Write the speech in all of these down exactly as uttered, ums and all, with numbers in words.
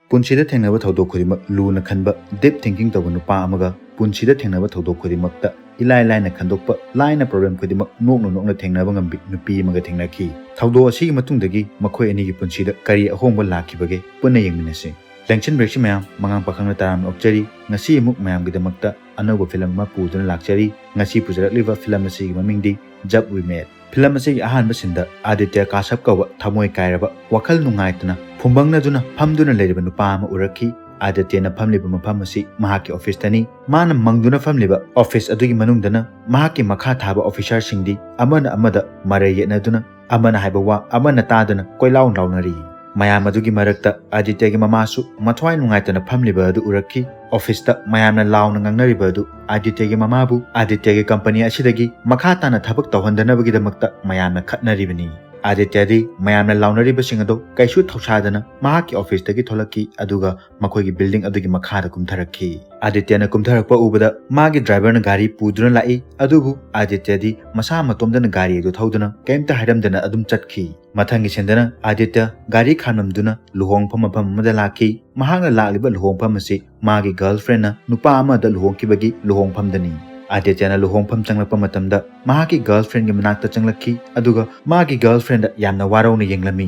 ꯄꯨꯟꯁꯤꯗ ꯊꯦꯡꯅꯕ ꯊꯧꯗꯣꯛ ꯈꯨꯗꯤꯡꯃꯛ ꯂꯨꯅ ꯈꯟꯕ, ꯗꯤꯞ ꯊꯤꯡꯀꯤꯡ ꯇꯧꯕ ꯅꯨꯄꯥ ꯑꯃꯒ ꯄꯨꯟꯁꯤꯗ ꯊꯦꯡꯅꯕ ꯊꯧꯗꯣꯛ ꯈꯨꯗꯤꯡꯃꯛꯇ ꯏꯂꯥꯏ ꯂꯥꯏꯅ ꯈꯟꯗꯣꯛꯄ, ꯂꯥꯏꯅ ꯄ꯭ꯔꯣꯕ꯭ꯂꯦꯝ ꯈꯨꯗꯤꯡꯃꯛ ꯅꯣꯛꯅ ꯅꯣꯛꯅ ꯊꯦꯡꯅꯕ ꯉꯝꯕꯤ ꯅꯨꯄꯤ ꯑꯃꯒ ꯊꯦꯡꯅꯈꯤ꯫ ꯊꯧꯗꯣꯛ ꯑꯁꯤꯒꯤ ꯃꯇꯨꯡꯗꯒꯤ ꯃꯈꯣꯏ ꯑꯅꯤꯒꯤ ꯄꯨꯟꯁꯤꯗ ꯀꯔꯤ ꯑꯍꯣꯡꯕ ꯂꯥꯛꯈꯤꯕꯒꯦ? ꯄꯨꯟꯅ ꯌꯦꯡꯃꯤꯟꯅꯁꯤ꯫ ꯂꯦꯡꯁꯤꯟꯕꯤꯔꯛꯁꯤ ꯃꯌꯥꯝ, ꯃꯉꯥꯡ ꯄꯥꯈꯪꯅ ꯇꯔꯥꯝꯅ ꯑꯣꯛꯆꯔꯤ꯫ ꯉꯁꯤ ꯑꯃꯨꯛ ꯃꯌꯥꯝꯒꯤꯗꯃꯛꯇ ꯑꯅꯧꯕ ꯐꯤꯂꯝ ꯑꯃ ꯄꯨꯗꯨꯅ ꯂꯥꯛꯆꯔꯤ꯫ ꯉꯁꯤ ꯄꯨꯖꯔꯛꯂꯤꯕ ꯐꯤꯂꯝ ꯑꯁꯤꯒꯤ ꯃꯃꯤꯡꯗꯤ ꯖꯕ ꯋꯤ ꯃꯦꯠ꯫ ꯐꯤꯂꯝ ꯑꯁꯤꯒꯤ ꯑꯍꯥꯟꯕ ꯁꯤꯟꯗ ꯑꯥꯗꯤꯇ꯭ꯌ ꯀꯥꯁ꯭ꯌꯞ ꯀꯧꯕ ꯊꯃꯣꯏ ꯀꯥꯏꯔꯕ, ꯋꯥꯈꯜ ꯅꯨꯡꯉꯥꯏꯇꯅ ꯐꯨꯝꯕꯪꯅꯗꯨꯅ ꯐꯝꯗꯨꯅ ꯂꯩꯔꯤꯕ ꯅꯨꯄꯥ ꯑꯃ ꯎꯔꯛꯈꯤ꯫ ꯑꯥꯗꯤꯇ꯭ꯌꯅ ꯐꯝꯂꯤꯕ ꯃꯐꯝ ꯑꯁꯤ ꯃꯍꯥꯛꯀꯤ ꯑꯣꯐꯤꯁꯇꯅꯤ꯫ ꯃꯥꯅ ꯃꯪꯗꯨꯅ ꯐꯝꯂꯤꯕ ꯑꯣꯐꯤꯁ ꯑꯗꯨꯒꯤ ꯃꯅꯨꯡꯗꯅ ꯃꯍꯥꯛꯀꯤ ꯃꯈꯥ ꯊꯥꯕ ꯑꯣꯐꯤꯁꯥꯔꯁꯤꯡꯗꯤ ꯑꯃꯅ ꯑꯃꯗ ꯃꯔꯩ ꯌꯦꯠꯅꯗꯨꯅ, ꯑꯃꯅ ꯍꯥꯏꯕ ꯋꯥ ꯑꯃꯅ ꯇꯥꯗꯅ ꯀꯣꯏꯂꯥꯎ ꯂꯥꯎꯅꯔꯤ꯫ ꯃꯌꯥꯝ ꯑꯗꯨꯒꯤ ꯃꯔꯛꯇ ꯑꯥꯗꯤꯇ꯭ꯌꯒꯤ ꯃꯃꯥꯁꯨ ꯃꯊ꯭ꯋꯥꯏ ꯅꯨꯡꯉꯥꯏꯇꯅ ꯐꯝꯂꯤꯕ ꯑꯗꯨ ꯎꯔꯛꯈꯤ꯫ ꯑꯣꯐꯤꯁꯇ ꯃꯌꯥꯝꯅ ꯂꯥꯎꯅ ꯉꯥꯡꯅꯔꯤꯕ ꯑꯗꯨ ꯑꯥꯗꯤꯇ꯭ꯌꯒꯤ ꯃꯃꯥꯕꯨ ꯑꯥꯗꯤꯇ꯭ꯌꯒꯤ ꯀꯝꯄꯅꯤ ꯑꯁꯤꯗꯒꯤ ꯃꯈꯥ ꯇꯥꯅ ꯊꯕꯛ ꯇꯧꯍꯟꯗꯅꯕꯒꯤꯗꯃꯛꯇ ꯃꯌꯥꯝꯅ ꯈꯠꯅꯔꯤꯕꯅꯤ꯫ ꯑꯥꯗꯤꯇ꯭ꯌꯗꯤ ꯃꯌꯥꯝꯅ ꯂꯥꯎꯅꯔꯤꯕꯁꯤꯡ ꯑꯗꯨ ꯀꯩꯁꯨ ꯊꯧꯁꯥꯗꯅ ꯃꯍꯥꯛꯀꯤ ꯑꯣꯐꯤꯁꯇꯒꯤ ꯊꯣꯛꯂꯛꯈꯤ, ꯑꯗꯨꯒ ꯃꯈꯣꯏꯒꯤ ꯕꯤꯜꯗꯤꯡ ꯑꯗꯨꯒꯤ ꯃꯈꯥꯗ ꯀꯨꯝꯊꯔꯛꯈꯤ꯫ ꯑꯥꯗꯤꯇ꯭ꯌꯅ ꯀꯨꯝꯊꯔꯛꯄ ꯎꯕꯗ ꯃꯥꯒꯤ ꯗ꯭ꯔꯥꯏꯚꯔꯅ ꯒꯥꯔꯤ ꯄꯨꯗꯨꯅ ꯂꯥꯛꯏ, ꯑꯗꯨꯕꯨ ꯑꯥꯗꯤꯇ꯭ꯌꯗꯤ ꯃꯁꯥ ꯃꯇꯣꯝꯇꯅ ꯒꯥꯔꯤ ꯑꯗꯨ ꯊꯧꯗꯨꯅ ꯀꯩꯝꯇ ꯍꯥꯏꯔꯝꯗꯅ ꯑꯗꯨꯝ ꯆꯠꯈꯤ꯫ ꯃꯊꯪꯒꯤ ꯁꯤꯟꯗꯅ ꯑꯥꯗꯤꯇ꯭ꯌ ꯒꯥꯔꯤ ꯈꯥꯝꯂꯝꯗꯨꯅ ꯂꯨꯍꯣꯡꯐꯝ ꯃꯐꯝ ꯑꯃꯗ ꯂꯥꯛꯈꯤ꯫ ꯃꯍꯥꯛꯅ ꯂꯥꯛꯂꯤꯕ ꯂꯨꯍꯣꯡꯐꯝ ꯑꯁꯤ ꯃꯥꯒꯤ ꯒꯔꯜꯐ꯭ꯔꯦꯟꯅ ꯅꯨꯄꯥ ꯑꯃꯗ ꯂꯨꯍꯣꯡꯈꯤꯕꯒꯤ ꯂꯨꯍꯣꯡꯐꯝꯗꯅꯤ꯫ ꯑꯥꯗꯤꯇ꯭ꯌꯅ ꯂꯨꯍꯣꯡꯐꯝ ꯆꯪꯂꯛꯄ ꯃꯇꯝꯗ ꯃꯍꯥꯛꯀꯤ ꯒꯔꯜꯐ꯭ꯔꯦꯟꯒꯤ ꯃꯅꯥꯛꯇ ꯆꯪꯂꯛꯈꯤ, ꯑꯗꯨꯒ ꯃꯥꯒꯤ ꯒꯔꯜꯐ꯭ꯔꯦꯟꯗ ꯌꯥꯝꯅ ꯋꯥꯔꯧꯅ ꯌꯦꯡꯂꯝꯃꯤ꯫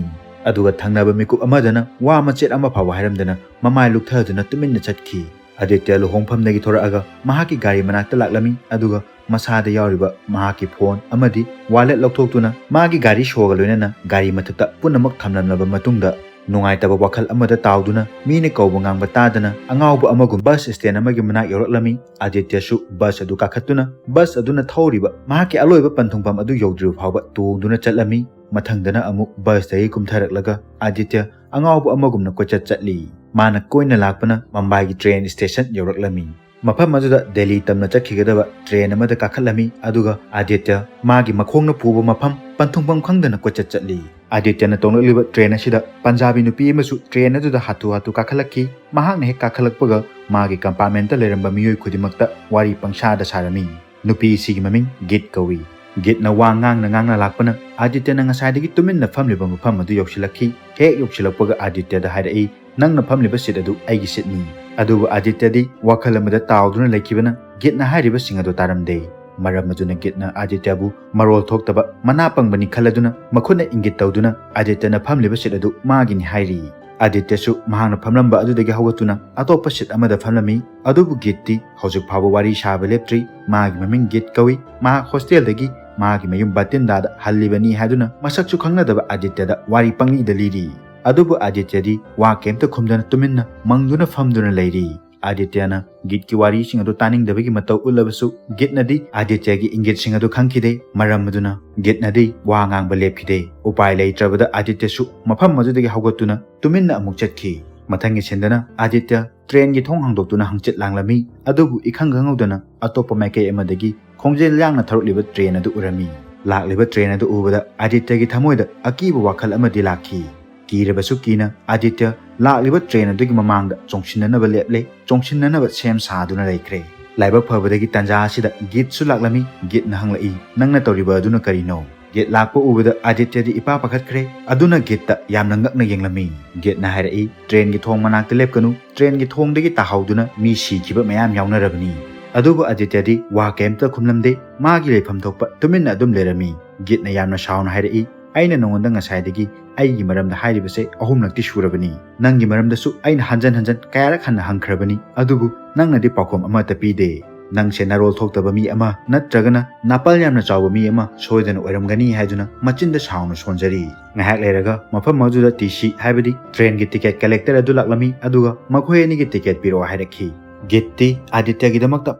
ꯑꯗꯨꯒ ꯊꯪꯅꯕ ꯃꯤꯀꯨꯞ ꯑꯃꯗꯅ ꯋꯥ ꯃꯆꯦꯠ ꯑꯃ ꯐꯥꯎꯕ ꯍꯥꯏꯔꯝꯗꯅ ꯃꯃꯥꯏ ꯂꯨꯛꯊꯗꯨꯅ ꯇꯨꯃꯤꯟꯅ ꯆꯠꯈꯤ꯫ ꯑꯥꯗꯤꯇ꯭ꯌ ꯂꯨꯍꯣꯡꯐꯝꯗꯒꯤ ꯊꯣꯔꯛꯑꯒ ꯃꯍꯥꯛꯀꯤ ꯒꯥꯔꯤ ꯃꯅꯥꯛꯇ ꯂꯥꯛꯂꯝꯃꯤ, ꯑꯗꯨꯒ ꯃꯁꯥꯗ ꯌꯥꯎꯔꯤꯕ ꯃꯍꯥꯛꯀꯤ ꯐꯣꯟ ꯑꯃꯗꯤ ꯋꯥꯂꯦꯠ ꯂꯧꯊꯣꯛꯇꯨꯅ ꯃꯥꯒꯤ ꯒꯥꯔꯤ ꯁꯣꯒ ꯂꯣꯏꯅꯅ ꯒꯥꯔꯤ ꯃꯊꯛꯇ ꯄꯨꯝꯅꯃꯛ ꯊꯝꯂꯝꯂꯕ ꯃꯇꯨꯡꯗ, ꯅꯨꯡꯉꯥꯏꯇꯕ ꯋꯥꯈꯜ ꯑꯃꯗ ꯇꯥꯎꯗꯨꯅ ꯃꯤꯅ ꯀꯧꯕ ꯉꯥꯡꯕ ꯇꯥꯗꯅ ꯑꯉꯥꯎꯕ ꯑꯃꯒꯨꯝ ꯕꯁ ꯁ꯭ꯇꯦꯟ ꯑꯃꯒꯤ ꯃꯅꯥꯛ ꯌꯧꯔꯛꯂꯝꯃꯤ꯫ ꯑꯥꯗꯤꯇ꯭ꯌꯁꯨ ꯕꯁ ꯑꯗꯨ ꯀꯥꯈꯠꯇꯨꯅ ꯕꯁ ꯑꯗꯨꯅ ꯊꯧꯔꯤꯕ ꯃꯍꯥꯛꯀꯤ ꯑꯂꯣꯏꯕ ꯄꯟꯊꯨꯡꯐꯝ ꯑꯗꯨ ꯌꯧꯗ꯭ꯔꯤꯕ ꯐꯥꯎꯕ ꯇꯣꯡꯗꯨꯅ ꯆꯠꯂꯝꯃꯤ꯫ ꯃꯊꯪꯗꯅ ꯑꯃꯨꯛ ꯕꯁꯇꯒꯤ ꯀꯨꯝꯊꯔꯛꯂꯒ ꯑꯥꯗꯤꯇ꯭ꯌ ꯑꯉꯥꯎꯕ ꯑꯃꯒꯨꯝꯅ ꯀꯣꯏꯆꯠ ꯆꯠꯂꯤ꯫ ꯃꯥꯅ ꯀꯣꯏꯅ ꯂꯥꯛꯄꯅ ꯃꯝꯕꯥꯏꯒꯤ ꯇ꯭ꯔꯦꯟ ꯁ꯭ꯇꯦꯁꯟ ꯌꯧꯔꯛꯂꯝꯃꯤ꯫ ꯃꯐꯝ ꯑꯗꯨꯗ ꯗꯦꯜꯂꯤ ꯇꯝꯅ ꯆꯠꯈꯤꯒꯗꯕ ꯇ꯭ꯔꯦꯟ ꯑꯃꯗ ꯀꯥꯈꯠꯂꯝꯃꯤ, ꯑꯗꯨꯒ ꯑꯥꯗꯤꯇ꯭ꯌ ꯃꯥꯒꯤ ꯃꯈꯣꯡꯅ ꯄꯨꯕ ꯃꯐꯝ ꯄꯟꯊꯨꯡꯐꯝ ꯈꯪꯗꯅ ꯀꯣꯏꯆꯠ ꯆꯠꯂꯤ꯫ ꯑꯥꯗꯤꯇ꯭ꯌꯅ ꯇꯣꯡꯂꯛꯂꯤꯕ ꯇ꯭ꯔꯦꯟ ꯑꯁꯤꯗ ꯄꯟꯖꯥꯕꯤ ꯅꯨꯄꯤ ꯑꯃꯁꯨ ꯇ꯭ꯔꯦꯟ ꯑꯗꯨꯗ ꯍꯥꯊꯨ ꯍꯥꯊꯨ ꯀꯥꯈꯠꯂꯛꯈꯤ꯫ ꯃꯍꯥꯛꯅ ꯍꯦꯛ ꯀꯥꯈꯠꯂꯛꯄꯒ ꯃꯥꯒꯤ ꯀꯝꯄꯥꯔꯠꯃꯦꯟꯇ ꯂꯩꯔꯝꯕ ꯃꯤꯑꯣꯏ ꯈꯨꯗꯤꯡꯃꯛꯇ ꯋꯥꯔꯤ ꯄꯪꯁꯥꯗ ꯁꯥꯔꯝꯃꯤ꯫ ꯅꯨꯄꯤ ꯑꯁꯤꯒꯤ ꯃꯃꯤꯡ ꯒꯤꯠ ꯀꯧꯏ꯫ ꯒꯤꯠꯅ ꯋꯥ ꯉꯥꯡꯅ ꯉꯥꯡꯅ ꯂꯥꯛꯄꯅ ꯑꯥꯗꯤꯇ꯭ꯌꯅ ꯉꯁꯥꯏꯗꯒꯤ ꯇꯨꯃꯤꯟꯅ ꯐꯝꯂꯤꯕ ꯃꯐꯝ ꯑꯗꯨ ꯌꯧꯁꯤꯜꯂꯛꯈꯤ꯫ ꯍꯦꯛ ꯌꯧꯁꯤꯜꯂꯛꯄꯒ ꯑꯥꯗꯤꯇ꯭ꯌꯗ ꯍꯥꯏꯔꯛꯏ, "ꯅꯪꯅ ꯐꯝꯂꯤꯕ ꯁꯤꯠ ꯑꯗꯨ ꯑꯩꯒꯤ ꯁꯤꯠꯅꯤ"꯫ ꯑꯗꯨꯕꯨ ꯑꯥꯗꯤꯇ꯭ꯌꯗꯤ ꯋꯥꯈꯜ ꯑꯃꯗ ꯇꯥꯎꯗꯨꯅ ꯂꯩꯈꯤꯕꯅ ꯒꯤꯠꯅ ꯍꯥꯏꯔꯤꯕꯁꯤꯡ ꯑꯗꯨ ꯇꯥꯔꯝꯗꯦ꯫ ꯃꯔꯝ ꯑꯗꯨꯅ ꯒꯤꯠꯅ ꯑꯥꯗꯤꯇ꯭ꯌꯕꯨ ꯃꯔꯣꯜ ꯊꯣꯛꯇꯕ, ꯃꯅꯥ ꯄꯪꯕꯅꯤ ꯈꯜꯂꯗꯨꯅ ꯃꯈꯨꯠꯅ ꯏꯪꯒꯤꯠ ꯇꯧꯗꯨꯅ ꯑꯥꯗꯤꯇ꯭ꯌꯅ ꯐꯝꯂꯤꯕ ꯁꯤꯠ ꯑꯗꯨ ꯃꯥꯒꯤꯅꯤ ꯍꯥꯏꯔꯤ꯫ ꯑꯥꯗꯤꯇ꯭ꯌꯁꯨ ꯃꯍꯥꯛꯅ ꯐꯝꯂꯝꯕ ꯑꯗꯨꯗꯒꯤ ꯍꯧꯒꯠꯇꯨꯅ ꯑꯇꯣꯞꯄ ꯁꯤꯠ ꯑꯃꯗ ꯐꯝꯂꯝꯃꯤ꯫ ꯑꯗꯨꯕꯨ ꯒꯤꯠꯇꯤ ꯍꯧꯖꯤꯛ ꯐꯥꯎꯕ ꯋꯥꯔꯤ ꯁꯥꯕ ꯂꯦꯞꯇ꯭ꯔꯤ꯫ ꯃꯥꯒꯤ ꯃꯃꯤꯡ ꯒꯤꯠ ꯀꯧꯏ꯫ ꯃꯍꯥꯛ ꯍꯣꯁꯇꯦꯜꯗꯒꯤ ꯃꯥꯒꯤ ꯃꯌꯨꯝ ꯕꯥꯇꯤꯟꯗꯥꯗ ꯍꯜꯂꯤꯕꯅꯤ ꯍꯥꯏꯗꯨꯅ ꯃꯁꯛꯁꯨ ꯈꯪꯅꯗꯕ ꯑꯥꯗꯤꯇ꯭ꯌꯗ ꯋꯥꯔꯤ ꯄꯪꯂꯤꯗ ꯂꯤꯔꯤ꯫ ꯑꯗꯨꯕꯨ ꯑꯥꯗꯤꯇ꯭ꯌꯗꯤ ꯋꯥ ꯀꯩꯝꯇ ꯈꯨꯝꯗꯅ ꯇꯨꯃꯤꯟꯅ ꯃꯪꯗꯨꯅ ꯐꯝꯗꯨꯅ ꯂꯩꯔꯤ꯫ ꯑꯥꯗꯤꯇ꯭ꯌꯅ ꯒꯤꯠꯀꯤ ꯋꯥꯔꯤꯁꯤꯡ ꯑꯗꯨ ꯇꯥꯅꯤꯡꯗꯕꯒꯤ ꯃꯇꯧ ꯎꯠꯂꯕꯁꯨ ꯒꯤꯠꯅꯗꯤ ꯑꯥꯗꯤꯇ꯭ꯌꯒꯤ ꯏꯪꯒꯤꯠꯁꯤꯡ ꯑꯗꯨ ꯈꯪꯈꯤꯗꯦ꯫ ꯃꯔꯝ ꯑꯗꯨꯅ ꯒꯤꯠꯅꯗꯤ ꯋꯥ ꯉꯥꯡꯕ ꯂꯦꯞꯈꯤꯗꯦ꯫ ꯎꯄꯥꯏ ꯂꯩꯇ꯭ꯔꯕꯗ ꯑꯥꯗꯤꯇ꯭ꯌꯁꯨ ꯃꯐꯝ ꯑꯗꯨꯗꯒꯤ ꯍꯧꯒꯠꯇꯨꯅ ꯇꯨꯃꯤꯟꯅ ꯑꯃꯨꯛ ꯆꯠꯈꯤ꯫ ꯃꯊꯪꯒꯤ ꯁꯤꯟꯗꯅ ꯑꯥꯗꯤꯇ꯭ꯌ ꯇ꯭ꯔꯦꯟꯒꯤ ꯊꯣꯡ ꯍꯥꯡꯗꯣꯛꯇꯨꯅ ꯍꯪꯆꯤꯠ ꯂꯥꯡꯂꯝꯃꯤ꯫ ꯑꯗꯨꯕꯨ ꯏꯈꯪ ꯈꯪꯍꯧꯗꯅ ꯑꯇꯣꯞꯄ ꯃꯥꯏꯀꯩ ꯑꯃꯗꯒꯤ ꯈꯣꯡꯖꯦꯜ ꯌꯥꯡꯅ ꯊꯧꯔꯛꯂꯤꯕ ꯇ꯭ꯔꯦꯟ ꯑꯗꯨ ꯎꯔꯝꯃꯤ꯫ ꯂꯥꯛꯂꯤꯕ ꯇ꯭ꯔꯦꯟ ꯑꯗꯨ ꯎꯕꯗ ꯑꯥꯗꯤꯇ꯭ꯌꯒꯤ ꯊꯃꯣꯏꯗ ꯑꯀꯤꯕ ꯋꯥꯈꯜ ꯑꯃꯗꯤ ꯂꯥꯛꯈꯤ꯫ ꯀꯤꯔꯕꯁꯨ ꯀꯤꯅ ꯑꯥꯗꯤꯇ꯭ꯌ ꯂꯥꯛꯂꯤꯕ ꯇ꯭ꯔꯦꯟ ꯑꯗꯨꯒꯤ ꯃꯃꯥꯡꯗ ꯆꯣꯡꯁꯤꯟꯅꯅꯕ ꯂꯦꯞꯂꯦ꯫ ꯆꯣꯡꯁꯤꯟꯅꯅꯕ ꯁꯦꯝ ꯁꯥꯗꯨꯅ ꯂꯩꯈ꯭ꯔꯦ꯫ ꯂꯥꯏꯕꯛ ꯐꯕꯗꯒꯤ ꯇꯥꯟꯖꯥ ꯑꯁꯤꯗ ꯒꯤꯠꯁꯨ ꯂꯥꯛꯂꯝꯃꯤ꯫ ꯒꯤꯠꯅ ꯍꯪꯂꯛꯏ, "ꯅꯪꯅ ꯇꯧꯔꯤꯕ ꯑꯗꯨꯅ ꯀꯔꯤꯅꯣ?" ꯒꯤꯠ ꯂꯥꯛꯄ ꯎꯕꯗ ꯑꯥꯗꯤꯇ꯭ꯌꯗꯤ ꯏꯄꯥ ꯄꯥꯈꯠꯈ꯭ꯔꯦ꯫ ꯑꯗꯨꯅ ꯒꯤꯠꯇ ꯌꯥꯝꯅ ꯉꯛꯅ ꯌꯦꯡꯂꯝꯃꯤ꯫ ꯒꯤꯠꯅ ꯍꯥꯏꯔꯛꯏ, "ꯇ꯭ꯔꯦꯟꯒꯤ ꯊꯣꯡ ꯃꯅꯥꯛꯇ ꯂꯦꯞꯀꯅꯨ꯫ ꯇ꯭ꯔꯦꯟꯒꯤ ꯊꯣꯡꯗꯒꯤ ꯇꯥꯍꯧꯗꯨꯅ ꯃꯤ ꯁꯤꯈꯤꯕ ꯃꯌꯥꯝ ꯌꯥꯎꯅꯔꯕꯅꯤ"꯫ ꯑꯗꯨꯕꯨ ꯑꯥꯗꯤꯇ꯭ꯌꯗꯤ ꯋꯥ ꯀꯩꯝꯇ ꯈꯨꯝꯂꯝꯗꯦ꯫ ꯃꯥꯒꯤ ꯂꯩꯐꯝ ꯊꯣꯛꯄ ꯇꯨꯃꯤꯟꯅ ꯑꯗꯨꯝ ꯂꯩꯔꯝꯃꯤ꯫ ꯒꯤꯠꯅ ꯌꯥꯝꯅ ꯁꯥꯎꯅ ꯍꯥꯏꯔꯛꯏ, "ꯑꯩꯅ ꯅꯉꯣꯟꯗ ꯉꯁꯥꯏꯗꯒꯤ ꯑꯩꯒꯤ ꯃꯔꯝꯗ ꯍꯥꯏꯔꯤꯕꯁꯦ ꯑꯍꯨꯝꯂꯛꯇꯤ ꯁꯨꯔꯕꯅꯤ꯫ ꯅꯪꯒꯤ ꯃꯔꯝꯗꯁꯨ ꯑꯩꯅ ꯍꯟꯖꯟ ꯍꯟꯖꯟ ꯀꯌꯥꯔꯛ ꯍꯟꯅ ꯍꯪꯈ꯭ꯔꯕꯅꯤ, ꯑꯗꯨꯕꯨ ꯅꯪꯅꯗꯤ ꯄꯥꯎꯈꯨꯝ ꯑꯃꯠꯇ ꯄꯤꯗꯦ꯫ ꯅꯪꯁꯦ ꯅꯔꯣꯜ ꯊꯣꯛꯇꯕ ꯃꯤ ꯑꯃ ꯅꯠꯇ꯭ꯔꯒꯅ ꯅꯥꯄꯜ ꯌꯥꯝꯅ ꯆꯥꯎꯕ ꯃꯤ ꯑꯃ ꯁꯣꯏꯗꯅ ꯑꯣꯏꯔꯝꯒꯅꯤ" ꯍꯥꯏꯗꯨꯅ ꯃꯆꯤꯟꯗ ꯁꯥꯎꯅ ꯁꯣꯟꯖꯔꯤ꯫ ꯉꯥꯏꯍꯥꯛ ꯂꯩꯔꯒ ꯃꯐꯝ ꯑꯗꯨꯗ ꯇꯤ ꯁꯤ, ꯍꯥꯏꯕꯗꯤ ꯇ꯭ꯔꯦꯟꯒꯤ ꯇꯤꯀꯦꯠ ꯀꯂꯦꯛꯇꯔ ꯑꯗꯨ ꯂꯥꯛꯂꯝꯃꯤ, ꯑꯗꯨꯒ ꯃꯈꯣꯏ ꯑꯅꯤꯒꯤ ꯇꯤꯀꯦꯠ ꯄꯤꯔꯛꯑꯣ ꯍꯥꯏꯔꯛꯈꯤ꯫ ꯒꯤꯠꯇꯤ ꯑꯥꯗꯤꯇ꯭ꯌꯒꯤꯗꯃꯛꯇ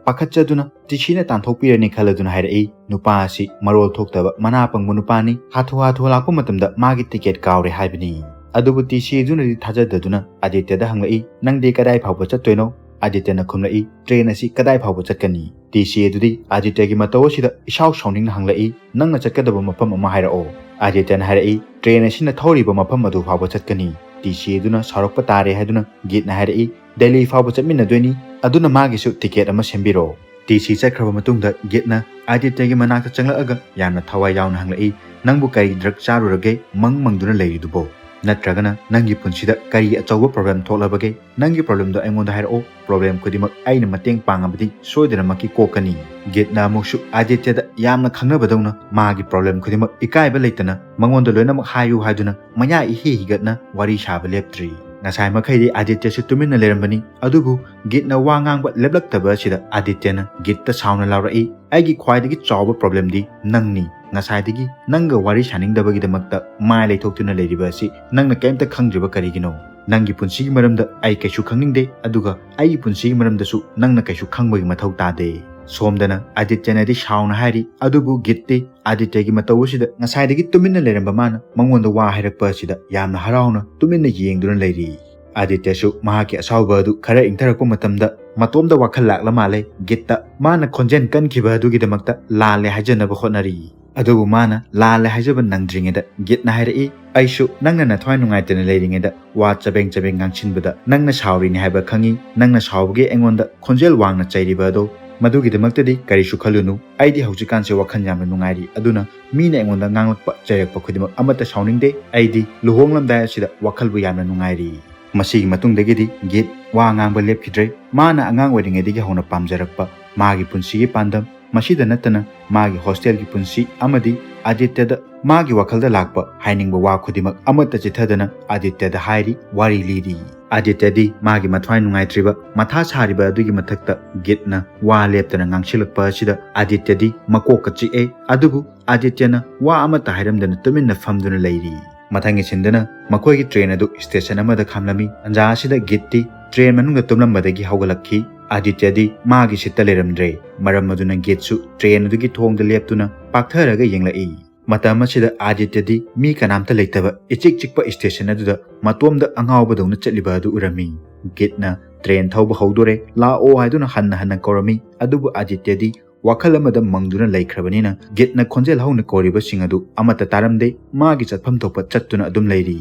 ꯄꯥꯈꯠꯆꯗꯨꯅ ꯇꯤ ꯁꯤꯅ ꯇꯥꯟꯊꯣꯛꯄꯤꯔꯅꯤ ꯈꯜꯂꯗꯨꯅ ꯍꯥꯏꯔꯛꯏ, "ꯅꯨꯄꯥ ꯑꯁꯤ ꯃꯔꯣꯜ ꯊꯣꯛꯇꯕ ꯃꯅꯥ ꯄꯪꯕ ꯅꯨꯄꯥꯅꯤ, ꯍꯥꯊꯨ ꯍꯥꯊꯨ ꯂꯥꯛꯄ ꯃꯇꯝꯗ ꯃꯥꯒꯤ ꯇꯤꯀꯦꯠ ꯀꯥꯎꯔꯦ ꯍꯥꯏꯕꯅꯤ"꯫ ꯑꯗꯨꯕꯨ ꯇꯤ ꯁꯤ ꯑꯗꯨꯅꯗꯤ ꯊꯥꯖꯗꯗꯨꯅ ꯑꯥꯗꯤꯇ꯭ꯌꯗ ꯍꯪꯂꯛꯏ, "ꯅꯪꯗꯤ ꯀꯗꯥꯏ ꯐꯥꯎꯕ ꯆꯠꯇꯣꯏꯅꯣ?" ꯑꯥꯗꯤꯇ꯭ꯌꯅ ꯈꯨꯝꯂꯛꯏ, "ꯇ꯭ꯔꯦꯟ ꯑꯁꯤ ꯀꯗꯥꯏ ꯐꯥꯎꯕ ꯆꯠꯀꯅꯤ?" ꯇꯤ ꯁꯤ ꯑꯗꯨꯗꯤ ꯑꯥꯗꯤꯇ꯭ꯌꯒꯤ ꯃꯇꯧ ꯑꯁꯤꯗ ꯏꯁꯥꯎ ꯁꯥꯎꯅꯤꯡꯅ ꯍꯪꯂꯛꯏ, "ꯅꯪꯅ ꯆꯠꯀꯗꯕ ꯃꯐꯝ ꯑꯃ ꯍꯥꯏꯔꯛꯑꯣ"꯫ ꯑꯥꯗꯤꯇ꯭ꯌꯅ ꯍꯥꯏꯔꯛꯏ, "ꯇ꯭ꯔꯦꯟ ꯑꯁꯤꯅ ꯊꯧꯔꯤꯕ ꯃꯐꯝ ꯑꯗꯨ ꯐꯥꯎꯕ ꯆꯠꯀꯅꯤ"꯫ ꯇꯤ ꯁꯤ ꯑꯗꯨꯅ ꯁꯥꯎꯔꯛꯄ ꯇꯥꯔꯦ ꯍꯥꯏꯗꯨꯅ ꯒꯤꯠꯅ ꯍꯥꯏꯔꯛꯏ, "ꯗꯦꯜꯂꯤ ꯐꯥꯎꯕ ꯆꯠꯃꯤꯟꯅꯗꯣꯏꯅꯤ, ꯑꯗꯨꯅ ꯃꯥꯒꯤꯁꯨ ꯇꯤꯀꯦꯠ ꯑꯃ ꯁꯦꯝꯕꯤꯔꯣ"꯫ ꯇꯤ ꯁꯤ ꯆꯠꯈ꯭ꯔꯕ ꯃꯇꯨꯡꯗ ꯒꯤꯠꯅ ꯑꯥꯗꯤꯇ꯭ꯌꯒꯤ ꯃꯅꯥꯛꯇ ꯆꯪꯂꯛꯑꯒ ꯌꯥꯝꯅ ꯊꯋꯥꯏ ꯌꯥꯎꯅ ꯍꯪꯂꯛꯏ, "ꯅꯪꯕꯨ ꯀꯔꯤ ꯗ꯭ꯔꯒ ꯆꯥꯔꯨꯔꯒꯦ ꯃꯪ ꯃꯪꯗꯨꯅ ꯂꯩꯔꯤꯗꯨꯕꯣ? ꯅꯠꯇ꯭ꯔꯒꯅ ꯅꯪꯒꯤ ꯄꯨꯟꯁꯤꯗ ꯀꯔꯤ ꯑꯆꯧꯕ ꯄ꯭ꯔꯣꯕ꯭ꯂꯦꯝ ꯊꯣꯛꯂꯕꯒꯦ? ꯅꯪꯒꯤ ꯄ꯭ꯔꯣꯕ꯭ꯂꯦꯝꯗꯣ ꯑꯩꯉꯣꯟꯗ ꯍꯥꯏꯔꯛꯑꯣ, ꯄ꯭ꯔꯣꯕ꯭ꯂꯦꯝ ꯈꯨꯗꯤꯡꯃꯛ ꯑꯩꯅ ꯃꯇꯦꯡ ꯄꯥꯡꯉꯕꯗꯤ ꯁꯣꯏꯗꯅꯃꯛꯀꯤ ꯀꯣꯛꯀꯅꯤ"꯫ ꯒꯤꯠꯅ ꯑꯃꯨꯛꯁꯨ ꯑꯥꯗꯤꯇ꯭ꯌꯗ ꯌꯥꯝꯅ ꯈꯪꯅꯕꯗꯧꯅ ꯃꯥꯒꯤ ꯄ꯭ꯔꯣꯕ꯭ꯂꯦꯝ ꯈꯨꯗꯤꯡꯃꯛ ꯏꯀꯥꯏꯕ ꯂꯩꯇꯅ ꯃꯉꯣꯟꯗ ꯂꯣꯏꯅꯃꯛ ꯍꯥꯏꯌꯨ ꯍꯥꯏꯗꯨꯅ ꯃꯌꯥ ꯏꯍꯤ ꯍꯤꯒꯠꯅ ꯋꯥꯔꯤ ꯁꯥꯕ ꯂꯦꯞꯇ꯭ꯔꯤ꯫ ꯉꯁꯥꯏ ꯃꯈꯩꯗꯤ ꯑꯥꯗꯤꯇ꯭ꯌꯁꯨ ꯇꯨꯃꯤꯟꯅ ꯂꯩꯔꯝꯕꯅꯤ, ꯑꯗꯨꯕꯨ ꯒꯤꯠꯅ ꯋꯥ ꯉꯥꯡꯕ ꯂꯦꯞꯂꯛꯇꯕ ꯑꯁꯤꯗ ꯑꯥꯗꯤꯇ꯭ꯌꯅ ꯒꯤꯠꯇ ꯁꯥꯎꯅ ꯂꯥꯎꯔꯛꯏ, "ꯑꯩꯒꯤ ꯈ꯭ꯋꯥꯏꯗꯒꯤ ꯆꯥꯎꯕ ꯄ꯭ꯔꯣꯕ꯭ꯂꯦꯝꯗꯤ ꯅꯪꯅꯤ꯫ ꯉꯁꯥꯏꯗꯒꯤ ꯅꯪꯒ ꯋꯥꯔꯤ ꯁꯥꯅꯤꯡꯗꯕꯒꯤꯗꯃꯛꯇ ꯃꯥꯏ ꯂꯩꯊꯣꯛꯇꯨꯅ ꯂꯩꯔꯤꯕ ꯑꯁꯤ ꯅꯪꯅ ꯀꯩꯝꯇ ꯈꯪꯗ꯭ꯔꯤꯕ ꯀꯔꯤꯒꯤꯅꯣ? ꯅꯪꯒꯤ ꯄꯨꯟꯁꯤꯒꯤ ꯃꯔꯝꯗ ꯑꯩ ꯀꯩꯁꯨ ꯈꯪꯅꯤꯡꯗꯦ, ꯑꯗꯨꯒ ꯑꯩꯒꯤ ꯄꯨꯟꯁꯤꯒꯤ ꯃꯔꯝꯗꯁꯨ ꯅꯪꯅ ꯀꯩꯁꯨ ꯈꯪꯕꯒꯤ ꯃꯊꯧ ꯇꯥꯗꯦ"꯫ ꯁꯣꯝꯗꯅ ꯑꯥꯗꯤꯇ꯭ꯌꯅꯗꯤ ꯁꯥꯎꯅ ꯍꯥꯏꯔꯤ, ꯑꯗꯨꯕꯨ ꯒꯤꯠꯇꯤ ꯑꯥꯗꯤꯇ꯭ꯌꯒꯤ ꯃꯇꯧ ꯑꯁꯤꯗ ꯉꯁꯥꯏꯗꯒꯤ ꯇꯨꯃꯤꯟꯅ ꯂꯩꯔꯝꯕ ꯃꯥꯅ ꯃꯉꯣꯟꯗ ꯋꯥ ꯍꯥꯏꯔꯛꯄ ꯑꯁꯤꯗ ꯌꯥꯝꯅ ꯍꯔꯥꯎꯅ ꯇꯨꯃꯤꯟꯅ ꯌꯦꯡꯗꯨꯅ ꯂꯩꯔꯤ꯫ ꯑꯥꯗꯤꯇ꯭ꯌꯁꯨ ꯃꯍꯥꯛꯀꯤ ꯑꯁꯥꯎꯕ ꯑꯗꯨ ꯈꯔ ꯏꯪꯊꯔꯛꯄ ꯃꯇꯝꯗ ꯃꯇꯣꯝꯗ ꯋꯥꯈꯜ ꯂꯥꯛꯂ ꯃꯥꯜꯂꯦ꯫ ꯒꯤꯠꯇ ꯃꯥꯅ ꯈꯣꯟꯖꯦꯜ ꯀꯟꯈꯤꯕ ꯑꯗꯨꯒꯤꯗꯃꯛꯇ ꯂꯥꯜꯂꯦ ꯍꯥꯏꯖꯅꯕ ꯍꯣꯠꯅꯔꯤ꯫ ꯑꯗꯨꯕꯨ ꯃꯥꯅ ꯂꯥꯜꯂꯦ ꯍꯥꯏꯖꯕ ꯅꯪꯗ꯭ꯔꯤꯉꯩꯗ ꯒꯤꯠꯅ ꯍꯥꯏꯔꯛꯏ, "ꯑꯩꯁꯨ ꯅꯪꯅ ꯅꯊ꯭ꯋꯥꯏ ꯅꯨꯡꯉꯥꯏꯇꯅ ꯂꯩꯔꯤꯉꯩꯗ ꯋꯥ ꯆꯕꯦꯡ ꯆꯕꯦꯡ ꯉꯥꯡꯁꯤꯟꯕꯗ ꯅꯪꯅ ꯁꯥꯎꯔꯤꯅꯤ ꯍꯥꯏꯕ ꯈꯪꯉꯤ꯫ ꯅꯪꯅ ꯁꯥꯎꯕꯒꯤ ꯑꯩꯉꯣꯟꯗ ꯈꯣꯟꯖꯦꯜ ꯋꯥꯡꯅ ꯆꯩꯔꯤꯕ ꯑꯗꯣ, ꯃꯗꯨꯒꯤꯗꯃꯛꯇꯗꯤ ꯀꯔꯤꯁꯨ ꯈꯜꯂꯨꯅꯨ꯫ ꯑꯩꯗꯤ ꯍꯧꯖꯤꯛꯀꯥꯟꯁꯦ ꯋꯥꯈꯜ ꯌꯥꯝꯅ ꯅꯨꯡꯉꯥꯏꯔꯤ, ꯑꯗꯨꯅ ꯃꯤꯅ ꯑꯩꯉꯣꯟꯗ ꯉꯥꯡꯂꯛꯄ ꯆꯩꯔꯛꯄ ꯈꯨꯗꯤꯡꯃꯛ ꯑꯃꯠꯇ ꯁꯥꯎꯅꯤꯡꯗꯦ꯫ ꯑꯩꯗꯤ ꯂꯨꯍꯣꯡꯂꯝꯗꯥꯏ ꯑꯁꯤꯗ ꯋꯥꯈꯜꯕꯨ ꯌꯥꯝꯅ ꯅꯨꯡꯉꯥꯏꯔꯤ"꯫ ꯃꯁꯤꯒꯤ ꯃꯇꯨꯡꯗꯒꯤꯗꯤ ꯒꯤꯠ ꯋꯥ ꯉꯥꯡꯕ ꯂꯦꯞꯈꯤꯗ꯭ꯔꯦ꯫ ꯃꯥꯅ ꯑꯉꯥꯡ ꯑꯣꯏꯔꯤꯉꯩꯗꯒꯤ ꯍꯧꯅ ꯄꯥꯝꯖꯔꯛꯄ ꯃꯥꯒꯤ ꯄꯨꯟꯁꯤꯒꯤ ꯄꯥꯟꯗꯝ, ꯃꯁꯤꯗ ꯅꯠꯇꯅ ꯃꯥꯒꯤ ꯍꯣꯁꯇꯦꯜꯒꯤ ꯄꯨꯟꯁꯤ ꯑꯃꯗꯤ ꯑꯥꯗꯤꯇ꯭ꯌꯗ ꯃꯥꯒꯤ ꯋꯥꯈꯜꯗ ꯂꯥꯛꯄ ꯍꯥꯏꯅꯤꯡꯕ ꯋꯥ ꯈꯨꯗꯤꯡꯃꯛ ꯑꯃꯠꯇ ꯆꯤꯊꯗꯅ ꯑꯥꯗꯤꯇ꯭ꯌꯗ ꯍꯥꯏꯔꯤ, ꯋꯥꯔꯤ ꯂꯤꯔꯤ꯫ ꯑꯥꯗꯤꯇ꯭ꯌꯗꯤ ꯃꯥꯒꯤ ꯃꯊ꯭ꯋꯥꯏ ꯅꯨꯡꯉꯥꯏꯇ꯭ꯔꯤꯕ, ꯃꯊꯥ ꯁꯥꯔꯤꯕ ꯑꯗꯨꯒꯤ ꯃꯊꯛꯇ ꯒꯤꯠꯅ ꯋꯥ ꯂꯦꯞꯇꯅ ꯉꯥꯡꯁꯤꯜꯂꯛꯄ ꯑꯁꯤꯗ ꯑꯥꯗꯤꯇ꯭ꯌꯗꯤ ꯃꯀꯣꯛꯀ ꯆꯤꯛꯑꯦ꯫ ꯑꯗꯨꯕꯨ ꯑꯥꯗꯤꯇ꯭ꯌꯅ ꯋꯥ ꯑꯃꯠꯇ ꯍꯥꯏꯔꯝꯗꯅ ꯇꯨꯃꯤꯟꯅ ꯐꯝꯗꯨꯅ ꯂꯩꯔꯤ꯫ ꯃꯊꯪꯒꯤ ꯁꯤꯟꯗꯅ ꯃꯈꯣꯏꯒꯤ ꯇ꯭ꯔꯦꯟ ꯑꯗꯨ ꯁ꯭ꯇꯦꯁꯟ ꯑꯃꯗ ꯈꯥꯝꯂꯝꯃꯤ꯫ ꯇꯟꯖꯥ ꯑꯁꯤꯗ ꯒꯤꯠꯇꯤ ꯇ꯭ꯔꯦꯟ ꯃꯅꯨꯡꯗ ꯇꯨꯝꯂꯝꯕꯗꯒꯤ ꯍꯧꯒꯠꯂꯛꯈꯤ꯫ ꯑꯥꯗꯤꯇ꯭ꯌꯗꯤ ꯃꯥꯒꯤ ꯁꯤꯠꯇ ꯂꯩꯔꯝꯗ꯭ꯔꯦ꯫ ꯃꯔꯝ ꯑꯗꯨꯅ ꯒꯤꯠꯁꯨ ꯇ꯭ꯔꯦꯟ ꯑꯗꯨꯒꯤ ꯊꯣꯡꯗ ꯂꯦꯞꯇꯨꯅ ꯄꯥꯛꯊꯔꯒ ꯌꯦꯡꯂꯛꯏ꯫ ꯃꯇꯝ ꯑꯁꯤꯗ ꯑꯥꯗꯤꯇ꯭ꯌꯗꯤ ꯃꯤ ꯀꯅꯥꯝꯇ ꯂꯩꯇꯕ ꯏꯆꯤꯛ ꯆꯤꯛꯄ ꯁ꯭ꯇꯦꯁꯟ ꯑꯗꯨꯗ ꯃꯇꯣꯝꯗ ꯑꯉꯥꯎꯕꯗꯧꯅ ꯆꯠꯂꯤꯕ ꯑꯗꯨ ꯎꯔꯝꯃꯤ꯫ ꯒꯤꯠꯅ ꯇ꯭ꯔꯦꯟ ꯊꯧꯕ ꯍꯧꯗꯣꯔꯦ, ꯂꯥꯛꯑꯣ ꯍꯥꯏꯗꯨꯅ ꯍꯟꯅ ꯍꯟꯅ ꯀꯧꯔꯝꯃꯤ, ꯑꯗꯨꯕꯨ ꯑꯥꯗꯤꯇ꯭ꯌꯗꯤ ꯋꯥꯈꯜ ꯑꯃꯗ ꯃꯪꯗꯨꯅ ꯂꯩꯈ꯭ꯔꯕꯅꯤꯅ ꯒꯤꯠꯅ ꯈꯣꯟꯖꯦꯜ ꯍꯧꯅ ꯀꯧꯔꯤꯕꯁꯤꯡ ꯑꯗꯨ ꯑꯃꯠꯇ ꯇꯥꯔꯝꯗꯦ꯫ ꯃꯥꯒꯤ ꯆꯠꯐꯝ ꯊꯣꯛꯄ ꯆꯠꯇꯨꯅ ꯑꯗꯨꯝ ꯂꯩꯔꯤ꯫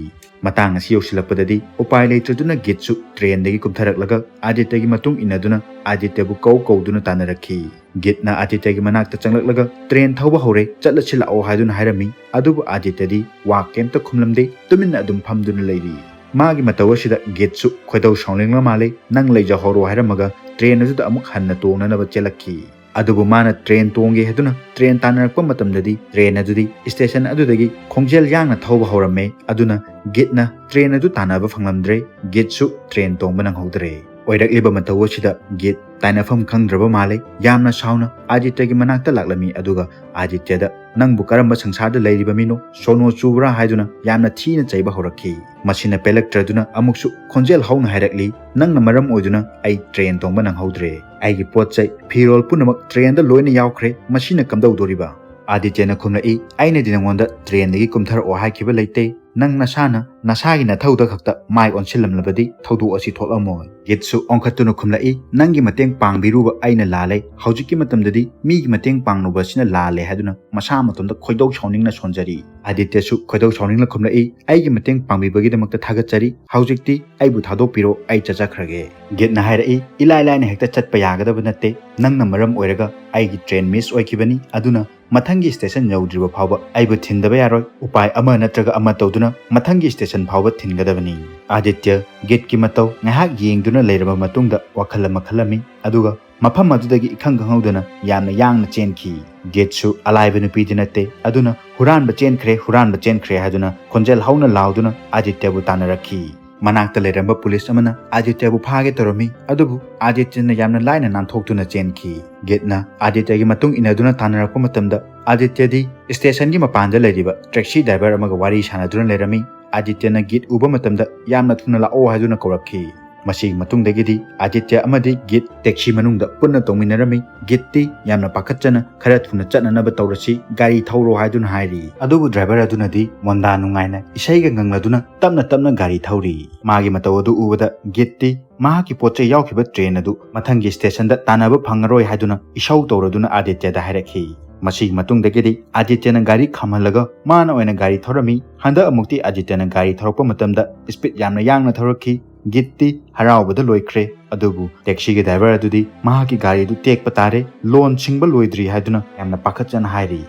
ꯃꯇꯥꯡ ꯑꯁꯤ ꯌꯧꯁꯤꯜꯂꯛꯄꯗꯗꯤ ꯎꯄꯥꯏ ꯂꯩꯇ꯭ꯔꯗꯨꯅ ꯒꯤꯠꯁꯨ ꯇ꯭ꯔꯦꯟꯗꯒꯤ ꯀꯨꯝꯊꯔꯛꯂꯒ ꯑꯥꯗꯤꯇ꯭ꯌꯒꯤ ꯃꯇꯨꯡ ꯏꯟꯅꯗꯨꯅ ꯑꯥꯗꯤꯇ꯭ꯌꯕꯨ ꯀꯧ ꯀꯧꯗꯨꯅ ꯇꯥꯟꯅꯔꯛꯈꯤ꯫ ꯒꯤꯠꯅ ꯑꯥꯗꯤꯇ꯭ꯌꯒꯤ ꯃꯅꯥꯛꯇ ꯆꯪꯂꯛꯂꯒ "ꯇ꯭ꯔꯦꯟ ꯊꯧꯕ ꯍꯧꯔꯦ, ꯆꯠꯂꯁꯤ ꯂꯥꯛꯑꯣ" ꯍꯥꯏꯗꯨꯅ ꯍꯥꯏꯔꯝꯃꯤ꯫ ꯑꯗꯨꯕꯨ ꯑꯥꯗꯤꯇ꯭ꯌꯗꯤ ꯋꯥ ꯀꯩꯝꯇ ꯈꯨꯝꯂꯝꯗꯦ, ꯇꯨꯃꯤꯟꯅ ꯑꯗꯨꯝ ꯐꯝꯗꯨꯅ ꯂꯩꯔꯤ꯫ ꯃꯥꯒꯤ ꯃꯇꯧ ꯑꯁꯤꯗ ꯒꯤꯠꯁꯨ ꯈꯣꯏꯗꯧ ꯁꯥꯎꯅꯤꯡꯂ ꯃꯥꯜꯂꯦ, "ꯅꯪ ꯂꯩꯖꯍꯧꯔꯣ" ꯍꯥꯏꯔꯝꯃꯒ ꯇ꯭ꯔꯦꯟ ꯑꯗꯨꯗ ꯑꯃꯨꯛ ꯍꯟꯅ ꯇꯣꯡꯅꯅꯕ ꯆꯦꯜꯂꯛꯈꯤ꯫ ꯑꯗꯨꯕꯨ ꯃꯥꯅ ꯇ꯭ꯔꯦꯟ ꯇꯣꯡꯒꯦ ꯍꯥꯏꯗꯨꯅ ꯇ꯭ꯔꯦꯟ ꯇꯥꯟꯅꯔꯛꯄ ꯃꯇꯝꯗꯗꯤ ꯇ꯭ꯔꯦꯟ ꯑꯗꯨꯗꯤ ꯁ꯭ꯇꯦꯁꯟ ꯑꯗꯨꯗꯒꯤ ꯈꯣꯡꯖꯦꯜ ꯌꯥꯡꯅ ꯊꯧꯕ ꯍꯧꯔꯝꯃꯦ꯫ ꯑꯗꯨꯅ ꯒꯤꯠꯅ ꯇ꯭ꯔꯦꯟ ꯑꯗꯨ ꯇꯥꯟꯅꯕ ꯐꯪꯂꯝꯗ꯭ꯔꯦ꯫ ꯒꯤꯠꯁꯨ ꯇ꯭ꯔꯦꯟ ꯇꯣꯡꯕ ꯅꯪꯍꯧꯗ꯭ꯔꯦ꯫ ꯑꯣꯏꯔꯛꯂꯤꯕ ꯃꯇꯧ ꯑꯁꯤꯗ ꯒꯤꯠ ꯇꯥꯏꯅꯐꯝ ꯈꯪꯗ꯭ꯔꯕ ꯃꯥꯜꯂꯦ꯫ ꯌꯥꯝꯅ ꯁꯥꯎꯅ ꯑꯥꯗꯤꯇ꯭ꯌꯒꯤ ꯃꯅꯥꯛꯇ ꯂꯥꯛꯂꯝꯃꯤ, ꯑꯗꯨꯒ ꯑꯥꯗꯤꯇ꯭ꯌꯗ "ꯅꯪꯕꯨ ꯀꯔꯝꯕ ꯁꯪꯁꯥꯔꯗ ꯂꯩꯔꯤꯕ ꯃꯤꯅꯣ? ꯁꯣꯅꯣ ꯆꯨꯕ꯭ꯔꯥ?" ꯍꯥꯏꯗꯨꯅ ꯌꯥꯝꯅ ꯊꯤꯅ ꯆꯩꯕ ꯍꯧꯔꯛꯈꯤ꯫ ꯃꯁꯤꯅ ꯄꯦꯜꯂꯛꯇ꯭ꯔꯗꯨꯅ ꯑꯃꯨꯛꯁꯨ ꯈꯣꯟꯖꯦꯜ ꯍꯧꯅ ꯍꯥꯏꯔꯛꯂꯤ, "ꯅꯪꯅ ꯃꯔꯝ ꯑꯣꯏꯗꯨꯅ ꯑꯩ ꯇ꯭ꯔꯦꯟ ꯇꯣꯡꯕ ꯅꯪꯍꯧꯗ꯭ꯔꯦ꯫ ꯑꯩꯒꯤ ꯄꯣꯠ ꯆꯩ, ꯐꯤꯔꯣꯜ ꯄꯨꯝꯅꯃꯛ ꯇ꯭ꯔꯦꯟꯗ ꯂꯣꯏꯅ ꯌꯥꯎꯈ꯭ꯔꯦ꯫ ꯃꯁꯤꯅ ꯀꯝꯗꯧꯗꯣꯔꯤꯕ?" ꯑꯥꯗꯤꯇ꯭ꯌꯅ ꯈꯨꯝꯂꯛꯏ, "ꯑꯩꯅꯗꯤ ꯅꯉꯣꯟꯗ ꯇ꯭ꯔꯦꯟꯗꯒꯤ ꯀꯨꯝꯊꯔꯛꯑꯣ ꯍꯥꯏꯈꯤꯕ ꯂꯩꯇꯦ꯫ ꯅꯪ ꯅꯁꯥꯅ ꯅꯁꯥꯒꯤ ꯅꯊꯧꯗ ꯈꯛꯇ ꯃꯥꯏ ꯑꯣꯟꯁꯤꯜꯂꯝꯂꯕꯗꯤ ꯊꯧꯗꯣꯛ ꯑꯁꯤ ꯊꯣꯛꯂꯝꯃꯣꯏ꯫" ꯒꯤꯠꯁꯨ ꯑꯣꯟꯈꯠꯇꯨꯅ ꯈꯨꯝꯂꯛꯏ, "ꯅꯪꯒꯤ ꯃꯇꯦꯡ ꯄꯥꯡꯕꯤꯔꯨꯕ ꯑꯩꯅ ꯂꯥꯜꯂꯦ꯫ ꯍꯧꯖꯤꯛꯀꯤ ꯃꯇꯝꯗꯗꯤ ꯃꯤꯒꯤ ꯃꯇꯦꯡ ꯄꯥꯡꯂꯨꯕ ꯑꯁꯤꯅ ꯂꯥꯜꯂꯦ" ꯍꯥꯏꯗꯨꯅ ꯃꯁꯥ ꯃꯇꯣꯝꯇ ꯈꯣꯏꯗꯧ ꯁꯥꯎꯅꯤꯡꯅ ꯁꯣꯟꯖꯔꯤ꯫ ꯑꯥꯗꯤꯇ꯭ꯌꯁꯨ ꯈꯣꯏꯗꯧ ꯁꯥꯎꯅꯤꯡꯅ ꯈꯨꯝꯂꯛꯏ, "ꯑꯩꯒꯤ ꯃꯇꯦꯡ ꯄꯥꯡꯕꯤꯕꯒꯤꯗꯃꯛꯇ ꯊꯥꯒꯠꯆꯔꯤ꯫ ꯍꯧꯖꯤꯛꯇꯤ ꯑꯩꯕꯨ ꯊꯥꯗꯣꯛꯄꯤꯔꯣ, ꯑꯩ ꯆꯠꯆꯈ꯭ꯔꯒꯦ꯫" ꯒꯤꯠꯅ ꯍꯥꯏꯔꯛꯏ, "ꯏꯂꯥꯏ ꯂꯥꯏꯅ ꯍꯦꯛꯇ ꯆꯠꯄ ꯌꯥꯒꯗꯕ ꯅꯠꯇꯦ꯫ ꯅꯪꯅ ꯃꯔꯝ ꯑꯣꯏꯔꯒ ꯑꯩꯒꯤ ꯇ꯭ꯔꯦꯟ ꯃꯤꯁ ꯑꯣꯏꯈꯤꯕꯅꯤ, ꯑꯗꯨꯅ ꯃꯊꯪꯒꯤ ꯁ꯭ꯇꯦꯁꯟ ꯌꯧꯗ꯭ꯔꯤꯕ ꯐꯥꯎꯕ ꯑꯩꯕꯨ ꯊꯤꯟꯗꯕ ꯌꯥꯔꯣꯏ꯫ ꯎꯄꯥꯏ ꯑꯃ ꯅꯠꯇ꯭ꯔꯒ ꯑꯃ ꯇꯧꯗꯨꯅ ꯃꯊꯪꯒꯤ ꯁ꯭ꯇꯦꯁꯟ ꯐꯥꯎꯕ ꯊꯤꯟꯒꯗꯕꯅꯤ꯫" ꯑꯥꯗꯤꯇ꯭ꯌ ꯒꯤꯠꯀꯤ ꯃꯇꯧ ꯉꯥꯏꯍꯥꯛ ꯌꯦꯡꯗꯨꯅ ꯂꯩꯔꯕ ꯃꯇꯨꯡꯗ ꯋꯥꯈꯜ ꯑꯃ ꯈꯜꯂꯝꯃꯤ, ꯑꯗꯨꯒ ꯃꯐꯝ ꯑꯗꯨꯗꯒꯤ ꯏꯈꯪ ꯈꯪꯍꯧꯗꯅ ꯌꯥꯝꯅ ꯌꯥꯡꯅ ꯆꯦꯟꯈꯤ꯫ ꯒꯤꯠꯁꯨ ꯑꯂꯥꯏꯕ ꯅꯨꯄꯤꯗꯤ ꯅꯠꯇꯦ, ꯑꯗꯨꯅ "ꯍꯨꯔꯥꯟꯕ ꯆꯦꯟꯈ꯭ꯔꯦ, ꯍꯨꯔꯥꯟꯕ ꯆꯦꯟꯈ꯭ꯔꯦ" ꯍꯥꯏꯗꯨꯅ ꯈꯣꯟꯖꯦꯜ ꯍꯧꯅ ꯂꯥꯎꯗꯨꯅ ꯑꯥꯗꯤꯇ꯭ꯌꯕꯨ ꯇꯥꯟꯅꯔꯛꯈꯤ꯫ ꯃꯅꯥꯛꯇ ꯂꯩꯔꯝꯕ ꯄꯨꯂꯤꯁ ꯑꯃꯅ ꯑꯥꯗꯤꯇ꯭ꯌꯕꯨ ꯐꯥꯒꯦ ꯇꯧꯔꯝꯃꯤ, ꯑꯗꯨꯕꯨ ꯑꯥꯗꯤꯇ꯭ꯌꯅ ꯌꯥꯝꯅ ꯂꯥꯏꯅ ꯅꯥꯟꯊꯣꯛꯇꯨꯅ ꯆꯦꯟꯈꯤ꯫ ꯒꯤꯠꯅ ꯑꯥꯗꯤꯇ꯭ꯌꯒꯤ ꯃꯇꯨꯡ ꯏꯟꯅꯗꯨꯅ ꯇꯥꯟꯅꯔꯛꯄ ꯃꯇꯝꯗ, ꯑꯥꯗꯤꯇ꯭ꯌꯗꯤ ꯁ꯭ꯇꯦꯁꯟꯒꯤ ꯃꯄꯥꯟꯗ ꯂꯩꯔꯤꯕ ꯇꯦꯛꯁꯤ ꯗ꯭ꯔꯥꯏꯚꯔ ꯑꯃꯒ ꯋꯥꯔꯤ ꯁꯥꯟꯅꯗꯨꯅ ꯂꯩꯔꯝꯃꯤ꯫ ꯑꯥꯗꯤꯇ꯭ꯌꯅ ꯒꯤꯠ ꯎꯕ ꯃꯇꯝꯗ ꯌꯥꯝꯅ ꯊꯨꯅ ꯂꯥꯛꯑꯣ ꯍꯥꯏꯗꯨꯅ ꯀꯧꯔꯛꯈꯤ꯫ ꯃꯁꯤꯒꯤ ꯃꯇꯨꯡꯗꯒꯤꯗꯤ ꯑꯥꯗꯤꯇ꯭ꯌ ꯑꯃꯗꯤ ꯒꯤꯠ ꯇꯦꯛꯁꯤ ꯃꯅꯨꯡꯗ ꯄꯨꯟꯅ ꯇꯣꯡꯃꯤꯟꯅꯔꯝꯃꯤ꯫ ꯒꯤꯠꯇꯤ ꯌꯥꯝꯅ ꯄꯥꯈꯠꯆꯅ "ꯈꯔ ꯊꯨꯅ ꯆꯠꯅꯅꯕ ꯇꯧꯔꯁꯤ, ꯒꯥꯔꯤ ꯊꯧꯔꯣ" ꯍꯥꯏꯗꯨꯅ ꯍꯥꯏꯔꯤ꯫ ꯑꯗꯨꯕꯨ ꯗ꯭ꯔꯥꯏꯚꯔ ꯑꯗꯨꯅꯗꯤ ꯃꯣꯟꯗꯥ ꯅꯨꯡꯉꯥꯏꯅ ꯏꯁꯩꯒ ꯉꯪꯂꯗꯨꯅ ꯇꯞꯅ ꯇꯞꯅ ꯒꯥꯔꯤ ꯊꯧꯔꯤ꯫ ꯃꯥꯒꯤ ꯃꯇꯧ ꯑꯗꯨ ꯎꯕꯗ ꯒꯤꯠꯇꯤ ꯃꯍꯥꯛꯀꯤ ꯄꯣꯠ ꯆꯩ ꯌꯥꯎꯈꯤꯕ ꯇ꯭ꯔꯦꯟ ꯑꯗꯨ ꯃꯊꯪꯒꯤ ꯁ꯭ꯇꯦꯁꯟꯗ ꯇꯥꯟꯅꯕ ꯐꯪꯉꯔꯣꯏ ꯍꯥꯏꯗꯨꯅ ꯏꯁꯧ ꯇꯧꯔꯗꯨꯅ ꯑꯥꯗꯤꯇ꯭ꯌꯗ ꯍꯥꯏꯔꯛꯈꯤ꯫ ꯃꯁꯤꯒꯤ ꯃꯇꯨꯡꯗꯒꯤꯗꯤ ꯑꯥꯗꯤꯇ꯭ꯌꯅ ꯒꯥꯔꯤ ꯈꯥꯝꯍꯜꯂꯒ ꯃꯥꯅ ꯑꯣꯏꯅ ꯒꯥꯔꯤ ꯊꯧꯔꯝꯃꯤ꯫ ꯍꯟꯗꯛ ꯑꯃꯨꯛꯇꯤ ꯑꯥꯗꯤꯇ꯭ꯌꯅ ꯒꯥꯔꯤ ꯊꯧꯔꯛꯄ ꯃꯇꯝꯗ ꯁ꯭ꯄꯤꯗ ꯌꯥꯝꯅ ꯌꯥꯡꯅ ꯊꯧꯔꯛꯈꯤ꯫ ꯒꯤꯠꯇꯤ ꯍꯔꯥꯎꯕꯗ ꯂꯣꯏꯈ꯭ꯔꯦ꯫ ꯑꯗꯨꯕꯨ ꯇꯦꯛꯁꯤꯒꯤ ꯗ꯭ꯔꯥꯏꯚꯔ ꯑꯗꯨꯗꯤ ꯃꯍꯥꯛꯀꯤ ꯒꯥꯔꯤꯗꯨ ꯇꯦꯛꯄ ꯇꯥꯔꯦ, ꯂꯣꯟ ꯁꯤꯡꯕ ꯂꯣꯏꯗ꯭ꯔꯤ ꯍꯥꯏꯗꯨꯅ ꯌꯥꯝꯅ ꯄꯥꯈꯠꯆꯅ ꯍꯥꯏꯔꯤ꯫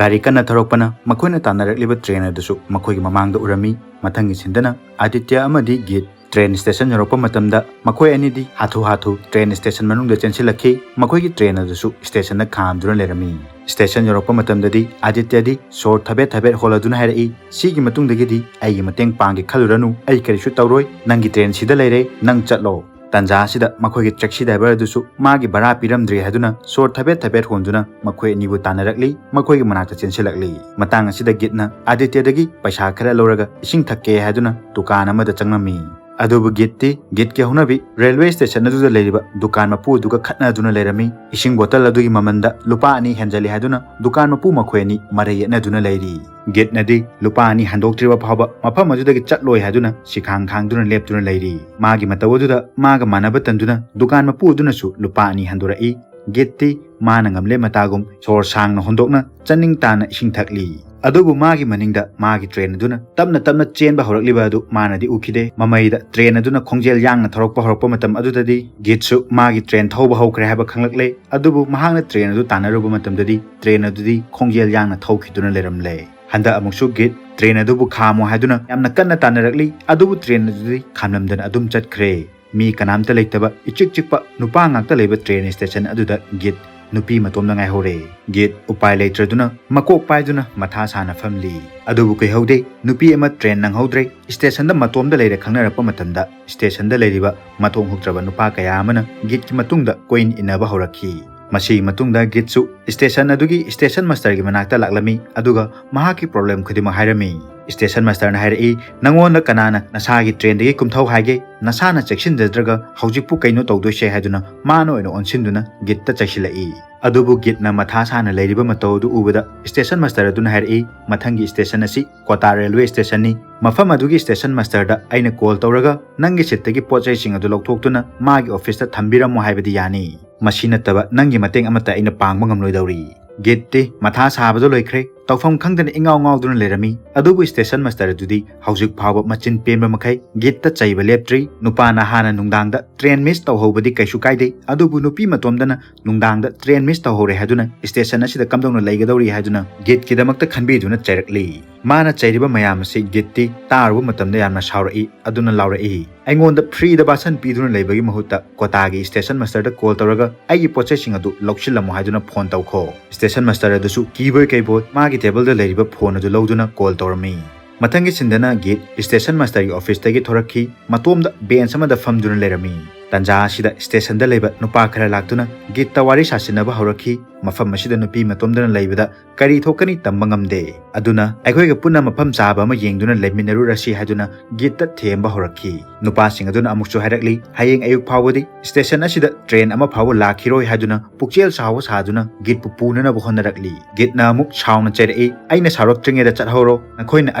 ꯒꯥꯔꯤ ꯀꯟꯅ ꯊꯧꯔꯛꯄꯅ ꯃꯈꯣꯏꯅ ꯇꯥꯟꯅꯔꯛꯂꯤꯕ ꯇ꯭ꯔꯦꯟ ꯑꯗꯨꯁꯨ ꯃꯈꯣꯏꯒꯤ ꯃꯃꯥꯡꯗ ꯎꯔꯝꯃꯤ꯫ ꯃꯊꯪꯒꯤ ꯁꯤꯟꯗꯅ ꯑꯥꯗꯤꯇ꯭ꯌ ꯑꯃꯗꯤ ꯒꯤꯠ ꯇ꯭ꯔꯦꯟ ꯁ꯭ꯇꯦꯁꯟ ꯌꯧꯔꯛꯄ ꯃꯇꯝꯗ ꯃꯈꯣꯏ ꯑꯅꯤꯗꯤ ꯍꯥꯊꯨ ꯍꯥꯊꯨ ꯇ꯭ꯔꯦꯟ ꯁ꯭ꯇꯦꯁꯟ ꯃꯅꯨꯡꯗ ꯆꯦꯟꯁꯤꯜꯂꯛꯈꯤ꯫ ꯃꯈꯣꯏꯒꯤ ꯇ꯭ꯔꯦꯟ ꯑꯗꯨꯁꯨ ꯁ꯭ꯇꯦꯁꯟꯗ ꯈꯥꯝꯗꯨꯅ ꯂꯩꯔꯝꯃꯤ꯫ ꯁ꯭ꯇꯦꯁꯟ ꯌꯧꯔꯛꯄ ꯃꯇꯝꯗꯗꯤ ꯑꯥꯗꯤꯇ꯭ꯌꯗꯤ ꯁꯣꯔ ꯊꯕꯦꯠ ꯊꯕꯦꯠ ꯍꯣꯜꯂꯗꯨꯅ ꯍꯥꯏꯔꯛꯏ, "ꯁꯤꯒꯤ ꯃꯇꯨꯡꯗꯒꯤꯗꯤ ꯑꯩꯒꯤ ꯃꯇꯦꯡ ꯄꯥꯡꯒꯦ ꯈꯜꯂꯨꯔꯅꯨ, ꯑꯩ ꯀꯔꯤꯁꯨ ꯇꯧꯔꯣꯏ, ꯅꯪꯒꯤ ꯇ꯭ꯔꯦꯟ ꯁꯤꯗ ꯂꯩꯔꯦ, ꯅꯪ ꯆꯠꯂꯣ"꯫ ꯇꯥꯟꯖꯥ ꯑꯁꯤꯗ ꯃꯈꯣꯏꯒꯤ ꯇꯦꯛꯁꯤ ꯗ꯭ꯔꯥꯏꯚꯔ ꯑꯗꯨꯁꯨ ꯃꯥꯒꯤ ꯚꯔꯥ ꯄꯤꯔꯝꯗ꯭ꯔꯤ ꯍꯥꯏꯗꯨꯅ ꯁꯣꯔ ꯊꯕꯦꯠ ꯊꯕꯦꯠ ꯍꯣꯟꯗꯨꯅ ꯃꯈꯣꯏ ꯑꯅꯤꯕꯨ ꯇꯥꯟꯅꯔꯛꯂꯤ, ꯃꯈꯣꯏꯒꯤ ꯃꯅꯥꯛꯇ ꯆꯦꯟꯁꯤꯜꯂꯛꯂꯤ꯫ ꯃꯇꯥꯡ ꯑꯁꯤꯗ ꯒꯤꯠꯅ ꯑꯥꯗꯤꯇ꯭ꯌꯗꯒꯤ ꯄꯩꯁꯥ ꯈꯔ ꯂꯧꯔꯒ ꯏꯁꯤꯡ ꯊꯛꯀꯦ ꯍꯥꯏꯗꯨꯅ ꯗꯨꯀꯥꯟ ꯑꯃꯗ ꯆꯪꯂꯝꯃꯤ꯫ ꯑꯗꯨꯕꯨ ꯒꯤꯠꯇꯤ ꯒꯤꯠꯀꯤ ꯍꯧꯅꯕꯤ ꯔꯦꯜꯋꯦ ꯁ꯭ꯇꯦꯁꯟ ꯑꯗꯨꯗ ꯂꯩꯔꯤꯕ ꯗꯨꯀꯥꯟ ꯃꯄꯨ ꯑꯗꯨꯒ ꯈꯠꯅꯗꯨꯅ ꯂꯩꯔꯝꯃꯤ꯫ ꯏꯁꯤꯡ ꯕꯣꯇꯜ ꯑꯗꯨꯒꯤ ꯃꯃꯜꯗ ꯂꯨꯄꯥ ꯑꯅꯤ ꯍꯦꯟꯖꯜꯂꯤ ꯍꯥꯏꯗꯨꯅ ꯗꯨꯀꯥꯟ ꯃꯄꯨ ꯃꯈꯣꯏ ꯑꯅꯤ ꯃꯔꯩ ꯌꯦꯠꯅꯗꯨꯅ ꯂꯩꯔꯤ꯫ ꯒꯤꯠꯅꯗꯤ ꯂꯨꯄꯥ ꯑꯅꯤ ꯍꯟꯗꯣꯛꯇ꯭ꯔꯤꯕ ꯐꯥꯎꯕ ꯃꯐꯝ ꯑꯗꯨꯗꯒꯤ ꯆꯠꯂꯣꯏ ꯍꯥꯏꯗꯨꯅ ꯁꯤꯈꯥꯡ ꯈꯥꯡꯗꯨꯅ ꯂꯦꯞꯇꯨꯅ ꯂꯩꯔꯤ꯫ ꯃꯥꯒꯤ ꯃꯇꯧ ꯑꯗꯨꯗ ꯃꯥꯒ ꯃꯥꯟꯅꯕ ꯇꯟꯗꯨꯅ ꯗꯨꯀꯥꯟ ꯃꯄꯨ ꯑꯗꯨꯅꯁꯨ ꯂꯨꯄꯥ ꯑꯅꯤ ꯍꯟꯗꯣꯔꯛꯏ꯫ ꯒꯤꯠꯇꯤ ꯃꯥꯅ ꯉꯝꯂꯦ ꯃꯇꯥꯒꯨꯝ ꯁꯣꯔ ꯁꯥꯡꯅ ꯍꯣꯟꯗꯣꯛꯅ ꯆꯥꯅꯤꯡ ꯇꯥꯅ ꯏꯁꯤꯡ ꯊꯛꯂꯤ꯫ ꯑꯗꯨꯕꯨ ꯃꯥꯒꯤ ꯃꯅꯤꯡꯗ ꯃꯥꯒꯤ ꯇ꯭ꯔꯦꯟ ꯑꯗꯨꯅ ꯇꯞꯅ ꯇꯞꯅ ꯆꯦꯟꯕ ꯍꯧꯔꯛꯂꯤꯕ ꯑꯗꯨ ꯃꯥꯅꯗꯤ ꯎꯈꯤꯗꯦ꯫ ꯃꯃꯩꯗ ꯇ꯭ꯔꯦꯟ ꯑꯗꯨꯅ ꯈꯣꯡꯖꯦꯜ ꯌꯥꯡꯅ ꯊꯧꯔꯛꯄ ꯍꯧꯔꯛꯄ ꯃꯇꯝ ꯑꯗꯨꯗꯗꯤ ꯒꯤꯠꯁꯨ ꯃꯥꯒꯤ ꯇ꯭ꯔꯦꯟ ꯊꯧꯕ ꯍꯧꯈ꯭ꯔꯦ ꯍꯥꯏꯕ ꯈꯪꯂꯛꯂꯦ꯫ ꯑꯗꯨꯕꯨ ꯃꯍꯥꯛꯅ ꯇ꯭ꯔꯦꯟ ꯑꯗꯨ ꯇꯥꯟꯅꯔꯨꯕ ꯃꯇꯝꯗꯗꯤ ꯇ꯭ꯔꯦꯟ ꯑꯗꯨꯗꯤ ꯈꯣꯡꯖꯦꯜ ꯌꯥꯡꯅ ꯊꯧꯈꯤꯗꯨꯅ ꯂꯩꯔꯝꯂꯦ꯫ ꯍꯟꯗꯛ ꯑꯃꯨꯛꯁꯨ ꯒꯤꯠ ꯇ꯭ꯔꯦꯟ ꯑꯗꯨꯕꯨ ꯈꯥꯝꯃꯨ ꯍꯥꯏꯗꯨꯅ ꯌꯥꯝꯅ ꯀꯟꯅ ꯇꯥꯟꯅꯔꯛꯂꯤ꯫ ꯑꯗꯨꯕꯨ ꯇ꯭ꯔꯦꯟ ꯑꯗꯨꯗꯤ ꯈꯥꯝꯂꯝꯗꯅ ꯑꯗꯨꯝ ꯆꯠꯈ꯭ꯔꯦ꯫ ꯃꯤ ꯀꯅꯥꯝꯇ ꯂꯩꯇꯕ ꯏꯆꯤꯛ ꯆꯤꯛꯄ ꯅꯨꯄꯥ ꯉꯥꯛꯇ ꯂꯩꯕ ꯇ꯭ꯔꯦꯟ ꯁ꯭ꯇꯦꯁꯟ ꯑꯗꯨꯗ ꯒꯤꯠ ꯅꯨꯄꯤ ꯃꯇꯣꯝꯗ ꯉꯥꯏꯍꯧꯔꯦ꯫ ꯒꯤꯠ ꯎꯄꯥꯏ ꯂꯩꯇ꯭ꯔꯗꯨꯅ ꯃꯀꯣꯛ ꯄꯥꯏꯗꯨꯅ ꯃꯊꯥ ꯁꯥꯅ ꯐꯝꯂꯤ꯫ ꯑꯗꯨꯕꯨ ꯀꯨꯏꯍꯧꯗꯦ, ꯅꯨꯄꯤ ꯑꯃ ꯇ꯭ꯔꯦꯟ ꯅꯪꯍꯧꯗ꯭ꯔꯦ꯫ ꯁ꯭ꯇꯦꯁꯟꯗ ꯃꯇꯣꯝꯗ ꯂꯩꯔꯦ ꯈꯪꯅꯔꯛꯄ ꯃꯇꯝꯗ ꯁ꯭ꯇꯦꯁꯟꯗ ꯂꯩꯔꯤꯕ ꯃꯊꯣꯡ ꯍꯨꯛꯇ꯭ꯔꯕ ꯅꯨꯄꯥ ꯀꯌꯥ ꯑꯃꯅ ꯒꯤꯠꯀꯤ ꯃꯇꯨꯡꯗ ꯀꯣꯏꯏꯟ ꯏꯟꯅꯕ ꯍꯧꯔꯛꯈꯤ꯫ ꯃꯁꯤꯒꯤ ꯃꯇꯨꯡꯗ ꯒꯤꯠꯁꯨ ꯁ꯭ꯇꯦꯁꯟ ꯑꯗꯨꯒꯤ ꯁ꯭ꯇꯦꯁꯟ ꯃꯥꯁꯇꯔꯒꯤ ꯃꯅꯥꯛꯇ ꯂꯥꯛꯂꯝꯃꯤ, ꯑꯗꯨꯒ ꯃꯍꯥꯛꯀꯤ ꯄ꯭ꯔꯣꯕ꯭ꯂꯦꯝ ꯈꯨꯗꯤꯡꯃꯛ ꯍꯥꯏꯔꯝꯃꯤ꯫ ꯁ꯭ꯇꯦꯁꯟ ꯃꯥꯁꯇꯔꯅ ꯍꯥꯏꯔꯛꯏ, "ꯅꯪꯉꯣꯟꯗ ꯀꯅꯥꯅ ꯅꯁꯥꯒꯤ ꯇ꯭ꯔꯦꯟꯗꯒꯤ ꯀꯨꯝꯊꯧ ꯍꯥꯏꯒꯦ? ꯅꯁꯥꯅ ꯆꯦꯛꯁꯤꯟꯖꯗ꯭ꯔꯒ ꯍꯧꯖꯤꯛꯄꯨ ꯀꯩꯅꯣ ꯇꯧꯗꯣꯏꯁꯦ?" ꯍꯥꯏꯗꯨꯅ ꯃꯥꯅ ꯑꯣꯏꯅ ꯑꯣꯟꯁꯤꯟꯗꯨꯅ ꯒꯤꯠꯇ ꯆꯩꯁꯤꯜꯂꯛꯏ꯫ ꯑꯗꯨꯕꯨ ꯒꯤꯠꯅ ꯃꯊꯥ ꯁꯥꯅ ꯂꯩꯔꯤꯕ ꯃꯇꯧ ꯑꯗꯨ ꯎꯕꯗ ꯁ꯭ꯇꯦꯁꯟ ꯃꯥꯁꯇꯔ ꯑꯗꯨꯅ ꯍꯥꯏꯔꯛꯏ, "ꯃꯊꯪꯒꯤ ꯁ꯭ꯇꯦꯁꯟ ꯑꯁꯤ ꯀꯣꯇꯥ ꯔꯦꯜꯋꯦ ꯁ꯭ꯇꯦꯁꯟꯅꯤ꯫ ꯃꯐꯝ ꯑꯗꯨꯒꯤ ꯁ꯭ꯇꯦꯁꯟ ꯃꯥꯁꯇꯔꯗ ꯑꯩꯅ ꯀꯣꯜ ꯇꯧꯔꯒ ꯅꯪꯒꯤ ꯁꯤꯠꯇꯒꯤ ꯄꯣꯠ ꯆꯩꯁꯤꯡ ꯑꯗꯨ ꯂꯧꯊꯣꯛꯇꯨꯅ ꯃꯥꯒꯤ ꯑꯣꯐꯤꯁꯇ ꯊꯝꯕꯤꯔꯝꯃꯣ ꯍꯥꯏꯕꯗꯤ ꯌꯥꯅꯤ꯫ ꯃꯁꯤ ꯅꯠꯇꯕ ꯅꯪꯒꯤ ꯃꯇꯦꯡ ꯑꯃꯠꯇ ꯑꯩꯅ ꯄꯥꯡꯕ ꯉꯝꯂꯣꯏꯗꯧꯔꯤ"꯫ ꯒꯤꯠꯇꯤ ꯃꯊꯥ ꯁꯥꯕꯗꯣ ꯂꯣꯏꯈ꯭ꯔꯦ꯫ ꯇꯧꯐꯝ ꯈꯪꯗꯅ ꯏꯉꯥꯎ ꯉꯥꯎꯗꯨꯅ ꯂꯩꯔꯝꯃꯤ꯫ ꯑꯗꯨꯕꯨ ꯁ꯭ꯇꯦꯁꯟ ꯃꯥꯁꯇꯔ ꯑꯗꯨꯗꯤ ꯍꯧꯖꯤꯛ ꯐꯥꯎꯕ ꯃꯆꯤꯟ ꯄꯦꯟꯕ ꯃꯈꯩ ꯒꯤꯠꯇ ꯆꯩꯕ ꯂꯦꯞꯇ꯭ꯔꯤ꯫ ꯅꯨꯄꯥ ꯅꯍꯥꯅ ꯅꯨꯡꯗꯥꯡꯗ ꯇ꯭ꯔꯦꯟ ꯃꯤꯁ ꯇꯧꯍꯧꯕꯗꯤ ꯀꯩꯁꯨ ꯀꯥꯏꯗꯦ, ꯑꯗꯨꯕꯨ ꯅꯨꯄꯤ ꯃꯇꯣꯝꯗꯅ ꯅꯨꯡꯗꯥꯡꯗ ꯇ꯭ꯔꯦꯟ ꯃꯤꯁ ꯇꯧꯍꯧꯔꯦ ꯍꯥꯏꯗꯨꯅ ꯁ꯭ꯇꯦꯁꯟ ꯑꯁꯤꯗ ꯀꯝꯗꯧꯅ ꯂꯩꯒꯗꯧꯔꯤ ꯍꯥꯏꯗꯨꯅ ꯒꯤꯠꯀꯤꯗꯃꯛꯇ ꯈꯟꯕꯤꯗꯨꯅ ꯆꯩꯔꯛꯂꯤ꯫ ꯃꯥꯅ ꯆꯩꯔꯤꯕ ꯃꯌꯥꯝ ꯑꯁꯤ ꯒꯤꯠꯇꯤ ꯇꯥꯔꯨꯕ ꯃꯇꯝꯗ ꯌꯥꯝꯅ ꯁꯥꯎꯔꯛꯏ, ꯑꯗꯨꯅ ꯂꯥꯎꯔꯛꯏ, "ꯑꯩꯉꯣꯟꯗ ꯐ꯭ꯔꯤꯗ ꯕꯥꯁꯟ ꯄꯤꯗꯨꯅ ꯂꯩꯕꯒꯤ ꯃꯍꯨꯠꯇ ꯀꯣꯇꯥꯒꯤ ꯁ꯭ꯇꯦꯁꯟ ꯃꯥꯁꯇꯔꯗ ꯀꯣꯜ ꯇꯧꯔꯒ ꯑꯩꯒꯤ ꯄꯣꯠ ꯆꯩꯁꯤꯡ ꯑꯗꯨ ꯂꯧꯁꯤꯜꯂꯝꯃꯣ ꯍꯥꯏꯗꯨꯅ ꯐꯣꯟ ꯇꯧꯈꯣ"꯫ ꯁ꯭ꯇꯦꯁꯟ ꯃꯥꯁꯇꯔ ꯑꯗꯨꯁꯨ ꯀꯤꯕꯣꯏ ꯀꯩꯕꯣꯏ ꯃꯥꯒꯤ ꯇꯦꯕꯜꯗ ꯂꯩꯔꯤꯕ ꯐꯣꯟ ꯑꯗꯨ ꯂꯧꯗꯨꯅ ꯀꯣꯜ ꯇꯧꯔꯝꯃꯤ꯫ ꯃꯊꯪꯒꯤ ꯁꯤꯟꯗꯅ ꯒꯤꯠ ꯁ꯭ꯇꯦꯁꯟ ꯃꯥꯁꯇꯔꯒꯤ ꯑꯣꯐꯤꯁꯇꯒꯤ ꯊꯣꯔꯛꯈꯤ꯫ ꯃꯇꯣꯝꯗ ꯕꯦꯟꯆ ꯑꯃꯗ ꯐꯝꯗꯨꯅ ꯂꯩꯔꯝꯃꯤ꯫ ꯇꯟꯖꯥ ꯑꯁꯤꯗ ꯁ꯭ꯇꯦꯁꯟꯗ ꯂꯩꯕ ꯅꯨꯄꯥ ꯈꯔ ꯂꯥꯛꯇꯨꯅ ꯒꯤꯠꯇ ꯋꯥꯔꯤ ꯁꯥꯁꯤꯟꯅꯕ ꯍꯧꯔꯛꯈꯤ꯫ ꯃꯐꯝ ꯑꯁꯤꯗ ꯅꯨꯄꯤ ꯃꯇꯣꯝꯗꯅ ꯂꯩꯕꯗ ꯀꯔꯤ ꯊꯣꯛꯀꯅꯤ ꯇꯝꯕ ꯉꯝꯗꯦ꯫ ꯑꯗꯨꯅ ꯑꯩꯈꯣꯏꯒ ꯄꯨꯟꯅ ꯃꯐꯝ ꯆꯥꯕ ꯑꯃ ꯌꯦꯡꯗꯨꯅ ꯂꯩꯃꯤꯟꯅꯔꯨꯔꯁꯤ ꯍꯥꯏꯗꯨꯅ ꯒꯤꯠꯇ ꯊꯦꯝꯕ ꯍꯧꯔꯛꯈꯤ꯫ ꯅꯨꯄꯥꯁꯤꯡ ꯑꯗꯨꯅ ꯑꯃꯨꯛꯁꯨ ꯍꯥꯏꯔꯛꯂꯤ, "ꯍꯌꯦꯡ ꯑꯌꯨꯛ ꯐꯥꯎꯕꯗꯤ ꯁ꯭ꯇꯦꯁꯟ ꯑꯁꯤꯗ ꯇ꯭ꯔꯦꯟ ꯑꯃ ꯐꯥꯎꯕ ꯂꯥꯛꯈꯤꯔꯣꯏ" ꯍꯥꯏꯗꯨꯅ ꯄꯨꯛꯆꯦꯜ ꯆꯥꯎꯕ ꯁꯥꯗꯨꯅ ꯒꯤꯠꯄꯨ ꯄꯨꯅꯅꯕ ꯍꯣꯠꯅꯔꯛꯂꯤ꯫ ꯒꯤꯠꯅ ꯑꯃꯨꯛ ꯁꯥꯎꯅ ꯆꯩꯔꯛꯏ, "ꯑꯩꯅ ꯁꯥꯎꯔꯛꯇ꯭ꯔꯤꯉꯩꯗ ꯆꯠꯍꯧꯔꯣ꯫ ꯅꯈꯣꯏꯅ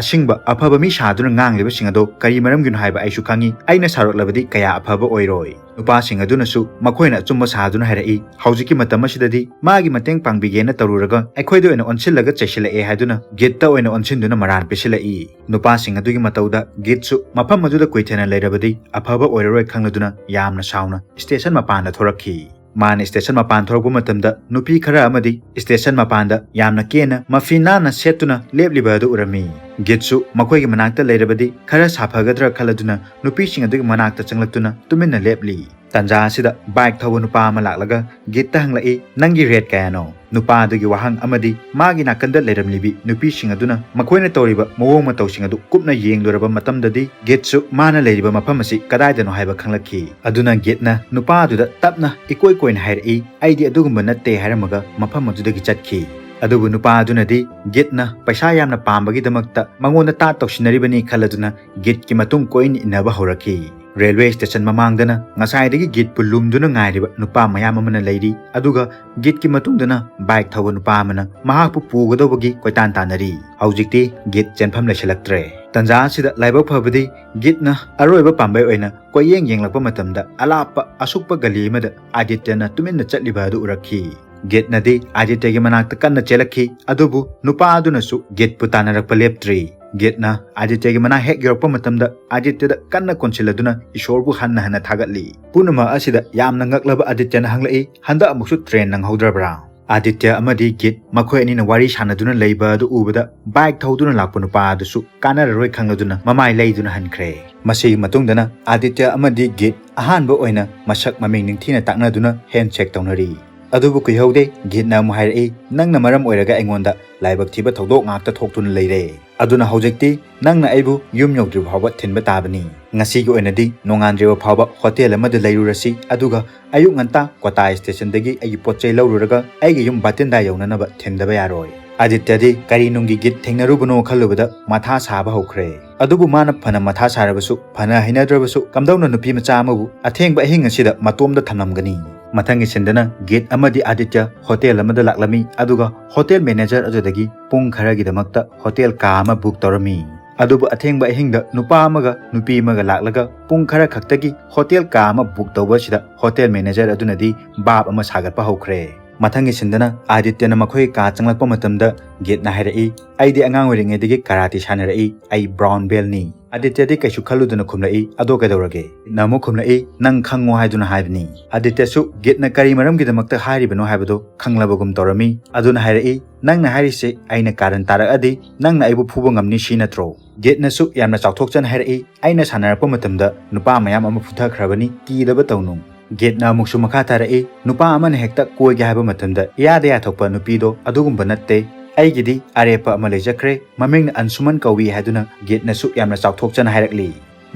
ꯑꯁꯤꯡꯕ ꯑꯐꯕ ꯃꯤ ꯁꯥꯗꯨꯅ ꯉꯥꯡꯂꯤꯕꯁꯤꯡ ꯑꯗꯣ ꯀꯔꯤ ꯃꯔꯝꯒꯤꯅꯣ ꯍꯥꯏꯕ ꯑꯩꯁꯨ ꯈꯪꯉꯤ꯫ ꯑꯩꯅ ꯁꯥꯎꯔꯛꯂꯕꯗꯤ ꯀꯌꯥ ꯑꯐꯕ ꯑꯣꯏꯔꯣꯏ"꯫ ꯅꯨꯄꯥꯁꯤꯡ ꯑꯗꯨꯅꯁꯨ ꯃꯈꯣꯏꯅ ꯑꯆꯨꯝꯕ ꯁꯥꯗꯨꯅ ꯍꯥꯏꯔꯛꯏ, "ꯍꯧꯖꯤꯛꯀꯤ ꯃꯇꯝ ꯑꯁꯤꯗꯗꯤ ꯃꯥꯒꯤ ꯃꯇꯦꯡ ꯄꯥꯡꯕꯤꯒꯦꯅ ꯇꯧꯔꯨꯔꯒ ꯑꯩꯈꯣꯏꯗ ꯑꯣꯏꯅ ꯑꯣꯟꯁꯤꯜꯂꯒ ꯆꯩꯁꯤꯜꯂꯛꯑꯦ" ꯍꯥꯏꯗꯨꯅ ꯒꯤꯠꯇ ꯑꯣꯏꯅ ꯑꯣꯟꯁꯤꯟꯗꯨꯅ ꯃꯔꯥꯟ ꯄꯤꯁꯤꯜꯂꯛꯏ꯫ ꯅꯨꯄꯥꯁꯤꯡ ꯑꯗꯨꯒꯤ ꯃꯇꯧꯗ ꯒꯤꯠꯁꯨ ꯃꯐꯝ ꯑꯗꯨꯗ ꯀꯨꯏꯊꯅ ꯂꯩꯔꯕꯗꯤ ꯑꯐꯕ ꯑꯣꯏꯔꯔꯣꯏ ꯈꯪꯂꯗꯨꯅ ꯌꯥꯝꯅ ꯁꯥꯎꯅ ꯁ꯭ꯇꯦꯁꯟ ꯃꯄꯥꯟꯗ ꯊꯣꯔꯛꯈꯤ꯫ ꯃꯥꯅ ꯁ꯭ꯇꯦꯁꯟ ꯃꯄꯥꯟ ꯊꯣꯔꯛꯄ ꯃꯇꯝꯗ ꯅꯨꯄꯤ ꯈꯔ ꯑꯃꯗꯤ ꯁ꯭ꯇꯦꯁꯟ ꯃꯄꯥꯟꯗ ꯌꯥꯝꯅ ꯀꯦꯅ ꯃꯐꯤ ꯅꯥꯟꯅ ꯁꯦꯠꯇꯨꯅ ꯂꯦꯞꯂꯤꯕ ꯑꯗꯨ ꯎꯔꯝꯃꯤ꯫ ꯒꯤꯠꯁꯨ ꯃꯈꯣꯏꯒꯤ ꯃꯅꯥꯛꯇ ꯂꯩꯔꯕꯗꯤ ꯈꯔ ꯁꯥꯐꯒꯗ꯭ꯔꯥ ꯈꯜꯂꯗꯨꯅ ꯅꯨꯄꯤꯁꯤꯡ ꯑꯗꯨꯒꯤ ꯃꯅꯥꯛꯇ ꯆꯪꯂꯛꯇꯨꯅ ꯇꯨꯃꯤꯟꯅ ꯂꯦꯞꯂꯤ꯫ ꯇꯟꯖꯥ ꯑꯁꯤꯗ ꯕꯥꯏꯛ ꯊꯧꯕ ꯅꯨꯄꯥ ꯑꯃ ꯂꯥꯛꯂꯒ ꯒꯤꯠꯇ ꯍꯪꯂꯛꯏ, "ꯅꯪꯒꯤ ꯔꯦꯠ ꯀꯌꯥꯅꯣ?" ꯅꯨꯄꯥ ꯑꯗꯨꯒꯤ ꯋꯥꯍꯪ ꯑꯃꯗꯤ ꯃꯥꯒꯤ ꯅꯥꯀꯟꯗ ꯂꯩꯔꯝꯂꯤꯕꯤ ꯅꯨꯄꯤꯁꯤꯡ ꯑꯗꯨꯅ ꯃꯈꯣꯏꯅ ꯇꯧꯔꯤꯕ ꯃꯑꯣꯡ ꯃꯇꯧꯁꯤꯡ ꯑꯗꯨ ꯀꯨꯞꯅ ꯌꯦꯡꯂꯨꯔꯕ ꯃꯇꯝꯗꯗꯤ ꯒꯤꯠꯁꯨ ꯃꯥꯅ ꯂꯩꯔꯤꯕ ꯃꯐꯝ ꯑꯁꯤ ꯀꯗꯥꯏꯗꯅꯣ ꯍꯥꯏꯕ ꯈꯪꯂꯛꯈꯤ꯫ ꯑꯗꯨꯅ ꯒꯤꯠꯅ ꯅꯨꯄꯥ ꯑꯗꯨꯗ ꯇꯞꯅ ꯏꯀꯣꯏ ꯀꯣꯏꯅ ꯍꯥꯏꯔꯛꯏ, "ꯑꯩꯗꯤ ꯑꯗꯨꯒꯨꯝꯕ ꯅꯠꯇꯦ" ꯍꯥꯏꯔꯝꯃꯒ ꯃꯐꯝ ꯑꯗꯨꯗꯒꯤ ꯆꯠꯈꯤ꯫ ꯑꯗꯨꯕꯨ ꯅꯨꯄꯥ ꯑꯗꯨꯅꯗꯤ ꯒꯤꯠꯅ ꯄꯩꯁꯥ ꯌꯥꯝꯅ ꯄꯥꯝꯕꯒꯤꯗꯃꯛꯇ ꯃꯉꯣꯟꯗ ꯇꯥꯠ ꯇꯧꯁꯤꯟꯅꯔꯤꯕꯅꯤ ꯈꯜꯂꯗꯨꯅ ꯒꯤꯠꯀꯤ ꯃꯇꯨꯡ ꯀꯣꯏꯅ ꯏꯟꯅꯕ ꯍꯧꯔꯛꯈꯤ꯫ ꯔꯦꯜꯋꯦ ꯁ꯭ꯇꯦꯁꯟ ꯃꯃꯥꯡꯗꯅ ꯉꯁꯥꯏꯗꯒꯤ ꯒꯤꯠꯄꯨ ꯂꯨꯝꯗꯨꯅ ꯉꯥꯏꯔꯤꯕ ꯅꯨꯄꯥ ꯃꯌꯥꯝ ꯑꯃꯅ ꯂꯩꯔꯤ, ꯑꯗꯨꯒ ꯒꯤꯠꯀꯤ ꯃꯇꯨꯡꯗꯅ ꯕꯥꯏꯛ ꯊꯧꯕ ꯅꯨꯄꯥ ꯑꯃꯅ ꯃꯍꯥꯛꯄꯨ ꯄꯨꯒꯗꯧꯕꯒꯤ ꯀꯣꯏꯇꯥꯟ ꯇꯥꯟꯅꯔꯤ꯫ ꯍꯧꯖꯤꯛꯇꯤ ꯒꯤꯠ ꯆꯦꯟꯐꯝ ꯂꯩꯁꯤꯜꯂꯛꯇ꯭ꯔꯦ꯫ ꯇꯟꯖꯥ ꯑꯁꯤꯗ ꯂꯥꯏꯕꯛ ꯐꯕꯗꯤ ꯒꯤꯠꯅ ꯑꯔꯣꯏꯕ ꯄꯥꯝꯕꯩ ꯑꯣꯏꯅ ꯀꯣꯏꯌꯦꯡ ꯌꯦꯡꯂꯛꯄ ꯃꯇꯝꯗ ꯑꯂꯥꯞꯄ ꯑꯁꯨꯛꯄ ꯒꯂꯤ ꯑꯃꯗ ꯑꯥꯗꯤꯇ꯭ꯌꯅ ꯇꯨꯃꯤꯟꯅ ꯆꯠꯂꯤꯕ ꯑꯗꯨ ꯎꯔꯛꯈꯤ꯫ ꯒꯤꯠꯅꯗꯤ ꯑꯥꯗꯤꯇ꯭ꯌꯒꯤ ꯃꯅꯥꯛꯇ ꯀꯟꯅ ꯆꯦꯜꯂꯛꯈꯤ, ꯑꯗꯨꯕꯨ ꯅꯨꯄꯥ ꯑꯗꯨꯅꯁꯨ ꯒꯤꯠꯄꯨ ꯇꯥꯟꯅꯔꯛꯄ ꯂꯦꯞꯇ꯭ꯔꯤ꯫ ꯒꯤꯠꯅ ꯑꯥꯗꯤꯇ꯭ꯌꯒꯤ ꯃꯅꯥꯛ ꯍꯦꯛ ꯌꯧꯔꯛꯄ ꯃꯇꯝꯗ ꯑꯥꯗꯤꯇ꯭ꯌꯗ ꯀꯟꯅ ꯀꯣꯟꯁꯤꯜꯂꯗꯨꯅ ꯏꯁꯣꯔꯕꯨ ꯍꯟꯅ ꯍꯟꯅ ꯊꯥꯒꯠꯂꯤ꯫ ꯄꯨꯝꯅꯃꯛ ꯑꯁꯤꯗ ꯌꯥꯝꯅ ꯉꯛꯂꯕ ꯑꯥꯗꯤꯇ꯭ꯌꯅ ꯍꯪꯂꯛꯏ, "ꯍꯟꯗꯛ ꯑꯃꯨꯛꯁꯨ ꯇ꯭ꯔꯦꯟ ꯅꯪꯍꯧꯗ꯭ꯔꯕ꯭ꯔꯥ?" ꯑꯥꯗꯤꯇ꯭ꯌ ꯑꯃꯗꯤ ꯒꯤꯠ ꯃꯈꯣꯏ ꯑꯅꯤꯅ ꯋꯥꯔꯤ ꯁꯥꯟꯅꯗꯨꯅ ꯂꯩꯕ ꯑꯗꯨ ꯎꯕꯗ ꯕꯥꯏꯛ ꯊꯧꯗꯨꯅ ꯂꯥꯛꯄ ꯅꯨꯄꯥ ꯑꯗꯨꯁꯨ ꯀꯥꯟꯅꯔꯔꯣꯏ ꯈꯪꯂꯗꯨꯅ ꯃꯃꯥꯏ ꯂꯩꯗꯨꯅ ꯍꯟꯈ꯭ꯔꯦ꯫ ꯃꯁꯤꯒꯤ ꯃꯇꯨꯡꯗꯅ ꯑꯥꯗꯤꯇ꯭ꯌ ꯑꯃꯗꯤ ꯒꯤꯠ ꯑꯍꯥꯟꯕ ꯑꯣꯏꯅ ꯃꯁꯛ ꯃꯃꯤꯡ ꯅꯤꯡꯊꯤꯅ ꯇꯥꯛꯅꯗꯨꯅ ꯍꯦꯟꯁꯦꯛ ꯇꯧꯅꯔꯤ꯫ ꯑꯗꯨꯕꯨ ꯀꯨꯏꯍꯧꯗꯦ, ꯒꯤꯠꯅ ꯑꯃꯨꯛ ꯍꯥꯏꯔꯛꯏ, "ꯅꯪꯅ ꯃꯔꯝ ꯑꯣꯏꯔꯒ ꯑꯩꯉꯣꯟꯗ ꯂꯥꯏꯕꯛ ꯊꯤꯕ ꯊꯧꯗꯣꯛ ꯉꯥꯛꯇ ꯊꯣꯛꯇꯨꯅ ꯂꯩꯔꯦ꯫ ꯑꯗꯨꯅ ꯍꯧꯖꯤꯛꯇꯤ ꯅꯪꯅ ꯑꯩꯕꯨ ꯌꯨꯝ ꯌꯧꯗ꯭ꯔꯤꯕ ꯐꯥꯎꯕ ꯊꯤꯟꯕ ꯇꯥꯕꯅꯤ꯫ ꯉꯁꯤꯒꯤ ꯑꯣꯏꯅꯗꯤ ꯅꯣꯡꯉꯥꯟꯗ꯭ꯔꯤꯕ ꯐꯥꯎꯕ ꯍꯣꯇꯦꯜ ꯑꯃꯗ ꯂꯩꯔꯨꯔꯁꯤ, ꯑꯗꯨꯒ ꯑꯌꯨꯛ ꯉꯟꯇꯥ ꯀꯣꯇꯥ ꯁ꯭ꯇꯦꯁꯟꯗꯒꯤ ꯑꯩꯒꯤ ꯄꯣꯠ ꯆꯩ ꯂꯧꯔꯨꯔꯒ ꯑꯩꯒꯤ ꯌꯨꯝ ꯕꯥꯇꯤꯟꯗꯥ ꯌꯧꯅꯅꯕ ꯊꯤꯟꯗꯕ ꯌꯥꯔꯣꯏ꯫" ꯑꯥꯗꯤꯇ꯭ꯌꯗꯤ ꯀꯔꯤ ꯅꯨꯡꯒꯤ ꯒꯤꯠ ꯊꯦꯡꯅꯔꯨꯕꯅꯣ ꯈꯜꯂꯨꯕꯗ ꯃꯊꯥ ꯁꯥꯕ ꯍꯧꯈ꯭ꯔꯦ꯫ ꯑꯗꯨꯕꯨ ꯃꯥꯅ ꯐꯅ ꯃꯊꯥ ꯁꯥꯔꯕꯁꯨ, ꯐꯅ ꯍꯩꯅꯗ꯭ꯔꯕꯁꯨ, ꯀꯝꯗꯧꯅ ꯅꯨꯄꯤ ꯃꯆꯥ ꯑꯃꯕꯨ ꯑꯊꯦꯡꯕ ꯑꯍꯤꯡ ꯑꯁꯤꯗ ꯃꯇꯣꯝꯗ ꯊꯝꯂꯝꯒꯅꯤ? ꯃꯊꯪꯒꯤ ꯁꯤꯟꯗꯅ ꯒꯤꯠ ꯑꯃꯗꯤ ꯑꯥꯗꯤꯇ꯭ꯌ ꯍꯣꯇꯦꯜ ꯑꯃꯗ ꯂꯥꯛꯂꯝꯃꯤ, ꯑꯗꯨꯒ ꯍꯣꯇꯦꯜ ꯃꯦꯅꯦꯖꯔ ꯑꯗꯨꯗꯒꯤ ꯄꯨꯡ ꯈꯔꯒꯤꯗꯃꯛꯇ ꯍꯣꯇꯦꯜ ꯀꯥ ꯑꯃ ꯕꯨꯛ ꯇꯧꯔꯝꯃꯤ꯫ ꯑꯗꯨꯕꯨ ꯑꯊꯦꯡꯕ ꯑꯍꯤꯡꯗ ꯅꯨꯄꯥ ꯑꯃꯒ ꯅꯨꯄꯤ ꯑꯃꯒ ꯂꯥꯛꯂꯒ ꯄꯨꯡ ꯈꯔ ꯈꯛꯇꯒꯤ ꯍꯣꯇꯦꯜ ꯀꯥ ꯑꯃ ꯕꯨꯛ ꯇꯧꯕ ꯑꯁꯤꯗ ꯍꯣꯇꯦꯜ ꯃꯦꯅꯦꯖꯔ ꯑꯗꯨꯅꯗꯤ ꯚꯥꯞ ꯑꯃ ꯁꯥꯒꯠꯄ ꯍꯧꯈ꯭ꯔꯦ꯫ ꯃꯊꯪꯒꯤ ꯁꯤꯟꯗꯅ ꯑꯥꯗꯤꯇ꯭ꯌꯅ ꯃꯈꯣꯏꯒꯤ ꯀꯥ ꯆꯪꯂꯛꯄ ꯃꯇꯝꯗ ꯒꯤꯠꯅ ꯍꯥꯏꯔꯛꯏ, "ꯑꯩꯗꯤ ꯑꯉꯥꯡ ꯑꯣꯏꯔꯤꯉꯩꯗꯒꯤ ꯀꯥꯔꯥꯇꯤ ꯁꯥꯟꯅꯔꯛꯏ, ꯑꯩ ꯕ꯭ꯔꯥꯎꯟ ꯕꯦꯜꯅꯤ꯫" ꯑꯥꯗꯤꯇ꯭ꯌꯗꯤ ꯀꯩꯁꯨ ꯈꯜꯂꯨꯗꯅ ꯈꯨꯝꯂꯛꯏ, "ꯑꯗꯣ ꯀꯩꯗꯧꯔꯒꯦ?" ꯒꯤꯠꯅ ꯑꯃꯨꯛ ꯈꯨꯝꯂꯛꯏ, "ꯅꯪ ꯈꯪꯉꯣ ꯍꯥꯏꯗꯨꯅ ꯍꯥꯏꯕꯅꯤ꯫" ꯑꯥꯗꯤꯇ꯭ꯌꯁꯨ ꯒꯤꯠꯅ ꯀꯔꯤ ꯃꯔꯝꯒꯤꯗꯃꯛꯇ ꯍꯥꯏꯔꯤꯕꯅꯣ ꯍꯥꯏꯕꯗꯨ ꯈꯪꯂꯕꯒꯨꯝ ꯇꯧꯔꯝꯃꯤ꯫ ꯑꯗꯨꯅ ꯍꯥꯏꯔꯛꯏ, "ꯅꯪꯅ ꯍꯥꯏꯔꯤꯁꯦ ꯑꯩꯅ ꯀꯥꯔꯟ ꯇꯥꯔꯛꯑꯗꯤ ꯅꯪꯅ ꯑꯩꯕꯨ ꯐꯨꯕ ꯉꯝꯅꯤ ꯁꯤ ꯅꯠꯇ꯭ꯔꯣ?" ꯒꯤꯠꯅꯁꯨ ꯌꯥꯝꯅ ꯆꯥꯎꯊꯣꯛꯆꯅ ꯍꯥꯏꯔꯛꯏ, "ꯑꯩꯅ ꯁꯥꯟꯅꯔꯛꯄ ꯃꯇꯝꯗ ꯅꯨꯄꯥ ꯃꯌꯥꯝ ꯑꯃ ꯐꯨꯊꯈ꯭ꯔꯕꯅꯤ, ꯀꯤꯗꯕ ꯇꯧꯅꯨ꯫" ꯒꯤꯠꯅ ꯑꯃꯨꯛꯁꯨ ꯃꯈꯥ ꯇꯥꯔꯛꯏ, "ꯅꯨꯄꯥ ꯑꯃꯅ ꯍꯦꯛꯇ ꯀꯣꯏꯒꯦ ꯍꯥꯏꯕ ꯃꯇꯝꯗ ꯏꯌꯥꯗ ꯌꯥꯊꯣꯛꯄ ꯅꯨꯄꯤꯗꯣ ꯑꯗꯨꯒꯨꯝꯕ ꯅꯠꯇꯦ꯫ ꯑꯩꯒꯤꯗꯤ ꯑꯔꯦꯞꯄ ꯑꯃ ꯂꯩꯖꯈ꯭ꯔꯦ, ꯃꯃꯤꯡꯅ ꯑꯟꯁꯨꯃꯟ ꯀꯧꯏ" ꯍꯥꯏꯗꯨꯅ ꯒꯤꯠꯅꯁꯨ ꯌꯥꯝꯅ ꯆꯥꯎꯊꯣꯛꯆꯅ ꯍꯥꯏꯔꯛꯂꯤ꯫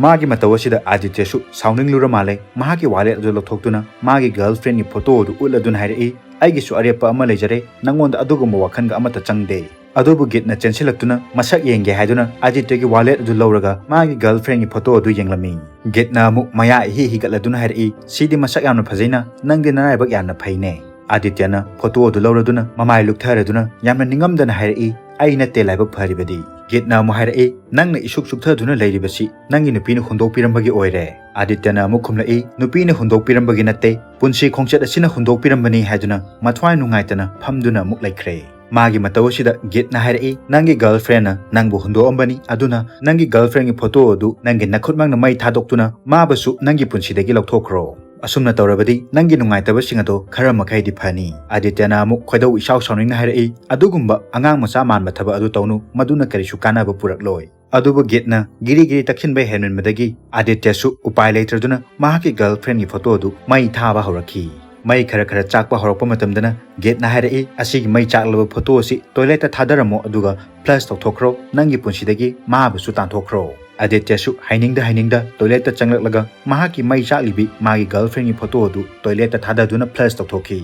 ꯃꯥꯒꯤ ꯃꯇꯧ ꯑꯁꯤꯗ ꯑꯥꯗꯤꯇ꯭ꯌꯁꯨ ꯁꯥꯎꯅꯤꯡꯂꯨꯔ ꯃꯥꯜꯂꯦ꯫ ꯃꯍꯥꯛꯀꯤ ꯋꯥꯂꯦꯠ ꯑꯗꯨ ꯂꯧꯊꯣꯛꯇꯨꯅ ꯃꯥꯒꯤ ꯒꯔꯜꯐ꯭ꯔꯦꯟꯒꯤ ꯐꯣꯇꯣ ꯑꯗꯨ ꯎꯠꯂꯗꯨꯅ ꯍꯥꯏꯔꯛꯏ, "ꯑꯩꯒꯤꯁꯨ ꯑꯔꯦꯞꯄ ꯑꯃ ꯂꯩꯖꯔꯦ, ꯅꯪꯉꯣꯟꯗ ꯑꯗꯨꯒꯨꯝꯕ ꯋꯥꯈꯜꯒ ꯑꯃꯠꯇ ꯆꯪꯗꯦ꯫" ꯑꯗꯨꯕꯨ ꯒꯤꯠꯅ ꯆꯦꯟꯁꯤꯜꯂꯛꯇꯨꯅ ꯃꯁꯛ ꯌꯦꯡꯒꯦ ꯍꯥꯏꯗꯨꯅ ꯑꯥꯗꯤꯇ꯭ꯌꯒꯤ ꯋꯥꯂꯦꯠ ꯑꯗꯨ ꯂꯧꯔꯒ ꯃꯥꯒꯤ ꯒꯔꯜꯐ꯭ꯔꯦꯟꯒꯤ ꯐꯣꯇꯣ ꯑꯗꯨ ꯌꯦꯡꯂꯝꯃꯤ꯫ ꯒꯤꯠꯅ ꯑꯃꯨꯛ ꯃꯌꯥ ꯏꯍꯤ ꯍꯤꯒꯠꯂꯗꯨꯅ ꯍꯥꯏꯔꯛꯏ, "ꯁꯤꯗꯤ ꯃꯁꯛ ꯌꯥꯝꯅ ꯐꯖꯩꯅ, ꯅꯪꯗꯤ ꯅꯔꯥꯏꯕꯛ ꯌꯥꯝꯅ ꯐꯩꯅꯦ꯫" ꯑꯥꯗꯤꯇ꯭ꯌꯅ ꯐꯣꯇꯣ ꯑꯗꯨ ꯂꯧꯔꯗꯨꯅ ꯃꯃꯥꯏ ꯂꯨꯛꯊꯔꯗꯨꯅ ꯌꯥꯝꯅ ꯅꯤꯡꯉꯝꯗꯅ ꯍꯥꯏꯔꯛꯏ, "ꯑꯩ ꯅꯠꯇꯦ ꯂꯥꯏꯕꯛ ꯐꯔꯤꯕꯗꯤ꯫" ꯒꯤꯠꯅ ꯑꯃꯨꯛ ꯍꯥꯏꯔꯛꯏ, "ꯅꯪꯅ ꯏꯁꯨꯛ ꯁꯨꯛꯊꯗꯨꯅ ꯂꯩꯔꯤꯕꯁꯤ ꯅꯪꯒꯤ ꯅꯨꯄꯤꯅ ꯍꯨꯟꯗꯣꯛꯄꯤꯔꯝꯕꯒꯤ ꯑꯣꯏꯔꯦ꯫" ꯑꯥꯗꯤꯇ꯭ꯌꯅ ꯑꯃꯨꯛ ꯈꯨꯝꯂꯛꯏ, "ꯅꯨꯄꯤꯅ ꯍꯨꯟꯗꯣꯛꯄꯤꯔꯝꯕꯒꯤ ꯅꯠꯇꯦ, ꯄꯨꯟꯁꯤ ꯈꯣꯡꯆꯠ ꯑꯁꯤꯅ ꯍꯨꯟꯗꯣꯛꯄꯤꯔꯝꯕꯅꯤ" ꯍꯥꯏꯗꯨꯅ ꯃꯊ꯭ꯋꯥꯏ ꯅꯨꯡꯉꯥꯏꯇꯅ ꯐꯝꯗꯨꯅ ꯑꯃꯨꯛ ꯂꯩꯈ꯭ꯔꯦ꯫ ꯃꯥꯒꯤ ꯃꯇꯧ ꯑꯁꯤꯗ ꯒꯤꯠꯅ ꯍꯥꯏꯔꯛꯏ, "ꯅꯪꯒꯤ ꯒꯔꯜꯐ꯭ꯔꯦꯟꯅ ꯅꯪꯕꯨ ꯍꯨꯟꯗꯣꯛꯑꯝꯕꯅꯤ, ꯑꯗꯨꯅ ꯅꯪꯒꯤ ꯒꯔꯜꯐ꯭ꯔꯦꯟꯒꯤ ꯐꯣꯇꯣ ꯑꯗꯨ ꯅꯪꯒꯤ ꯅꯈꯨꯠꯃꯛꯅ ꯃꯩ ꯊꯥꯗꯣꯛꯇꯨꯅ ꯃꯥꯕꯨꯁꯨ ꯅꯪꯒꯤ ꯄꯨꯟꯁꯤꯗꯒꯤ ꯂꯧꯊꯣꯛꯈ꯭ꯔꯣ꯫ ꯑꯁꯨꯝꯅ ꯇꯧꯔꯕꯗꯤ ꯅꯪꯒꯤ ꯅꯨꯡꯉꯥꯏꯇꯕꯁꯤꯡ ꯑꯗꯣ ꯈꯔ ꯃꯈꯩꯗꯤ ꯐꯅꯤ꯫" ꯑꯥꯗꯤꯇ꯭ꯌꯅ ꯑꯃꯨꯛ ꯈꯣꯏꯗꯧ ꯏꯁꯥꯎ ꯁꯥꯎꯅꯤꯡꯅ ꯍꯥꯏꯔꯛꯏ, "ꯑꯗꯨꯒꯨꯝꯕ ꯑꯉꯥꯡ ꯃꯆꯥ ꯃꯥꯟꯕ ꯊꯕꯛ ꯑꯗꯨ ꯇꯧꯅꯨ, ꯃꯗꯨꯅ ꯀꯔꯤꯁꯨ ꯀꯥꯟꯅꯕ ꯄꯨꯔꯛꯂꯣꯏ꯫" ꯑꯗꯨꯕꯨ ꯒꯤꯠꯅ ꯒꯤꯔꯤ ꯒꯤꯔꯤ ꯇꯛꯁꯤꯟꯕ ꯍꯦꯟꯃꯟꯕꯗꯒꯤ ꯑꯥꯗꯤꯇ꯭ꯌꯁꯨ ꯎꯄꯥꯏ ꯂꯩꯇ꯭ꯔꯗꯨꯅ ꯃꯍꯥꯛꯀꯤ ꯒꯔꯜꯐ꯭ꯔꯦꯟꯒꯤ ꯐꯣꯇꯣ ꯑꯗꯨ ꯃꯩ ꯊꯥꯕ ꯍꯧꯔꯛꯈꯤ꯫ ꯃꯩ ꯈꯔ ꯈꯔ ꯆꯥꯛꯄ ꯍꯧꯔꯛꯄ ꯃꯇꯝꯗꯅ ꯒꯤꯠꯅ ꯍꯥꯏꯔꯛꯏ, "ꯑꯁꯤꯒꯤ ꯃꯩ ꯆꯥꯛꯂꯕ ꯐꯣꯇꯣ ꯑꯁꯤ ꯇꯣꯏꯂꯦꯠꯇ ꯊꯥꯗꯔꯝꯃꯣ, ꯑꯗꯨꯒ ꯐ꯭ꯂꯁ ꯇꯧꯊꯣꯛꯈ꯭ꯔꯣ, ꯅꯪꯒꯤ ꯄꯨꯟꯁꯤꯗꯒꯤ ꯃꯥꯕꯨꯁꯨ ꯇꯥꯟꯊꯣꯛꯈ꯭ꯔꯣ꯫" ꯑꯥꯗꯤꯇ꯭ꯌꯁꯨ ꯍꯩꯅꯤꯡꯗ ꯍꯩꯅꯤꯡꯗ ꯇꯣꯏꯂꯦꯠꯇ ꯆꯪꯂꯛꯂꯒ ꯃꯍꯥꯛꯀꯤ ꯃꯩ ꯆꯥꯛꯂꯤꯕꯤ ꯃꯥꯒꯤ ꯒꯔꯜꯐ꯭ꯔꯦꯟꯒꯤ ꯐꯣꯇꯣ ꯑꯗꯨ ꯇꯣꯏꯂꯦꯠꯇ ꯊꯥꯗꯗꯨꯅ ꯐ꯭ꯂꯁ ꯇꯧꯊꯣꯛꯈꯤ꯫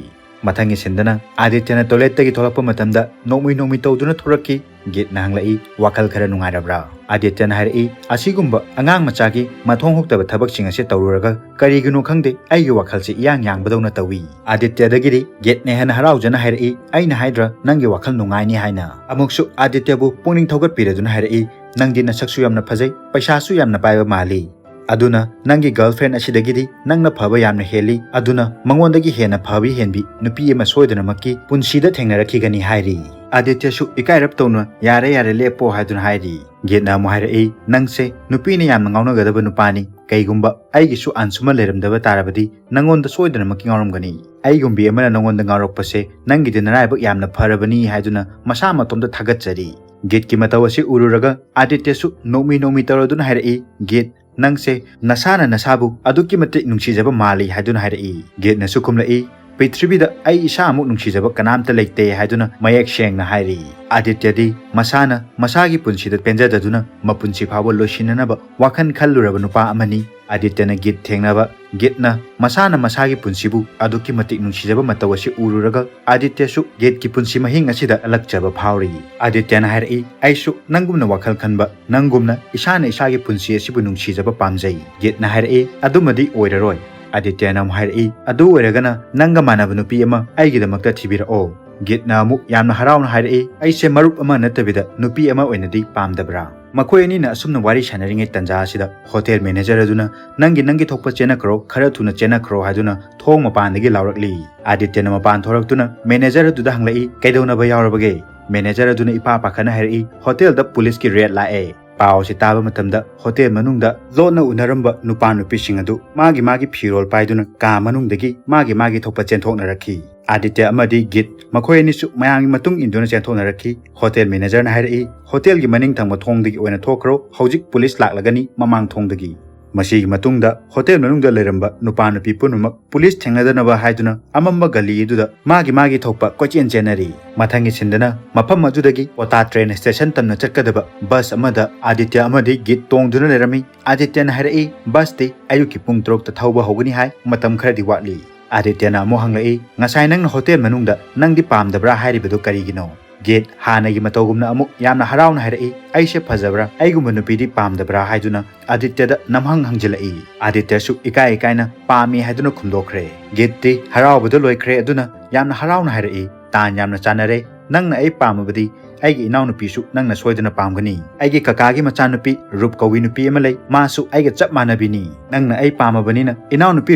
ꯃꯊꯪꯒꯤ ꯁꯤꯟꯗꯅ ꯑꯥꯗꯤꯇ꯭ꯌꯅ ꯇꯣꯏꯂꯦꯠꯇꯒꯤ ꯊꯣꯛꯂꯛꯄ ꯃꯇꯝꯗ ꯅꯣꯛꯃꯤ ꯅꯣꯛꯃꯤ ꯇꯧꯗꯨꯅ ꯊꯣꯔꯛꯈꯤ꯫ ꯒꯤꯠꯅ ꯍꯪꯂꯛꯏ, "ꯋꯥꯈꯜ ꯈꯔ ꯅꯨꯡꯉꯥꯏꯔꯕ꯭ꯔꯥ?" ꯑꯥꯗꯤꯇ꯭ꯌꯅ ꯍꯥꯏꯔꯛꯏ, "ꯑꯁꯤꯒꯨꯝꯕ ꯑꯉꯥꯡ ꯃꯆꯥꯒꯤ ꯃꯊꯣꯡ ꯍꯨꯛꯇꯕ ꯊꯕꯛꯁꯤꯡ ꯑꯁꯤ ꯇꯧꯔꯨꯔꯒ ꯀꯔꯤꯒꯤꯅꯣ ꯈꯪꯗꯦ, ꯑꯩꯒꯤ ꯋꯥꯈꯜꯁꯤ ꯏꯌꯥꯡ ꯌꯥꯡꯕꯗꯧꯅ ꯇꯧꯏ꯫" ꯑꯥꯗꯤꯇ꯭ꯌꯗꯒꯤꯗꯤ ꯒꯤꯠꯅ ꯍꯦꯟꯅ ꯍꯔꯥꯎꯖꯅ ꯍꯥꯏꯔꯛꯏ, "ꯑꯩꯅ ꯍꯥꯏꯗ꯭ꯔꯥ ꯅꯪꯒꯤ ꯋꯥꯈꯜ ꯅꯨꯡꯉꯥꯏꯅꯤ ꯍꯥꯏꯅ?" ꯑꯃꯨꯛꯁꯨ ꯑꯥꯗꯤꯇ꯭ꯌꯕꯨ ꯄꯨꯛꯅꯤꯡ ꯊꯧꯒꯠꯄꯤꯔꯗꯨꯅ ꯍꯥꯏꯔꯛꯏ, "ꯅꯪꯗꯤ ꯅꯁꯛꯁꯨ ꯌꯥꯝꯅ ꯐꯖꯩ, ꯄꯩꯁꯥꯁꯨ ꯌꯥꯝꯅ ꯄꯥꯏꯕ ꯃꯥꯜꯂꯤ꯫ ꯑꯗꯨꯅ ꯅꯪꯒꯤ ꯒꯔꯜꯐ꯭ꯔꯦꯟ ꯑꯁꯤꯗꯒꯤꯗꯤ ꯅꯪꯅ ꯐꯕ ꯌꯥꯝꯅ ꯍꯦꯜꯂꯤ꯫ ꯑꯗꯨꯅ ꯃꯉꯣꯟꯗꯒꯤ ꯍꯦꯟꯅ ꯐꯕ ꯍꯦꯟꯕꯤ ꯅꯨꯄꯤ ꯑꯃ ꯁꯣꯏꯗꯅꯃꯛꯀꯤ ꯄꯨꯟꯁꯤꯗ ꯊꯦꯡꯅꯔꯛꯈꯤꯒꯅꯤ" ꯍꯥꯏꯔꯤ꯫ ꯑꯥꯗꯤꯇ꯭ꯌꯁꯨ ꯏꯀꯥꯏꯔꯞ ꯇꯧꯅ "ꯌꯥꯔꯦ, ꯌꯥꯔꯦ, ꯂꯦꯞꯄꯣ" ꯍꯥꯏꯗꯨꯅ ꯍꯥꯏꯔꯤ꯫ ꯒꯦꯠꯅ ꯑꯃꯨꯛ ꯍꯥꯏꯔꯛꯏ, "ꯅꯪꯁꯦ ꯅꯨꯄꯤꯅ ꯌꯥꯝꯅ ꯉꯥꯎꯅꯒꯗꯕ ꯅꯨꯄꯥꯅꯤ꯫ ꯀꯩꯒꯨꯝꯕ ꯑꯩꯒꯤꯁꯨ ꯑꯟꯁꯨꯃꯟ ꯂꯩꯔꯝꯗꯕ ꯇꯥꯔꯕꯗꯤ ꯅꯪꯉꯣꯟꯗ ꯁꯣꯏꯗꯅꯃꯛꯀꯤ ꯉꯥꯎꯔꯝꯒꯅꯤ꯫ ꯑꯩꯒꯨꯝꯕꯤ ꯑꯃꯅ ꯅꯪꯉꯣꯟꯗ ꯉꯥꯎꯔꯛꯄꯁꯦ ꯅꯪꯒꯤꯗꯤ ꯅꯔꯥꯏꯕꯛ ꯌꯥꯝꯅ ꯐꯔꯕꯅꯤ" ꯍꯥꯏꯗꯨꯅ ꯃꯁꯥ ꯃꯇꯣꯝꯇ ꯊꯥꯒꯠꯆꯔꯤ꯫ ꯒꯦꯠꯀꯤ ꯃꯇꯧ ꯑꯁꯤ ꯎꯔꯨꯔꯒ ꯑꯥꯗꯤꯇ꯭ꯌꯁꯨ ꯅꯣꯛꯃꯤ ꯅꯣꯛꯃꯤ ꯇꯧꯔꯗꯨꯅ ꯍꯥꯏꯔꯛꯏ, "ꯒꯦꯠ, ꯅꯪꯁꯦ ꯅꯁꯥꯅ ꯅꯁꯥꯕꯨ ꯑꯗꯨꯛꯀꯤ ꯃꯇꯤꯛ ꯅꯨꯡꯁꯤꯖꯕ ꯃꯥꯜꯂꯤ" ꯍꯥꯏꯗꯨꯅ ꯍꯥꯏꯔꯛꯏ꯫ ꯒꯦꯠꯅꯁꯨ ꯈꯨꯝꯂꯛꯏ, "ꯄ꯭ꯔꯤꯊꯤꯕꯤꯗ ꯑꯩ ꯏꯁꯥꯃꯨꯛ ꯅꯨꯡꯁꯤꯖꯕ ꯀꯅꯥꯝꯇ ꯂꯩꯇꯦ" ꯍꯥꯏꯗꯨꯅ ꯃꯌꯦꯛ ꯁꯦꯡꯅ ꯍꯥꯏꯔꯤ꯫ ꯑꯥꯗꯤꯇ꯭ꯌꯗꯤ ꯃꯁꯥꯅ ꯃꯁꯥꯒꯤ ꯄꯨꯟꯁꯤꯗ ꯄꯦꯟꯖꯗꯗꯨꯅ ꯃꯄꯨꯟꯁꯤ ꯐꯥꯎꯕ ꯂꯣꯏꯁꯤꯟꯅꯅꯕ ꯋꯥꯈꯜ ꯈꯜꯂꯨꯔꯕ ꯅꯨꯄꯥ ꯑꯃꯅꯤ꯫ ꯑꯥꯗꯤꯇ꯭ꯌꯅ ꯒꯦꯠ ꯊꯦꯡꯅꯕ, ꯒꯦꯠꯅ ꯃꯁꯥꯅ ꯃꯁꯥꯒꯤ ꯄꯨꯟꯁꯤꯕꯨ ꯑꯗꯨꯛꯀꯤ ꯃꯇꯤꯛ ꯅꯨꯡꯁꯤꯖꯕ ꯃꯇꯧ ꯑꯁꯤ ꯎꯔꯨꯔꯒ ꯑꯥꯗꯤꯇ꯭ꯌꯁꯨ ꯒꯦꯠꯀꯤ ꯄꯨꯟꯁꯤ ꯃꯍꯤꯡ ꯑꯁꯤꯗ ꯀꯜꯂꯛꯆꯕ ꯐꯥꯎꯔꯤ꯫ ꯑꯥꯗꯤꯇ꯭ꯌꯅ ꯍꯥꯏꯔꯛꯏ, "ꯑꯩꯁꯨ ꯅꯪꯒꯨꯝꯅ ꯋꯥꯈꯜ ꯈꯟꯕ, ꯅꯪꯒꯨꯝꯅ ꯏꯁꯥꯅ ꯏꯁꯥꯒꯤ ꯄꯨꯟꯁꯤ ꯑꯁꯤꯕꯨ ꯅꯨꯡꯁꯤꯖꯕ ꯄꯥꯝꯖꯩ"꯫ ꯒꯦꯠꯅ ꯍꯥꯏꯔꯛꯏ, "ꯑꯗꯨꯃꯗꯤ ꯑꯣꯏꯔꯔꯣꯏ"꯫ ꯑꯥꯗꯤꯇ꯭ꯌꯅ ꯑꯃꯨꯛ ꯍꯥꯏꯔꯛꯏ, "ꯑꯗꯨ ꯑꯣꯏꯔꯒꯅ ꯅꯪꯒ ꯃꯥꯟꯅꯕ ꯅꯨꯄꯤ ꯑꯃ ꯑꯩꯒꯤꯗꯃꯛꯇ ꯊꯤꯕꯤꯔꯛꯑꯣ"꯫ ꯒꯦꯠꯅ ꯑꯃꯨꯛ ꯌꯥꯝꯅ ꯍꯔꯥꯎꯅ ꯍꯥꯏꯔꯛꯏ, "ꯑꯩꯁꯦ ꯃꯔꯨꯞ ꯑꯃ ꯅꯠꯇꯕꯤꯗ ꯅꯨꯄꯤ ꯑꯃ ꯑꯣꯏꯅꯗꯤ ꯄꯥꯝꯗꯕ꯭ꯔꯥ?" ꯃꯈꯣꯏ ꯑꯅꯤꯅ ꯑꯁꯨꯝꯅ ꯋꯥꯔꯤ ꯁꯥꯟꯅꯔꯤꯉꯩ ꯇꯟꯖꯥ ꯑꯁꯤꯗ ꯍꯣꯇꯦꯜ ꯃꯦꯅꯦꯖꯔ ꯑꯗꯨꯅ, "ꯅꯪꯒꯤ, ꯅꯪꯒꯤ ꯊꯣꯛꯄ ꯆꯦꯟꯅꯈ꯭ꯔꯣ, ꯈꯔ ꯊꯨꯅ ꯆꯦꯟꯅꯈ꯭ꯔꯣ" ꯍꯥꯏꯗꯨꯅ ꯊꯣꯡ ꯃꯄꯥꯟꯗꯒꯤ ꯂꯥꯎꯔꯛꯂꯤ꯫ ꯑꯥꯗꯤꯇ꯭ꯌꯅ ꯃꯄꯥꯟ ꯊꯣꯔꯛꯇꯨꯅ ꯃꯦꯅꯦꯖꯔ ꯑꯗꯨꯗ ꯍꯪꯂꯛꯏ, "ꯀꯩꯗꯧꯅꯕ ꯌꯥꯎꯔꯕꯒꯦ?" ꯃꯦꯅꯦꯖꯔ ꯑꯗꯨꯅ ꯏꯄꯥ ꯄꯥꯈꯠꯅ ꯍꯥꯏꯔꯛꯏ, "ꯍꯣꯇꯦꯜꯗ ꯄꯨꯂꯤꯁꯀꯤ ꯔꯦꯗ ꯂꯥꯛꯑꯦ"꯫ ꯄꯥꯎ ꯑꯁꯤ ꯇꯥꯕ ꯃꯇꯝꯗ ꯍꯣꯇꯦꯜ ꯃꯅꯨꯡꯗ ꯂꯣꯟꯅ ꯎꯅꯔꯝꯕ ꯅꯨꯄꯥ ꯅꯨꯄꯤꯁꯤꯡ ꯑꯗꯨ ꯃꯥꯒꯤ ꯃꯥꯒꯤ ꯐꯤꯔꯣꯜ ꯄꯥꯏꯗꯨꯅ ꯀꯥ ꯃꯅꯨꯡꯗꯒꯤ ꯃꯥꯒꯤ ꯃꯥꯒꯤ ꯊꯣꯛꯄ ꯆꯦꯟꯊꯣꯛꯅꯔꯛꯈꯤ꯫ ꯑꯥꯗꯤꯇ꯭ꯌ ꯑꯃꯗꯤ ꯒꯤꯠ, ꯃꯈꯣꯏ ꯑꯅꯤꯁꯨ ꯃꯌꯥꯝꯒꯤ ꯃꯇꯨꯡ ꯏꯟꯗꯨꯅ ꯆꯦꯟꯊꯣꯛꯅꯔꯛꯈꯤ꯫ ꯍꯣꯇꯦꯜ ꯃꯦꯅꯦꯖꯔꯅ ꯍꯥꯏꯔꯛꯏ, "ꯍꯣꯇꯦꯜꯒꯤ ꯃꯅꯤꯡ ꯊꯪꯕ ꯊꯣꯡꯗꯒꯤ ꯑꯣꯏꯅ ꯊꯣꯛꯈ꯭ꯔꯣ, ꯍꯧꯖꯤꯛ ꯄꯨꯂꯤꯁ ꯂꯥꯛꯂꯒꯅꯤ ꯃꯃꯥꯡ ꯊꯣꯡꯗꯒꯤ"꯫ ꯃꯁꯤꯒꯤ ꯃꯇꯨꯡꯗ ꯍꯣꯇꯦꯜ ꯃꯅꯨꯡꯗ ꯂꯩꯔꯝꯕ ꯅꯨꯄꯥ ꯅꯨꯄꯤ ꯄꯨꯝꯅꯃꯛ ꯄꯨꯂꯤꯁ ꯊꯦꯡꯅꯗꯅꯕ ꯍꯥꯏꯗꯨꯅ ꯑꯃꯝꯕ ꯒꯂꯤ ꯑꯗꯨꯗ ꯃꯥꯒꯤ ꯃꯥꯒꯤ ꯊꯣꯛꯄ ꯀꯣꯏꯆꯦꯟ ꯆꯦꯟꯅꯔꯤ꯫ ꯃꯊꯪꯒꯤ ꯁꯤꯟꯗꯅ ꯃꯐꯝ ꯑꯗꯨꯗꯒꯤ ꯀꯣꯇꯥ ꯇ꯭ꯔꯦꯟ ꯁ꯭ꯇꯦꯁꯟ ꯇꯝꯅ ꯆꯠꯀꯗꯕ ꯕꯁ ꯑꯃꯗ ꯑꯥꯗꯤꯇ꯭ꯌ ꯑꯃꯗꯤ ꯒꯤꯠ ꯇꯣꯡꯗꯨꯅ ꯂꯩꯔꯝꯃꯤ꯫ ꯑꯥꯗꯤꯇ꯭ꯌꯅ ꯍꯥꯏꯔꯛꯏ, "ꯕꯁꯇꯤ ꯑꯌꯨꯛꯀꯤ ꯄꯨꯡ ꯇꯔꯨꯛꯇ ꯊꯧꯕ ꯍꯧꯒꯅꯤ ꯍꯥꯏ, ꯃꯇꯝ ꯈꯔꯗꯤ ꯋꯥꯠꯂꯤ"꯫ ꯑꯥꯗꯤꯇ꯭ꯌꯅ ꯑꯃꯨꯛ ꯍꯪꯂꯛꯏ, "ꯉꯁꯥꯏ ꯅꯪꯅ ꯍꯣꯇꯦꯜ ꯃꯅꯨꯡꯗ ꯅꯪꯗꯤ ꯄꯥꯝꯗꯕ꯭ꯔꯥ ꯍꯥꯏꯔꯤꯕꯗꯨ ꯀꯔꯤꯒꯤꯅꯣ?" ꯒꯤꯠ ꯍꯥꯟꯅꯒꯤ ꯃꯇꯧꯒꯨꯝꯅ ꯑꯃꯨꯛ ꯌꯥꯝꯅ ꯍꯔꯥꯎꯅ ꯍꯥꯏꯔꯛꯏ, "ꯑꯩꯁꯦ ꯐꯖꯕ꯭ꯔꯥ, ꯑꯩꯒꯨꯝꯕ ꯅꯨꯄꯤꯗꯤ ꯄꯥꯝꯗꯕ꯭ꯔꯥ?" ꯍꯥꯏꯗꯨꯅ ꯑꯥꯗꯤꯇ꯭ꯌꯗ ꯅꯝꯍꯪ ꯍꯪꯖꯤꯜꯂꯛꯏ꯫ ꯑꯥꯗꯤꯇ꯭ꯌꯁꯨ ꯏꯀꯥꯏ ꯏꯀꯥꯏꯅ "ꯄꯥꯝꯃꯤ" ꯍꯥꯏꯗꯨꯅ ꯈꯨꯝꯗꯣꯛꯈ꯭ꯔꯦ꯫ ꯒꯤꯠꯇꯤ ꯍꯔꯥꯎꯕꯗ ꯂꯣꯏꯈ꯭ꯔꯦ, ꯑꯗꯨꯅ ꯌꯥꯝꯅ ꯍꯔꯥꯎꯅ ꯍꯥꯏꯔꯛꯏ, "ꯇꯥꯟ ꯌꯥꯝꯅ ꯆꯥꯟꯅꯔꯦ, ꯅꯪꯅ ꯑꯩ ꯄꯥꯝꯃꯕꯗꯤ ꯑꯩꯒꯤ ꯏꯅꯥꯎꯅꯨꯄꯤꯁꯨ ꯅꯪꯅ ꯁꯣꯏꯗꯅ ꯄꯥꯝꯒꯅꯤ꯫ ꯑꯩꯒꯤ ꯀꯀꯥꯒꯤ ꯃꯆꯥꯅꯨꯄꯤ ꯔꯨꯞ ꯀꯧꯏ ꯅꯨꯄꯤ ꯑꯃ ꯂꯩ, ꯃꯥꯁꯨ ꯑꯩꯒ ꯆꯞ ꯃꯥꯟꯅꯕꯤꯅꯤ꯫ ꯅꯪꯅ ꯑꯩ ꯄꯥꯝꯃꯕꯅꯤꯅ ꯏꯅꯥꯎꯅꯨꯄꯤ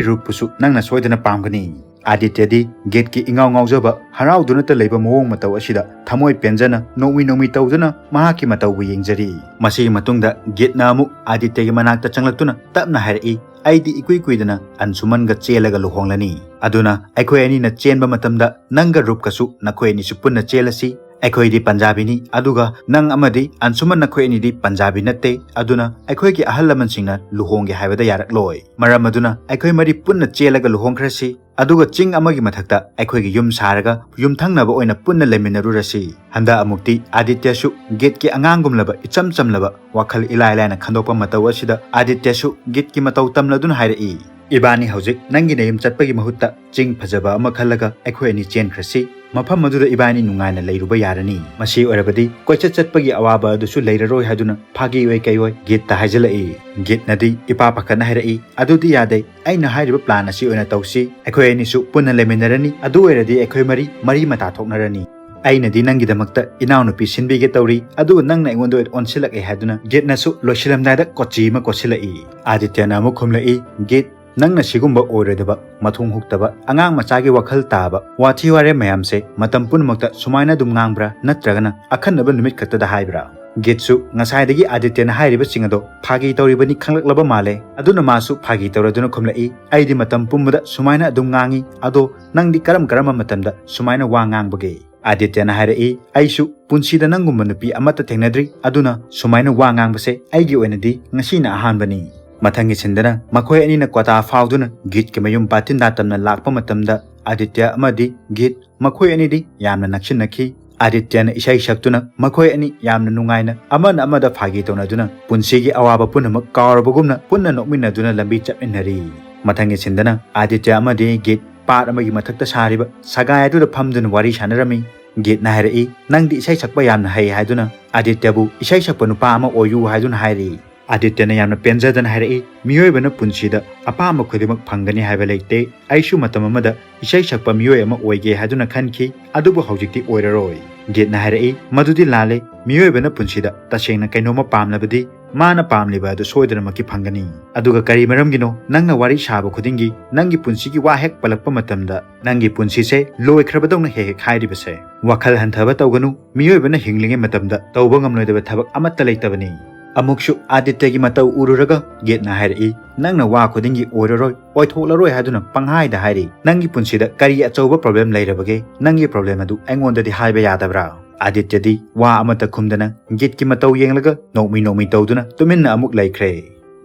ꯔꯨꯞꯄꯨꯁꯨ ꯅꯪꯅ ꯁꯣꯏꯗꯅ ꯄꯥꯝꯒꯅꯤ"꯫ ꯑꯥꯗꯤꯇ꯭ꯌꯗꯤ ꯒꯤꯠꯀꯤ ꯏꯉꯥꯎ ꯉꯥꯎꯖꯕ, ꯍꯔꯥꯎꯗꯨꯅꯇ ꯂꯩꯕ ꯃꯑꯣꯡ ꯃꯇꯧ ꯑꯁꯤꯗ ꯊꯃꯣꯏ ꯄꯦꯟꯖꯅ ꯅꯣꯛꯃꯤ ꯅꯣꯛꯃꯤ ꯇꯧꯗꯨꯅ ꯃꯍꯥꯛꯀꯤ ꯃꯇꯧꯕꯨ ꯌꯦꯡꯖꯔꯤ꯫ ꯃꯁꯤꯒꯤ ꯃꯇꯨꯡꯗ ꯒꯤꯠꯅ ꯑꯃꯨꯛ ꯑꯥꯗꯤꯇ꯭ꯌꯒꯤ ꯃꯅꯥꯛꯇ ꯆꯪꯂꯛꯇꯨꯅ ꯇꯞꯅ ꯍꯥꯏꯔꯛꯏ, "ꯑꯩꯗꯤ ꯏꯀꯨꯏ ꯀꯨꯏꯗꯅ ꯑꯟꯁꯨꯃꯟꯒ ꯆꯦꯜꯂꯒ ꯂꯨꯍꯣꯡꯂꯅꯤ꯫ ꯑꯗꯨꯅ ꯑꯩꯈꯣꯏ ꯑꯅꯤꯅ ꯆꯦꯟꯕ ꯃꯇꯝꯗ ꯅꯪꯒ ꯔꯨꯞꯀꯁꯨ ꯅꯈꯣꯏ ꯑꯅꯤꯁꯨ ꯄꯨꯟꯅ ꯆꯦꯜꯂꯁꯤ꯫ ꯑꯩꯈꯣꯏꯗꯤ ꯄꯟꯖꯥꯕꯤꯅꯤ, ꯑꯗꯨꯒ ꯅꯪ ꯑꯃꯗꯤ ꯑꯟꯁꯨꯃꯟ ꯅꯈꯣꯏ ꯑꯅꯤꯗꯤ ꯄꯟꯖꯥꯕꯤ ꯅꯠꯇꯦ꯫ ꯑꯗꯨꯅ ꯑꯩꯈꯣꯏꯒꯤ ꯑꯍꯜ ꯂꯃꯟꯁꯤꯡꯅ ꯂꯨꯍꯣꯡꯒꯦ ꯍꯥꯏꯕꯗ ꯌꯥꯔꯛꯂꯣꯏ꯫ ꯃꯔꯝ ꯑꯗꯨꯅ ꯑꯩꯈꯣꯏ ꯃꯔꯤ ꯄꯨꯟꯅ ꯆꯦꯜꯂꯒ ꯂꯨꯍꯣꯡꯈ꯭ꯔꯁꯤ꯫ ꯑꯗꯨꯒ ꯆꯤꯡ ꯑꯃꯒꯤ ꯃꯊꯛꯇ ꯑꯩꯈꯣꯏꯒꯤ ꯌꯨꯝ ꯁꯥꯔꯒ ꯌꯨꯝꯊꯪꯅꯕ ꯑꯣꯏꯅ ꯄꯨꯟꯅ ꯂꯩꯃꯤꯟꯅꯔꯨꯔꯁꯤ"꯫ ꯍꯟꯗꯛ ꯑꯃꯨꯛꯇꯤ ꯑꯥꯗꯤꯇ꯭ꯌꯁꯨ ꯒꯤꯠꯀꯤ ꯑꯉꯥꯡꯒꯨꯝꯂꯕ ꯏꯆꯝ ꯆꯝꯂꯕ ꯋꯥꯈꯜ ꯏꯂꯥꯏ ꯂꯥꯏꯅ ꯈꯟꯗꯣꯛꯄ ꯃꯇꯧ ꯑꯁꯤꯗ ꯑꯥꯗꯤꯇ꯭ꯌꯁꯨ ꯒꯤꯠꯀꯤ ꯃꯇꯧ ꯇꯝꯂꯗꯨꯅ ꯍꯥꯏꯔꯛꯏ, "ꯏꯕꯥꯅꯤ ꯍꯧꯖꯤꯛ ꯅꯪꯒꯤ ꯅꯌꯨꯝ ꯆꯠꯄꯒꯤ ꯃꯍꯨꯠꯇ ꯆꯤꯡ ꯐꯖꯕ ꯑꯃ ꯈꯜꯂꯒ ꯑꯩꯈꯣꯏ ꯑꯅꯤ ꯆꯦꯟꯈ꯭ꯔꯁꯤ꯫ ꯃꯐꯝ ꯑꯗꯨꯗ ꯏꯕꯥꯅꯤ ꯅꯨꯡꯉꯥꯏꯅ ꯂꯩꯔꯨꯕ ꯌꯥꯔꯅꯤ꯫ ꯃꯁꯤ ꯑꯣꯏꯔꯕꯗꯤ ꯀꯣꯏꯆꯠ ꯆꯠꯄꯒꯤ ꯑꯋꯥꯕ ꯑꯗꯨꯁꯨ ꯂꯩꯔꯔꯣꯏ" ꯍꯥꯏꯗꯨꯅ ꯐꯥꯒꯤ ꯑꯣꯏ ꯀꯩ ꯑꯣꯏ ꯒꯤꯠꯇ ꯍꯥꯏꯖꯤꯜꯂꯛꯏ꯫ ꯒꯤꯠꯅꯗꯤ ꯏꯄꯥ ꯄꯥꯈꯠꯅ ꯍꯥꯏꯔꯛꯏ, "ꯑꯗꯨꯗꯤ ꯌꯥꯗꯦ, ꯑꯩꯅ ꯍꯥꯏꯔꯤꯕ ꯄ꯭ꯂꯥꯟ ꯑꯁꯤ ꯑꯣꯏꯅ ꯇꯧꯁꯤ꯫ ꯑꯩꯈꯣꯏ ꯑꯅꯤꯁꯨ ꯄꯨꯟꯅ ꯂꯩꯃꯤꯟꯅꯔꯅꯤ꯫ ꯑꯗꯨ ꯑꯣꯏꯔꯗꯤ ꯑꯩꯈꯣꯏ ꯃꯔꯤ ꯃꯔꯤ ꯃꯇꯥ ꯊꯣꯛꯅꯔꯅꯤ꯫ ꯑꯩꯅꯗꯤ ꯅꯪꯒꯤꯗꯃꯛꯇ ꯏꯅꯥꯎꯅꯨꯄꯤ ꯁꯤꯟꯕꯤꯒꯦ ꯇꯧꯔꯤ, ꯑꯗꯨꯒ ꯅꯪꯅ ꯑꯩꯉꯣꯟꯗ ꯑꯣꯏꯅ ꯑꯣꯟꯁꯤꯜꯂꯛꯑꯦ" ꯍꯥꯏꯗꯨꯅ ꯒꯤꯠꯅꯁꯨ ꯂꯣꯏꯁꯤꯜꯂꯝꯗꯥꯏꯗ ꯀꯣꯆꯤ ꯑꯃ ꯀꯣꯠꯁꯤꯜꯂꯛꯏ꯫ ꯑꯥꯗꯤꯇ꯭ꯌꯅ ꯑꯃꯨꯛ ꯈꯨꯝꯂꯛꯏ, "ꯒꯤꯠ, ꯅꯪꯅ ꯁꯤꯒꯨꯝꯕ ꯑꯣꯏꯔꯣꯏꯗꯕ, ꯃꯊꯣꯡ ꯍꯨꯛꯇꯕ, ꯑꯉꯥꯡ ꯃꯆꯥꯒꯤ ꯋꯥꯈꯜ ꯇꯥꯕ ꯋꯥꯊꯤ ꯋꯥꯔꯦꯝ ꯃꯌꯥꯝꯁꯦ ꯃꯇꯝ ꯄꯨꯝꯅꯃꯛꯇ ꯁꯨꯃꯥꯏꯅ ꯑꯗꯨꯝ ꯉꯥꯡꯕ꯭ꯔꯥ? ꯅꯠꯇ꯭ꯔꯒꯅ ꯑꯈꯟꯅꯕ ꯅꯨꯃꯤꯠ ꯈꯛꯇꯗ ꯍꯥꯏꯕ꯭ꯔꯥ?" ꯒꯤꯠꯁꯨ ꯉꯁꯥꯏꯗꯒꯤ ꯑꯥꯗꯤꯇ꯭ꯌꯅ ꯍꯥꯏꯔꯤꯕꯁꯤꯡ ꯑꯗꯣ ꯐꯥꯒꯤ ꯇꯧꯔꯤꯕꯅꯤ ꯈꯪꯂꯛꯂꯕ ꯃꯥꯜꯂꯦ꯫ ꯑꯗꯨꯅ ꯃꯥꯁꯨ ꯐꯥꯒꯤ ꯇꯧꯔꯗꯨꯅ ꯈꯨꯝꯂꯛꯏ, "ꯑꯩꯗꯤ ꯃꯇꯝ ꯄꯨꯝꯕꯗ ꯁꯨꯃꯥꯏꯅ ꯑꯗꯨꯝ ꯉꯥꯡꯉꯤ꯫ ꯑꯗꯣ ꯅꯪꯗꯤ ꯀꯔꯝ ꯀꯔꯝꯕ ꯃꯇꯝꯗ ꯁꯨꯃꯥꯏꯅ ꯋꯥ ꯉꯥꯡꯕꯒꯦ?" ꯑꯥꯗꯤꯇ꯭ꯌꯅ ꯍꯥꯏꯔꯛꯏ, "ꯑꯩꯁꯨ ꯄꯨꯟꯁꯤꯗ ꯅꯪꯒꯨꯝꯕ ꯅꯨꯄꯤ ꯑꯃꯠꯇ ꯊꯦꯡꯅꯗ꯭ꯔꯤ, ꯑꯗꯨꯅ ꯁꯨꯃꯥꯏꯅ ꯋꯥ ꯉꯥꯡꯕꯁꯦ ꯑꯩꯒꯤ ꯑꯣꯏꯅꯗꯤ ꯉꯁꯤꯅ ꯑꯍꯥꯟꯕꯅꯤ"꯫ ꯃꯊꯪꯒꯤ ꯁꯤꯟꯗꯅ ꯃꯈꯣꯏ ꯑꯅꯤꯅ ꯀ꯭ꯋꯥꯇꯥ ꯐꯥꯎꯗꯨꯅ ꯒꯤꯠꯀꯤ ꯃꯌꯨꯝ ꯕꯥꯇꯤꯟꯗꯥ ꯇꯝꯅ ꯂꯥꯛꯄ ꯃꯇꯝꯗ ꯑꯥꯗꯤꯇ꯭ꯌ ꯑꯃꯗꯤ ꯒꯤꯠ ꯃꯈꯣꯏ ꯑꯅꯤꯗꯤ ꯌꯥꯝꯅ ꯅꯛꯁꯤꯟꯅꯈꯤ꯫ ꯑꯥꯗꯤꯇ꯭ꯌꯅ ꯏꯁꯩ ꯁꯛꯇꯨꯅ ꯃꯈꯣꯏ ꯑꯅꯤ ꯌꯥꯝꯅ ꯅꯨꯡꯉꯥꯏꯅ ꯑꯃꯅ ꯑꯃꯗ ꯐꯥꯒꯤ ꯇꯧꯅꯗꯨꯅ ꯄꯨꯟꯁꯤꯒꯤ ꯑꯋꯥꯕ ꯄꯨꯝꯅꯃꯛ ꯀꯥꯎꯔꯕꯒꯨꯝꯅ ꯄꯨꯟꯅ ꯅꯣꯛꯃꯤꯟꯅꯗꯨꯅ ꯂꯝꯕꯤ ꯆꯠꯃꯤꯟꯅꯔꯤ꯫ ꯃꯊꯪꯒꯤ ꯁꯤꯟꯗꯅ ꯑꯥꯗꯤꯇ꯭ꯌ ꯑꯃꯗꯤ ꯒꯤꯠ ꯄꯥꯠ ꯑꯃꯒꯤ ꯃꯊꯛꯇ ꯁꯥꯔꯤꯕ ꯁꯒꯥꯏ ꯑꯗꯨꯗ ꯐꯝꯗꯨꯅ ꯋꯥꯔꯤ ꯁꯥꯟꯅꯔꯝꯃꯤ꯫ ꯒꯤꯠꯅ ꯍꯥꯏꯔꯛꯏ, "ꯅꯪꯗꯤ ꯏꯁꯩ ꯁꯛꯄ ꯌꯥꯝꯅ ꯍꯩ" ꯍꯥꯏꯗꯨꯅ ꯑꯥꯗꯤꯇ꯭ꯌꯕꯨ ꯏꯁꯩ ꯁꯛꯄ ꯅꯨꯄꯥ ꯑꯃ ꯑꯣꯏꯌꯨ ꯍꯥꯏꯗꯨꯅ ꯍꯥꯏꯔꯤ꯫ ꯑꯥꯗꯤꯇ꯭ꯌꯅ ꯌꯥꯝꯅ ꯄꯦꯟꯖꯗꯅ ꯍꯥꯏꯔꯛꯏ, "ꯃꯤꯑꯣꯏꯕꯅ ꯄꯨꯟꯁꯤꯗ ꯑꯄꯥꯝꯕ ꯈꯨꯗꯤꯡꯃꯛ ꯐꯪꯒꯅꯤ ꯍꯥꯏꯕ ꯂꯩꯇꯦ꯫ ꯑꯩꯁꯨ ꯃꯇꯝ ꯑꯃꯗ ꯏꯁꯩ ꯁꯛꯄ ꯃꯤꯑꯣꯏ ꯑꯃ ꯑꯣꯏꯒꯦ ꯍꯥꯏꯗꯨꯅ ꯈꯟꯈꯤ, ꯑꯗꯨꯕꯨ ꯍꯧꯖꯤꯛꯇꯤ ꯑꯣꯏꯔꯔꯣꯏ"꯫ ꯒꯤꯠꯅ ꯍꯥꯏꯔꯛꯏ, "ꯃꯗꯨꯗꯤ ꯂꯥꯜꯂꯦ꯫ ꯃꯤꯑꯣꯏꯕꯅ ꯄꯨꯟꯁꯤꯗ ꯇꯁꯦꯡꯅ ꯀꯩꯅꯣꯝꯃ ꯄꯥꯝꯂꯕꯗꯤ ꯃꯥꯅ ꯄꯥꯝꯂꯤꯕ ꯑꯗꯨ ꯁꯣꯏꯗꯅꯃꯛꯀꯤ ꯐꯪꯒꯅꯤ꯫ ꯑꯗꯨꯒ ꯀꯔꯤ ꯃꯔꯝꯒꯤꯅꯣ ꯅꯪꯅ ꯋꯥꯔꯤ ꯁꯥꯕ ꯈꯨꯗꯤꯡꯒꯤ ꯅꯪꯒꯤ ꯄꯨꯟꯁꯤꯒꯤ ꯋꯥ ꯍꯦꯛ ꯄꯜꯂꯛꯄ ꯃꯇꯝꯗ ꯅꯪꯒꯤ ꯄꯨꯟꯁꯤꯁꯦ ꯂꯣꯏꯈ꯭ꯔꯕꯗꯧꯅ ꯍꯦꯛ ꯍꯦꯛ ꯍꯥꯏꯔꯤꯕꯁꯦ? ꯋꯥꯈꯜ ꯍꯟꯊꯕ ꯇꯧꯒꯅꯨ꯫ ꯃꯤꯑꯣꯏꯕꯅ ꯍꯤꯡꯂꯤꯉꯩ ꯃꯇꯝꯗ ꯇꯧꯕ ꯉꯝꯂꯣꯏꯗꯕ ꯊꯕꯛ ꯑꯃꯠꯇ ꯂꯩꯇꯕꯅꯤ꯫ ꯑꯃꯨꯛꯁꯨ ꯑꯥꯗꯤꯇ꯭ꯌꯒꯤ ꯃꯇꯧ ꯎꯔꯨꯔꯒ ꯒꯤꯠꯅ ꯍꯥꯏꯔꯛꯏ, "ꯅꯪꯅ ꯋꯥ ꯈꯨꯗꯤꯡꯒꯤ ꯑꯣꯏꯔꯔꯣꯏ, ꯑꯣꯏꯊꯣꯛꯂꯔꯣꯏ ꯍꯥꯏꯗꯨꯅ ꯄꯪꯍꯥꯏꯗ ꯍꯥꯏꯔꯤ꯫ ꯅꯪꯒꯤ ꯄꯨꯟꯁꯤꯗ ꯀꯔꯤ ꯑꯆꯧꯕ problem ꯂꯩꯔꯕꯒꯦ? ꯅꯪꯒꯤ problem ꯑꯗꯨ ꯑꯩꯉꯣꯟꯗꯗꯤ ꯍꯥꯏꯕ ꯌꯥꯗꯕ꯭ꯔꯥ?" ꯑꯥꯗꯤꯇ꯭ꯌꯗꯤ ꯋꯥ ꯑꯃꯠꯇ ꯈꯨꯝꯗꯅ ꯒꯤꯠꯀꯤ ꯃꯇꯧ ꯌꯦꯡꯂꯒ ꯅꯣꯛꯃꯤ ꯅꯣꯛꯃꯤ ꯇꯧꯗꯨꯅ ꯇꯨꯃꯤꯟꯅ ꯑꯃꯨꯛ ꯂꯩꯈ꯭ꯔꯦ꯫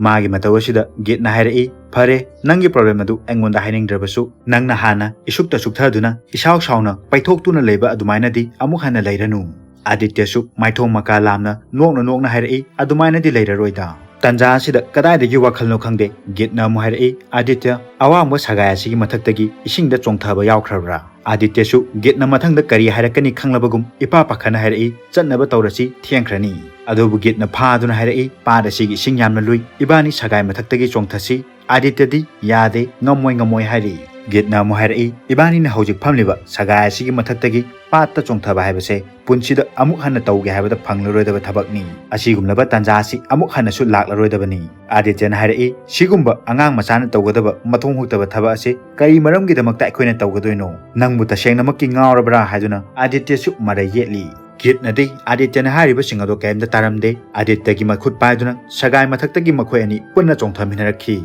ꯃꯥꯒꯤ ꯃꯇꯧ ꯑꯁꯤꯗ ꯒꯤꯠꯅ ꯍꯥꯏꯔꯛꯏ, "ꯐꯔꯦ, ꯅꯪꯒꯤ problem ꯑꯗꯨ ꯑꯩꯉꯣꯟꯗ ꯍꯥꯏꯅꯤꯡꯗ꯭ꯔꯕꯁꯨ, ꯅꯪꯅ ꯍꯥꯟꯅ ꯏꯁꯨꯛꯇ ꯁꯨꯛꯊꯗꯨꯅ, ꯏꯁꯥꯎ ꯁꯥꯎꯅ ꯄꯩꯊꯣꯛꯇꯨꯅ ꯂꯩꯕ ꯑꯗꯨꯃꯥꯏꯅꯗꯤ ꯑꯃꯨꯛ ꯍꯟꯅ ꯂꯩꯔꯅꯨ꯫" ꯑꯥꯗꯤꯇ꯭ꯌꯁꯨ ꯃꯥꯏꯊꯣꯡ ꯃꯀꯥ ꯂꯥꯝꯅ ꯅꯣꯛꯅ ꯅꯣꯛꯅ ꯍꯥꯏꯔꯛꯏ, "ꯑꯗꯨꯃꯥꯏꯅꯗꯤ ꯂꯩꯔꯔꯣꯏꯗ꯫" ꯇꯟꯖꯥ ꯑꯁꯤꯗ ꯀꯗꯥꯏꯗꯒꯤ ꯋꯥꯈꯜꯅꯣ ꯈꯪꯗꯦ, ꯒꯤꯠꯅ ꯑꯃꯨꯛ ꯍꯥꯏꯔꯛꯏ, "ꯑꯥꯗꯤꯇ꯭ꯌ, ꯑꯋꯥꯡꯕ ꯁꯒꯥꯏ ꯑꯁꯤꯒꯤ ꯃꯊꯛꯇꯒꯤ ꯏꯁꯤꯡꯗ ꯆꯣꯡꯊꯕ ꯌꯥꯎꯈ꯭ꯔꯕ꯭ꯔꯥ?" ꯑꯥꯗꯤꯇ꯭ꯌꯁꯨ ꯒꯤꯠꯅ ꯃꯊꯪꯗ ꯀꯔꯤ ꯍꯥꯏꯔꯛꯀꯅꯤ ꯈꯪꯂꯕꯒꯨꯝ ꯏꯄꯥ ꯄꯥꯈꯠꯅ ꯍꯥꯏꯔꯛꯏ, "ꯆꯠꯅꯕ ꯇꯧꯔꯁꯤ, ꯊꯦꯡꯈ꯭ꯔꯅꯤ꯫" ꯑꯗꯨꯕꯨ ꯒꯤꯠꯅ ꯐꯥꯗꯨꯅ ꯍꯥꯏꯔꯛꯏ, "ꯄꯥꯠ ꯑꯁꯤꯒꯤ ꯏꯁꯤꯡ ꯌꯥꯝꯅ ꯂꯨꯏ, ꯏꯕꯥꯅꯤ ꯁꯒꯥꯏ ꯃꯊꯛꯇꯒꯤ ꯆꯣꯡꯊꯁꯤ꯫" ꯑꯥꯗꯤꯇ꯭ꯌꯗꯤ, "ꯌꯥꯗꯦ, ꯉꯝꯃꯣꯏ, ꯉꯝꯃꯣꯏ" ꯍꯥꯏꯔꯤ꯫ ꯒꯤꯠꯅ ꯑꯃꯨꯛ ꯍꯥꯏꯔꯛꯏ, "ꯏꯕꯥꯅꯤꯅ ꯍꯧꯖꯤꯛ ꯐꯝꯂꯤꯕ ꯁꯒꯥꯏ ꯑꯁꯤꯒꯤ ꯃꯊꯛꯇꯒꯤ ꯄꯥꯠꯇ ꯆꯣꯡꯊꯕ ꯍꯥꯏꯕꯁꯦ ꯄꯨꯟꯁꯤꯗ ꯑꯃꯨꯛ ꯍꯟꯅ ꯇꯧꯒꯦ ꯍꯥꯏꯕꯗ ꯐꯪꯂꯔꯣꯏꯗꯕ ꯊꯕꯛꯅꯤ꯫ ꯑꯁꯤꯒꯨꯝꯂꯕ ꯇꯥꯟꯖꯥ ꯑꯁꯤ ꯑꯃꯨꯛ ꯍꯟꯅꯁꯨ ꯂꯥꯛꯂꯔꯣꯏꯗꯕꯅꯤ꯫" ꯑꯥꯗꯤꯇ꯭ꯌꯅ ꯍꯥꯏꯔꯛꯏ, "ꯁꯤꯒꯨꯝꯕ ꯑꯉꯥꯡ ꯃꯆꯥꯅ ꯇꯧꯒꯗꯕ ꯃꯊꯣꯡ ꯍꯨꯛꯇꯕ ꯊꯕꯛ ꯑꯁꯤ ꯀꯔꯤ ꯃꯔꯝꯒꯤꯗꯃꯛꯇ ꯑꯩꯈꯣꯏꯅ ꯇꯧꯒꯗꯣꯏꯅꯣ? ꯅꯪꯕꯨ ꯇꯁꯦꯡꯅꯃꯛꯀꯤ ꯉꯥꯎꯔꯕ꯭ꯔꯥ?" ꯍꯥꯏꯗꯨꯅ ꯑꯥꯗꯤꯇ꯭ꯌꯁꯨ ꯃꯔꯩ ꯌꯦꯠꯂꯤ꯫ ꯒꯤꯠꯅꯗꯤ ꯑꯥꯗꯤꯇ꯭ꯌꯅ ꯍꯥꯏꯔꯤꯕꯁꯤꯡ ꯑꯗꯣ ꯀꯔꯤꯝꯇ ꯇꯥꯔꯝꯗꯦ꯫ ꯑꯥꯗꯤꯇ꯭ꯌꯒꯤ ꯃꯈꯨꯠ ꯄꯥꯏꯗꯨꯅ ꯁꯒꯥꯏ ꯃꯊꯛꯇꯒꯤ ꯃꯈꯣꯏ ꯑꯅꯤ ꯄꯨꯟꯅ ꯆꯣꯡꯊꯃꯤꯟꯅꯔꯛꯈꯤ꯫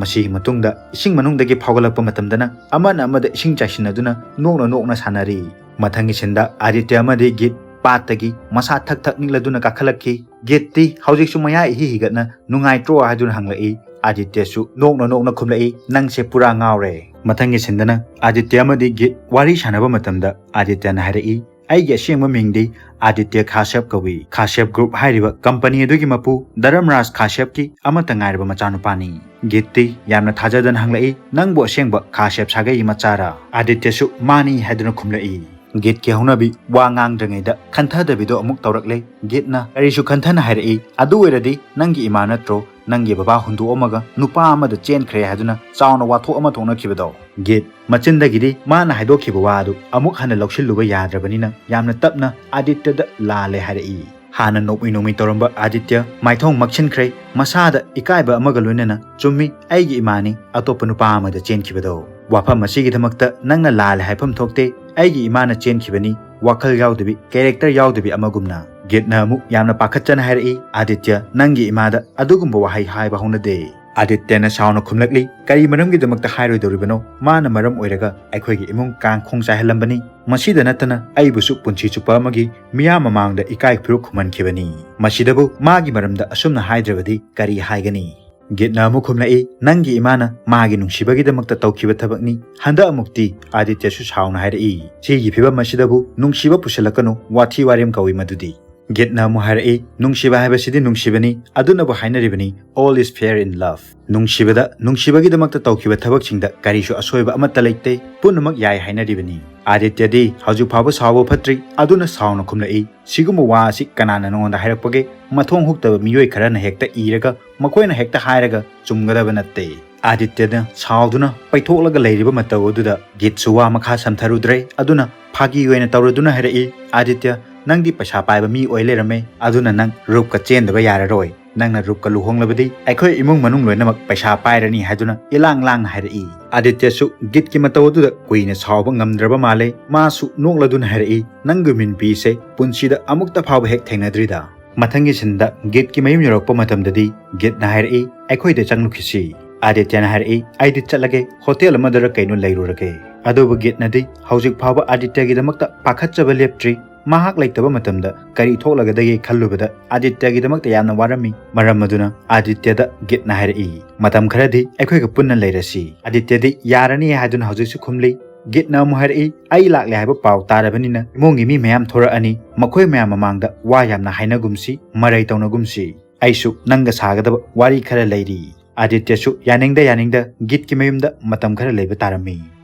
ꯃꯁꯤꯒꯤ ꯃꯇꯨꯡꯗ ꯏꯁꯤꯡ ꯃꯅꯨꯡꯗꯒꯤ ꯐꯥꯎꯒꯠꯂꯛꯄ ꯃꯇꯝꯗꯅ ꯑꯃꯅ ꯑꯃꯗ ꯏꯁꯤꯡ ꯆꯥꯏꯁꯤꯟꯅꯗꯨꯅ ꯅꯣꯛꯅ ꯅꯣꯛꯅ ꯁꯥꯟꯅꯔꯤ꯫ ꯃꯊꯪꯒꯤ ꯁꯤꯟꯗ ꯑꯥꯗꯤꯇ꯭ꯌ ꯑꯃꯗꯤ ꯒꯤꯠ ꯄꯥꯠꯇꯒꯤ ꯃꯁꯥ ꯊꯛ ꯊꯛ ꯅꯤꯛꯂꯗꯨꯅ ꯀꯥꯈꯠꯂꯛꯈꯤ꯫ ꯒꯤꯠꯇꯤ ꯍꯧꯖꯤꯛꯁꯨ ꯃꯌꯥ ꯏꯍꯤ ꯍꯤꯒꯠꯅ "ꯅꯨꯡꯉꯥꯏꯇ꯭ꯔꯣ?" ꯍꯥꯏꯗꯨꯅ ꯍꯪꯂꯛꯏ꯫ ꯑꯥꯗꯤꯇ꯭ꯌꯁꯨ ꯅꯣꯛꯅ ꯅꯣꯛꯅ ꯈꯨꯝꯂꯛꯏ, "ꯅꯪꯁꯦ ꯄꯨꯔꯥ ꯉꯥꯎꯔꯦ꯫" ꯃꯊꯪꯒꯤ ꯁꯤꯟꯗꯅ ꯑꯥꯗꯤꯇ꯭ꯌ ꯑꯃꯗꯤ ꯒꯤꯠ ꯋꯥꯔꯤ ꯁꯥꯟꯅꯕ ꯃꯇꯝꯗ ꯑꯥꯗꯤꯇ꯭ꯌꯅ ꯍꯥꯏꯔꯛꯏ, "ꯑꯩꯒꯤ ꯑꯁꯦꯡꯕ ꯃꯤꯡꯗꯤ ꯑꯥꯗꯤꯇ꯭ꯌ ꯈꯥꯁꯦꯞ ꯀꯧꯏ꯫ ꯈꯥꯁꯦꯞ group ꯍꯥꯏꯔꯤꯕ company ꯑꯗꯨꯒꯤ ꯃꯄꯨ ꯙꯔꯝꯔꯥꯖ ꯈꯥꯁꯦꯞꯀꯤ ꯑꯃꯠꯇ ꯉꯥꯏꯔꯕ ꯃꯆꯥꯅꯨꯄꯥꯅꯤ꯫" ꯒꯤꯠꯇꯤ ꯌꯥꯝꯅ ꯊꯥꯖꯗꯅ ꯍꯪꯂꯛꯏ, "ꯅꯪꯕꯨ ꯑꯁꯦꯡꯕ ꯈꯥꯁꯦꯞ ꯁꯥꯒꯩꯒꯤ ꯃꯆꯥꯔꯥ?" ꯑꯥꯗꯤꯇ꯭ꯌꯁꯨ "ꯃꯥꯅꯤ" ꯍꯥꯏꯗꯨꯅ ꯈꯨꯝꯂꯛꯏ꯫ ꯒꯤꯠꯀꯤ ꯍꯧꯅꯕꯤ ꯋꯥ ꯉꯥꯡꯗ꯭ꯔꯤꯉꯩꯗ ꯈꯟꯊꯗꯕꯤꯗꯣ ꯑꯃꯨꯛ ꯇꯧꯔꯛꯂꯦ꯫ ꯒꯤꯠꯅ ꯀꯔꯤꯁꯨ ꯈꯟꯊꯅ ꯍꯥꯏꯔꯛꯏ, "ꯑꯗꯨ ꯑꯣꯏꯔꯗꯤ ꯅꯪꯒꯤ ꯏꯃꯥ ꯅꯠꯇ꯭ꯔꯣ? ꯅꯪꯒꯤ ꯕꯕꯥ ꯍꯨꯟꯗꯣꯛꯑꯝꯃꯒ ꯅꯨꯄꯥ ꯑꯃꯗ ꯆꯦꯟꯈ꯭ꯔꯦ ꯍꯥꯏꯗꯨꯅ ꯆꯥꯎꯅ ꯋꯥꯊꯣꯛ ꯑꯃ ꯊꯣꯛꯅꯈꯤꯕꯗꯣ?" ꯒꯤꯠ ꯃꯆꯤꯟꯗꯒꯤꯗꯤ ꯃꯥꯅ ꯍꯥꯏꯗꯣꯛꯈꯤꯕ ꯋꯥ ꯑꯗꯨ ꯑꯃꯨꯛ ꯍꯟꯅ ꯂꯧꯁꯤꯜꯂꯨꯕ ꯌꯥꯗ꯭ꯔꯕꯅꯤꯅ ꯌꯥꯝꯅ ꯇꯞꯅ ꯑꯥꯗꯤꯇ꯭ꯌꯗ "ꯂꯥꯜꯂꯦ" ꯍꯥꯏꯔꯛꯏ꯫ ꯍꯥꯟꯅ ꯅꯣꯛꯃꯤ ꯅꯣꯛꯃꯤ ꯇꯧꯔꯝꯕ ꯑꯥꯗꯤꯇ꯭ꯌ ꯃꯥꯏꯊꯣꯡ ꯃꯛꯁꯤꯟꯈ꯭ꯔꯦ, ꯃꯁꯥꯗ ꯏꯀꯥꯏꯕ ꯑꯃꯒ ꯂꯣꯏꯅꯅ꯫ "ꯆꯨꯝꯃꯤ, ꯑꯩꯒꯤ ꯏꯃꯥꯅꯤ ꯑꯇꯣꯞꯄ ꯅꯨꯄꯥ ꯑꯃꯗ ꯆꯦꯟꯈꯤꯕꯗꯣ꯫ ꯋꯥꯐꯝ ꯑꯁꯤꯒꯤꯗꯃꯛꯇ ꯅꯪꯅ ꯂꯥꯜꯂꯦ ꯍꯥꯏꯐꯝ ꯊꯣꯛꯇꯦ꯫ ꯑꯩꯒꯤ ꯏꯃꯥꯅ ꯆꯦꯟꯈꯤꯕꯅꯤ, ꯋꯥꯈꯜ ꯌꯥꯎꯗꯕꯤ, ꯀꯦꯔꯦꯛꯇꯔ ꯌꯥꯎꯗꯕꯤ ꯑꯃꯒꯨꯝꯅ"꯫ ꯒꯤꯠꯅ ꯑꯃꯨꯛ ꯌꯥꯝꯅ ꯄꯥꯈꯠꯆꯅ ꯍꯥꯏꯔꯛꯏ, "ꯑꯥꯗꯤꯇ꯭ꯌ, ꯅꯪꯒꯤ ꯏꯃꯥꯗ ꯑꯗꯨꯒꯨꯝꯕ ꯋꯥꯍꯩ ꯍꯥꯏꯕ ꯍꯧꯅꯗꯦ"꯫ ꯑꯥꯗꯤꯇ꯭ꯌꯅ ꯁꯥꯎꯅ ꯈꯨꯝꯂꯛꯂꯤ, "ꯀꯔꯤ ꯃꯔꯝꯒꯤꯗꯃꯛꯇ ꯍꯥꯏꯔꯣꯏꯗꯧꯔꯤꯕꯅꯣ? ꯃꯥꯅ ꯃꯔꯝ ꯑꯣꯏꯔꯒ ꯑꯩꯈꯣꯏꯒꯤ ꯏꯃꯨꯡ ꯀꯥꯡ ꯈꯣꯡ ꯆꯥꯏꯍꯜꯂꯝꯕꯅꯤ꯫ ꯃꯁꯤꯗ ꯅꯠꯇꯅ ꯑꯩꯕꯨꯁꯨ ꯄꯨꯟꯁꯤ ꯆꯨꯞꯄ ꯑꯃꯒꯤ ꯃꯤꯌꯥꯝ ꯃꯃꯥꯡꯗ ꯏꯀꯥꯏ ꯈꯨꯔꯨ ꯈꯨꯝꯍꯟꯈꯤꯕꯅꯤ꯫ ꯃꯁꯤꯗꯕꯨ ꯃꯥꯒꯤ ꯃꯔꯝꯗ ꯑꯁꯨꯝꯅ ꯍꯥꯏꯗ꯭ꯔꯕꯗꯤ ꯀꯔꯤ ꯍꯥꯏꯒꯅꯤ?" ꯒꯤꯠꯅ ꯑꯃꯨꯛ ꯈꯨꯝꯂꯛꯏ, "ꯅꯪꯒꯤ ꯏꯃꯥꯅ ꯃꯥꯒꯤ ꯅꯨꯡꯁꯤꯕꯒꯤꯗꯃꯛꯇ ꯇꯧꯈꯤꯕ ꯊꯕꯛꯅꯤ"꯫ ꯍꯟꯗꯛ ꯑꯃꯨꯛꯇꯤ ꯑꯥꯗꯤꯇ꯭ꯌꯁꯨ ꯁꯥꯎꯅ ꯍꯥꯏꯔꯛꯏ, "ꯁꯤꯒꯤ ꯐꯤꯕꯝ ꯑꯁꯤꯗꯕꯨ ꯅꯨꯡꯁꯤꯕ ꯄꯨꯁꯤꯜꯂꯛꯀꯅꯨ, ꯋꯥꯊꯤ ꯋꯥꯔꯦꯝ ꯀꯧꯏ ꯃꯗꯨꯗꯤ"꯫ ꯒꯤꯠꯅ ꯑꯃꯨꯛ ꯍꯥꯏꯔꯛꯏ, "ꯅꯨꯡꯁꯤꯕ ꯍꯥꯏꯕꯁꯤꯗꯤ ꯅꯨꯡꯁꯤꯕꯅꯤ, ꯑꯗꯨꯅꯕꯨ ꯍꯥꯏꯅꯔꯤꯕꯅꯤ, all is fair in love꯫ ꯅꯨꯡꯁꯤꯕꯗ, ꯅꯨꯡꯁꯤꯕꯒꯤꯗꯃꯛꯇ ꯇꯧꯈꯤꯕ ꯊꯕꯛꯁꯤꯡꯗ ꯀꯔꯤꯁꯨ ꯑꯁꯣꯏꯕ ꯑꯃꯠꯇ ꯂꯩꯇꯦ, ꯄꯨꯝꯅꯃꯛ ꯌꯥꯏ ꯍꯥꯏꯅꯔꯤꯕꯅꯤ"꯫ ꯑꯥꯗꯤꯇ꯭ꯌꯗꯤ ꯍꯧꯖꯤꯛ ꯐꯥꯎꯕ ꯁꯥꯎꯕ ꯐꯠꯇ꯭ꯔꯤ, ꯑꯗꯨꯅ ꯁꯥꯎꯅ ꯈꯨꯝꯂꯛꯏ, "ꯁꯤꯒꯨꯝꯕ ꯋꯥ ꯑꯁꯤ ꯀꯅꯥꯅ ꯅꯉꯣꯟꯗ ꯍꯥꯏꯔꯛꯄꯒꯦ? ꯃꯊꯣꯡ ꯍꯨꯛꯇꯕ ꯃꯤꯑꯣꯏ ꯈꯔꯅ ꯍꯦꯛꯇ ꯏꯔꯒ ꯃꯈꯣꯏꯅ ꯍꯦꯛꯇ ꯍꯥꯏꯔꯒ ꯆꯨꯝꯒꯗꯕ ꯅꯠꯇꯦ"꯫ ꯑꯥꯗꯤꯇ꯭ꯌꯅ ꯁꯥꯎꯗꯨꯅ ꯄꯩꯊꯣꯛꯂꯒ ꯂꯩꯔꯤꯕ ꯃꯇꯧ ꯑꯗꯨꯗ ꯒꯤꯠꯁꯨ ꯋꯥ ꯃꯈꯥ ꯁꯝꯊꯔꯨꯗ꯭ꯔꯦ, ꯑꯗꯨꯅ ꯐꯥꯒꯤ ꯑꯣꯏꯅ ꯇꯧꯔꯗꯨꯅ ꯍꯥꯏꯔꯛꯏ, "ꯑꯥꯗꯤꯇ꯭ꯌ, ꯅꯪꯗꯤ ꯄꯩꯁꯥ ꯄꯥꯏꯕ ꯃꯤ ꯑꯣꯏ ꯂꯩꯔꯝꯃꯦ, ꯑꯗꯨꯅ ꯅꯪ ꯔꯨꯞꯀ ꯆꯦꯟꯗꯕ ꯌꯥꯔꯔꯣꯏ꯫ ꯅꯪꯅ ꯔꯨꯞꯀ ꯂꯨꯍꯣꯡꯂꯕꯗꯤ ꯑꯩꯈꯣꯏ ꯏꯃꯨꯡ ꯃꯅꯨꯡ ꯂꯣꯏꯅꯃꯛ ꯄꯩꯁꯥ ꯄꯥꯏꯔꯅꯤ" ꯍꯥꯏꯗꯨꯅ ꯏꯂꯥꯡ ꯂꯥꯡꯅ ꯍꯥꯏꯔꯛꯏ꯫ ꯑꯥꯗꯤꯇ꯭ꯌꯁꯨ ꯒꯤꯠꯀꯤ ꯃꯇꯧ ꯑꯗꯨꯗ ꯀꯨꯏꯅ ꯁꯥꯎꯕ ꯉꯝꯗ꯭ꯔꯕ ꯃꯥꯜꯂꯦ꯫ ꯃꯥꯁꯨ ꯅꯣꯛꯂꯗꯨꯅ ꯍꯥꯏꯔꯛꯏ, "ꯅꯪꯒꯨꯝꯕ ꯅꯨꯄꯤꯁꯦ ꯄꯨꯟꯁꯤꯗ ꯑꯃꯨꯛꯇ ꯐꯥꯎꯕ ꯍꯦꯛ ꯊꯦꯡꯅꯗ꯭ꯔꯤꯗ"꯫ ꯃꯊꯪꯒꯤ ꯁꯤꯟꯗ ꯒꯤꯠꯀꯤ ꯃꯌꯨꯝ ꯌꯧꯔꯛꯄ ꯃꯇꯝꯗꯗꯤ ꯒꯤꯠꯅ ꯍꯥꯏꯔꯛꯏ, "ꯑꯩꯈꯣꯏꯗ ꯆꯪꯂꯨꯈꯤꯁꯤ"꯫ ꯑꯥꯗꯤꯇ꯭ꯌꯅ ꯍꯥꯏꯔꯛꯏ, "ꯑꯩꯗꯤ ꯆꯠꯂꯒꯦ, ꯍꯣꯇꯦꯜ ꯑꯃꯗꯔ ꯀꯩꯅꯣ ꯂꯩꯔꯨꯔꯒꯦ"꯫ ꯑꯗꯨꯕꯨ ꯒꯤꯠꯅꯗꯤ ꯍꯧꯖꯤꯛ ꯐꯥꯎꯕ ꯑꯥꯗꯤꯇ꯭ꯌꯒꯤꯗꯃꯛꯇ ꯄꯥꯈꯠꯆꯕ ꯂꯦꯞꯇ꯭ꯔꯤ꯫ ꯃꯍꯥꯛ ꯂꯩꯇꯕ ꯃꯇꯝꯗ ꯀꯔꯤ ꯊꯣꯛꯂꯒꯗꯒꯦ ꯈꯜꯂꯨꯕꯗ ꯑꯥꯗꯤꯇ꯭ꯌꯒꯤꯗꯃꯛꯇ ꯌꯥꯝꯅ ꯋꯥꯔꯝꯃꯤ꯫ ꯃꯔꯝ ꯑꯗꯨꯅ ꯑꯥꯗꯤꯇ꯭ꯌꯗ ꯒꯤꯠꯅ ꯍꯥꯏꯔꯛꯏ, "ꯃꯇꯝ ꯈꯔꯗꯤ ꯑꯩꯈꯣꯏꯒ ꯄꯨꯟꯅ ꯂꯩꯔꯁꯤ"꯫ ꯑꯥꯗꯤꯇ꯭ꯌꯗꯤ ꯌꯥꯔꯅꯤ ꯍꯥꯏꯗꯨꯅ ꯍꯧꯖꯤꯛꯁꯨ ꯈꯨꯝꯂꯤ꯫ ꯒꯤꯠꯅ ꯑꯃꯨꯛ ꯍꯥꯏꯔꯛꯏ, "ꯑꯩ ꯂꯥꯛꯂꯦ ꯍꯥꯏꯕ ꯄꯥꯎ ꯇꯥꯔꯕꯅꯤꯅ ꯏꯃꯨꯡꯒꯤ ꯃꯤ ꯃꯌꯥꯝ ꯊꯣꯔꯛꯑꯅꯤ, ꯃꯈꯣꯏ ꯃꯌꯥꯝ ꯃꯃꯥꯡꯗ ꯋꯥ ꯌꯥꯝꯅ ꯍꯥꯏꯅꯒꯨꯝꯁꯤ, ꯃꯔꯩ ꯇꯧꯅꯒꯨꯝꯁꯤ꯫ ꯑꯩꯁꯨ ꯅꯪꯒ ꯁꯥꯒꯗꯕ ꯋꯥꯔꯤ ꯈꯔ ꯂꯩꯔꯤ"꯫ ꯑꯥꯗꯤꯇ꯭ꯌꯁꯨ ꯌꯥꯅꯤꯡꯗ ꯌꯥꯅꯤꯡꯗ ꯒꯤꯠꯀꯤ ꯃꯌꯨꯝꯗ ꯃꯇꯝ ꯈꯔ ꯂꯩꯕ ꯇꯥꯔꯝꯃꯤ꯫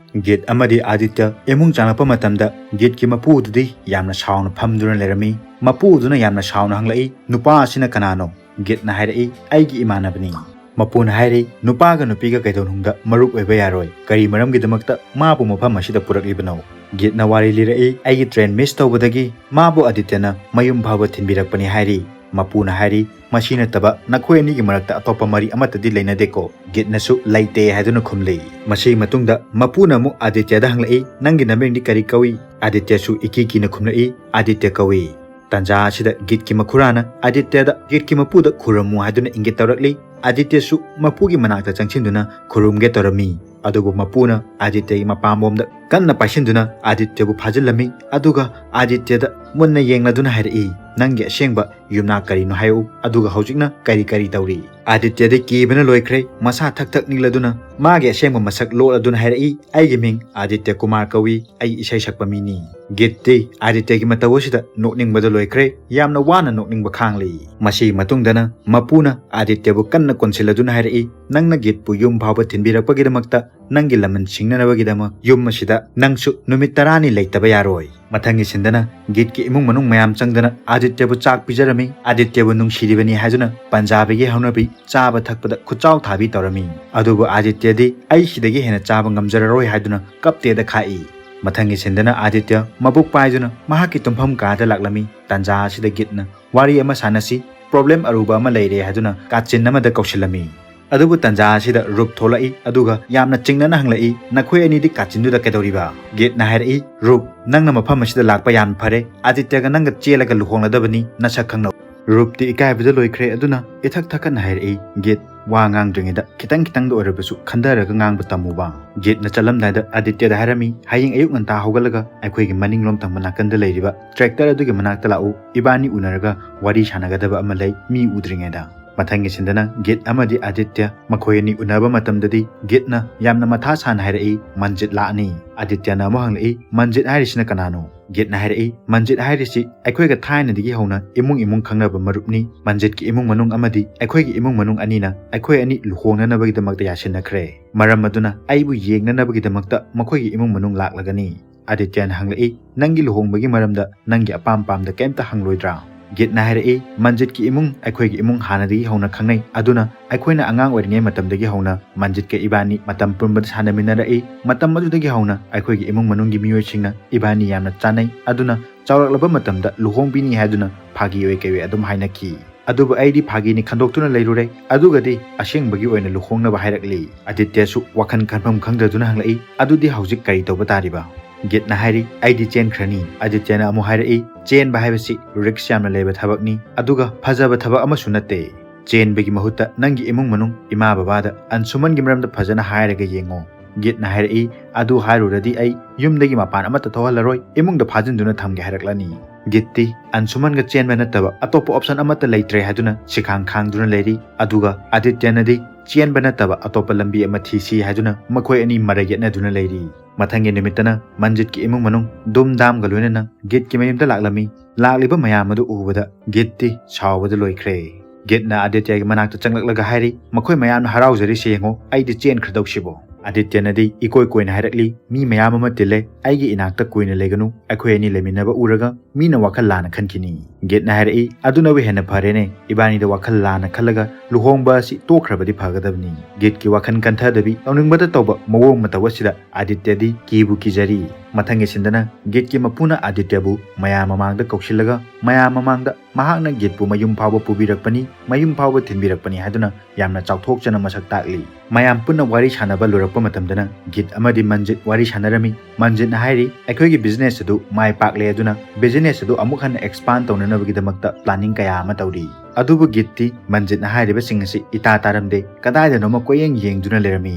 ꯒꯤꯠ ꯑꯃꯗꯤ ꯑꯥꯗꯤꯇ꯭ꯌ ꯏꯃꯨꯡ ꯆꯪꯂꯛꯄ ꯃꯇꯝꯗ ꯒꯤꯠꯀꯤ ꯃꯄꯨꯗꯨꯗꯤ ꯌꯥꯝꯅ ꯁꯥꯎꯅ ꯐꯝꯗꯨꯅ ꯂꯩꯔꯝꯃꯤ꯫ ꯃꯄꯨꯗꯨꯅ ꯌꯥꯝꯅ ꯁꯥꯎꯅ ꯍꯪꯂꯛꯏ, "ꯅꯨꯄꯥ ꯑꯁꯤꯅ ꯀꯅꯥꯅꯣ?" ꯒꯤꯠꯅ ꯍꯥꯏꯔꯛꯏ, "ꯑꯩꯒꯤ ꯏꯃꯥꯟꯅꯕꯅꯤ"꯫ ꯃꯄꯨꯅ ꯍꯥꯏꯔꯤ, "ꯅꯨꯄꯥꯒ ꯅꯨꯄꯤꯒ ꯀꯩꯗꯧꯅꯨꯡꯗ ꯃꯔꯨꯞ ꯑꯣꯏꯕ ꯌꯥꯔꯣꯏ꯫ ꯀꯔꯤ ꯃꯔꯝꯒꯤꯗꯃꯛꯇ ꯃꯥꯕꯨ ꯃꯐꯝ ꯑꯁꯤꯗ ꯄꯨꯔꯛꯂꯤꯕꯅꯣ?" ꯒꯤꯠꯅ ꯋꯥꯔꯤ ꯂꯤꯔꯛꯏ, "ꯑꯩꯒꯤ train miss ꯇꯧꯕꯗꯒꯤ ꯃꯥꯕꯨ ꯑꯗꯤꯇ꯭ꯌꯅ ꯃꯌꯨꯝ ꯐꯥꯎꯕ ꯊꯤꯟꯕꯤꯔꯛꯄꯅꯤ" ꯍꯥꯏꯔꯤ꯫ ꯃꯄꯨꯅ ꯍꯥꯏꯔꯤ, "ꯃꯁꯤ ꯅꯠꯇꯕ ꯅꯈꯣꯏ ꯑꯅꯤꯒꯤ ꯃꯔꯛꯇ ꯑꯇꯣꯞꯄ ꯃꯔꯤ ꯑꯃꯠꯇꯗꯤ ꯂꯩꯅꯗꯦꯀꯣ?" ꯒꯤꯠꯅꯁꯨ "ꯂꯩꯇꯦ" ꯍꯥꯏꯗꯨꯅ ꯈꯨꯝꯂꯤ꯫ ꯃꯁꯤꯒꯤ ꯃꯇꯨꯡꯗ ꯃꯄꯨꯅ ꯑꯃꯨꯛ ꯑꯗꯤꯇ꯭ꯌꯗ ꯍꯪꯂꯛꯏ, "ꯅꯪꯒꯤ ꯅꯃꯤꯡꯗꯤ ꯀꯔꯤ ꯀꯧꯏ?" ꯑꯗꯤꯇ꯭ꯌꯁꯨ ꯏꯀꯤ ꯀꯤꯅ ꯈꯨꯝꯂꯛꯏ, "ꯑꯗꯤꯇ꯭ꯌ ꯀꯧꯏ"꯫ ꯇꯥꯟꯖꯥ ꯑꯁꯤꯗ ꯒꯤꯠꯀꯤ ꯃꯈꯨꯔꯥꯅ ꯑꯗꯤꯇ꯭ꯌꯗ ꯒꯤꯠꯀꯤ ꯃꯄꯨꯗ ꯈꯨꯔꯨꯝꯃꯨ ꯍꯥꯏꯗꯨꯅ ꯏꯪꯒꯤꯠ ꯇꯧꯔꯛꯂꯤ꯫ ꯑꯗꯤꯇ꯭ꯌꯁꯨ ꯃꯄꯨꯒꯤ ꯃꯅꯥꯛꯇ ꯆꯪꯁꯤꯟꯗꯨꯅ ꯈꯨꯔꯨꯝꯒꯦ ꯇꯧꯔꯝꯃꯤ꯫ ꯑꯗꯨꯕꯨ ꯃꯄꯨꯅ ꯑꯗꯤꯇ꯭ꯌꯒꯤ ꯃꯄꯥꯝꯕꯣꯝꯗ ꯀꯟꯅ ꯄꯥꯏꯁꯤꯟꯗꯨꯅ ꯑꯗꯤꯇ꯭ꯌꯕꯨ ꯐꯥꯖꯤꯜꯂꯝꯃꯤ꯫ ꯑꯗꯨꯒ ꯑꯗꯤꯇ꯭ꯌꯗ ꯃꯨꯟꯅ ꯌꯦꯡꯂꯗꯨꯅ ꯍꯥꯏꯔꯛꯏ, "ꯅꯪꯒꯤ ꯑꯁꯦꯡꯕ ꯌꯨꯝꯅꯥꯛ ꯀꯔꯤꯅꯣ ꯍꯥꯏꯌꯨ, ꯑꯗꯨꯒ ꯍꯧꯖꯤꯛꯅ ꯀꯔꯤ ꯀꯔꯤ ꯇꯧꯔꯤ?" ꯑꯗꯤꯇ꯭ꯌꯗꯤ ꯀꯤꯕꯅ ꯂꯣꯏꯈ꯭ꯔꯦ꯫ ꯃꯁꯥ ꯊꯛ ꯊꯛ ꯅꯤꯛꯂꯗꯨꯅ ꯃꯥꯒꯤ ꯑꯁꯦꯡꯕ ꯃꯁꯛ ꯂꯣꯠꯂꯗꯨꯅ ꯍꯥꯏꯔꯛꯏ, "ꯑꯩꯒꯤ ꯃꯤꯡ ꯑꯗꯤꯇ꯭ꯌ ꯀꯨꯃꯥꯔ ꯀꯧꯏ, ꯑꯩ ꯏꯁꯩ ꯁꯛꯄ ꯃꯤꯅꯤ"꯫ ꯒꯤꯠꯇꯤ ꯑꯗꯤꯇ꯭ꯌꯒꯤ ꯃꯇꯧ ꯑꯁꯤꯗ ꯅꯣꯛꯅꯤꯡꯕꯗ ꯂꯣꯏꯈ꯭ꯔꯦ꯫ ꯌꯥꯝꯅ ꯋꯥꯅ ꯅꯣꯛꯅꯤꯡꯕ ꯈꯥꯡꯂꯤ꯫ ꯃꯁꯤꯒꯤ ꯃꯇꯨꯡꯗꯅ ꯃꯄꯨꯅ ꯑꯗꯤꯇ꯭ꯌꯕꯨ ꯀꯟꯅ ꯀꯣꯟꯁꯤꯜꯂꯗꯨꯅ ꯍꯥꯏꯔꯛꯏ, "ꯅꯪꯅ ꯒꯤꯠꯄꯨ ꯌꯨꯝ ꯐꯥꯎꯕ ꯊꯤꯟꯕꯤꯔꯛꯄꯒꯤꯗꯃꯛꯇ, ꯅꯪꯒꯤ ꯂꯃꯟ ꯁꯤꯡꯅꯅꯕꯒꯤꯗꯃꯛ ꯌꯨꯝ ꯑꯁꯤꯗ ꯅꯪꯁꯨ ꯅꯨꯃꯤꯠ ꯇꯔꯥꯅꯤ ꯂꯩꯇꯕ ꯌꯥꯔꯣꯏ"꯫ ꯃꯊꯪꯒꯤ ꯁꯤꯟꯗꯅ ꯒꯤꯠꯀꯤ ꯏꯃꯨꯡ ꯃꯅꯨꯡ ꯃꯌꯥꯝ ꯆꯪꯗꯅ ꯑꯗꯤꯇ꯭ꯌꯕꯨ ꯆꯥꯛ ꯄꯤꯖꯔꯝꯃꯤ꯫ ꯑꯗꯤꯇ꯭ꯌꯕꯨ ꯅꯨꯡꯁꯤꯔꯤꯕꯅꯤ ꯍꯥꯏꯗꯨꯅ ꯄꯟꯖꯥꯕꯤꯒꯤ ꯍꯧꯅꯕꯤ ꯆꯥꯕ ꯊꯛꯄꯗ ꯈꯨꯠꯆꯥꯎ ꯊꯥꯕꯤ ꯇꯧꯔꯝꯃꯤ꯫ ꯑꯗꯨꯕꯨ ꯑꯗꯤꯇ꯭ꯌꯗꯤ "ꯑꯩ ꯁꯤꯗꯒꯤ ꯍꯦꯟꯅ ꯆꯥꯕ ꯉꯝꯖꯔꯔꯣꯏ" ꯍꯥꯏꯗꯨꯅ ꯀꯞꯇꯦꯗ ꯈꯥꯛꯏ꯫ ꯃꯊꯪꯒꯤ ꯁꯤꯟꯗꯅ ꯑꯗꯤꯇ꯭ꯌ ꯃꯕꯨꯛ ꯄꯥꯏꯗꯨꯅ ꯃꯍꯥꯛꯀꯤ ꯇꯨꯝꯐꯝ ꯀꯥꯗ ꯂꯥꯛꯂꯝꯃꯤ꯫ ꯇꯥꯟꯖꯥ ꯑꯁꯤꯗ ꯒꯤꯠꯅ "ꯋꯥꯔꯤ ꯑꯃ ꯁꯥꯟꯅꯁꯤ, problem ꯑꯔꯨꯕ ꯑꯃ ꯂꯩꯔꯦ" ꯍꯥꯏꯗꯨꯅ ꯀꯥꯆꯤꯟ ꯑꯃꯗ ꯀꯧꯁꯤꯜꯂꯝꯃꯤ꯫ ꯑꯗꯨꯕꯨ ꯇꯥꯟꯖꯥ ꯑꯁꯤꯗ ꯔꯨꯞ ꯊꯣꯛꯂꯛꯏ, ꯑꯗꯨꯒ ꯌꯥꯝꯅ ꯆꯤꯡꯅꯅ ꯍꯪꯂꯛꯏ, "ꯅꯈꯣꯏ ꯑꯅꯤꯗꯤ ꯀꯥꯆꯤꯟꯗꯨꯗ ꯀꯩꯗꯧꯔꯤꯕ?" ꯒꯤꯠꯅ ꯍꯥꯏꯔꯛꯏ, "ꯔꯨꯞ, ꯅꯪꯅ ꯃꯐꯝ ꯑꯁꯤꯗ ꯂꯥꯛꯄ ꯌꯥꯝ ꯐꯔꯦ, ꯑꯗꯤꯇ꯭ꯌꯒ ꯅꯪꯒ ꯆꯦꯜꯂꯒ ꯂꯨꯍꯣꯡꯂꯗꯕꯅꯤ, ꯅꯁꯛ ꯈꯪꯅꯧ"꯫ ꯔꯨꯞꯇꯤ ꯏꯀꯥꯏꯕꯗ ꯂꯣꯏꯈ꯭ꯔꯦ, ꯑꯗꯨꯅ ꯏꯊꯛ ꯊꯛꯀꯠꯅ ꯍꯥꯏꯔꯛꯏ, "ꯒꯤꯠ, ꯋꯥ ꯉꯥꯡꯗ꯭ꯔꯤꯉꯩꯗ ꯈꯤꯇꯪ ꯈꯤꯇꯪꯗ ꯑꯣꯏꯔꯕꯁꯨ ꯈꯟꯊꯔꯒ ꯉꯥꯡꯕ ꯇꯝꯃꯨꯕ"꯫ ꯒꯤꯠꯅ ꯆꯠꯂꯝꯗꯥꯏꯗ ꯑꯗꯤꯇ꯭ꯌꯗ ꯍꯥꯏꯔꯝꯃꯤ, "ꯍꯌꯦꯡ ꯑꯌꯨꯛ ꯉꯟꯇꯥ ꯍꯧꯒꯠꯂꯒ ꯑꯩꯈꯣꯏꯒꯤ ꯃꯅꯤꯡꯂꯣꯝ ꯊꯪꯕ ꯅꯥꯀꯟꯗ ꯂꯩꯔꯤꯕ tractor ꯑꯗꯨꯒꯤ ꯃꯅꯥꯛꯇ ꯂꯥꯛꯎ, ꯏꯕꯥꯅꯤ ꯎꯅꯔꯒ ꯋꯥꯔꯤ ꯁꯥꯟꯅꯒꯗꯕ ꯑꯃ ꯂꯩ, ꯃꯤ ꯎꯗ꯭ꯔꯤꯉꯩꯗ"꯫ ꯃꯊꯪꯒꯤ ꯁꯤꯟꯗꯅ ꯒꯤꯠ ꯑꯃꯗꯤ ꯑꯗꯤꯇ꯭ꯌ ꯃꯈꯣꯏ ꯑꯅꯤ ꯎꯅꯕ ꯃꯇꯝꯗꯗꯤ ꯒꯤꯠꯅ ꯌꯥꯝꯅ ꯃꯊꯥ ꯁꯥꯅ ꯍꯥꯏꯔꯛꯏ, "ꯃꯟꯖꯤꯠ ꯂꯥꯛꯑꯅꯤ"꯫ ꯑꯗꯤꯇ꯭ꯌꯅ ꯑꯃꯨꯛ ꯍꯪꯂꯛꯏ, "ꯃꯟꯖꯤꯠ ꯍꯥꯏꯔꯤꯁꯤꯅ ꯀꯅꯥꯅꯣ?" ꯒꯤꯠꯅ ꯍꯥꯏꯔꯛꯏ, "ꯃꯟꯖꯤꯠ ꯍꯥꯏꯔꯤꯁꯤ ꯑꯩꯈꯣꯏꯒ ꯊꯥꯏꯅꯗꯒꯤ ꯍꯧꯅ ꯏꯃꯨꯡ ꯏꯃꯨꯡ ꯈꯪꯅꯕ ꯃꯔꯨꯞꯅꯤ꯫ ꯃꯟꯖꯤꯠꯀꯤ ꯏꯃꯨꯡ ꯃꯅꯨꯡ ꯑꯃꯗꯤ ꯑꯩꯈꯣꯏꯒꯤ ꯏꯃꯨꯡ ꯃꯅꯨꯡ ꯑꯅꯤꯅ ꯑꯩꯈꯣꯏ ꯑꯅꯤ ꯂꯨꯍꯣꯡꯅꯅꯕꯒꯤꯗꯃꯛꯇ ꯌꯥꯁꯤꯟꯅꯈ꯭ꯔꯦ꯫ ꯃꯔꯝ ꯑꯗꯨꯅ ꯑꯩꯕꯨ ꯌꯦꯡꯅꯅꯕꯒꯤꯗꯃꯛꯇ ꯃꯈꯣꯏꯒꯤ ꯏꯃꯨꯡ ꯃꯅꯨꯡ ꯂꯥꯛꯂꯒꯅꯤ"꯫ ꯑꯗꯤꯇ꯭ꯌꯅ ꯍꯪꯂꯛꯏ, "ꯅꯪꯒꯤ ꯂꯨꯍꯣꯡꯕꯒꯤ ꯃꯔꯝꯗ ꯅꯪꯒꯤ ꯑꯄꯥꯝ ꯄꯥꯝꯗ ꯀꯩꯝꯇ ꯍꯪꯂꯣꯏꯗ꯭ꯔꯥ?" ꯒꯤꯠꯅ ꯍꯥꯏꯔꯛꯏ, "ꯃꯟꯖꯤꯠꯀꯤ ꯏꯃꯨꯡ ꯑꯩꯈꯣꯏꯒꯤ ꯏꯃꯨꯡ ꯍꯥꯟꯅꯗꯒꯤ ꯍꯧꯅ ꯈꯪꯅꯩ, ꯑꯗꯨꯅ ꯑꯩꯈꯣꯏꯅ ꯑꯉꯥꯡ ꯑꯣꯏꯔꯤꯉꯩ ꯃꯇꯝꯗꯒꯤ ꯍꯧꯅ ꯃꯟꯖꯤꯠꯀ ꯏꯕꯥꯅꯤ ꯃꯇꯝ ꯄꯨꯝꯕꯗ ꯁꯥꯟꯅꯃꯤꯟꯅꯔꯛꯏ꯫ ꯃꯇꯝ ꯑꯗꯨꯗꯒꯤ ꯍꯧꯅ ꯑꯩꯈꯣꯏꯒꯤ ꯏꯃꯨꯡ ꯃꯅꯨꯡꯒꯤ ꯃꯤꯑꯣꯏꯁꯤꯡꯅ ꯏꯕꯥꯅꯤ ꯌꯥꯝꯅ ꯆꯥꯟꯅꯩ, ꯑꯗꯨꯅ ꯆꯥꯎꯔꯛꯂꯕ ꯃꯇꯝꯗ ꯂꯨꯍꯣꯡꯕꯤꯅꯤ ꯍꯥꯏꯗꯨꯅ ꯐꯥꯒꯤ ꯑꯣꯏ ꯀꯩ ꯑꯣꯏ ꯑꯗꯨꯝ ꯍꯥꯏꯅꯈꯤ꯫ ꯑꯗꯨꯕꯨ ꯑꯩꯗꯤ ꯐꯥꯒꯤꯅꯤ ꯈꯟꯗꯣꯛꯇꯨꯅ ꯂꯩꯔꯨꯔꯦ꯫ ꯑꯗꯨꯒꯗꯤ ꯑꯁꯦꯡꯕꯒꯤ ꯑꯣꯏꯅ ꯂꯨꯍꯣꯡꯅꯕ ꯍꯥꯏꯔꯛꯂꯤ꯫" ꯑꯗꯤꯇ꯭ꯌꯁꯨ ꯋꯥꯈꯜ ꯈꯟꯐꯝ ꯈꯪꯗꯗꯨꯅ ꯍꯪꯂꯛꯏ, "ꯑꯗꯨꯗꯤ ꯍꯧꯖꯤꯛ ꯀꯔꯤ ꯇꯧꯕ ꯇꯥꯔꯤꯕ?" ꯒꯤꯠꯅ ꯍꯥꯏꯔꯤ, "ꯑꯩꯗꯤ ꯆꯦꯟꯈ꯭ꯔꯅꯤ꯫" ꯑꯗꯤꯇ꯭ꯌꯅ ꯑꯃꯨꯛ ꯍꯥꯏꯔꯛꯏ, "ꯆꯦꯟꯕ ꯍꯥꯏꯕꯁꯤ ꯔꯤꯛꯁ ꯌꯥꯝꯅ ꯂꯩꯕ ꯊꯕꯛꯅꯤ, ꯑꯗꯨꯒ ꯐꯖꯕ ꯊꯕꯛ ꯑꯃꯁꯨ ꯅꯠꯇꯦ꯫ ꯆꯦꯟꯕꯒꯤ ꯃꯍꯨꯠꯇ ꯅꯪꯒꯤ ꯏꯃꯨꯡ ꯃꯅꯨꯡ, ꯏꯃꯥ ꯕꯕꯥꯗ ꯑꯟꯁꯨꯃꯟꯒꯤ ꯃꯔꯝꯗ ꯐꯖꯅ ꯍꯥꯏꯔꯒ ꯌꯦꯡꯉꯣ꯫" ꯒꯤꯠꯅ ꯍꯥꯏꯔꯛꯏ, "ꯑꯗꯨ ꯍꯥꯏꯔꯨꯔꯗꯤ ꯑꯩ ꯌꯨꯝꯗꯒꯤ ꯃꯄꯥꯟ ꯑꯃꯠꯇ ꯊꯣꯛꯍꯜꯂꯔꯣꯏ, ꯏꯃꯨꯡꯗ ꯐꯥꯖꯤꯟꯗꯨꯅ ꯊꯝꯒꯦ ꯍꯥꯏꯔꯛꯂꯅꯤ꯫" ꯒꯤꯠꯇꯤ ꯑꯟꯁꯨꯃꯟꯒ ꯆꯦꯟꯕ ꯅꯠꯇꯕ ꯑꯇꯣꯞꯄ ꯑꯣꯞꯁꯟ ꯑꯃꯠꯇ ꯂꯩꯇ꯭ꯔꯦ ꯍꯥꯏꯗꯨꯅ ꯁꯤꯈꯥꯡ ꯈꯥꯡꯗꯨꯅ ꯂꯩꯔꯤ꯫ ꯑꯗꯨꯒ ꯑꯗꯤꯇ꯭ꯌꯅꯗꯤ ꯆꯦꯟꯕ ꯅꯠꯇꯕ ꯑꯇꯣꯞꯄ ꯂꯝꯕꯤ ꯑꯃ ꯊꯤꯁꯤ ꯍꯥꯏꯗꯨꯅ ꯃꯈꯣꯏ ꯑꯅꯤ ꯃꯔꯩ ꯌꯦꯠꯅꯗꯨꯅ ꯂꯩꯔꯤ꯫ ꯃꯊꯪꯒꯤ ꯅꯨꯃꯤꯠꯇꯅ ꯃꯟꯖꯤꯠꯀꯤ ꯏꯃꯨꯡ ꯃꯅꯨꯡ ꯗꯨꯝ ꯗꯥꯝꯒ ꯂꯣꯏꯅꯅ ꯒꯤꯠꯀꯤ ꯃꯌꯨꯝꯗ ꯂꯥꯛꯂꯝꯃꯤ꯫ ꯂꯥꯛꯂꯤꯕ ꯃꯌꯥꯝ ꯑꯗꯨ ꯎꯕꯗ ꯒꯤꯠꯇꯤ ꯁꯥꯎꯕꯗ ꯂꯣꯏꯈ꯭ꯔꯦ꯫ ꯒꯤꯠꯅ ꯑꯗꯤꯇ꯭ꯌꯒꯤ ꯃꯅꯥꯛꯇ ꯆꯪꯂꯛꯂꯒ ꯍꯥꯏꯔꯤ, "ꯃꯈꯣꯏ ꯃꯌꯥꯝꯅ ꯍꯔꯥꯎꯖꯔꯤꯁꯦ ꯌꯦꯡꯉꯣ, ꯑꯩꯗꯤ ꯆꯦꯟꯈ꯭ꯔꯗꯧꯁꯤꯕꯣ?" ꯑꯗꯤꯇ꯭ꯌꯅꯗꯤ ꯏꯀꯣꯏ ꯀꯣꯏꯅ ꯍꯥꯏꯔꯛꯂꯤ, "ꯃꯤ ꯃꯌꯥꯝ ꯑꯃ ꯇꯤꯜꯂꯦ, ꯑꯩꯒꯤ ꯏꯅꯥꯛꯇ ꯀꯨꯏꯅ ꯂꯩꯒꯅꯨ, ꯑꯩꯈꯣꯏ ꯑꯅꯤ ꯂꯩꯃꯤꯟꯅꯕ ꯎꯔꯒ ꯃꯤꯅ ꯋꯥꯈꯜ ꯂꯥꯟꯅ ꯈꯟꯈꯤꯅꯤ꯫" ꯒꯤꯠꯅ ꯍꯥꯏꯔꯛꯏ, "ꯑꯗꯨꯅꯕꯨ ꯍꯦꯟꯅ ꯐꯔꯦꯅꯦ, ꯏꯕꯥꯅꯤꯗ ꯋꯥꯈꯜ ꯂꯥꯟꯅ ꯈꯜꯂꯒ ꯂꯨꯍꯣꯡꯕ ꯑꯁꯤ ꯇꯣꯛꯈ꯭ꯔꯕꯗꯤ ꯐꯒꯗꯕꯅꯤ꯫" ꯒꯤꯠꯀꯤ ꯋꯥꯈꯜ ꯀꯟꯊꯗꯕꯤ ꯇꯧꯅꯤꯡꯕꯗ ꯇꯧꯕ ꯃꯑꯣꯡ ꯃꯇꯧ ꯑꯁꯤꯗ ꯑꯗꯤꯇ꯭ꯌꯗꯤ ꯀꯤꯕꯨ ꯀꯤꯖꯔꯤ꯫ ꯃꯊꯪꯒꯤ ꯁꯤꯟꯗꯅ ꯒꯤꯠꯀꯤ ꯃꯄꯨꯅ ꯑꯗꯤꯇ꯭ꯌꯕꯨ ꯃꯌꯥꯝ ꯃꯃꯥꯡꯗ ꯀꯧꯁꯤꯜꯂꯒ ꯃꯌꯥꯝ ꯃꯃꯥꯡꯗ ꯃꯍꯥꯛꯅ ꯒꯤꯠꯄꯨ ꯃꯌꯨꯝ ꯐꯥꯎꯕ ꯄꯨꯕꯤꯔꯛꯄꯅꯤ, ꯃꯌꯨꯝ ꯐꯥꯎꯕ ꯊꯤꯟꯕꯤꯔꯛꯄꯅꯤ ꯍꯥꯏꯗꯨꯅ ꯌꯥꯝꯅ ꯆꯥꯎꯊꯣꯛꯆꯅ ꯃꯁꯛ ꯇꯥꯛꯂꯤ꯫ ꯃꯌꯥꯝ ꯄꯨꯟꯅ ꯋꯥꯔꯤ ꯁꯥꯟꯅꯕ ꯂꯣꯏꯔꯛꯄ ꯃꯇꯝꯗꯅ ꯒꯤꯠ ꯑꯃꯗꯤ ꯃꯟꯖꯤꯠ ꯋꯥꯔꯤ ꯁꯥꯟꯅꯔꯝꯃꯤ꯫ ꯃꯟꯖꯤꯠꯅ ꯍꯥꯏꯔꯤ, "ꯑꯩꯈꯣꯏꯒꯤ ꯕꯤꯖꯤꯅꯦꯁ ꯑꯗꯨ ꯃꯥꯏ ꯄꯥꯛꯂꯦ, ꯑꯗꯨꯅ ꯕꯤꯖꯤꯅꯦꯁ ꯑꯗꯨ ꯑꯃꯨꯛ ꯍꯟꯅ ꯑꯦꯛꯁꯄꯥꯟ ꯇꯧꯅꯅꯕꯒꯤꯗꯃꯛꯇ ꯄ꯭ꯂꯥꯅꯤꯡ ꯀꯌꯥ ꯑꯃ ꯇꯧꯔꯤ꯫" ꯑꯗꯨꯕꯨ ꯒꯤꯠꯇꯤ ꯃꯟꯖꯤꯠꯅ ꯍꯥꯏꯔꯤꯕꯁꯤꯡ ꯑꯁꯤ ꯏꯇꯥ ꯇꯥꯔꯝꯗꯦ꯫ ꯀꯗꯥꯏꯗꯅꯣꯃ ꯀꯣꯏꯌꯦꯡ ꯌꯦꯡꯗꯨꯅ ꯂꯩꯔꯝꯃꯤ꯫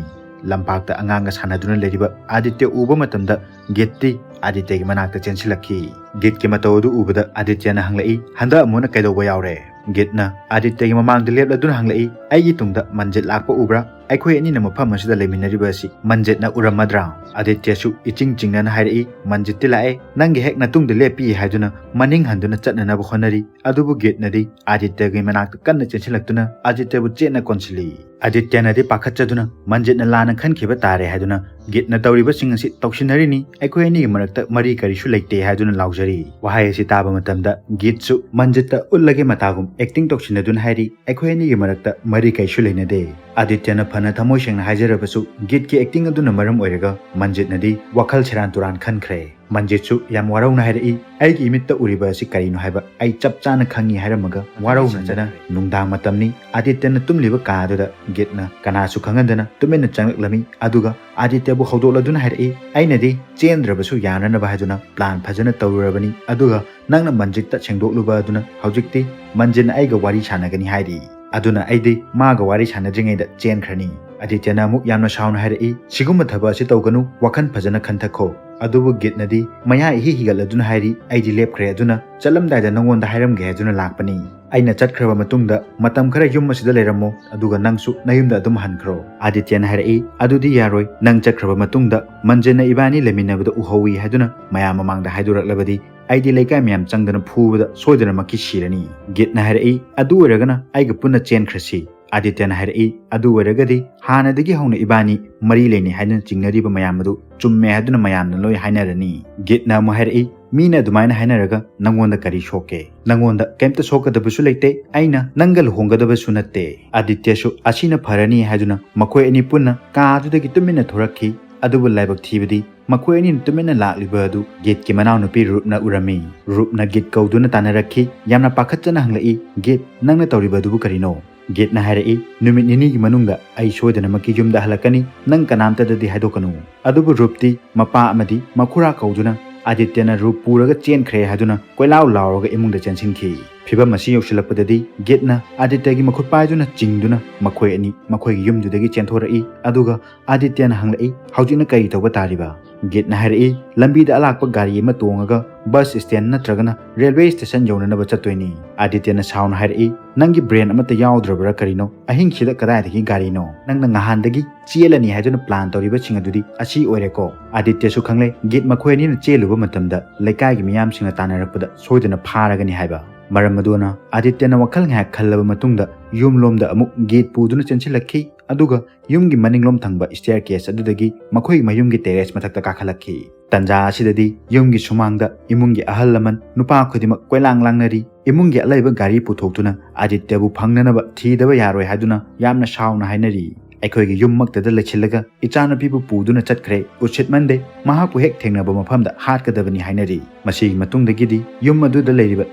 ꯂꯝꯄꯥꯛꯇ ꯑꯉꯥꯡꯒ ꯁꯥꯟꯅꯗꯨꯅ ꯂꯩꯔꯤꯕ ꯑꯗꯤꯇ꯭ꯌ ꯎꯕ ꯃꯇꯝꯗ ꯒꯤꯠꯇꯤ ꯑꯗꯤꯇ꯭ꯌꯒꯤ ꯃꯅꯥꯛꯇ ꯆꯦꯟꯁꯤꯜꯂꯛꯈꯤ꯫ ꯒꯤꯠꯀꯤ ꯃꯇꯧ ꯑꯗꯨ ꯎꯕꯗ ꯑꯗꯤꯇ꯭ꯌꯅ ꯍꯪꯂꯛꯏ, "ꯍꯟꯗꯛ ꯑꯃꯨꯛꯅ ꯀꯩꯗꯧꯕ ꯌꯥꯎꯔꯦ?" ꯒꯤꯠꯅ ꯑꯗꯤꯇ꯭ꯌꯒꯤ ꯃꯃꯥꯡꯗ ꯂꯦꯞꯂꯗꯨꯅ ꯍꯪꯂꯛꯏ, "ꯑꯩꯒꯤ ꯇꯨꯡꯗ ꯃꯟꯖꯤꯠ ꯂꯥꯛꯄ ꯎꯕ꯭ꯔꯥ?" "ꯑꯩꯈꯣꯏ ꯑꯅꯤꯅ ꯃꯐꯝ ꯑꯁꯤꯗ ꯂꯩꯃꯤꯟꯅꯔꯤꯕ ꯑꯁꯤ ꯃꯟꯖꯤꯠꯅ ꯎꯔꯝꯃꯗ꯭ꯔꯥ?" ꯑꯥꯗꯤꯇ꯭ꯌꯁꯨ ꯏꯆꯤꯡ ꯆꯤꯡꯅꯅ ꯍꯥꯏꯔꯛꯏ, "ꯃꯟꯖꯤꯠꯇꯤ ꯂꯥꯛꯑꯦ, ꯅꯪꯒꯤ ꯍꯦꯛ ꯅꯇꯨꯡꯗ ꯂꯦꯞꯄꯤ" ꯍꯥꯏꯗꯨꯅ ꯃꯅꯤꯡ ꯍꯟꯗꯨꯅ ꯆꯠꯅꯅꯕ ꯍꯣꯠꯅꯔꯤ꯫ ꯑꯗꯨꯕꯨ ꯒꯤꯠꯅꯗꯤ ꯑꯥꯗꯤꯇ꯭ꯌꯒꯤ ꯃꯅꯥꯛꯇ ꯀꯟꯅ ꯆꯦꯟꯁꯤꯜꯂꯛꯇꯨꯅ ꯑꯥꯗꯤꯇ꯭ꯌꯕꯨ ꯆꯦꯠꯅ ꯀꯣꯟꯁꯤꯜꯂꯤ꯫ ꯑꯥꯗꯤꯇ꯭ꯌꯅꯗꯤ ꯄꯥꯈꯠꯆꯗꯨꯅ ꯃꯟꯖꯤꯠꯅ ꯂꯥꯟꯅ ꯈꯟꯈꯤꯕ ꯇꯥꯔꯦ ꯍꯥꯏꯗꯨꯅ ꯒꯤꯠꯅ ꯇꯧꯔꯤꯕꯁꯤꯡ ꯑꯁꯤ ꯇꯧꯁꯤꯟꯅꯔꯤꯅꯤ, ꯑꯩꯈꯣꯏ ꯑꯅꯤꯒꯤ ꯃꯔꯛꯇ ꯃꯔꯤ ꯀꯔꯤꯁꯨ ꯂꯩꯇꯦ ꯍꯥꯏꯗꯨꯅ ꯂꯥꯎꯖꯔꯤ꯫ ꯋꯥꯍꯩ ꯑꯁꯤ ꯇꯥꯕ ꯃꯇꯝꯗ ꯒꯤꯠꯁꯨ ꯃꯟꯖꯤꯠꯇ ꯎꯠꯂꯒꯦ ꯃꯇꯥꯒꯨꯝ ꯑꯦꯛꯇꯤꯡ ꯇꯧꯁꯤꯟꯅꯗꯨꯅ ꯍꯥꯏꯔꯤ, "ꯑꯩꯈꯣꯏ ꯑꯅꯤꯒꯤ ꯃꯔꯛꯇ ꯃꯔꯤ ꯀꯩꯁꯨ ꯂꯩꯅꯗꯦ"꯫ ꯑꯥꯗꯤꯇ꯭ꯌꯅ ꯐꯅ ꯊꯃꯣꯏ ꯁꯦꯡꯅ ꯍꯥꯏꯖꯔꯕꯁꯨ ꯒꯤꯠꯀꯤ ꯑꯦꯛꯇꯤꯡ ꯑꯗꯨꯅ ꯃꯔꯝ ꯑꯣꯏꯔꯒ ꯃꯟꯖꯤꯠꯅꯗꯤ ꯋꯥꯈꯜ ꯁꯦꯔꯥꯟ ꯇꯨꯔꯥꯟ ꯈꯟꯈ꯭ꯔꯦ꯫ ꯃꯟꯖꯤꯠꯁꯨ ꯌꯥꯝ ꯋꯥꯔꯧꯅ ꯍꯥꯏꯔꯛꯏ, "ꯑꯩꯒꯤ ꯏꯃꯤꯠꯇ ꯎꯔꯤꯕ ꯑꯁꯤ ꯀꯔꯤꯅꯣ ꯍꯥꯏꯕ ꯑꯩ ꯆꯞ ꯆꯥꯅ ꯈꯪꯉꯤ" ꯍꯥꯏꯔꯝꯃꯒ ꯋꯥꯔꯧꯅꯗꯅ ꯅꯨꯡꯗꯥꯡ ꯃꯇꯝꯅꯤ꯫ ꯑꯥꯗꯤꯇ꯭ꯌꯅ ꯇꯨꯝꯂꯤꯕ ꯀꯥ ꯑꯗꯨꯗ ꯒꯤꯠꯅ ꯀꯅꯥꯁꯨ ꯈꯪꯍꯟꯗꯅ ꯇꯨꯃꯤꯟꯅ ꯆꯪꯂꯛꯂꯝꯃꯤ꯫ ꯑꯗꯨꯒ ꯑꯥꯗꯤꯇ꯭ꯌꯕꯨ ꯍꯧꯗꯣꯛꯂꯗꯨꯅ ꯍꯥꯏꯔꯛꯏ, "ꯑꯩꯅꯗꯤ ꯆꯦꯟꯗ꯭ꯔꯕꯁꯨ ꯌꯥꯅꯅꯕ ꯍꯥꯏꯗꯨꯅ ꯄ꯭ꯂꯥꯟ ꯐꯖꯅ ꯇꯧꯔꯨꯔꯕꯅꯤ, ꯑꯗꯨꯒ ꯅꯪꯅ ꯃꯟꯖꯤꯠꯇ ꯁꯦꯡꯗꯣꯛꯂꯨꯕ ꯑꯗꯨꯅ ꯍꯧꯖꯤꯛꯇꯤ ꯃꯟꯖꯤꯠꯅ ꯑꯩꯒ ꯋꯥꯔꯤ ꯁꯥꯟꯅꯒꯅꯤ ꯍꯥꯏꯔꯤ꯫ ꯑꯗꯨꯅ ꯑꯩꯗꯤ ꯃꯥꯒ ꯋꯥꯔꯤ ꯁꯥꯟꯅꯗ꯭ꯔꯤꯉꯩꯗ ꯆꯦꯟꯈ꯭ꯔꯅꯤ"꯫ ꯑꯥꯗꯤꯇ꯭ꯌꯅ ꯑꯃꯨꯛ ꯌꯥꯝꯅ ꯁꯥꯎꯅ ꯍꯥꯏꯔꯛꯏ, "ꯁꯤꯒꯨꯝꯕ ꯊꯕꯛ ꯑꯁꯤ ꯇꯧꯒꯅꯨ, ꯋꯥꯈꯜ ꯐꯖꯅ ꯈꯟꯊꯈꯣ"꯫ ꯑꯗꯨꯕꯨ ꯒꯤꯠꯅꯗꯤ ꯃꯌꯥ ꯏꯍꯤ ꯍꯤꯒꯠꯂꯗꯨꯅ ꯍꯥꯏꯔꯤ, "ꯑꯩꯗꯤ ꯂꯦꯞꯈ꯭ꯔꯦ, ꯑꯗꯨꯅ ꯆꯠꯂꯝꯗꯥꯏꯗ ꯅꯉꯣꯟꯗ ꯍꯥꯏꯔꯝꯒꯦ ꯍꯥꯏꯗꯨꯅ ꯂꯥꯛꯄꯅꯤ꯫ ꯑꯩꯅ ꯆꯠꯈ꯭ꯔꯕ ꯃꯇꯨꯡꯗ ꯃꯇꯝ ꯈꯔ ꯌꯨꯝ ꯑꯁꯤꯗ ꯂꯩꯔꯝꯃꯣ, ꯑꯗꯨꯒ ꯅꯪꯁꯨ ꯅꯌꯨꯝꯗ ꯑꯗꯨꯝ ꯍꯟꯈ꯭ꯔꯣ"꯫ ꯑꯥꯗꯤꯇ꯭ꯌꯅ ꯍꯥꯏꯔꯛꯏ, "ꯑꯗꯨꯗꯤ ꯌꯥꯔꯣꯏ, ꯅꯪ ꯆꯠꯈ꯭ꯔꯕ ꯃꯇꯨꯡꯗ ꯃꯟꯖꯤꯠꯅ ꯏꯕꯥꯅꯤ ꯂꯩꯃꯤꯟꯅꯕꯗ ꯎꯍꯧꯏ ꯍꯥꯏꯗꯨꯅ ꯃꯌꯥꯝ ꯃꯃꯥꯡꯗ ꯍꯥꯏꯗꯣꯔꯛꯂꯕꯗꯤ ꯑꯩꯗꯤ ꯂꯩꯀꯥꯏ ꯃꯌꯥꯝ ꯆꯪꯗꯅ ꯐꯨꯕꯗ ꯁꯣꯏꯗꯅꯃꯛꯀꯤ ꯁꯤꯔꯅꯤ"꯫ ꯒꯤꯠꯅ ꯍꯥꯏꯔꯛꯏ, "ꯑꯗꯨ ꯑꯣꯏꯔꯒꯅ ꯑꯩꯒ ꯄꯨꯟꯅ ꯆꯦꯟꯈ꯭ꯔꯁꯤ"꯫ ꯑꯥꯗꯤꯇ꯭ꯌꯅ ꯍꯥꯏꯔꯛꯏ, "ꯑꯗꯨ ꯑꯣꯏꯔꯒꯗꯤ ꯍꯥꯟꯅꯗꯒꯤ ꯍꯧꯅ ꯏꯕꯥꯅꯤ ꯃꯔꯤ ꯂꯩꯅꯩ ꯍꯥꯏꯗꯨꯅ ꯆꯤꯡꯅꯔꯤꯕ ꯃꯌꯥꯝ ꯑꯗꯨ ꯆꯨꯝꯃꯦ ꯍꯥꯏꯗꯨꯅ ꯃꯌꯥꯝꯅ ꯂꯣꯏ ꯍꯥꯏꯅꯔꯅꯤ"꯫ ꯒꯤꯠꯅ ꯑꯃꯨꯛ ꯍꯥꯏꯔꯛꯏ, "ꯃꯤꯅ ꯑꯗꯨꯃꯥꯏꯅ ꯍꯥꯏꯅꯔꯒ ꯅꯪꯉꯣꯟꯗ ꯀꯔꯤ ꯁꯣꯛꯀꯦ? ꯅꯪꯉꯣꯟꯗ ꯀꯩꯝꯇ ꯁꯣꯛꯀꯗꯕꯁꯨ ꯂꯩꯇꯦ, ꯑꯩꯅ ꯅꯪꯒ ꯂꯨꯍꯣꯡꯒꯗꯕꯁꯨ ꯅꯠꯇꯦ"꯫ ꯑꯥꯗꯤꯇ꯭ꯌꯁꯨ ꯑꯁꯤꯅ ꯐꯔꯅꯤ ꯍꯥꯏꯗꯨꯅ ꯃꯈꯣꯏ ꯑꯅꯤ ꯄꯨꯟꯅ ꯀꯥ ꯑꯗꯨꯗꯒꯤ ꯇꯨꯃꯤꯟꯅ ꯊꯣꯔꯛꯈꯤ꯫ ꯑꯗꯨꯕꯨ ꯂꯥꯏꯕꯛ ꯊꯤꯕꯗꯤ ꯃꯈꯣꯏ ꯑꯅꯤꯅ ꯇꯨꯃꯤꯟꯅ ꯂꯥꯛꯂꯤꯕ ꯑꯗꯨ ꯒꯤꯠꯀꯤ ꯃꯅꯥꯎꯅꯨꯄꯤ ꯔꯨꯞꯅ ꯎꯔꯝꯃꯤ꯫ ꯔꯨꯞꯅ ꯒꯤꯠ ꯀꯧꯗꯨꯅ ꯇꯥꯟꯅꯔꯛꯈꯤ꯫ ꯌꯥꯝꯅ ꯄꯥꯈꯠꯆꯅ ꯍꯪꯂꯛꯏ, "ꯒꯤꯠ, ꯅꯪꯅ ꯇꯧꯔꯤꯕ ꯑꯗꯨꯕꯨ ꯀꯔꯤꯅꯣ?" ꯒꯤꯠꯅ ꯍꯥꯏꯔꯛꯏ, "ꯅꯨꯃꯤꯠ ꯅꯤꯅꯤꯒꯤ ꯃꯅꯨꯡꯗ ꯑꯩ ꯁꯣꯏꯗꯅꯃꯛꯀꯤ ꯌꯨꯝꯗ ꯍꯜꯂꯛꯀꯅꯤ, ꯅꯪ ꯀꯅꯥꯝꯇꯗꯗꯤ ꯍꯥꯏꯗꯣꯛꯀꯅꯨ"꯫ ꯑꯗꯨꯕꯨ ꯔꯨꯞꯇꯤ ꯃꯄꯥ ꯑꯃꯗꯤ ꯃꯈꯨꯔꯥ ꯀꯧꯗꯨꯅ ꯑꯥꯗꯤꯇ꯭ꯌꯅ ꯔꯨꯞ ꯄꯨꯔꯒ ꯆꯦꯟꯈ꯭ꯔꯦ ꯍꯥꯏꯗꯨꯅ ꯀꯣꯏꯂꯥꯎ ꯂꯥꯎꯔꯒ ꯏꯃꯨꯡꯗ ꯆꯦꯟꯁꯤꯟꯈꯤ꯫ ꯐꯤꯚꯝ ꯑꯁꯤ ꯌꯧꯁꯤꯜꯂꯛꯄꯗꯗꯤ ꯒꯤꯠꯅ ꯑꯥꯗꯤꯇ꯭ꯌꯒꯤ ꯃꯈꯨꯠ ꯄꯥꯏꯗꯨꯅ ꯆꯤꯡꯗꯨꯅ ꯃꯈꯣꯏ ꯑꯅꯤ ꯃꯈꯣꯏꯒꯤ ꯌꯨꯝꯗꯨꯗꯒꯤ ꯆꯦꯟꯊꯣꯔꯛꯏ꯫ ꯑꯗꯨꯒ ꯑꯥꯗꯤꯇ꯭ꯌꯅ ꯍꯪꯂꯛꯏ, "ꯍꯧꯖꯤꯛꯅ ꯀꯔꯤ ꯇꯧꯕ ꯇꯥꯔꯤꯕ?" ꯒꯤꯠꯅ ꯍꯥꯏꯔꯛꯏ, "ꯂꯝꯕꯤꯗ ꯑꯂꯥꯛꯄ ꯒꯥꯔꯤ ꯑꯃ ꯇꯣꯡꯉꯒ ꯕꯁ ꯁ꯭ꯇꯦꯟ ꯅꯠꯇ꯭ꯔꯒꯅ ꯔꯦꯜꯋꯦ ꯁ꯭ꯇꯦꯁꯟ ꯌꯧꯅꯅꯕ ꯆꯠꯇꯣꯏꯅꯤ꯫" ꯑꯥꯗꯤꯇ꯭ꯌꯅ ꯁꯥꯎꯅ ꯍꯥꯏꯔꯛꯏ, "ꯅꯪꯒꯤ ꯕ꯭ꯔꯦꯟ ꯑꯃꯠꯇ ꯌꯥꯎꯗ꯭ꯔꯕ꯭ꯔꯥ ꯀꯔꯤꯅꯣ? ꯑꯍꯤꯡꯁꯤꯗ ꯀꯗꯥꯏꯗꯒꯤ ꯒꯥꯔꯤꯅꯣ? ꯅꯪꯅ ꯉꯍꯥꯟꯗꯒꯤ ꯆꯦꯜꯂꯅꯤ ꯍꯥꯏꯗꯨꯅ ꯄ꯭ꯂꯥꯟ ꯇꯧꯔꯤꯕꯁꯤꯡ ꯑꯗꯨꯗꯤ ꯑꯁꯤ ꯑꯣꯏꯔꯦꯀꯣ꯫" ꯑꯥꯗꯤꯇ꯭ꯌꯁꯨ ꯈꯪꯂꯦ ꯒꯤꯠ ꯃꯈꯣꯏ ꯑꯅꯤꯅ ꯆꯦꯜꯂꯨꯕ ꯃꯇꯝꯗ ꯂꯩꯀꯥꯏꯒꯤ ꯃꯤꯌꯥꯝꯁꯤꯡꯅ ꯇꯥꯟꯅꯔꯛꯄꯗ ꯁꯣꯏꯗꯅ ꯐꯥꯔꯒꯅꯤ ꯍꯥꯏꯕ꯫ ꯃꯔꯝ ꯑꯗꯨꯅ ꯑꯥꯗꯤꯇ꯭ꯌꯅ ꯋꯥꯈꯜ ꯉꯥꯏꯍꯥꯛ ꯈꯜꯂꯕ ꯃꯇꯨꯡꯗ ꯌꯨꯝꯂꯣꯝꯗ ꯑꯃꯨꯛ ꯒꯤꯠ ꯄꯨꯗꯨꯅ ꯆꯦꯟꯁꯤꯜꯂꯛꯈꯤ, ꯑꯗꯨꯒ ꯌꯨꯝꯒꯤ ꯃꯅꯤꯡꯂꯣꯝ ꯊꯪꯕ ꯁ꯭ꯇꯦꯌꯔ ꯀꯦꯁ ꯑꯗꯨꯗꯒꯤ ꯃꯈꯣꯏꯒꯤ ꯃꯌꯨꯝꯒꯤ ꯇꯦꯔꯦꯁ ꯃꯊꯛꯇ ꯀꯥꯈꯠꯂꯛꯈꯤ꯫ ꯇꯟꯖꯥ ꯑꯁꯤꯗꯗꯤ ꯌꯨꯝꯒꯤ ꯁꯨꯃꯥꯡꯗ ꯏꯃꯨꯡꯒꯤ ꯑꯍꯜ ꯂꯃꯟ ꯅꯨꯄꯥ ꯈꯨꯗꯤꯡꯃꯛ ꯀꯣꯏꯂꯥꯡ ꯂꯥꯡꯅꯔꯤ꯫ ꯏꯃꯨꯡꯒꯤ ꯑꯂꯩꯕ ꯒꯥꯔꯤ ꯄꯨꯊꯣꯛꯇꯨꯅ ꯑꯥꯗꯤꯇ꯭ꯌꯕꯨ ꯐꯪꯅꯅꯕ ꯊꯤꯗꯕ ꯌꯥꯔꯣꯏ ꯍꯥꯏꯗꯨꯅ ꯌꯥꯝꯅ ꯁꯥꯎꯅ ꯍꯥꯏꯅꯔꯤ꯫ "ꯑꯩꯈꯣꯏꯒꯤ ꯌꯨꯝꯃꯛꯇꯗ ꯂꯩꯁꯤꯜꯂꯒ ꯏꯆꯥꯅꯨꯄꯤꯕꯨ ꯄꯨꯗꯨꯅ ꯆꯠꯈ꯭ꯔꯦ, ꯎꯁꯤꯠꯃꯟꯗꯦ, ꯃꯍꯥꯛꯄꯨ ꯍꯦꯛ ꯊꯦꯡꯅꯕ ꯃꯐꯝꯗ ꯍꯥꯠꯀꯗꯕꯅꯤ" ꯍꯥꯏꯅꯔꯤ꯫ ꯃꯁꯤꯒꯤ ꯃꯇꯨꯡꯗꯒꯤꯗꯤ ꯌꯨꯝ ꯑꯗꯨꯗ ꯂꯩꯔꯤꯕ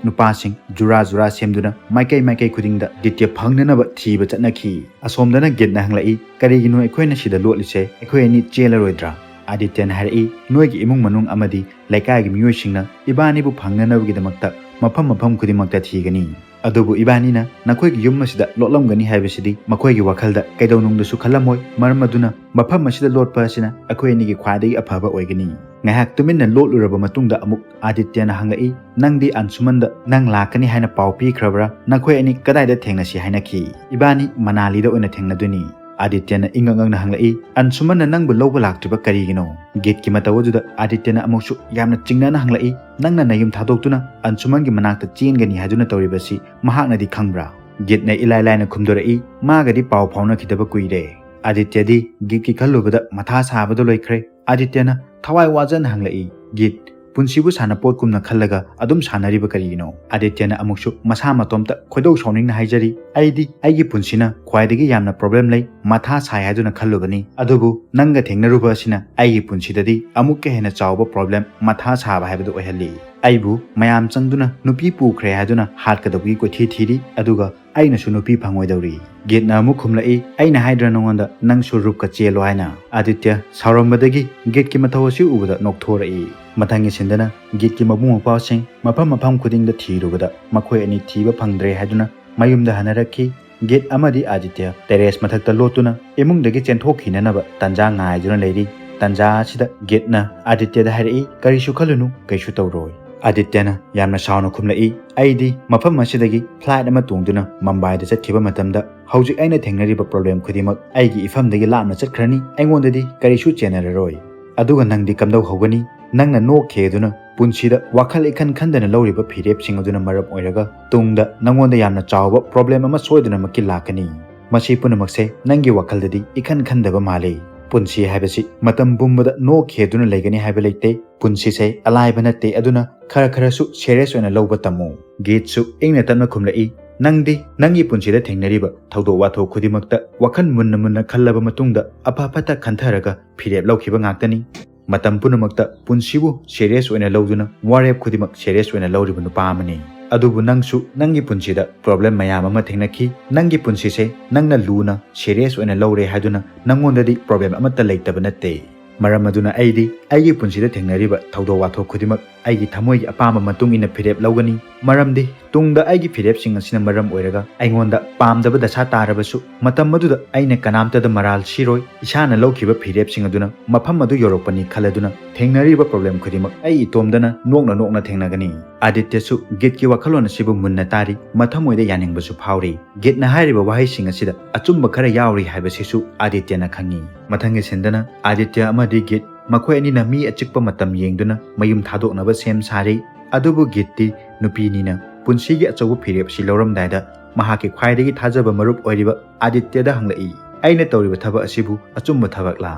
ꯅꯨꯄꯥꯁꯤꯡ ꯖꯨꯔꯥ ꯖꯨꯔꯥ ꯁꯦꯝꯗꯨꯅ ꯃꯥꯏꯀꯩ ꯃꯥꯏꯀꯩ ꯈꯨꯗꯤꯡꯗ ꯑꯥꯗꯤꯇ꯭ꯌ ꯐꯪꯅꯅꯕ ꯊꯤꯕ ꯆꯠꯅꯈꯤ꯫ ꯑꯁꯣꯝꯗꯅ ꯒꯤꯠꯅ ꯍꯪꯂꯛꯏ, "ꯀꯔꯤꯒꯤꯅꯣ ꯑꯩꯈꯣꯏꯅ ꯁꯤꯗ ꯂꯣꯠꯂꯤꯁꯦ? ꯑꯩꯈꯣꯏ ꯑꯅꯤ ꯆꯦꯜꯂꯔꯣꯏꯗ꯭ꯔꯥ?" ꯑꯥꯗꯤꯇ꯭ꯌꯅ ꯍꯥꯏꯔꯛꯏ, "ꯅꯣꯏꯒꯤ ꯏꯃꯨꯡ ꯃꯅꯨꯡ ꯑꯃꯗꯤ ꯂꯩꯀꯥꯏꯒꯤ ꯃꯤꯑꯣꯏꯁꯤꯡꯅ ꯏꯕꯥꯅꯤꯕꯨ ꯐꯪꯅꯅꯕꯒꯤꯗꯃꯛꯇ ꯃꯐꯝ ꯃꯐꯝ ꯈꯨꯗꯤꯡꯃꯛꯇ ꯊꯤꯒꯅꯤ, ꯑꯗꯨꯕꯨ ꯏꯕꯥꯅꯤꯅ ꯅꯈꯣꯏꯒꯤ ꯌꯨꯝ ꯑꯁꯤꯗ ꯂꯣꯠꯂꯝꯒꯅꯤ ꯍꯥꯏꯕꯁꯤꯗꯤ ꯃꯈꯣꯏꯒꯤ ꯋꯥꯈꯜꯗ ꯀꯩꯗꯧꯅꯨꯡꯗꯁꯨ ꯈꯜꯂꯝꯃꯣꯏ꯫ ꯃꯔꯝ ꯑꯗꯨꯅ ꯃꯐꯝ ꯑꯁꯤꯗ ꯂꯣꯠꯄ ꯑꯁꯤꯅ ꯑꯩꯈꯣꯏ ꯑꯅꯤꯒꯤ ꯈ꯭ꯋꯥꯏꯗꯒꯤ ꯑꯐꯕ ꯑꯣꯏꯒꯅꯤ꯫" ꯉꯥꯏꯍꯥꯛ ꯇꯨꯃꯤꯟꯅ ꯂꯣꯠꯂꯨꯔꯕ ꯃꯇꯨꯡꯗ ꯑꯃꯨꯛ ꯑꯥꯗꯤꯇ꯭ꯌꯅ ꯍꯪꯂꯛꯏ, "ꯅꯪꯗꯤ ꯑꯟꯁꯨꯃꯟꯗ ꯅꯪ ꯂꯥꯛꯀꯅꯤ ꯍꯥꯏꯅ ꯄꯥꯎ ꯄꯤꯈ꯭ꯔꯕ꯭ꯔꯥ? ꯅꯈꯣꯏ ꯑꯅꯤ ꯀꯗꯥꯏꯗ ꯊꯦꯡꯅꯁꯤ ꯍꯥꯏꯅꯈꯤ?" "ꯏꯕꯥꯅꯤ ꯃꯅꯥꯂꯤꯗ ꯑꯣꯏꯅ ꯊꯦꯡꯅꯗꯣꯏꯅꯤ꯫" ꯑꯥꯗꯤꯇ꯭ꯌꯅ ꯏꯉꯛ ꯉꯛꯅ ꯍꯪꯂꯛꯏ, "ꯑꯟꯁꯨꯃꯟꯅ ꯅꯪꯕꯨ ꯂꯧꯕ ꯂꯥꯛꯇ꯭ꯔꯤꯕ ꯀꯔꯤꯒꯤꯅꯣ?" ꯒꯤꯠꯀꯤ ꯃꯇꯧ ꯑꯗꯨꯗ ꯑꯥꯗꯤꯇ꯭ꯌꯅ ꯑꯃꯨꯛꯁꯨ ꯌꯥꯝꯅ ꯆꯤꯡꯅꯅ ꯍꯪꯂꯛꯏ, "ꯅꯪꯅ ꯅꯌꯨꯝ ꯊꯥꯗꯣꯛꯇꯨꯅ ꯑꯟꯁꯨꯃꯟꯒꯤ ꯃꯅꯥꯛꯇ ꯆꯦꯟꯒꯅꯤ ꯍꯥꯏꯗꯨꯅ ꯇꯧꯔꯤꯕꯁꯤ ꯃꯍꯥꯛꯅꯗꯤ ꯈꯪꯕ꯭ꯔꯥ?" ꯒꯤꯠꯅ ꯏꯂꯥꯏ ꯂꯥꯏꯅ ꯈꯨꯝꯗꯣꯔꯛꯏ, "ꯃꯥꯒꯗꯤ ꯄꯥꯎ ꯐꯥꯎꯅꯈꯤꯗꯕ ꯀꯨꯏꯔꯦ꯫" ꯑꯥꯗꯤꯇ꯭ꯌꯗꯤ ꯒꯤꯠꯀꯤ ꯈꯜꯂꯨꯕꯗ ꯃꯊꯥ ꯁꯥꯕꯗꯣ ꯂꯣꯏꯈ꯭ꯔꯦ꯫ ꯑꯥꯗꯤꯇ꯭ꯌꯅ ꯊꯋꯥꯏ ꯋꯥꯖꯅ ꯍꯪꯂꯛꯏ, "ꯒꯤꯠ, ꯄꯨꯟꯁꯤꯕꯨ ꯁꯥꯟꯅꯄꯣꯠꯀꯨꯝꯅ ꯈꯜꯂꯒ ꯑꯗꯨꯝ ꯁꯥꯟꯅꯔꯤꯕ ꯀꯔꯤꯒꯤꯅꯣ?" ꯑꯥꯗꯤꯇ꯭ꯌꯅ ꯑꯃꯨꯛꯁꯨ ꯃꯁꯥ ꯃꯇꯣꯝꯇ ꯈꯣꯏꯗꯧ ꯁꯥꯎꯅꯤꯡꯅ ꯍꯥꯏꯖꯔꯤ, "ꯑꯩꯗꯤ ꯑꯩꯒꯤ ꯄꯨꯟꯁꯤꯅ ꯈ꯭ꯋꯥꯏꯗꯒꯤ ꯌꯥꯝꯅ ꯄ꯭ꯔꯣꯕ꯭ꯂꯦꯝ ꯂꯩ, ꯃꯊꯥ ꯁꯥꯏ ꯍꯥꯏꯗꯨꯅ ꯈꯜꯂꯨꯕꯅꯤ, ꯑꯗꯨꯕꯨ ꯅꯪꯒ ꯊꯦꯡꯅꯔꯨꯕ ꯑꯁꯤꯅ ꯑꯩꯒꯤ ꯄꯨꯟꯁꯤꯗꯗꯤ ꯑꯃꯨꯛꯀ ꯍꯦꯟꯅ ꯆꯥꯎꯕ ꯄ꯭ꯔꯣꯕ꯭ꯂꯦꯝ, ꯃꯊꯥ ꯁꯥꯕ ꯍꯥꯏꯕꯗꯨ ꯑꯣꯏꯍꯜꯂꯤ꯫ ꯑꯩꯕꯨ ꯃꯌꯥꯝ ꯆꯪꯗꯨꯅ ꯅꯨꯄꯤ ꯄꯨꯈ꯭ꯔꯦ ꯍꯥꯏꯗꯨꯅ ꯍꯥꯠꯀꯗꯕꯒꯤ ꯀꯣꯏꯊꯤ ꯊꯤꯔꯤ, ꯑꯗꯨꯒ ꯑꯩꯅꯁꯨ ꯅꯨꯄꯤ ꯐꯪꯉꯣꯏꯗꯧꯔꯤ꯫" ꯒꯤꯠꯅ ꯑꯃꯨꯛ ꯈꯨꯝꯂꯛꯏ, "ꯑꯩꯅ ꯍꯥꯏꯗ꯭ꯔ ꯅꯉꯣꯟꯗ ꯅꯪꯁꯨ ꯔꯨꯞꯀ ꯆꯦꯜꯂꯣ ꯍꯥꯏꯅ?" ꯑꯥꯗꯤꯇ꯭ꯌ ꯁꯥꯎꯔꯝꯕꯗꯒꯤ ꯒꯤꯠꯀꯤ ꯃꯊꯧ ꯑꯁꯤ ꯎꯕꯗ ꯅꯣꯛꯊꯣꯔꯛꯏ꯫ ꯃꯊꯪꯒꯤ ꯁꯤꯟꯗꯅ ꯒꯤꯠꯀꯤ ꯃꯕꯨꯡ ꯃꯧꯄ꯭ꯋꯥꯁꯤꯡ ꯃꯐꯝ ꯃꯐꯝ ꯈꯨꯗꯤꯡꯗ ꯊꯤꯔꯨꯕꯗ ꯃꯈꯣꯏ ꯑꯅꯤ ꯊꯤꯕ ꯐꯪꯗ꯭ꯔꯦ ꯍꯥꯏꯗꯨꯅ ꯃꯌꯨꯝꯗ ꯍꯟꯅꯔꯛꯈꯤ꯫ ꯒꯤꯠ ꯑꯃꯗꯤ ꯑꯥꯗꯤꯇ꯭ꯌ ꯇꯦꯔꯦꯁ ꯃꯊꯛꯇ ꯂꯣꯠꯇꯨꯅ ꯏꯃꯨꯡꯗꯒꯤ ꯆꯦꯟꯊꯣꯛꯈꯤꯅꯅꯕ ꯇꯥꯟꯖꯥ ꯉꯥꯏꯗꯨꯅ ꯂꯩꯔꯤ꯫ ꯇꯟꯖꯥ ꯑꯁꯤꯗ ꯒꯤꯠꯅ ꯑꯥꯗꯤꯇ꯭ꯌꯗ ꯍꯥꯏꯔꯛꯏ, "ꯀꯔꯤꯁꯨ ꯈꯜꯂꯨꯅꯨ, ꯀꯩꯁꯨ ꯇꯧꯔꯣꯏ꯫" ꯑꯥꯗꯤꯇ꯭ꯌꯅ ꯌꯥꯝꯅ ꯁꯥꯎꯅ ꯈꯨꯝꯂꯛꯏ, "ꯑꯩꯗꯤ ꯃꯐꯝ ꯑꯁꯤꯗꯒꯤ flight ꯑꯃ ꯇꯣꯡꯗꯨꯅ ꯃꯝꯕꯥꯏꯗ ꯆꯠꯈꯤꯕ ꯃꯇꯝꯗ ꯍꯧꯖꯤꯛ ꯑꯩꯅ ꯊꯦꯡꯅꯔꯤꯕ problem ꯈꯨꯗꯤꯡꯃꯛ ꯑꯩꯒꯤ ꯏꯐꯝꯗꯒꯤ ꯂꯥꯞꯅ ꯆꯠꯈ꯭ꯔꯅꯤ, ꯑꯩꯉꯣꯟꯗꯗꯤ ꯀꯔꯤꯁꯨ ꯆꯦꯟꯅꯔꯔꯣꯏ꯫ ꯑꯗꯨꯒ ꯅꯪꯗꯤ ꯀꯝꯗꯧꯍꯧꯒꯅꯤ? ꯅꯪꯅ ꯅꯣꯛꯈꯤ ꯑꯗꯨꯅ ꯄꯨꯟꯁꯤꯗ ꯋꯥꯈꯜ ꯏꯈꯟ ꯈꯟꯗꯅ ꯂꯧꯔꯤꯕ ꯐꯤꯔꯦꯞꯁꯤꯡ ꯑꯗꯨꯅ ꯃꯔꯝ ꯑꯣꯏꯔꯒ ꯇꯨꯡꯗ ꯅꯪꯉꯣꯟꯗ ꯌꯥꯝꯅ ꯆꯥꯎꯕ problem ꯑꯃ ꯁꯣꯏꯗꯅꯃꯛꯀꯤ ꯂꯥꯛꯀꯅꯤ꯫ ꯃꯁꯤ ꯄꯨꯝꯅꯃꯛꯁꯦ ꯅꯪꯒꯤ ꯋꯥꯈꯜꯗꯗꯤ ꯏꯈꯟ ꯈꯟꯗꯕ ꯃꯥꯜꯂꯤ꯫ ꯄꯨꯟꯁꯤ ꯍꯥꯏꯕꯁꯤ ꯃꯇꯝ ꯄꯨꯝꯕꯗ ꯅꯣꯛꯈꯤ ꯑꯗꯨꯅ ꯂꯩꯒꯅꯤ ꯍꯥꯏꯕ ꯂꯩꯇꯦ꯫ ꯄꯨꯟꯁꯤꯁꯦ ꯑꯂꯥꯏꯕ ꯅꯠꯇꯦ, ꯑꯗꯨꯅ ꯈꯔ ꯈꯔꯁꯨ serious ꯑꯣꯏꯅ ꯂꯧꯕ ꯇꯝꯃꯨ꯫" ꯒꯤꯠꯁꯨ ꯏꯪꯅ ꯇꯞꯅ ꯈꯨꯝꯂꯛꯏ, "ꯅꯪꯗꯤ ꯅꯪꯒꯤ ꯄꯨꯟꯁꯤꯗ ꯊꯦꯡꯅꯔꯤꯕ ꯊꯧꯗꯣꯛ ꯋꯥꯊꯣꯛ ꯈꯨꯗꯤꯡꯃꯛꯇ ꯋꯥꯈꯜ ꯃꯨꯟꯅ ꯃꯨꯟꯅ ꯈꯜꯂꯕ ꯃꯇꯨꯡꯗ ꯑꯐ ꯐꯠꯇ ꯈꯟꯊꯔꯒ ꯐꯤꯔꯦꯞ ꯂꯧꯈꯤꯕ ꯉꯥꯛꯇꯅꯤ꯫ ꯃꯇꯝ ꯄꯨꯝꯅꯃꯛꯇ ꯄꯨꯟꯁꯤꯕꯨ serious ꯑꯣꯏꯅ ꯂꯧꯗꯨꯅ ꯋꯥꯔꯦꯞ ꯈꯨꯗꯤꯡꯃꯛ serious ꯑꯣꯏꯅ ꯂꯧꯔꯤꯕ ꯅꯨꯄꯥ ꯑꯃꯅꯤ꯫ ꯑꯗꯨꯕꯨ ꯅꯪꯁꯨ ꯅꯪꯒꯤ ꯄꯨꯟꯁꯤꯗ problem ꯃꯌꯥꯝ ꯑꯃ ꯊꯦꯡꯅꯈꯤ꯫ ꯅꯪꯒꯤ ꯄꯨꯟꯁꯤꯁꯦ ꯅꯪꯅ ꯂꯨꯅ serious ꯑꯣꯏꯅ ꯂꯧꯔꯦ ꯍꯥꯏꯗꯨꯅ ꯅꯪꯉꯣꯟꯗꯗꯤ problem ꯑꯃꯠꯇ ꯂꯩꯇꯕ ꯅꯠꯇꯦ꯫ ꯃꯔꯝ ꯑꯗꯨꯅ ꯑꯩꯗꯤ ꯑꯩꯒꯤ ꯄꯨꯟꯁꯤꯗ ꯊꯦꯡꯅꯔꯤꯕ ꯊꯧꯗꯣꯛ ꯋꯥꯊꯣꯛ ꯈꯨꯗꯤꯡꯃꯛ ꯑꯩꯒꯤ ꯊꯃꯣꯏꯒꯤ ꯑꯄꯥꯝꯕ ꯃꯇꯨꯡ ꯏꯟꯅ ꯐꯤꯔꯦꯞ ꯂꯧꯒꯅꯤ꯫ ꯃꯔꯝꯗꯤ ꯇꯨꯡꯗ ꯑꯩꯒꯤ ꯐꯤꯔꯦꯞꯁꯤꯡ ꯑꯁꯤꯅ ꯃꯔꯝ ꯑꯣꯏꯔꯒ ꯑꯩꯉꯣꯟꯗ ꯄꯥꯝꯗꯕ ꯗꯁꯥ ꯇꯥꯔꯕꯁꯨ, ꯃꯇꯝ ꯑꯗꯨꯗ ꯑꯩꯅ ꯀꯅꯥꯝꯇꯗ ꯃꯔꯥꯜ ꯁꯤꯔꯣꯏ꯫ ꯏꯁꯥꯅ ꯂꯧꯈꯤꯕ ꯐꯤꯔꯦꯞꯁꯤꯡ ꯑꯗꯨꯅ ꯃꯐꯝ ꯑꯗꯨ ꯌꯧꯔꯛꯄꯅꯤ ꯈꯜꯂꯗꯨꯅ ꯊꯦꯡꯅꯔꯤꯕ problem ꯈꯨꯗꯤꯡꯃꯛ ꯑꯩ ꯏꯇꯣꯝꯗꯅ ꯅꯣꯛꯅ ꯅꯣꯛꯅ ꯊꯦꯡꯅꯒꯅꯤ꯫" ꯑꯥꯗꯤꯇ꯭ꯌꯁꯨ ꯒꯤꯠꯀꯤ ꯋꯥꯈꯜꯂꯣꯟ ꯑꯁꯤꯕꯨ ꯃꯨꯟꯅ ꯇꯥꯔꯤ, ꯃꯊꯃꯣꯏꯗ ꯌꯥꯅꯤꯡꯕꯁꯨ ꯐꯥꯎꯔꯤ꯫ ꯒꯤꯠꯅ ꯍꯥꯏꯔꯤꯕ ꯋꯥꯍꯩꯁꯤꯡ ꯑꯁꯤꯗ ꯑꯆꯨꯝꯕ ꯈꯔ ꯌꯥꯎꯔꯤ ꯍꯥꯏꯕꯁꯤꯁꯨ ꯑꯥꯗꯤꯇ꯭ꯌꯅ ꯈꯪꯏ꯫ ꯃꯊꯪꯒꯤ ꯁꯤꯟꯗꯅ ꯑꯥꯗꯤꯇ꯭ꯌ ꯑꯃꯗꯤ ꯒꯤꯠ ꯃꯈꯣꯏ ꯑꯅꯤꯅ ꯃꯤ ꯑꯆꯤꯛꯄ ꯃꯇꯝ ꯌꯦꯡꯗꯨꯅ ꯃꯌꯨꯝ ꯊꯥꯗꯣꯛꯅꯕ ꯁꯦꯝ ꯁꯥꯔꯤ꯫ ꯑꯗꯨꯕꯨ ꯒꯤꯠꯇꯤ ꯅꯨꯄꯤꯅꯤꯅ ꯄꯨꯟꯁꯤꯒꯤ ꯑꯆꯧꯕ ꯐꯤꯔꯦꯞ ꯑꯁꯤ ꯂꯧꯔꯝꯗꯥꯏꯗ ꯃꯍꯥꯛꯀꯤ ꯈ꯭ꯋꯥꯏꯗꯒꯤ ꯊꯥꯖꯕ ꯃꯔꯨꯞ ꯑꯣꯏꯔꯤꯕ ꯑꯥꯗꯤꯇ꯭ꯌꯗ ꯍꯪꯂꯛꯏ, "ꯑꯩꯅ ꯇꯧꯔꯤꯕ ꯊꯕꯛ ꯑꯁꯤꯕꯨ ꯑꯆꯨꯝꯕ ꯊꯕꯛꯂꯥ?"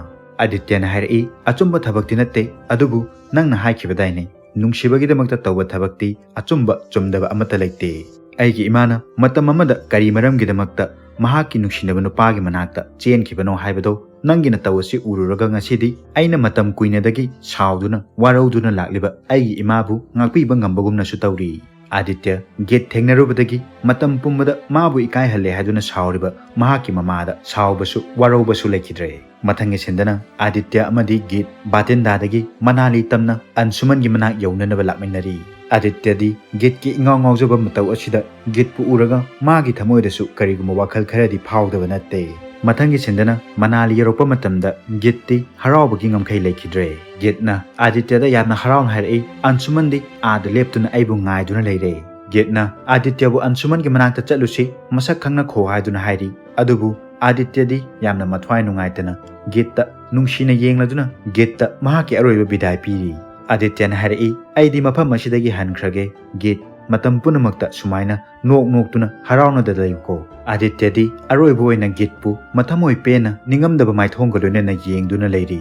ꯑꯥꯗꯤꯇ꯭ꯌꯅ ꯍꯥꯏꯔꯛꯏ, "ꯑꯆꯨꯝꯕ ꯊꯕꯛꯇꯤ ꯅꯠꯇꯦ, ꯑꯗꯨꯕꯨ ꯅꯪꯅ ꯍꯥꯏꯈꯤꯕꯗꯥꯏꯅꯦ, ꯅꯨꯡꯁꯤꯕꯒꯤꯗꯃꯛꯇ ꯇꯧꯕ ꯊꯕꯛꯇꯤ ꯑꯆꯨꯝꯕ ꯆꯨꯝꯗꯕ ꯑꯃꯠꯇ ꯂꯩꯇꯦ꯫ ꯑꯩꯒꯤ ꯏꯃꯥꯅ ꯃꯇꯝ ꯑꯃꯗ ꯀꯔꯤ ꯃꯔꯝꯒꯤꯗꯃꯛꯇ ꯃꯍꯥꯛꯀꯤ ꯅꯨꯡꯁꯤꯅꯕ ꯅꯨꯄꯥꯒꯤ ꯃꯅꯥꯛꯇ ꯆꯦꯟꯈꯤꯕꯅꯣ ꯍꯥꯏꯕꯗꯣ ꯅꯪꯒꯤ ꯅꯇꯧ ꯑꯁꯤ ꯎꯔꯨꯔꯒ ꯉꯁꯤꯗꯤ ꯑꯩꯅ ꯃꯇꯝ ꯀꯨꯏꯅꯗꯒꯤ ꯁꯥꯎꯗꯨꯅ ꯋꯥꯔꯧꯗꯨꯅ ꯂꯥꯛꯂꯤꯕ ꯑꯩꯒꯤ ꯏꯃꯥꯕꯨ ꯉꯥꯛꯄꯤꯕ ꯉꯝꯕꯒꯨꯝꯅꯁꯨ ꯇꯧꯔꯤ꯫" ꯑꯥꯗꯤꯇ꯭ꯌ ꯒꯤꯠ ꯊꯦꯡꯅꯔꯨꯕꯗꯒꯤ ꯃꯇꯝ ꯄꯨꯝꯕꯗ ꯃꯥꯕꯨ ꯏꯀꯥꯏꯍꯜꯂꯦ ꯍꯥꯏꯗꯨꯅ ꯁꯥꯎꯔꯤꯕ ꯃꯍꯥꯛꯀꯤ ꯃꯃꯥꯗ ꯁꯥꯎꯕꯁꯨ ꯋꯥꯔꯧꯕꯁꯨ ꯂꯩꯈꯤꯗ꯭ꯔꯦ꯫ ꯃꯊꯪꯒꯤ ꯁꯤꯟꯗꯅ ꯑꯥꯗꯤꯇ꯭ꯌ ꯑꯃꯗꯤ ꯒꯤꯠ ꯕꯥꯇꯤꯟꯗꯥꯗꯒꯤ ꯃꯅꯥꯂꯤ ꯇꯝꯅ ꯑꯟꯁꯨꯃꯟꯒꯤ ꯃꯅꯥꯛ ꯌꯧꯅꯅꯕ ꯂꯥꯛꯃꯤꯟꯅꯔꯤ꯫ ꯑꯥꯗꯤꯇ꯭ꯌꯗꯤ ꯒꯤꯠꯀꯤ ꯏꯉꯥꯎ ꯉꯥꯎꯖꯕ ꯃꯇꯧ ꯑꯁꯤꯗ ꯒꯤꯠꯄꯨ ꯎꯔꯒ ꯃꯥꯒꯤ ꯊꯃꯣꯏꯗꯁꯨ ꯀꯔꯤꯒꯨꯝꯕ ꯋꯥꯈꯜ ꯈꯔꯗꯤ ꯐꯥꯎꯗꯕ ꯅꯠꯇꯦ꯫ ꯃꯊꯪꯒꯤ ꯁꯤꯟꯗꯅ ꯃꯅꯥꯂꯤ ꯌꯧꯔꯛꯄ ꯃꯇꯝꯗ ꯒꯤꯠꯇꯤ ꯍꯔꯥꯎꯕꯒꯤ ꯉꯝꯈꯩ ꯂꯩꯈꯤꯗ꯭ꯔꯦ꯫ ꯒꯤꯠꯅ ꯑꯥꯗꯤꯇ꯭ꯌꯗ ꯌꯥꯝꯅ ꯍꯔꯥꯎꯅ ꯍꯥꯏꯔꯛꯏ, "ꯑꯟꯁꯨꯃꯟꯗꯤ ꯑꯥꯗ ꯂꯦꯞꯇꯨꯅ ꯑꯩꯕꯨ ꯉꯥꯏꯗꯨꯅ ꯂꯩꯔꯦ"꯫ ꯒꯤꯠꯅ ꯑꯥꯗꯤꯇ꯭ꯌꯕꯨ "ꯑꯟꯁꯨꯃꯟꯒꯤ ꯃꯅꯥꯛꯇ ꯆꯠꯂꯨꯁꯤ, ꯃꯁꯛ ꯈꯪꯅꯈꯣ" ꯍꯥꯏꯗꯨꯅ ꯍꯥꯏꯔꯤ꯫ ꯑꯗꯨꯕꯨ ꯑꯥꯗꯤꯇ꯭ꯌꯗꯤ ꯌꯥꯝꯅ ꯃꯊ꯭ꯋꯥꯏ ꯅꯨꯡꯉꯥꯏꯇꯅ ꯒꯤꯠꯇ ꯅꯨꯡꯁꯤꯅ ꯌꯦꯡꯂꯗꯨꯅ ꯒꯤꯠꯇ ꯃꯍꯥꯛꯀꯤ ꯑꯔꯣꯏꯕ ꯕꯤꯗꯥꯏ ꯄꯤꯔꯤ꯫ ꯑꯥꯗꯤꯇ꯭ꯌꯅ ꯍꯥꯏꯔꯛꯏ, "ꯑꯩꯗꯤ ꯃꯐꯝ ꯑꯁꯤꯗꯒꯤ ꯍꯟꯈ꯭ꯔꯒꯦ꯫ ꯒꯤꯠ, ꯃꯇꯝ ꯄꯨꯝꯅꯃꯛꯇ ꯁꯨꯃꯥꯏꯅ ꯅꯣꯛ ꯅꯣꯛꯇꯨꯅ ꯍꯔꯥꯎꯅꯗ ꯂꯩꯌꯨꯀꯣ"꯫ ꯑꯥꯗꯤꯇ꯭ꯌꯗꯤ ꯑꯔꯣꯏꯕ ꯑꯣꯏꯅ ꯒꯤꯠꯄꯨ ꯃꯊꯃꯣꯏ ꯄꯦꯟꯅ ꯅꯤꯡꯉꯝꯗꯕ ꯃꯥꯏꯊꯣꯡꯒ ꯂꯣꯏꯅꯅ ꯌꯦꯡꯗꯨꯅ ꯂꯩꯔꯤ꯫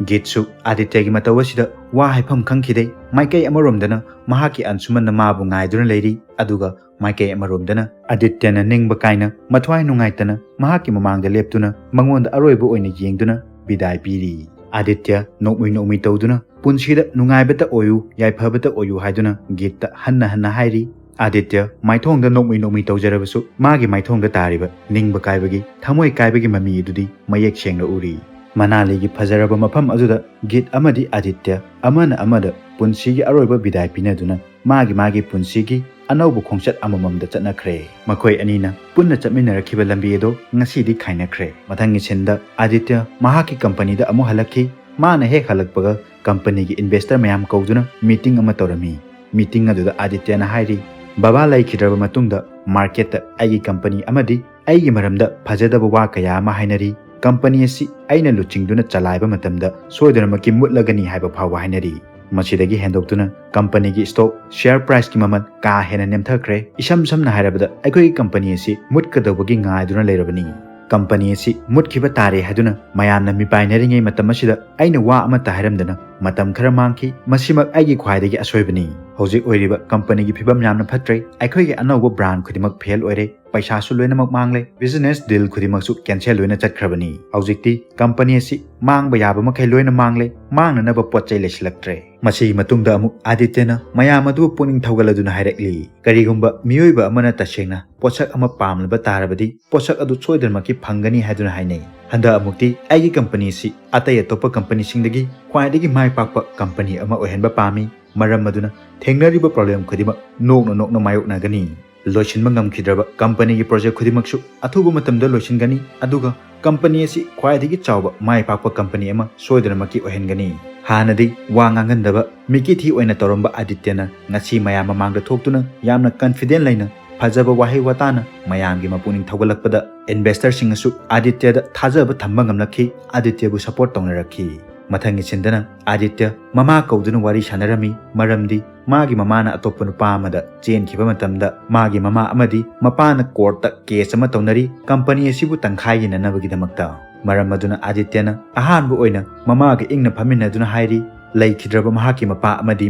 ꯒꯤꯠꯁꯨ ꯑꯥꯗꯤꯇ꯭ꯌꯒꯤ ꯃꯇꯧ ꯑꯁꯤꯗ ꯋꯥ ꯍꯥꯏꯐꯝ ꯈꯪꯈꯤꯗꯦ꯫ ꯃꯥꯏꯀꯩ ꯑꯃꯔꯣꯝꯗꯅ ꯃꯍꯥꯛꯀꯤ ꯑꯟꯁꯨꯃꯟꯅ ꯃꯥꯕꯨ ꯉꯥꯏꯗꯨꯅ ꯂꯩꯔꯤ, ꯑꯗꯨꯒ ꯃꯥꯏꯀꯩ ꯑꯃꯔꯣꯝꯗꯅ ꯑꯥꯗꯤꯇ꯭ꯌꯅ ꯅꯤꯡꯕ ꯀꯥꯏꯅ ꯃꯊ꯭ꯋꯥꯏ ꯅꯨꯡꯉꯥꯏꯇꯅ ꯃꯍꯥꯛꯀꯤ ꯃꯃꯥꯡꯗ ꯂꯦꯞꯇꯨꯅ ꯃꯉꯣꯟꯗ ꯑꯔꯣꯏꯕ ꯑꯣꯏꯅ ꯌꯦꯡꯗꯨꯅ ꯕꯤꯗꯥꯏ ꯄꯤꯔꯤ꯫ ꯑꯥꯗꯤꯇ꯭ꯌ ꯅꯣꯛꯃꯤ ꯅꯣꯛꯃꯤ ꯇꯧꯗꯨꯅ "ꯄꯨꯟꯁꯤꯗ ꯅꯨꯡꯉꯥꯏꯕꯇ ꯑꯣꯏꯌꯨ, ꯌꯥꯏꯐꯕꯇ ꯑꯣꯏꯌꯨ" ꯍꯥꯏꯗꯨꯅ ꯒꯤꯠꯇ ꯍꯟꯅ ꯍꯟꯅ ꯍꯥꯏꯔꯤ꯫ ꯑꯥꯗꯤꯇ꯭ꯌ ꯃꯥꯏꯊꯣꯡꯗ ꯅꯣꯛꯃꯤ ꯅꯣꯛꯃꯤ ꯇꯧꯖꯔꯕꯁꯨ ꯃꯥꯒꯤ ꯃꯥꯏꯊꯣꯡꯗ ꯇꯥꯔꯤꯕ ꯅꯤꯡꯕ ꯀꯥꯏꯕꯒꯤ, ꯊꯃꯣꯏ ꯀꯥꯏꯕꯒꯤ ꯃꯃꯤ ꯑꯗꯨꯗꯤ ꯃꯌꯦꯛ ꯁꯦꯡꯅ ꯎꯔꯤ꯫ ꯃꯅꯥꯂꯤꯒꯤ ꯐꯖꯔꯕ ꯃꯐꯝ ꯑꯗꯨꯗ ꯒꯤꯠ ꯑꯃꯗꯤ ꯑꯥꯗꯤꯇ꯭ꯌ ꯑꯃꯅ ꯑꯃꯗ ꯄꯨꯟꯁꯤꯒꯤ ꯑꯔꯣꯏꯕ ꯕꯤꯗꯥꯏ ꯄꯤꯅꯗꯨꯅ ꯃꯥꯒꯤ ꯃꯥꯒꯤ ꯄꯨꯟꯁꯤꯒꯤ ꯑꯅꯧꯕ ꯈꯣꯡꯆꯠ ꯑꯃꯃꯝꯗ ꯆꯠꯅꯈ꯭ꯔꯦ꯫ ꯃꯈꯣꯏ ꯑꯅꯤꯅ ꯄꯨꯟꯅ ꯆꯠꯃꯤꯟꯅꯔꯛꯈꯤꯕ ꯂꯝꯕꯤ ꯑꯗꯣ ꯉꯁꯤꯗꯤ ꯈꯥꯏꯅꯈ꯭ꯔꯦ꯫ ꯃꯊꯪꯒꯤ ꯁꯤꯟꯗ ꯑꯥꯗꯤꯇ꯭ꯌ ꯃꯍꯥꯛꯀꯤ ꯀꯝꯄꯅꯤꯗ ꯑꯃꯨꯛ ꯍꯜꯂꯛꯈꯤ꯫ ꯃꯥꯅ ꯍꯦꯛ ꯍꯜꯂꯛꯄꯒ ꯀꯝꯄꯅꯤꯒꯤ ꯏꯟꯚꯦꯁꯇꯔ ꯃꯌꯥꯝ ꯀꯧꯗꯨꯅ ꯃꯤꯇꯤꯡ ꯑꯃ ꯇꯧꯔꯝꯃꯤ꯫ ꯃꯤꯇꯤꯡ ꯑꯗꯨꯗ ꯑꯥꯗꯤꯇ꯭ꯌꯅ ꯍꯥꯏꯔꯤ, "ꯕꯕꯥ ꯂꯩꯈꯤꯗ꯭ꯔꯕ ꯃꯇꯨꯡꯗ ꯃꯥꯔꯀꯦꯠꯇ ꯑꯩꯒꯤ ꯀꯝꯄꯅꯤ ꯑꯃꯗꯤ ꯑꯩꯒꯤ ꯃꯔꯝꯗ ꯐꯖꯗꯕ ꯋꯥ ꯀꯌꯥ ꯑꯃ ꯍꯥꯏꯅꯔꯤ꯫ ꯀꯝꯄꯅꯤ ꯑꯁꯤ ꯑꯩꯅ ꯂꯨꯆꯤꯡꯗꯨꯅ ꯆꯂꯥꯏꯕ ꯃꯇꯝꯗ ꯁꯣꯏꯗꯅꯃꯛꯀꯤ ꯃꯨꯠꯂꯒꯅꯤ ꯍꯥꯏꯕ ꯐꯥꯎꯕ ꯍꯥꯏꯅꯔꯤ꯫ ꯃꯁꯤꯗꯒꯤ ꯍꯦꯟꯗꯣꯛꯇꯨꯅ ꯀꯝꯄꯅꯤꯒꯤ ꯁ꯭ꯇꯣꯛ ꯁꯤꯌꯔ ꯄ꯭ꯔꯥꯏꯁꯀꯤ ꯃꯃꯜ ꯀꯥ ꯍꯦꯟꯅ ꯅꯦꯝꯊꯈ꯭ꯔꯦ꯫ ꯏꯁꯝ ꯁꯝꯅ ꯍꯥꯏꯔꯕꯗ ꯑꯩꯈꯣꯏꯒꯤ ꯀꯝꯄꯅꯤ ꯑꯁꯤ ꯃꯨꯠꯀꯗꯧꯕꯒꯤ ꯉꯥꯏꯗꯨꯅ ꯂꯩꯔꯕꯅꯤ꯫ ꯀꯝꯄꯅꯤ ꯑꯁꯤ ꯃꯨꯠꯈꯤꯕ ꯇꯥꯔꯦ ꯍꯥꯏꯗꯨꯅ ꯃꯌꯥꯝꯅ ꯃꯤꯄꯥꯏꯅꯔꯤꯉꯩ ꯃꯇꯝ ꯑꯁꯤꯗ ꯑꯩꯅ ꯋꯥ ꯑꯃꯠꯇ ꯍꯥꯏꯔꯝꯗꯅ ꯃꯇꯝ ꯈꯔ ꯃꯥꯡꯈꯤ꯫ ꯃꯁꯤꯃꯛ ꯑꯩꯒꯤ ꯈ꯭ꯋꯥꯏꯗꯒꯤ ꯑꯁꯣꯏꯕꯅꯤ꯫ ꯍꯧꯖꯤꯛ ꯑꯣꯏꯔꯤꯕ ꯀꯝꯄꯅꯤꯒꯤ ꯐꯤꯕꯝ ꯌꯥꯝꯅ ꯐꯠꯇ꯭ꯔꯦ꯫ ꯑꯩꯈꯣꯏꯒꯤ ꯑꯅꯧꯕ ꯕ꯭ꯔꯥꯟ ꯈꯨꯗꯤꯡꯃꯛ ꯐꯦꯜ ꯑꯣꯏꯔꯦ꯫ ꯄꯩꯁꯥꯁꯨ ꯂꯣꯏꯅꯃꯛ ꯃꯥꯡꯂꯦ꯫ ꯕꯤꯖꯤꯅꯦꯁ ꯗꯤꯜ ꯈꯨꯗꯤꯡꯃꯛꯁꯨ ꯀꯦꯟꯁꯦꯜ ꯂꯣꯏꯅ ꯆꯠꯈ꯭ꯔꯕꯅꯤ꯫ ꯍꯧꯖꯤꯛꯇꯤ ꯀꯝꯄꯅꯤ ꯑꯁꯤ ꯃꯥꯡꯕ ꯌꯥꯕ ꯃꯈꯩ ꯂꯣꯏꯅ ꯃꯥꯡꯂꯦ꯫ ꯃꯥꯡꯅꯅꯕ ꯄꯣꯠ ꯆꯩ ꯂꯩꯁꯤꯜꯂꯛꯇ꯭ꯔꯦ"꯫ ꯃꯁꯤꯒꯤ ꯃꯇꯨꯡꯗ ꯑꯃꯨꯛ ꯑꯥꯗꯤꯇ꯭ꯌꯅ ꯃꯌꯥꯝ ꯑꯗꯨꯕꯨ ꯄꯨꯛꯅꯤꯡ ꯊꯧꯒꯠꯂꯗꯨꯅ ꯍꯥꯏꯔꯛꯂꯤ, "ꯀꯔꯤꯒꯨꯝꯕ ꯃꯤꯑꯣꯏꯕ ꯑꯃꯅ ꯇꯁꯦꯡꯅ ꯄꯣꯠꯁꯛ ꯑꯃ ꯄꯥꯝꯂꯕ ꯇꯥꯔꯕꯗꯤ ꯄꯣꯠꯁꯛ ꯑꯗꯨ ꯁꯣꯏꯗꯅꯃꯛꯀꯤ ꯐꯪꯒꯅꯤ" ꯍꯥꯏꯗꯨꯅ ꯍꯥꯏꯅꯩ꯫ ꯍꯟꯗꯛ ꯑꯃꯨꯛꯇꯤ ꯑꯩꯒꯤ ꯀꯝꯄꯅꯤ ꯑꯁꯤ ꯑꯇꯩ ꯑꯇꯣꯞꯄ ꯀꯝꯄꯅꯤꯁꯤꯡꯗꯒꯤ ꯈ꯭ꯋꯥꯏꯗꯒꯤ ꯃꯥꯏ ꯄꯥꯛꯄ ꯀꯝꯄꯅꯤ ꯑꯃ ꯑꯣꯏꯍꯟꯕ ꯄꯥꯝꯃꯤ꯫ ꯃꯔꯝ ꯑꯗꯨꯅ ꯊꯦꯡꯅꯔꯤꯕ ꯄ꯭ꯔꯣꯕ꯭ꯂꯦꯝ ꯈꯨꯗꯤꯡꯃꯛ ꯅꯣꯛꯅ ꯅꯣꯛꯅ ꯃꯥꯌꯣꯛꯅꯒꯅꯤ꯫ ꯂꯣꯏꯁꯤꯟꯕ ꯉꯝꯈꯤꯗ꯭ꯔꯕ ꯀꯝꯄꯅꯤꯒꯤ ꯄ꯭ꯔꯣꯖꯦꯛ ꯈꯨꯗꯤꯡꯃꯛꯁꯨ ꯑꯊꯨꯕ ꯃꯇꯝꯗ ꯂꯣꯏꯁꯤꯟꯒꯅꯤ, ꯑꯗꯨꯒ ꯀꯝꯄꯅꯤ ꯑꯁꯤ ꯈ꯭ꯋꯥꯏꯗꯒꯤ ꯆꯥꯎꯕ ꯃꯥꯏ ꯄꯥꯛꯄ ꯀꯝꯄꯅꯤ ꯑꯃ ꯁꯣꯏꯗꯅꯃꯛꯀꯤ ꯑꯣꯏꯍꯟꯒꯅꯤ꯫ ꯍꯥꯟꯅꯗꯤ ꯋꯥ ꯉꯥꯡꯒꯟꯗꯕ ꯃꯤꯀꯤꯊꯤ ꯑꯣꯏꯅ ꯇꯧꯔꯝꯕ ꯑꯥꯗꯤꯇ꯭ꯌꯅ ꯉꯁꯤ ꯃꯌꯥꯝ ꯃꯃꯥꯡꯗ ꯊꯣꯛꯇꯨꯅ ꯌꯥꯝꯅ ꯀꯟꯐꯤꯗꯦꯟ ꯂꯩꯅ ꯐꯖꯕ ꯋꯥꯍꯩ ꯋꯥꯇꯥꯅ ꯃꯌꯥꯝꯒꯤ ꯃꯄꯨꯛꯅꯤꯡ ꯊꯧꯒꯠꯂꯛꯄꯗ ꯏꯟꯚꯦꯁꯇꯔꯁꯤꯡꯅꯁꯨ ꯑꯥꯗꯤꯇ꯭ꯌꯗ ꯊꯥꯖꯕ ꯊꯝꯕ ꯉꯝꯂꯛꯈꯤ, ꯑꯥꯗꯤꯇ꯭ꯌꯕꯨ ꯁꯄꯣꯔꯠ ꯇꯧꯅꯔꯛꯈꯤ꯫ ꯃꯊꯪꯒꯤ ꯁꯤꯟꯗꯅ ꯑꯥꯗꯤꯇ꯭ꯌ ꯃꯃꯥ ꯀꯧꯗꯨꯅ ꯋꯥꯔꯤ ꯁꯥꯟꯅꯔꯝꯃꯤ, ꯃꯔꯝꯗꯤ ꯃꯥꯒꯤ ꯃꯃꯥꯅ ꯑꯇꯣꯞꯄ ꯅꯨꯄꯥ ꯑꯃꯗ ꯆꯦꯟꯈꯤꯕ ꯃꯇꯝꯗ ꯃꯥꯒꯤ ꯃꯃꯥ ꯑꯃꯗꯤ ꯃꯄꯥꯅ ꯀꯣꯔꯠꯇ ꯀꯦꯁ ꯑꯃ ꯇꯧꯅꯔꯤ, ꯀꯝꯄꯅꯤ ꯑꯁꯤꯕꯨ ꯇꯪꯈꯥꯏ ꯌꯦꯟꯅꯅꯕꯒꯤꯗꯃꯛꯇ꯫ ꯃꯔꯝ ꯑꯗꯨꯅ ꯑꯥꯗꯤꯇ꯭ꯌꯅ ꯑꯍꯥꯟꯕ ꯑꯣꯏꯅ ꯃꯃꯥꯒ ꯏꯪꯅ ꯐꯝꯃꯤꯟꯅꯗꯨꯅ ꯍꯥꯏꯔꯤ, ꯂꯩꯈꯤꯗ꯭ꯔꯕ ꯃꯍꯥꯛꯀꯤ ꯃꯄꯥ ꯑꯃꯗꯤ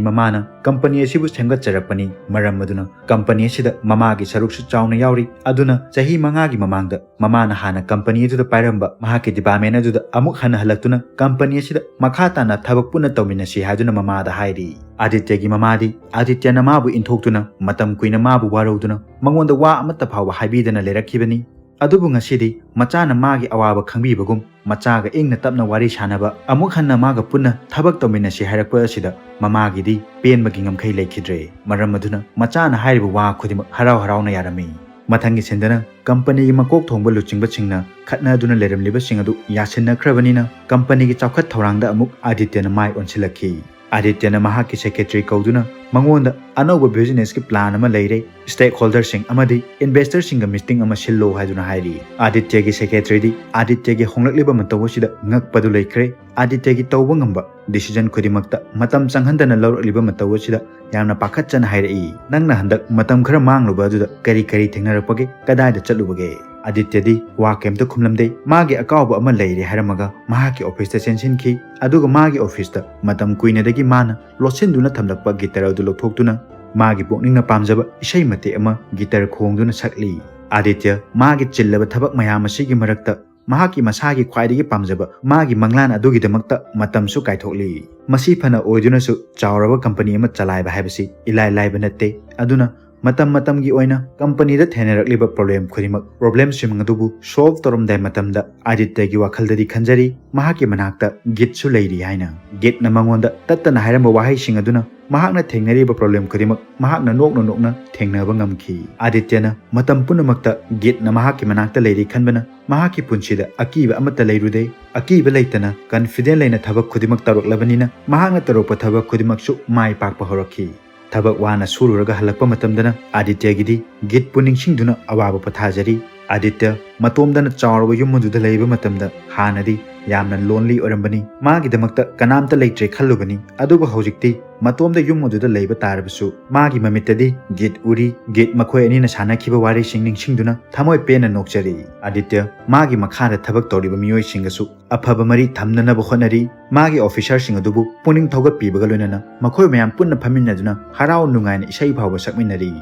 ꯃꯃꯥꯅ ꯀꯝꯄꯅꯤ ꯑꯁꯤꯕꯨ ꯁꯦꯝꯒꯠꯆꯔꯛꯄꯅꯤ, ꯃꯔꯝ ꯑꯗꯨꯅ ꯀꯝꯄꯅꯤ ꯑꯁꯤꯗ ꯃꯃꯥꯒꯤ ꯁꯔꯨꯛꯁꯨ ꯆꯥꯎꯅ ꯌꯥꯎꯔꯤ꯫ ꯑꯗꯨꯅ ꯆꯍꯤ ꯃꯉꯥꯒꯤ ꯃꯃꯥꯡꯗ ꯃꯃꯥꯅ ꯍꯥꯟꯅ ꯀꯝꯄꯅꯤ ꯑꯗꯨꯗ ꯄꯥꯏꯔꯝꯕ ꯃꯍꯥꯛꯀꯤ ꯗꯤꯄꯥꯔꯠꯃꯦꯟ ꯑꯗꯨꯗ ꯑꯃꯨꯛ ꯍꯟꯅ ꯍꯜꯂꯛꯇꯨꯅ ꯀꯝꯄꯅꯤ ꯑꯁꯤꯗ ꯃꯈꯥ ꯇꯥꯅ ꯊꯕꯛ ꯄꯨꯟꯅ ꯇꯧꯃꯤꯟꯅꯁꯤ ꯍꯥꯏꯗꯨꯅ ꯃꯃꯥꯗ ꯍꯥꯏꯔꯤ꯫ ꯑꯥꯗꯤꯇ꯭ꯌꯒꯤ ꯃꯃꯥꯗꯤ ꯑꯥꯗꯤꯇ꯭ꯌꯅ ꯃꯥꯕꯨ ꯏꯟꯊꯣꯛꯇꯨꯅ ꯃꯇꯝ ꯀꯨꯏꯅ ꯃꯥꯕꯨ ꯋꯥꯔꯧꯗꯨꯅ ꯃꯉꯣꯟꯗ ꯋꯥ ꯑꯃꯠꯇ ꯐꯥꯎꯕ ꯍꯥꯏꯕꯤꯗꯅ ꯂꯩꯔꯛꯈꯤꯕꯅꯤ꯫ ꯑꯗꯨꯕꯨ ꯉꯁꯤꯗꯤ ꯃꯆꯥꯅ ꯃꯥꯒꯤ ꯑꯋꯥꯕ ꯈꯪꯕꯤꯕꯒꯨꯝ ꯃꯆꯥꯒ ꯏꯪꯅ ꯇꯞꯅ ꯋꯥꯔꯤ ꯁꯥꯟꯅꯕ, ꯑꯃꯨꯛ ꯍꯟꯅ ꯃꯥꯒ ꯄꯨꯟꯅ ꯊꯕꯛ ꯇꯧꯃꯤꯟꯅꯁꯤ ꯍꯥꯏꯔꯛꯄ ꯑꯁꯤꯗ ꯃꯃꯥꯒꯤꯗꯤ ꯄꯦꯟꯕꯒꯤ ꯉꯝꯈꯩ ꯂꯩꯈꯤꯗ꯭ꯔꯦ꯫ ꯃꯔꯝ ꯑꯗꯨꯅ ꯃꯆꯥꯅ ꯍꯥꯏꯔꯤꯕ ꯋꯥ ꯈꯨꯗꯤꯡꯃꯛ ꯍꯔꯥꯎ ꯍꯔꯥꯎꯅ ꯌꯥꯔꯝꯃꯤ꯫ ꯃꯊꯪꯒꯤ ꯁꯤꯟꯗꯅ ꯀꯝꯄꯅꯤꯒꯤ ꯃꯀꯣꯛ ꯊꯣꯡꯕ ꯂꯨꯆꯤꯡꯕꯁꯤꯡꯅ ꯈꯠꯅꯗꯨꯅ ꯂꯩꯔꯝꯂꯤꯕꯁꯤꯡ ꯑꯗꯨ ꯌꯥꯁꯤꯟꯅꯈ꯭ꯔꯕꯅꯤꯅ ꯀꯝꯄꯅꯤꯒꯤ ꯆꯥꯎꯈꯠ ꯊꯧꯔꯥꯡꯗ ꯑꯃꯨꯛ ꯑꯥꯗꯤꯇ꯭ꯌꯅ ꯃꯥꯏ ꯑꯣꯟꯁꯤꯜꯂꯛꯈꯤ꯫ ꯑꯥꯗꯤꯇ꯭ꯌꯅ ꯃꯍꯥꯛꯀꯤ ꯁꯦꯀ꯭ꯔꯦꯇꯔꯤ ꯀꯧꯗꯨꯅ ꯃꯉꯣꯟꯗ ꯑꯅꯧꯕ ꯕꯤꯖꯤꯅꯦꯁꯀꯤ ꯄ꯭ꯂꯥꯟ ꯑꯃ ꯂꯩꯔꯦ, ꯁ꯭ꯇꯦꯛꯍꯣꯜꯗꯔꯁꯤꯡ ꯑꯃꯗꯤ ꯏꯟꯚꯦꯁꯇꯔꯁꯤꯡꯒ ꯃꯤꯇꯤꯡ ꯑꯃ ꯁꯤꯜꯂꯣ ꯍꯥꯏꯗꯨꯅ ꯍꯥꯏꯔꯤ꯫ ꯑꯥꯗꯤꯇ꯭ꯌꯒꯤ ꯁꯦꯀ꯭ꯔꯦꯇꯔꯤꯗꯤ ꯑꯥꯗꯤꯇ꯭ꯌꯒꯤ ꯍꯣꯡꯂꯛꯂꯤꯕ ꯃꯇꯧ ꯑꯁꯤꯗ ꯉꯛꯄꯗꯨ ꯂꯩꯈ꯭ꯔꯦ꯫ ꯑꯥꯗꯤꯇ꯭ꯌꯒꯤ ꯇꯧꯕ ꯉꯝꯕ ꯗꯤꯁꯤꯖꯟ ꯈꯨꯗꯤꯡꯃꯛꯇ ꯃꯇꯝ ꯆꯪꯍꯟꯗꯅ ꯂꯧꯔꯛꯂꯤꯕ ꯃꯇꯧ ꯑꯁꯤꯗ ꯌꯥꯝꯅ ꯄꯥꯈꯠꯆꯅ ꯍꯥꯏꯔꯛꯏ, "ꯅꯪꯅ ꯍꯟꯗꯛ ꯃꯇꯝ ꯈꯔ ꯃꯥꯡꯂꯨꯕ ꯑꯗꯨꯗ ꯀꯔꯤ ꯀꯔꯤ ꯊꯦꯡꯅꯔꯛꯄꯒꯦ? ꯀꯗꯥꯏꯗ ꯆꯠꯂꯨꯕꯒꯦ?" ꯑꯥꯗꯤꯇ꯭ꯌꯗꯤ ꯋꯥ ꯀꯩꯝꯇ ꯈꯨꯝꯂꯝꯗꯦ꯫ ꯃꯥꯒꯤ ꯑꯀꯥꯎꯕ ꯑꯃ ꯂꯩꯔꯦ ꯍꯥꯏꯔꯝꯃꯒ ꯃꯍꯥꯛꯀꯤ ꯑꯣꯐꯤꯁꯇ ꯆꯦꯟꯁꯤꯟꯈꯤ꯫ ꯑꯗꯨꯒ ꯃꯥꯒꯤ ꯑꯣꯐꯤꯁꯇ ꯃꯇꯝ ꯀꯨꯏꯅꯗꯒꯤ ꯃꯥꯅ ꯂꯣꯠꯁꯤꯟꯗꯨꯅ ꯊꯝꯂꯛꯄ ꯒꯤꯇꯔ ꯑꯗꯨ ꯂꯧꯊꯣꯛꯇꯨꯅ ꯃꯥꯒꯤ ꯄꯨꯛꯅꯤꯡꯅ ꯄꯥꯝꯖꯕ ꯏꯁꯩ ꯃꯇꯦꯛ ꯑꯃ ꯒꯤꯇꯔ ꯈꯣꯡꯗꯨꯅ ꯁꯛꯂꯤ꯫ ꯑꯥꯗꯤꯇ꯭ꯌ ꯃꯥꯒꯤ ꯆꯤꯜꯂꯕ ꯊꯕꯛ ꯃꯌꯥꯝ ꯑꯁꯤꯒꯤ ꯃꯔꯛꯇ ꯃꯍꯥꯛꯀꯤ ꯃꯁꯥꯒꯤ ꯈ꯭ꯋꯥꯏꯗꯒꯤ ꯄꯥꯝꯖꯕ ꯃꯥꯒꯤ ꯃꯪꯂꯥꯟ ꯑꯗꯨꯒꯤꯗꯃꯛꯇ ꯃꯇꯝꯁꯨ ꯀꯥꯏꯊꯣꯛꯂꯤ꯫ ꯃꯁꯤ ꯐꯅ ꯑꯣꯏꯗꯨꯅꯁꯨ ꯆꯥꯎꯔꯕ ꯀꯝꯄꯅꯤ ꯑꯃ ꯆꯂꯥꯏꯕ ꯍꯥꯏꯕꯁꯤ ꯏꯂꯥꯏ ꯂꯥꯏꯕ ꯅꯠꯇꯦ꯫ ꯑꯗꯨꯅ ꯃꯇꯝ ꯃꯇꯝꯒꯤ ꯑꯣꯏꯅ ꯀꯝꯄꯅꯤꯗ ꯊꯦꯡꯅꯔꯛꯂꯤꯕ ꯄ꯭ꯔꯣꯕ꯭ꯂꯦꯝ ꯈꯨꯗꯤꯡꯃꯛ, ꯄ꯭ꯔꯣꯕ꯭ꯂꯦꯝꯁꯤꯡ ꯑꯗꯨꯕꯨ ꯁꯣꯜꯚ ꯇꯧꯔꯝꯗꯥꯏ ꯃꯇꯝꯗ ꯑꯥꯗꯤꯇ꯭ꯌꯒꯤ ꯋꯥꯈꯜꯗꯗꯤ ꯈꯟꯖꯔꯤ, ꯃꯍꯥꯛꯀꯤ ꯃꯅꯥꯛꯇ ꯒꯤꯠꯁꯨ ꯂꯩꯔꯤ ꯍꯥꯏꯅ꯫ ꯒꯤꯠꯅ ꯃꯉꯣꯟꯗ ꯇꯠꯇꯅ ꯍꯥꯏꯔꯝꯕ ꯋꯥꯍꯩꯁꯤꯡ ꯑꯗꯨꯅ ꯃꯍꯥꯛꯅ ꯊꯦꯡꯅꯔꯤꯕ ꯄ꯭ꯔꯣꯕ꯭ꯂꯦꯝ ꯈꯨꯗꯤꯡꯃꯛ ꯃꯍꯥꯛꯅ ꯅꯣꯛꯅ ꯅꯣꯛꯅ ꯊꯦꯡꯅꯕ ꯉꯝꯈꯤ꯫ ꯑꯥꯗꯤꯇ꯭ꯌꯅ ꯃꯇꯝ ꯄꯨꯝꯅꯃꯛꯇ ꯒꯤꯠꯅ ꯃꯍꯥꯛꯀꯤ ꯃꯅꯥꯛꯇ ꯂꯩꯔꯤ ꯈꯟꯕꯅ ꯃꯍꯥꯛꯀꯤ ꯄꯨꯟꯁꯤꯗ ꯑꯀꯤꯕ ꯑꯃꯠꯇ ꯂꯩꯔꯨꯗꯦ꯫ ꯑꯀꯤꯕ ꯂꯩꯇꯅ ꯀꯟꯐꯤꯗꯦꯟ ꯂꯩꯅ ꯊꯕꯛ ꯈꯨꯗꯤꯡꯃꯛ ꯇꯧꯔꯛꯂꯕꯅꯤꯅ ꯃꯍꯥꯛꯅ ꯇꯧꯔꯛꯄ ꯊꯕꯛ ꯈꯨꯗꯤꯡꯃꯛꯁꯨ ꯃꯥꯏ ꯄꯥꯛꯄ ꯍꯧꯔꯛꯈꯤ꯫ ꯊꯕꯛ ꯋꯥꯅ ꯁꯨꯔꯨꯔꯒ ꯍꯜꯂꯛꯄ ꯃꯇꯝꯗꯅ ꯑꯥꯗꯤꯇ꯭ꯌꯒꯤꯗꯤ ꯒꯤꯠꯄꯨ ꯅꯤꯡꯁꯤꯡꯗꯨꯅ ꯑꯋꯥꯕ ꯄꯣꯊꯥꯖꯔꯤ꯫ ꯑꯥꯗꯤꯇ꯭ꯌ ꯃꯇꯣꯝꯗꯅ ꯆꯥꯎꯔꯕ ꯌꯨꯝ ꯑꯗꯨꯗ ꯂꯩꯕ ꯃꯇꯝꯗ ꯍꯥꯟꯅꯗꯤ ꯌꯥꯝꯅ ꯂꯣꯟꯂꯤ ꯑꯣꯏꯔꯝꯕꯅꯤ꯫ ꯃꯥꯒꯤꯗꯃꯛꯇ ꯀꯅꯥꯝꯇ ꯂꯩꯇ꯭ꯔꯦ ꯈꯜꯂꯨꯕꯅꯤ, ꯑꯗꯨꯕꯨ ꯍꯧꯖꯤꯛꯇꯤ ꯃꯇꯣꯝꯗ ꯌꯨꯝ ꯑꯗꯨꯗ ꯂꯩꯕ ꯇꯥꯔꯕꯁꯨ ꯃꯥꯒꯤ ꯃꯃꯤꯠꯇꯗꯤ ꯒꯤꯠ ꯎꯔꯤ꯫ ꯒꯤꯠ ꯃꯈꯣꯏ ꯑꯅꯤꯅ ꯁꯥꯟꯅꯈꯤꯕ ꯋꯥꯔꯤꯁꯤꯡ ꯅꯤꯡꯁꯤꯡꯗꯨꯅ ꯊꯃꯣꯏ ꯄꯦꯟꯅ ꯅꯣꯛꯆꯔꯤ꯫ ꯑꯥꯗꯤꯇ꯭ꯌ ꯃꯥꯒꯤ ꯃꯈꯥꯗ ꯊꯕꯛ ꯇꯧꯔꯤꯕ ꯃꯤꯑꯣꯏꯁꯤꯡꯒꯁꯨ ꯑꯐꯕ ꯃꯔꯤ ꯊꯝꯅꯅꯕ ꯍꯣꯠꯅꯔꯤ꯫ ꯃꯥꯒꯤ ꯑꯣꯐꯤꯁꯥꯔꯁꯤꯡ ꯑꯗꯨꯕꯨ ꯄꯨꯛꯅꯤꯡ ꯊꯧꯒꯠꯄꯤꯕꯒ ꯂꯣꯏꯅꯅ ꯃꯈꯣꯏ ꯃꯌꯥꯝ ꯄꯨꯟꯅ ꯐꯝꯃꯤꯟꯅꯗꯨꯅ ꯍꯔꯥꯎ ꯅꯨꯡꯉꯥꯏꯅ ꯏꯁꯩ ꯐꯥꯎꯕ ꯁꯛꯃꯤꯟꯅꯔꯤ꯫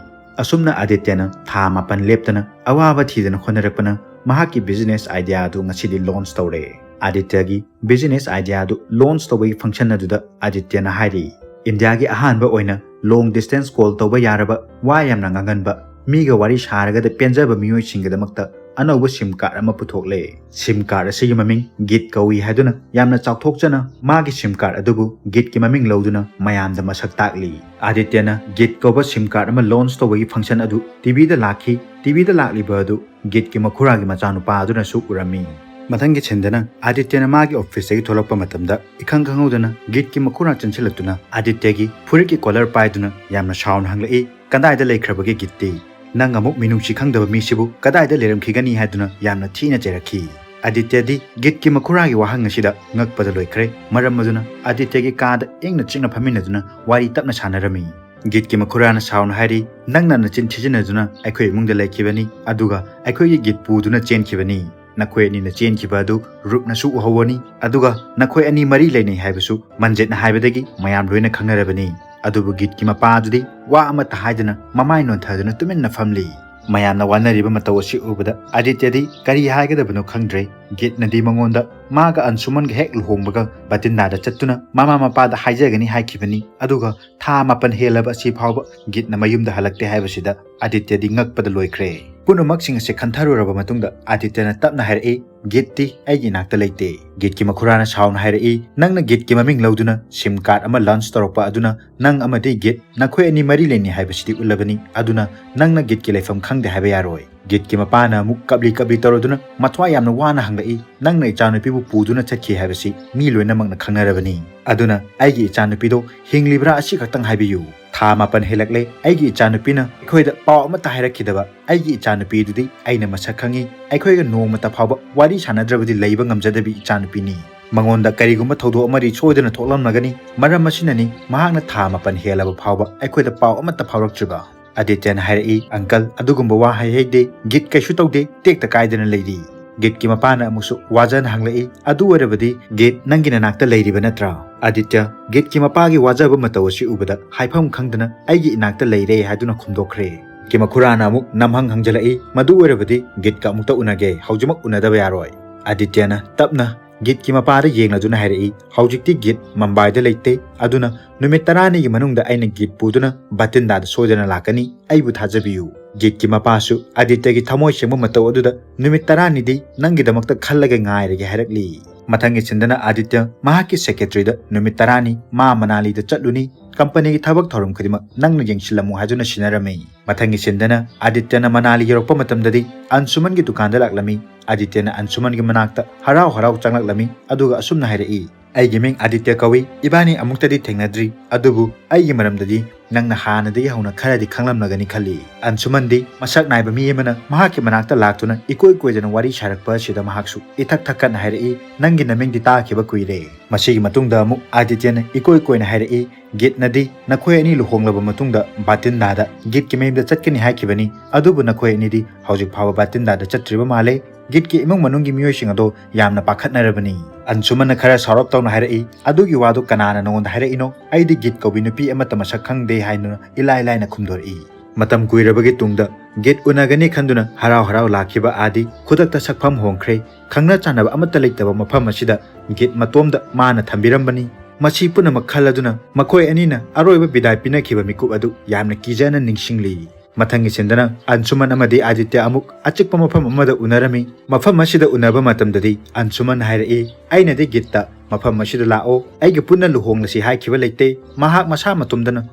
ꯑꯁꯨꯝꯅ ꯑꯥꯗꯤꯇ꯭ꯌꯅ ꯊꯥ ꯃꯥꯄꯟ ꯂꯦꯞꯇꯅ ꯑꯋꯥꯕ ꯊꯤꯗꯅ ꯍꯣꯠꯅꯔꯛꯄꯅ ꯃꯍꯥꯛꯀꯤ ꯕꯤꯖꯤꯅꯦꯁ ꯑꯥꯏꯗꯤꯌꯥ ꯑꯗꯨ ꯉꯁꯤꯗꯤ ꯂꯣꯟꯆ ꯇꯧꯔꯦ꯫ ꯑꯥꯗꯤꯇ꯭ꯌꯒꯤ ꯕꯤꯖꯤꯅꯦꯁ ꯑꯥꯏꯗꯤꯌꯥ ꯑꯗꯨ ꯂꯣꯟꯆ ꯇꯧꯕꯒꯤ ꯐꯪꯁꯟ ꯑꯗꯨꯗ ꯑꯥꯗꯤꯇ꯭ꯌꯅ ꯍꯥꯏꯔꯤ, ꯏꯟꯗꯤꯌꯥꯒꯤ ꯑꯍꯥꯟꯕ ꯑꯣꯏꯅ ꯂꯣꯡ ꯗꯤꯁꯇꯦꯟꯁ ꯀꯣꯜ ꯇꯧꯕ ꯌꯥꯔꯕ, ꯋꯥ ꯌꯥꯝꯅ ꯉꯥꯡꯒꯟꯕ, ꯃꯤꯒ ꯋꯥꯔꯤ ꯁꯥꯔꯒꯗ ꯄꯦꯟꯖꯕ ꯃꯤꯑꯣꯏꯁꯤꯡꯒꯤꯗꯃꯛꯇ ꯑꯅꯧꯕ ꯁꯤꯝ ꯀꯥꯔꯗ ꯑꯃ ꯄꯨꯊꯣꯛꯂꯦ꯫ ꯁꯤꯝ ꯀꯥꯔꯗ ꯑꯁꯤꯒꯤ ꯃꯃꯤꯡ ꯒꯤꯠ ꯀꯧꯏ ꯍꯥꯏꯗꯨꯅ ꯌꯥꯝꯅ ꯆꯥꯎꯊꯣꯛꯆꯅ ꯃꯥꯒꯤ ꯁꯤꯝ ꯀꯥꯔꯗ ꯑꯗꯨꯕꯨ ꯒꯤꯠꯀꯤ ꯃꯃꯤꯡ ꯂꯧꯗꯨꯅ ꯃꯌꯥꯝꯗ ꯃꯁꯛ ꯇꯥꯛꯂꯤ꯫ ꯑꯥꯗꯤꯇ꯭ꯌꯅ ꯒꯤꯠ ꯀꯧꯕ ꯁꯤꯝ ꯀꯥꯔꯗ ꯑꯃ ꯂꯣꯟꯆ ꯇꯧꯕꯒꯤ ꯐꯪꯁꯟ ꯑꯗꯨ ꯇꯤꯚꯤꯗ ꯂꯥꯛꯈꯤ꯫ ꯇꯤꯚꯤꯗ ꯂꯥꯛꯂꯤꯕ ꯑꯗꯨ ꯒꯤꯠꯀꯤ ꯃꯈꯨꯔꯥꯒꯤ ꯃꯆꯥꯅꯨꯄꯥ ꯑꯗꯨꯅꯁꯨ ꯎꯔꯝꯃꯤ꯫ ꯃꯊꯪꯒꯤ ꯁꯤꯟꯗꯅ ꯑꯥꯗꯤꯇ꯭ꯌꯅ ꯃꯥꯒꯤ ꯑꯣꯐꯤꯁꯇꯒꯤ ꯊꯣꯛꯂꯛꯄ ꯃꯇꯝꯗ ꯏꯈꯪ ꯈꯪꯍꯧꯗꯅ ꯒꯤꯠꯀꯤ ꯃꯈꯨꯔꯥ ꯆꯪꯁꯤꯜꯂꯛꯇꯨꯅ ꯑꯥꯗꯤꯇ꯭ꯌꯒꯤ ꯐꯨꯔꯤꯠꯀꯤ ꯀꯣꯂꯔ ꯄꯥꯏꯗꯨꯅ ꯌꯥꯝꯅ ꯁꯥꯎꯅ ꯍꯪꯂꯛꯏ, "ꯀꯗꯥꯏꯗ ꯂꯩꯈ꯭ꯔꯕꯒꯦ ꯒꯤꯠꯇꯤ? ꯅꯪ ꯑꯃꯨꯛ ꯃꯤꯅꯨꯡꯁꯤ ꯈꯪꯗꯕ ꯃꯤꯁꯤꯕꯨ ꯀꯗꯥꯏꯗ ꯂꯩꯔꯝꯈꯤꯒꯅꯤ?" ꯍꯥꯏꯗꯨꯅ ꯌꯥꯝꯅ ꯊꯤꯅ ꯆꯩꯔꯛꯈꯤ꯫ ꯑꯥꯗꯤꯇ꯭ꯌꯗꯤ ꯒꯤꯠꯀꯤ ꯃꯈꯨꯔꯥꯒꯤ ꯋꯥꯍꯪ ꯑꯁꯤꯗ ꯉꯛꯄꯗ ꯂꯣꯏꯈ꯭ꯔꯦ꯫ ꯃꯔꯝ ꯑꯗꯨꯅ ꯑꯥꯗꯤꯇ꯭ꯌꯒꯤ ꯀꯥꯗ ꯏꯪꯅ ꯆꯤꯛꯅ ꯐꯝꯃꯤꯟꯅꯗꯨꯅ ꯋꯥꯔꯤ ꯇꯞꯅ ꯁꯥꯟꯅꯔꯝꯃꯤ꯫ ꯒꯤꯠꯀꯤ ꯃꯈꯨꯔꯥꯅ ꯁꯥꯎꯅ ꯍꯥꯏꯔꯤ, "ꯅꯪꯅ ꯅꯆꯤꯟ ꯊꯤꯖꯤꯟꯅꯗꯨꯅ ꯑꯩꯈꯣꯏ ꯏꯃꯨꯡꯗ ꯂꯩꯈꯤꯕꯅꯤ, ꯑꯗꯨꯒ ꯑꯩꯈꯣꯏꯒꯤ ꯒꯤꯠ ꯄꯨꯗꯨꯅ ꯆꯦꯟꯈꯤꯕꯅꯤ꯫ ꯅꯈꯣꯏ ꯑꯅꯤꯅ ꯆꯦꯟꯈꯤꯕ ꯑꯗꯨ ꯔꯨꯞꯅꯁꯨ ꯎꯍꯧꯕꯅꯤ, ꯑꯗꯨꯒ ꯅꯈꯣꯏ ꯑꯅꯤ ꯃꯔꯤ ꯂꯩꯅꯩ ꯍꯥꯏꯕꯁꯨ ꯃꯟꯖꯤꯠꯅ ꯍꯥꯏꯕꯗꯒꯤ ꯃꯌꯥꯝ ꯂꯣꯏꯅ ꯈꯪꯅꯔꯕꯅꯤ꯫" ꯑꯗꯨꯕꯨ ꯒꯤꯠꯀꯤ ꯃꯄꯥ ꯑꯗꯨꯗꯤ ꯋꯥ ꯑꯃꯠꯇ ꯍꯥꯏꯗꯅ ꯃꯃꯥꯏ ꯅꯣꯟꯊꯗꯨꯅ ꯇꯨꯃꯤꯟꯅ ꯐꯝꯂꯤ꯫ ꯃꯌꯥꯝꯅ ꯋꯥꯅꯔꯤꯕ ꯃꯇꯧ ꯑꯁꯤ ꯎꯕꯗ ꯑꯥꯗꯤꯇ꯭ꯌꯗꯤ ꯀꯔꯤ ꯍꯥꯏꯒꯗꯕꯅꯣ ꯈꯪꯗ꯭ꯔꯦ꯫ ꯒꯤꯠꯅꯗꯤ ꯃꯉꯣꯟꯗ ꯃꯥꯒ ꯑꯟꯁꯨꯃꯟꯒ ꯍꯦꯛ ꯂꯨꯍꯣꯡꯕꯒ ꯕꯥꯇꯤꯟꯗꯥꯗ ꯆꯠꯇꯨꯅ ꯃꯃꯥ ꯃꯄꯥꯗ ꯍꯥꯏꯖꯒꯅꯤ ꯍꯥꯏꯈꯤꯕꯅꯤ, ꯑꯗꯨꯒ ꯊꯥ ꯃꯥꯄꯟ ꯍꯦꯜꯂꯕ ꯑꯁꯤ ꯐꯥꯎꯕ ꯒꯤꯠꯅ ꯃꯌꯨꯝꯗ ꯍꯜꯂꯛꯇꯦ ꯍꯥꯏꯕꯁꯤꯗ ꯑꯥꯗꯤꯇ꯭ꯌꯗꯤ ꯉꯛꯄꯗ ꯂꯣꯏꯈ꯭ꯔꯦ꯫ ꯄꯨꯝꯅꯃꯛꯁꯤꯡ ꯑꯁꯤ ꯈꯟꯊꯔꯨꯔꯕ ꯃꯇꯨꯡꯗ ꯑꯥꯗꯤꯇ꯭ꯌꯅ ꯇꯞꯅ ꯍꯥꯏꯔꯛꯏ, "ꯒꯤꯠꯇꯤ ꯑꯩꯒꯤ ꯏꯅꯥꯛꯇ ꯂꯩꯇꯦ꯫" ꯒꯤꯠꯀꯤ ꯃꯈꯨꯔꯥꯅ ꯁꯥꯎꯅ ꯍꯥꯏꯔꯛꯏ, "ꯅꯪꯅ ꯒꯤꯠꯀꯤ ꯃꯃꯤꯡ ꯂꯧꯗꯨꯅ ꯁꯤꯝ ꯀꯥꯔꯗ ꯑꯃ ꯂꯣꯟꯆ ꯇꯧꯔꯛꯄ ꯑꯗꯨꯅ ꯅꯪ ꯑꯃꯗꯤ ꯒꯤꯠ ꯅꯈꯣꯏ ꯑꯅꯤ ꯃꯔꯤ ꯂꯩꯅꯩ ꯍꯥꯏꯕꯁꯤꯗꯤ ꯎꯠꯂꯕꯅꯤ, ꯑꯗꯨꯅ ꯅꯪꯅ ꯒꯤꯠꯀꯤ ꯂꯩꯐꯝ ꯈꯪꯗꯦ ꯍꯥꯏꯕ ꯌꯥꯔꯣꯏ꯫" ꯒꯤꯠꯀꯤ ꯃꯄꯥꯅ ꯑꯃꯨꯛ ꯀꯞꯂꯤ ꯀꯞꯂꯤ ꯇꯧꯔꯗꯨꯅ ꯃꯊ꯭ꯋꯥꯏ ꯌꯥꯝꯅ ꯋꯥꯅ ꯍꯪꯂꯛꯏ, "ꯅꯪꯅ ꯏꯆꯥꯅꯨꯄꯤꯕꯨ ꯄꯨꯗꯨꯅ ꯆꯠꯈꯤ ꯍꯥꯏꯕꯁꯤ ꯃꯤ ꯂꯣꯏꯅꯃꯛꯅ ꯈꯪꯅꯔꯕꯅꯤ, ꯑꯗꯨꯅ ꯑꯩꯒꯤ ꯏꯆꯥꯅꯨꯄꯤꯗꯣ ꯍꯤꯡꯂꯤꯕ꯭ꯔꯥ ꯑꯁꯤ ꯈꯛꯇꯪ ꯍꯥꯏꯕꯤꯌꯨ꯫ ꯊꯥ ꯃꯥꯄꯟ ꯍꯦꯜꯂꯛꯂꯦ, ꯑꯩꯒꯤ ꯏꯆꯥꯅꯨꯄꯤꯅ ꯑꯩꯈꯣꯏꯗ ꯄꯥꯎ ꯑꯃꯠꯇ ꯍꯥꯏꯔꯛꯈꯤꯗꯕ꯫ ꯑꯩꯒꯤ ꯏꯆꯥꯅꯨꯄꯤꯗꯨꯗꯤ ꯑꯩꯅ ꯃꯁꯛ ꯈꯪꯉꯤ, ꯑꯩꯈꯣꯏꯒ ꯅꯣꯡꯃꯇ ꯐꯥꯎꯕ ꯋꯥꯔꯤ ꯁꯥꯟꯅꯗ꯭ꯔꯕꯗꯤ ꯂꯩꯕ ꯉꯝꯖꯗꯕꯤ ꯏꯆꯥꯅꯨꯄꯤꯅꯤ꯫ ꯃꯉꯣꯟꯗ ꯀꯔꯤꯒꯨꯝꯕ ꯊꯧꯗꯣꯛ ꯑꯃꯗꯤ ꯁꯣꯏꯗꯅ ꯊꯣꯛꯂꯝꯂꯒꯅꯤ, ꯃꯔꯝ ꯑꯁꯤꯅꯅꯤ ꯃꯍꯥꯛꯅ ꯊꯥ ꯃꯥꯄꯟ ꯍꯦꯜꯂꯕ ꯐꯥꯎꯕ ꯑꯩꯈꯣꯏꯗ ꯄꯥꯎ ꯑꯃꯠꯇ ꯐꯥꯎꯔꯛꯇ꯭ꯔꯤꯕ꯫" ꯑꯥꯗꯤꯇ꯭ꯌꯅ ꯍꯥꯏꯔꯛꯏ, "ꯑꯪꯀꯜ, ꯑꯗꯨꯒꯨꯝꯕ ꯋꯥ ꯍꯥꯏꯍꯩꯗꯦ, ꯒꯤꯠ ꯀꯩꯁꯨ ꯇꯧꯗꯦ, ꯇꯦꯛꯇ ꯀꯥꯏꯗꯅ ꯂꯩꯔꯤ꯫" ꯒꯤꯠꯀꯤ ꯃꯄꯥꯅ ꯑꯃꯨꯛꯁꯨ ꯋꯥꯖꯅ ꯍꯪꯂꯛꯏ, "ꯑꯗꯨ ꯑꯣꯏꯔꯕꯗꯤ ꯒꯤꯠ ꯅꯪꯒꯤ ꯅꯅꯥꯛꯇ ꯂꯩꯔꯤꯕ ꯅꯠꯇ꯭ꯔꯥ?" ꯑꯥꯗꯤꯇ꯭ꯌ ꯒꯤꯠꯀꯤ ꯃꯄꯥꯒꯤ ꯋꯥꯖꯕ ꯃꯇꯧ ꯑꯁꯤ ꯎꯕꯗ ꯍꯥꯏꯐꯝ ꯈꯪꯗꯅ "ꯑꯩꯒꯤ ꯏꯅꯥꯛꯇ ꯂꯩꯔꯦ" ꯍꯥꯏꯗꯨꯅ ꯈꯨꯝꯗꯣꯛꯈ꯭ꯔꯦ꯫ ꯒꯤꯠꯀꯤ ꯃꯈꯨꯔꯥꯅ ꯑꯃꯨꯛ ꯅꯝꯍꯪ ꯍꯪꯖꯜꯂꯛꯏ, "ꯃꯗꯨ ꯑꯣꯏꯔꯕꯗꯤ ꯒꯤꯠꯀ ꯑꯃꯨꯛꯇ ꯎꯅꯒꯦ, ꯍꯧꯖꯤꯛꯃꯛ ꯎꯅꯗꯕ ꯌꯥꯔꯣꯏ꯫" ꯑꯥꯗꯤꯇ꯭ꯌꯅ ꯇꯞꯅ ꯒꯤꯠꯀꯤ ꯃꯄꯥꯗ ꯌꯦꯡꯂꯗꯨꯅ ꯍꯥꯏꯔꯛꯏ, "ꯍꯧꯖꯤꯛꯇꯤ ꯒꯤꯠ ꯃꯝꯕꯥꯏꯗ ꯂꯩꯇꯦ, ꯑꯗꯨꯅ ꯅꯨꯃꯤꯠ ꯇꯔꯥꯅꯤꯒꯤ ꯃꯅꯨꯡꯗ ꯑꯩꯅ ꯒꯤꯠ ꯄꯨꯗꯨꯅ ꯕꯥꯇꯤꯟꯗꯥꯗ ꯁꯣꯏꯗꯅ ꯂꯥꯛꯀꯅꯤ, ꯑꯩꯕꯨ ꯊꯥꯖꯕꯤꯌꯨ꯫" ꯒꯤꯠꯀꯤ ꯃꯄꯥꯁꯨ ꯑꯥꯗꯤꯇ꯭ꯌꯒꯤ ꯊꯃꯣꯏ ꯁꯦꯡꯕ ꯃꯇꯧ ꯑꯗꯨꯗ ꯅꯨꯃꯤꯠ ꯇꯔꯥꯅꯤꯗꯤ ꯅꯪꯒꯤꯗꯃꯛꯇ ꯈꯜꯂꯒ ꯉꯥꯏꯔꯒꯦ ꯍꯥꯏꯔꯛꯂꯤ꯫ ꯃꯊꯪꯒꯤ ꯁꯤꯟꯗꯅ ꯑꯥꯗꯤꯇ꯭ꯌ ꯃꯍꯥꯛꯀꯤ ꯁꯦꯀ꯭ꯔꯦꯇꯔꯤꯗ ꯅꯨꯃꯤꯠ ꯇꯔꯥꯅꯤ ꯃꯥ ꯃꯅꯥꯂꯤꯗ ꯆꯠꯂꯨꯅꯤ, ꯀꯝꯄꯅꯤꯒꯤ ꯊꯕꯛ ꯊꯧꯔꯝ ꯈꯨꯗꯤꯡꯃꯛ ꯅꯪꯅ ꯌꯦꯡꯁꯤꯜꯂꯝꯃꯨ ꯍꯥꯏꯗꯨꯅ ꯁꯤꯟꯅꯔꯝꯃꯤ꯫ ꯃꯊꯪꯒꯤ ꯁꯤꯟꯗꯅ ꯑꯥꯗꯤꯇ꯭ꯌꯅ ꯃꯅꯥꯂꯤ ꯌꯧꯔꯛꯄ ꯃꯇꯝꯗꯗꯤ ꯑꯟꯁꯨꯃꯟꯒꯤ ꯗꯨꯀꯥꯟꯗ ꯂꯥꯛꯂꯝꯃꯤ꯫ ꯑꯥꯗꯤꯇ꯭ꯌꯅ ꯑꯟꯁꯨꯃꯟꯒꯤ ꯃꯅꯥꯛꯇ ꯍꯔꯥꯎ ꯍꯔꯥꯎ ꯆꯪꯂꯛꯂꯝꯃꯤ, ꯑꯗꯨꯒ ꯑꯁꯨꯝꯅ ꯍꯥꯏꯔꯛꯏ, "ꯑꯩꯒꯤ ꯃꯤꯡ ꯑꯥꯗꯤꯇ꯭ꯌ ꯀꯧꯏ, ꯏꯕꯥꯅꯤ ꯑꯃꯨꯛꯇꯗꯤ ꯊꯦꯡꯅꯗ꯭ꯔꯤ, ꯑꯗꯨꯕꯨ ꯑꯩꯒꯤ ꯃꯔꯝꯗꯗꯤ ꯅꯪꯅ ꯍꯥꯟꯅꯗꯒꯤ ꯍꯧꯅ ꯈꯔꯗꯤ ꯈꯪꯂꯝꯂꯒꯅꯤ ꯈꯜꯂꯤ꯫" ꯑꯟꯁꯨꯃꯟꯗꯤ ꯃꯁꯛ ꯅꯥꯏꯕ ꯃꯤ ꯑꯃꯅ ꯃꯍꯥꯛꯀꯤ ꯃꯅꯥꯛꯇ ꯂꯥꯛꯇꯨꯅ ꯏꯀꯣꯏ ꯀꯣꯏꯗꯅ ꯋꯥꯔꯤ ꯁꯥꯔꯛꯄ ꯑꯁꯤꯗ ꯃꯍꯥꯛꯁꯨ ꯏꯊꯛ ꯊꯛꯀꯠꯅ ꯍꯥꯏꯔꯛꯏ, "ꯅꯪꯒꯤ ꯅꯃꯤꯡꯗꯤ ꯇꯥꯈꯤꯕ ꯀꯨꯏꯔꯦ꯫" ꯃꯁꯤꯒꯤ ꯃꯇꯨꯡꯗ ꯑꯃꯨꯛ ꯑꯥꯗꯤꯇ꯭ꯌꯅ ꯏꯀꯣꯏ ꯀꯣꯏꯅ ꯍꯥꯏꯔꯛꯏ, "ꯒꯤꯠꯅꯗꯤ ꯅꯈꯣꯏ ꯑꯅꯤ ꯂꯨꯍꯣꯡꯂꯕ ꯃꯇꯨꯡꯗ ꯕꯥꯇꯤꯟꯗꯥꯗ ꯒꯤꯠꯀꯤ ꯃꯌꯨꯝꯗ ꯆꯠꯀꯅꯤ ꯍꯥꯏꯈꯤꯕꯅꯤ, ꯑꯗꯨꯕꯨ ꯅꯈꯣꯏ ꯑꯅꯤꯗꯤ ꯍꯧꯖꯤꯛ ꯐꯥꯎꯕ ꯕꯥꯇꯤꯟꯗꯥꯗ ꯆꯠꯇ꯭ꯔꯤꯕ ꯃꯥꯜꯂꯦ꯫ ꯒꯤꯠꯀꯤ ꯏꯃꯨꯡ ꯃꯅꯨꯡꯒꯤ ꯃꯤꯑꯣꯏꯁꯤꯡ ꯑꯗꯣ ꯌꯥꯝꯅ ꯄꯥꯈꯠꯅꯔꯕꯅꯤ꯫" ꯑꯟꯁꯨꯃꯟꯅ ꯈꯔ ꯁꯥꯎꯔꯞ ꯇꯧꯅ ꯍꯥꯏꯔꯛꯏ, "ꯑꯗꯨꯒꯤ ꯋꯥꯗꯨ ꯀꯅꯥꯅ ꯅꯉꯣꯟꯗ ꯍꯥꯏꯔꯛꯏꯅꯣ? ꯑꯩꯗꯤ ꯒꯤꯠ ꯀꯧꯕꯤ ꯅꯨꯄꯤ ꯑꯃꯠꯇ ꯃꯁꯛ ꯈꯪꯗꯦ" ꯍꯥꯏꯗꯨꯅ ꯏꯂꯥꯏ ꯂꯥꯏꯅ ꯈꯨꯝꯗꯣꯔꯛꯏ꯫ ꯃꯇꯝ ꯀꯨꯏꯔꯕꯒꯤ ꯇꯨꯡꯗ ꯒꯤꯠ ꯎꯅꯒꯅꯤ ꯈꯟꯗꯨꯅ ꯍꯔꯥꯎ ꯍꯔꯥꯎ ꯂꯥꯛꯈꯤꯕ ꯑꯥꯗꯤ ꯈꯨꯗꯛꯇ ꯁꯛꯐꯝ ꯍꯣꯡꯈ꯭ꯔꯦ꯫ ꯈꯪꯅ ꯆꯥꯟꯅꯕ ꯑꯃꯠꯇ ꯂꯩꯇꯕ ꯃꯐꯝ ꯑꯁꯤꯗ ꯒꯤꯠ ꯃꯇꯣꯝꯗ ꯃꯥꯅ ꯊꯝꯕꯤꯔꯝꯕꯅꯤ꯫ ꯃꯁꯤ ꯄꯨꯝꯅꯃꯛ ꯈꯜꯂꯗꯨꯅ ꯃꯈꯣꯏ ꯑꯅꯤꯅ ꯑꯔꯣꯏꯕ ꯕꯤꯗꯥꯏ ꯄꯤꯅꯈꯤꯕ ꯃꯤꯀꯨꯞ ꯑꯗꯨ ꯌꯥꯝꯅ ꯀꯤꯖꯅ ꯅꯤꯡꯁꯤꯡꯂꯤ꯫ ꯃꯊꯪꯒꯤ ꯁꯤꯟꯗꯅ ꯑꯟꯁꯨꯃꯟ ꯑꯃꯗꯤ ꯑꯥꯗꯤꯇ꯭ꯌ ꯑꯃꯨꯛ ꯑꯆꯤꯛꯄ ꯃꯐꯝ ꯑꯃꯗ ꯎꯅꯔꯝꯃꯤ꯫ ꯃꯐꯝ ꯑꯁꯤꯗ ꯎꯅꯕ ꯃꯇꯝꯗꯗꯤ ꯑꯟꯁꯨꯃꯟ ꯍꯥꯏꯔꯛꯏ, "ꯑꯩꯅꯗꯤ ꯒꯤꯠꯇ ꯃꯐꯝ ꯑꯁꯤꯗ ꯂꯥꯛꯑꯣ, ꯑꯩꯒ ꯄꯨꯟꯅ ꯂꯨꯍꯣꯡꯂꯁꯤ" ꯍꯥꯏꯈꯤꯕ ꯂꯩꯇꯦ꯫ ꯃꯍꯥꯛ ꯃꯁꯥ ꯃꯇꯣꯝꯗꯅ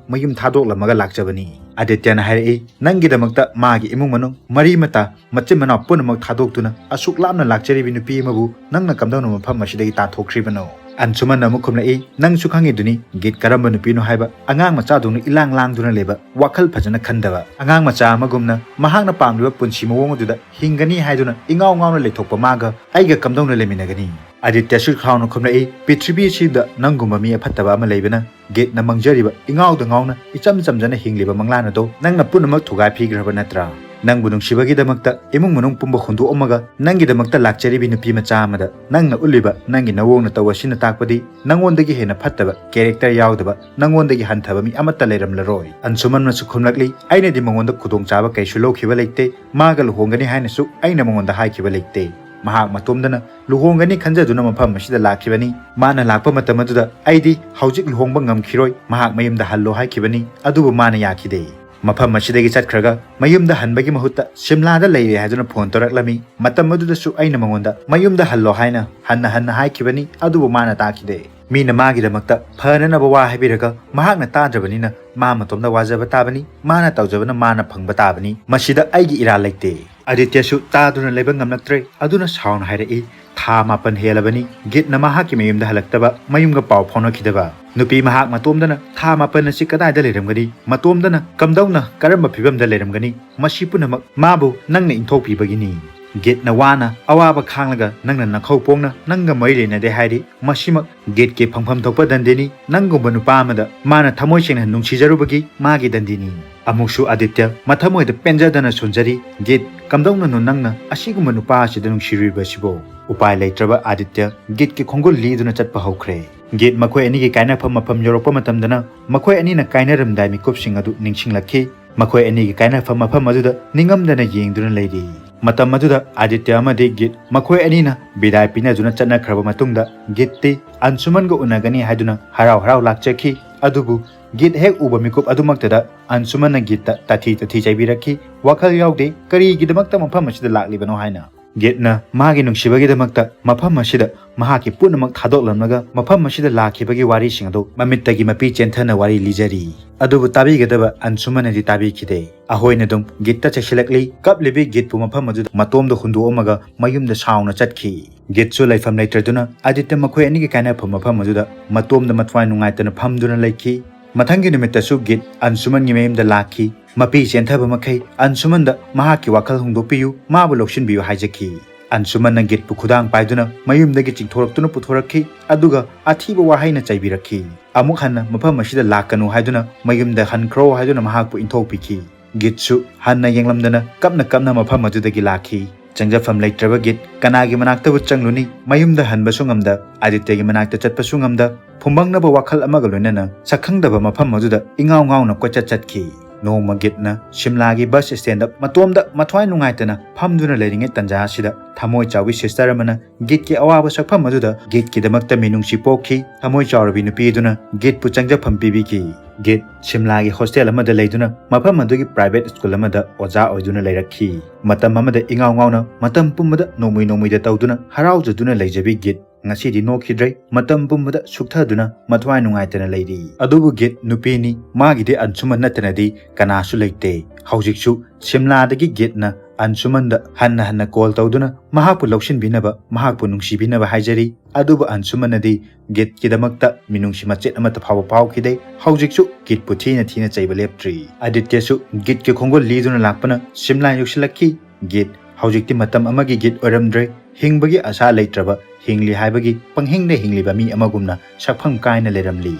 ꯃꯌꯨꯝ ꯊꯥꯗꯣꯛꯂꯝꯃꯒ ꯂꯥꯛꯆꯕꯅꯤ꯫ ꯑꯥꯗꯤꯇ꯭ꯌꯅ ꯍꯥꯏꯔꯛꯏ, "ꯅꯪꯒꯤꯗꯃꯛꯇ ꯃꯥꯒꯤ ꯏꯃꯨꯡ ꯃꯅꯨꯡ, ꯃꯔꯤ ꯃꯇꯥ, ꯃꯆꯤꯟ ꯃꯅꯥꯎ ꯄꯨꯝꯅꯃꯛ ꯊꯥꯗꯣꯛꯇꯨꯅ ꯑꯁꯨꯛ ꯂꯥꯞꯅ ꯂꯥꯛꯆꯔꯤꯕꯤ ꯅꯨꯄꯤ ꯑꯃꯕꯨ ꯅꯪꯅ ꯀꯝꯗꯧꯅ ꯃꯐꯝ ꯑꯁꯤꯗꯒꯤ ꯇꯥꯟꯊꯣꯛꯈ꯭ꯔꯤꯕꯅꯣ?" ꯑꯟꯁꯨꯃꯟꯅ ꯑꯃꯨꯛ ꯈꯨꯝꯂꯛꯏ, "ꯅꯪꯁꯨ ꯈꯪꯉꯤꯗꯨꯅꯤ ꯒꯤꯠ ꯀꯔꯝꯕ ꯅꯨꯄꯤꯅꯣ ꯍꯥꯏꯕ꯫ ꯑꯉꯥꯡ ꯃꯆꯥꯗꯧꯅ ꯏꯂꯥꯡ ꯂꯥꯡꯗꯨꯅ ꯂꯩꯕ, ꯋꯥꯈꯜ ꯐꯖꯅ ꯈꯟꯗꯕ, ꯑꯉꯥꯡ ꯃꯆꯥ ꯑꯃꯒꯨꯝꯅ ꯃꯍꯥꯛꯅ ꯄꯥꯝꯂꯤꯕ ꯄꯨꯟꯁꯤ ꯃꯑꯣꯡ ꯑꯗꯨꯗ ꯍꯤꯡꯒꯅꯤ ꯍꯥꯏꯗꯨꯅ ꯏꯉꯥꯎ ꯉꯥꯎꯅ ꯂꯩꯊꯣꯛꯄ ꯃꯥꯒ ꯑꯩꯒ ꯀꯝꯗꯧꯅ ꯂꯩꯃꯤꯟꯅꯒꯅꯤ?" ꯑꯥꯗꯤꯇ꯭ꯌꯁꯨ ꯁꯥꯎꯅ ꯈꯨꯝꯂꯛꯏ, "ꯄ꯭ꯔꯤꯊꯤꯕꯤꯁꯤꯗ ꯅꯪꯒꯨꯝꯕ ꯃꯤ ꯑꯐꯠꯇꯕ ꯑꯃ ꯂꯩꯕꯅ ꯒꯤꯠꯅ ꯃꯪꯖꯔꯤꯕ ꯏꯉꯥꯎꯗ ꯉꯥꯎꯅ ꯏꯆꯝ ꯆꯝꯖꯅ ꯍꯤꯡꯂꯤꯕ ꯃꯪꯂꯥꯟ ꯑꯗꯣ ꯅꯪꯅ ꯄꯨꯝꯅꯃꯛ ꯊꯨꯒꯥꯏ ꯄꯤꯈ꯭ꯔꯕ ꯅꯠꯇ꯭ꯔꯥ? ꯅꯪꯕꯨ ꯅꯨꯡꯁꯤꯕꯒꯤꯗꯃꯛꯇ ꯏꯃꯨꯡ ꯃꯅꯨꯡ ꯄꯨꯝꯕ ꯍꯨꯟꯗꯣꯛꯑꯝꯃꯒ ꯅꯪꯒꯤꯗꯃꯛꯇ ꯂꯥꯛꯆꯔꯤꯕꯤ ꯅꯨꯄꯤ ꯃꯆꯥ ꯑꯃꯗ ꯅꯪꯅ ꯎꯠꯂꯤꯕ ꯅꯪꯒꯤ ꯅꯑꯣꯡ ꯅꯇꯧ ꯑꯁꯤꯅ ꯇꯥꯛꯄꯗꯤ ꯅꯪꯉꯣꯟꯗꯒꯤ ꯍꯦꯟꯅ ꯐꯠꯇꯕ ꯀꯦꯔꯦꯛꯇꯔ ꯌꯥꯎꯗꯕ, ꯅꯪꯉꯣꯟꯗꯒꯤ ꯍꯟꯊꯕ ꯃꯤ ꯑꯃꯠꯇ ꯂꯩꯔꯝꯂꯔꯣꯏ꯫" ꯑꯟꯁꯨꯃꯟꯅꯁꯨ ꯈꯨꯝꯂꯛꯂꯤ, "ꯑꯩꯅꯗꯤ ꯃꯉꯣꯟꯗ ꯈꯨꯗꯣꯡꯆꯥꯕ ꯀꯩꯁꯨ ꯂꯧꯈꯤꯕ ꯂꯩꯇꯦ꯫ ꯃꯥꯒ ꯂꯨꯍꯣꯡꯒꯅꯤ ꯍꯥꯏꯅꯁꯨ ꯑꯩꯅ ꯃꯉꯣꯟꯗ ꯍꯥꯏꯈꯤꯕ ꯂꯩꯇꯦ꯫ ꯃꯍꯥꯛ ꯃꯇꯣꯝꯗꯅ ꯂꯨꯍꯣꯡꯒꯅꯤ ꯈꯟꯖꯗꯨꯅ ꯃꯐꯝ ꯑꯁꯤꯗ ꯂꯥꯛꯈꯤꯕꯅꯤ꯫ ꯃꯥꯅ ꯂꯥꯛꯄ ꯃꯇꯝ ꯑꯗꯨꯗ ꯑꯩꯗꯤ ꯍꯧꯖꯤꯛ ꯂꯨꯍꯣꯡꯕ ꯉꯝꯈꯤꯔꯣꯏ, ꯃꯍꯥꯛ ꯃꯌꯨꯝꯗ ꯍꯜꯂꯣ ꯍꯥꯏꯈꯤꯕꯅꯤ, ꯑꯗꯨꯕꯨ ꯃꯥꯅ ꯌꯥꯈꯤꯗꯦ꯫ ꯃꯐꯝ ꯑꯁꯤꯗꯒꯤ ꯆꯠꯈ꯭ꯔꯒ ꯃꯌꯨꯝꯗ ꯍꯟꯕꯒꯤ ꯃꯍꯨꯠꯇ ꯁꯤꯝꯂꯥꯗ ꯂꯩꯔꯦ ꯍꯥꯏꯗꯨꯅ ꯐꯣꯟ ꯇꯧꯔꯛꯂꯝꯃꯤ꯫ ꯃꯇꯝ ꯑꯗꯨꯗꯁꯨ ꯑꯩꯅ ꯃꯉꯣꯟꯗ ꯃꯌꯨꯝꯗ ꯍꯜꯂꯣ ꯍꯥꯏꯅ ꯍꯟꯅ ꯍꯟꯅ ꯍꯥꯏꯈꯤꯕꯅꯤ, ꯑꯗꯨꯕꯨ ꯃꯥꯅ ꯇꯥꯈꯤꯗꯦ꯫ ꯃꯤꯅ ꯃꯥꯒꯤꯗꯃꯛꯇ ꯐꯅꯅꯕ ꯋꯥ ꯍꯥꯏꯕꯤꯔꯒ ꯃꯍꯥꯛꯅ ꯇꯥꯗ꯭ꯔꯕꯅꯤꯅ ꯃꯥ ꯃꯇꯣꯝꯗ ꯋꯥꯖꯕ ꯇꯥꯕꯅꯤ, ꯃꯥꯅ ꯇꯧꯖꯕꯅ ꯃꯥꯅ ꯐꯪꯕ ꯇꯥꯕꯅꯤ꯫ ꯃꯁꯤꯗ ꯑꯩꯒꯤ ꯏꯔꯥꯜ ꯂꯩꯇꯦ꯫" ꯑꯥꯗꯤꯇ꯭ꯌꯁꯨ ꯇꯥꯗꯨꯅ ꯂꯩꯕ ꯉꯝꯂꯛꯇ꯭ꯔꯦ꯫ ꯑꯗꯨꯅ ꯁꯥꯎꯅ ꯍꯥꯏꯔꯛꯏ, "ꯊꯥ ꯃꯥꯄꯟ ꯍꯦꯜꯂꯕꯅꯤ ꯒꯤꯠꯅ ꯃꯍꯥꯛꯀꯤ ꯃꯌꯨꯝꯗ ꯍꯜꯂꯛꯇꯕ, ꯃꯌꯨꯝꯒ ꯄꯥꯎ ꯐꯥꯎꯅꯈꯤꯗꯕ꯫ ꯅꯨꯄꯤ ꯃꯍꯥꯛ ꯃꯇꯣꯝꯗꯅ ꯊꯥ ꯃꯥꯄꯟ ꯑꯁꯤ ꯀꯗꯥꯏꯗ ꯂꯩꯔꯝꯒꯅꯤ? ꯃꯇꯣꯝꯗꯅ ꯀꯝꯗꯧꯅ, ꯀꯔꯝꯕ ꯐꯤꯕꯝꯗ ꯂꯩꯔꯝꯒꯅꯤ? ꯃꯁꯤ ꯄꯨꯝꯅꯃꯛ ꯃꯥꯕꯨ ꯅꯪꯅ ꯏꯟꯊꯣꯛꯄꯤꯕꯒꯤꯅꯤ꯫ ꯒꯤꯠꯅ ꯋꯥꯅ ꯑꯋꯥꯕ ꯈꯥꯡꯂꯒ ꯅꯪꯅ ꯅꯈꯧ ꯄꯣꯡꯅ ꯅꯪꯒ ꯃꯔꯤ ꯂꯩꯅꯗꯦ ꯍꯥꯏꯔꯤ꯫ ꯃꯁꯤꯃꯛ ꯒꯤꯠꯀꯤ ꯐꯪꯐꯝ ꯊꯣꯛꯄ ꯗꯟꯗꯤꯅꯤ꯫ ꯅꯪꯒꯨꯝꯕ ꯅꯨꯄꯥ ꯑꯃꯗ ꯃꯥꯅ ꯊꯃꯣꯏ ꯁꯦꯡꯅ ꯅꯨꯡꯁꯤꯖꯔꯨꯕꯒꯤ ꯃꯥꯒꯤ ꯗꯟꯗꯤꯅꯤ꯫" ꯑꯃꯨꯛꯁꯨ ꯑꯥꯗꯤꯇ꯭ꯌ ꯃꯊꯃꯣꯏꯗ ꯄꯦꯟꯖꯗꯅ ꯁꯣꯟꯖꯔꯤ, "ꯒꯤꯠ, ꯀꯝꯗꯧꯅꯅꯣ ꯅꯪꯅ ꯑꯁꯤꯒꯨꯝꯕ ꯅꯨꯄꯥ ꯑꯁꯤꯗ ꯅꯨꯡꯁꯤꯔꯨꯔꯤꯕ ꯑꯁꯤꯕꯣ?" ꯎꯄꯥꯏ ꯂꯩꯇ꯭ꯔꯕ ꯑꯥꯗꯤꯇ꯭ꯌ ꯒꯤꯠꯀꯤ ꯈꯣꯡꯒꯨꯜ ꯂꯤꯗꯨꯅ ꯆꯠꯄ ꯍꯧꯈ꯭ꯔꯦ꯫ ꯒꯤꯠ ꯃꯈꯣꯏ ꯑꯅꯤꯒꯤ ꯀꯥꯏꯅꯐꯝ ꯃꯐꯝ ꯌꯧꯔꯛꯄ ꯃꯇꯝꯗꯅ ꯃꯈꯣꯏ ꯑꯅꯤꯅ ꯀꯥꯏꯅꯔꯝꯗꯥꯏ ꯃꯤꯀꯨꯞꯁꯤꯡ ꯑꯗꯨ ꯅꯤꯡꯁꯤꯡꯂꯛꯈꯤ꯫ ꯃꯈꯣꯏ ꯑꯅꯤꯒꯤ ꯀꯥꯏꯅꯐꯝ ꯃꯐꯝ ꯑꯗꯨꯗ ꯅꯤꯡꯉꯝꯗꯅ ꯌꯦꯡꯗꯨꯅ ꯂꯩꯔꯤ꯫ ꯃꯇꯝ ꯑꯗꯨꯗ ꯑꯥꯗꯤꯇ꯭ꯌ ꯑꯃꯗꯤ ꯒꯤꯠ ꯃꯈꯣꯏ ꯑꯅꯤꯅ ꯕꯤꯗꯥꯏ ꯄꯤꯅꯗꯨꯅ ꯆꯠꯅꯈ꯭ꯔꯕ ꯃꯇꯨꯡꯗ, ꯒꯤꯠꯇꯤ ꯑꯟꯁꯨꯃꯟꯒ ꯎꯅꯒꯅꯤ ꯍꯥꯏꯗꯨꯅ ꯍꯔꯥꯎ ꯍꯔꯥꯎ ꯂꯥꯛꯆꯈꯤ꯫ ꯑꯗꯨꯕꯨ ꯒꯤꯠ ꯍꯦꯛ ꯎꯕ ꯃꯤꯀꯨꯞ ꯑꯗꯨꯃꯛꯇꯗ ꯑꯟꯁꯨꯃꯟꯅ ꯒꯤꯠꯇ ꯇꯥꯊꯤ ꯇꯥꯊꯤ ꯆꯩꯕꯤꯔꯛꯈꯤ, ꯋꯥꯈꯜ ꯌꯥꯎꯗꯦ, ꯀꯔꯤꯒꯤꯗꯃꯛꯇ ꯃꯐꯝ ꯑꯁꯤꯗ ꯂꯥꯛꯂꯤꯕꯅꯣ ꯍꯥꯏꯅ꯫ ꯒꯤꯠꯅ ꯃꯥꯒꯤ ꯅꯨꯡꯁꯤꯕꯒꯤꯗꯃꯛꯇ ꯃꯐꯝ ꯑꯁꯤꯗ ꯃꯍꯥꯛꯀꯤ ꯄꯨꯝꯅꯃꯛ ꯊꯥꯗꯣꯛꯂꯝꯂꯒ ꯃꯐꯝ ꯑꯁꯤꯗ ꯂꯥꯛꯈꯤꯕꯒꯤ ꯋꯥꯔꯤꯁꯤꯡ ꯑꯗꯨ ꯃꯃꯤꯠꯇꯒꯤ ꯃꯄꯤ ꯆꯦꯟꯊꯅ ꯋꯥꯔꯤ ꯂꯤꯖꯔꯤ꯫ ꯑꯗꯨꯕꯨ ꯇꯥꯕꯤꯒꯗꯕ ꯑꯟꯁꯨꯃꯟꯅꯗꯤ ꯇꯥꯕꯤꯈꯤꯗꯦ꯫ ꯑꯍꯣꯏꯅ ꯑꯗꯨꯝ ꯒꯤꯠꯇ ꯆꯩꯁꯤꯜꯂꯛꯂꯤ꯫ ꯀꯞꯂꯤꯕꯤ ꯒꯤꯠꯄꯨ ꯃꯐꯝ ꯑꯗꯨꯗ ꯃꯇꯣꯝꯗ ꯍꯨꯟꯗꯣꯛꯑꯝꯃꯒ ꯃꯌꯨꯝꯗ ꯁꯥꯎꯅ ꯆꯠꯈꯤ꯫ ꯒꯤꯠꯁꯨ ꯂꯩꯐꯝ ꯂꯩꯇ꯭ꯔꯗꯨꯅ ꯑꯥꯗꯤꯇ꯭ꯌ ꯃꯈꯣꯏ ꯑꯅꯤꯒꯤ ꯀꯥꯏꯅꯐꯝ ꯃꯐꯝ ꯑꯗꯨꯗ ꯃꯇꯣꯝꯗ ꯃꯊ꯭ꯋꯥꯏ ꯅꯨꯡꯉꯥꯏꯇꯅ ꯐꯝꯗꯨꯅ ꯂꯩꯈꯤ꯫ ꯃꯊꯪꯒꯤ ꯅꯨꯃꯤꯠꯇꯁꯨ ꯒꯤꯠ ꯑꯟꯁꯨꯃꯟꯒꯤ ꯃꯌꯨꯝꯗ ꯂꯥꯛꯈꯤ꯫ ꯃꯄꯤ ꯆꯦꯟꯊꯕ ꯃꯈꯩ ꯑꯟꯁꯨꯃꯟꯗ ꯃꯍꯥꯛꯀꯤ ꯋꯥꯈꯜ ꯍꯣꯡꯗꯣꯛꯄꯤꯌꯨ, ꯃꯥꯕꯨ ꯂꯧꯁꯤꯟꯕꯤꯌꯨ ꯍꯥꯏꯖꯈꯤ꯫ ꯑꯟꯁꯨꯃꯟꯅ ꯒꯤꯠꯄꯨ ꯈꯨꯗꯥꯡ ꯄꯥꯏꯗꯨꯅ ꯃꯌꯨꯝꯗꯒꯤ ꯆꯤꯡꯊꯣꯔꯛꯇꯨꯅ ꯄꯨꯊꯣꯔꯛꯈꯤ, ꯑꯗꯨꯒ ꯑꯊꯤꯕ ꯋꯥꯍꯩꯅ ꯆꯩꯕꯤꯔꯛꯈꯤ꯫ ꯑꯃꯨꯛ ꯍꯟꯅ ꯃꯐꯝ ꯑꯁꯤꯗ ꯂꯥꯛꯀꯅꯨ ꯍꯥꯏꯗꯨꯅ ꯃꯌꯨꯝꯗ ꯍꯟꯈ꯭ꯔꯣ ꯍꯥꯏꯗꯨꯅ ꯃꯍꯥꯛꯄꯨ ꯏꯟꯊꯣꯛꯄꯤꯈꯤ꯫ ꯒꯤꯠꯁꯨ ꯍꯟꯅ ꯌꯦꯡꯂꯝꯗꯅ ꯀꯞꯅ ꯀꯞꯅ ꯃꯐꯝ ꯑꯗꯨꯗꯒꯤ ꯂꯥꯛꯈꯤ꯫ ꯆꯪꯖꯐꯝ ꯂꯩꯇ꯭ꯔꯕ ꯒꯤꯠ ꯀꯅꯥꯒꯤ ꯃꯅꯥꯛꯇꯕꯨ ꯆꯪꯂꯨꯅꯤ? ꯃꯌꯨꯝꯗ ꯍꯟꯕꯁꯨ ꯉꯝꯗ, ꯑꯥꯗꯤꯇ꯭ꯌꯒꯤ ꯃꯅꯥꯛꯇ ꯆꯠꯄꯁꯨ ꯉꯝꯗ, ꯐꯨꯝꯕꯪꯅꯕ ꯋꯥꯈꯜ ꯑꯃꯒ ꯂꯣꯏꯅꯅ ꯁꯛꯈꯪꯗꯕ ꯃꯐꯝ ꯑꯗꯨꯗ ꯏꯉꯥꯎ ꯉꯥꯎꯅ ꯀꯣꯏꯆꯠ ꯆꯠꯈꯤ꯫ ꯅꯣꯡꯃ ꯒꯤꯠꯅ ꯁꯤꯝꯂꯥꯒꯤ ꯕꯁ ꯁ꯭ꯇꯦꯟꯗ ꯃꯇꯣꯝꯗ ꯃꯊ꯭ꯋꯥꯏ ꯅꯨꯡꯉꯥꯏꯇꯅ ꯐꯝꯗꯨꯅ ꯂꯩꯔꯤꯉꯩ ꯇꯟꯖꯥ ꯑꯁꯤꯗ ꯊꯃꯣꯏ ꯆꯥꯎꯕꯤ ꯁꯤꯁꯇꯔ ꯑꯃꯅ ꯒꯤꯠꯀꯤ ꯑꯋꯥꯕ ꯁꯛꯐꯝ ꯑꯗꯨꯗ ꯒꯤꯠꯀꯤꯗꯃꯛꯇ ꯃꯤꯅꯨꯡꯁꯤ ꯄꯣꯛꯈꯤ꯫ ꯊꯃꯣꯏ ꯆꯥꯎꯔꯕꯤ ꯅꯨꯄꯤ ꯑꯗꯨꯅ ꯒꯤꯠꯄꯨ ꯆꯪꯖꯐꯝ ꯄꯤꯕꯤꯈꯤ꯫ ꯒꯤꯠ ꯁꯤꯝꯂꯥꯒꯤ ꯍꯣꯁꯇꯦꯜ ꯑꯃꯗ ꯂꯩꯗꯨꯅ ꯃꯐꯝ ꯑꯗꯨꯒꯤ ꯄ꯭ꯔꯥꯏꯚꯦꯠ ꯁ꯭ꯀꯨꯜ ꯑꯃꯗ ꯑꯣꯖꯥ ꯑꯣꯏꯗꯨꯅ ꯂꯩꯔꯛꯈꯤ꯫ ꯃꯇꯝ ꯑꯃꯗ ꯏꯉꯥꯎ ꯉꯥꯎꯅ ꯃꯇꯝ ꯄꯨꯝꯕꯗ ꯅꯣꯡꯃꯩ ꯅꯣꯡꯃꯩꯗ ꯇꯧꯗꯨꯅ ꯍꯔꯥꯎꯖꯗꯨꯅ ꯂꯩꯖꯕꯤ ꯒꯤꯠ ꯉꯁꯤꯗꯤ ꯅꯣꯛꯈꯤꯗ꯭ꯔꯦ꯫ ꯃꯇꯝ ꯄꯨꯝꯕꯗ ꯁꯨꯛꯊꯗꯨꯅ ꯃꯊ꯭ꯋꯥꯏ ꯅꯨꯡꯉꯥꯏꯇꯅ ꯂꯩꯔꯤ꯫ ꯑꯗꯨꯕꯨ ꯒꯤꯠ ꯅꯨꯄꯤꯅꯤ, ꯃꯥꯒꯤꯗꯤ ꯑꯟꯁꯨꯃꯟ ꯅꯠꯇꯅꯗꯤ ꯀꯅꯥꯁꯨ ꯂꯩꯇꯦ꯫ ꯍꯧꯖꯤꯛꯁꯨ ꯁꯤꯝꯂꯥꯗꯒꯤ ꯒꯤꯠꯅ ꯑꯟꯁꯨꯃꯟꯗ ꯍꯟꯅ ꯍꯟꯅ ꯀꯣꯜ ꯇꯧꯗꯨꯅ ꯃꯍꯥꯛꯄꯨ ꯂꯧꯁꯤꯟꯕꯤꯅꯕ, ꯃꯍꯥꯛꯄꯨ ꯅꯨꯡꯁꯤꯕꯤꯅꯕ ꯍꯥꯏꯖꯔꯤ꯫ ꯑꯗꯨꯕꯨ ꯑꯟꯁꯨꯃꯟꯅꯗꯤ ꯒꯤꯠꯀꯤꯗꯃꯛꯇ ꯃꯤꯅꯨꯡꯁꯤ ꯃꯆꯦꯠ ꯑꯃꯠꯇ ꯐꯥꯎꯕ ꯐꯥꯎꯈꯤꯗꯦ꯫ ꯍꯧꯖꯤꯛꯁꯨ ꯒꯤꯠꯄꯨ ꯊꯤꯅ ꯊꯤꯅ ꯆꯩꯕ ꯂꯦꯞꯇ꯭ꯔꯤ꯫ ꯑꯥꯗꯤꯇ꯭ꯌꯁꯨ ꯒꯤꯠꯀꯤ ꯈꯣꯡꯒꯨꯜ ꯂꯤꯗꯨꯅ ꯂꯥꯛꯄꯅ ꯁꯤꯝꯂꯥ ꯌꯧꯁꯤꯜꯂꯛꯈꯤ꯫ ꯒꯤꯠ ꯍꯧꯖꯤꯛꯇꯤ ꯃꯇꯝ ꯑꯃꯒꯤ ꯒꯤꯠ ꯑꯣꯏꯔꯝꯗ꯭ꯔꯦ꯫ ꯍꯤꯡꯕꯒꯤ ꯑꯁꯥ ꯂꯩꯇ꯭ꯔꯕ, ꯍꯤꯡꯂꯤ ꯍꯥꯏꯕꯒꯤ ꯄꯪꯍꯤꯡꯗ ꯍꯤꯡꯂꯤꯕ ꯃꯤ ꯑꯃꯒꯨꯝꯅ ꯁꯛꯐꯝ ꯀꯥꯏꯅ ꯂꯩꯔꯝꯂꯤ꯫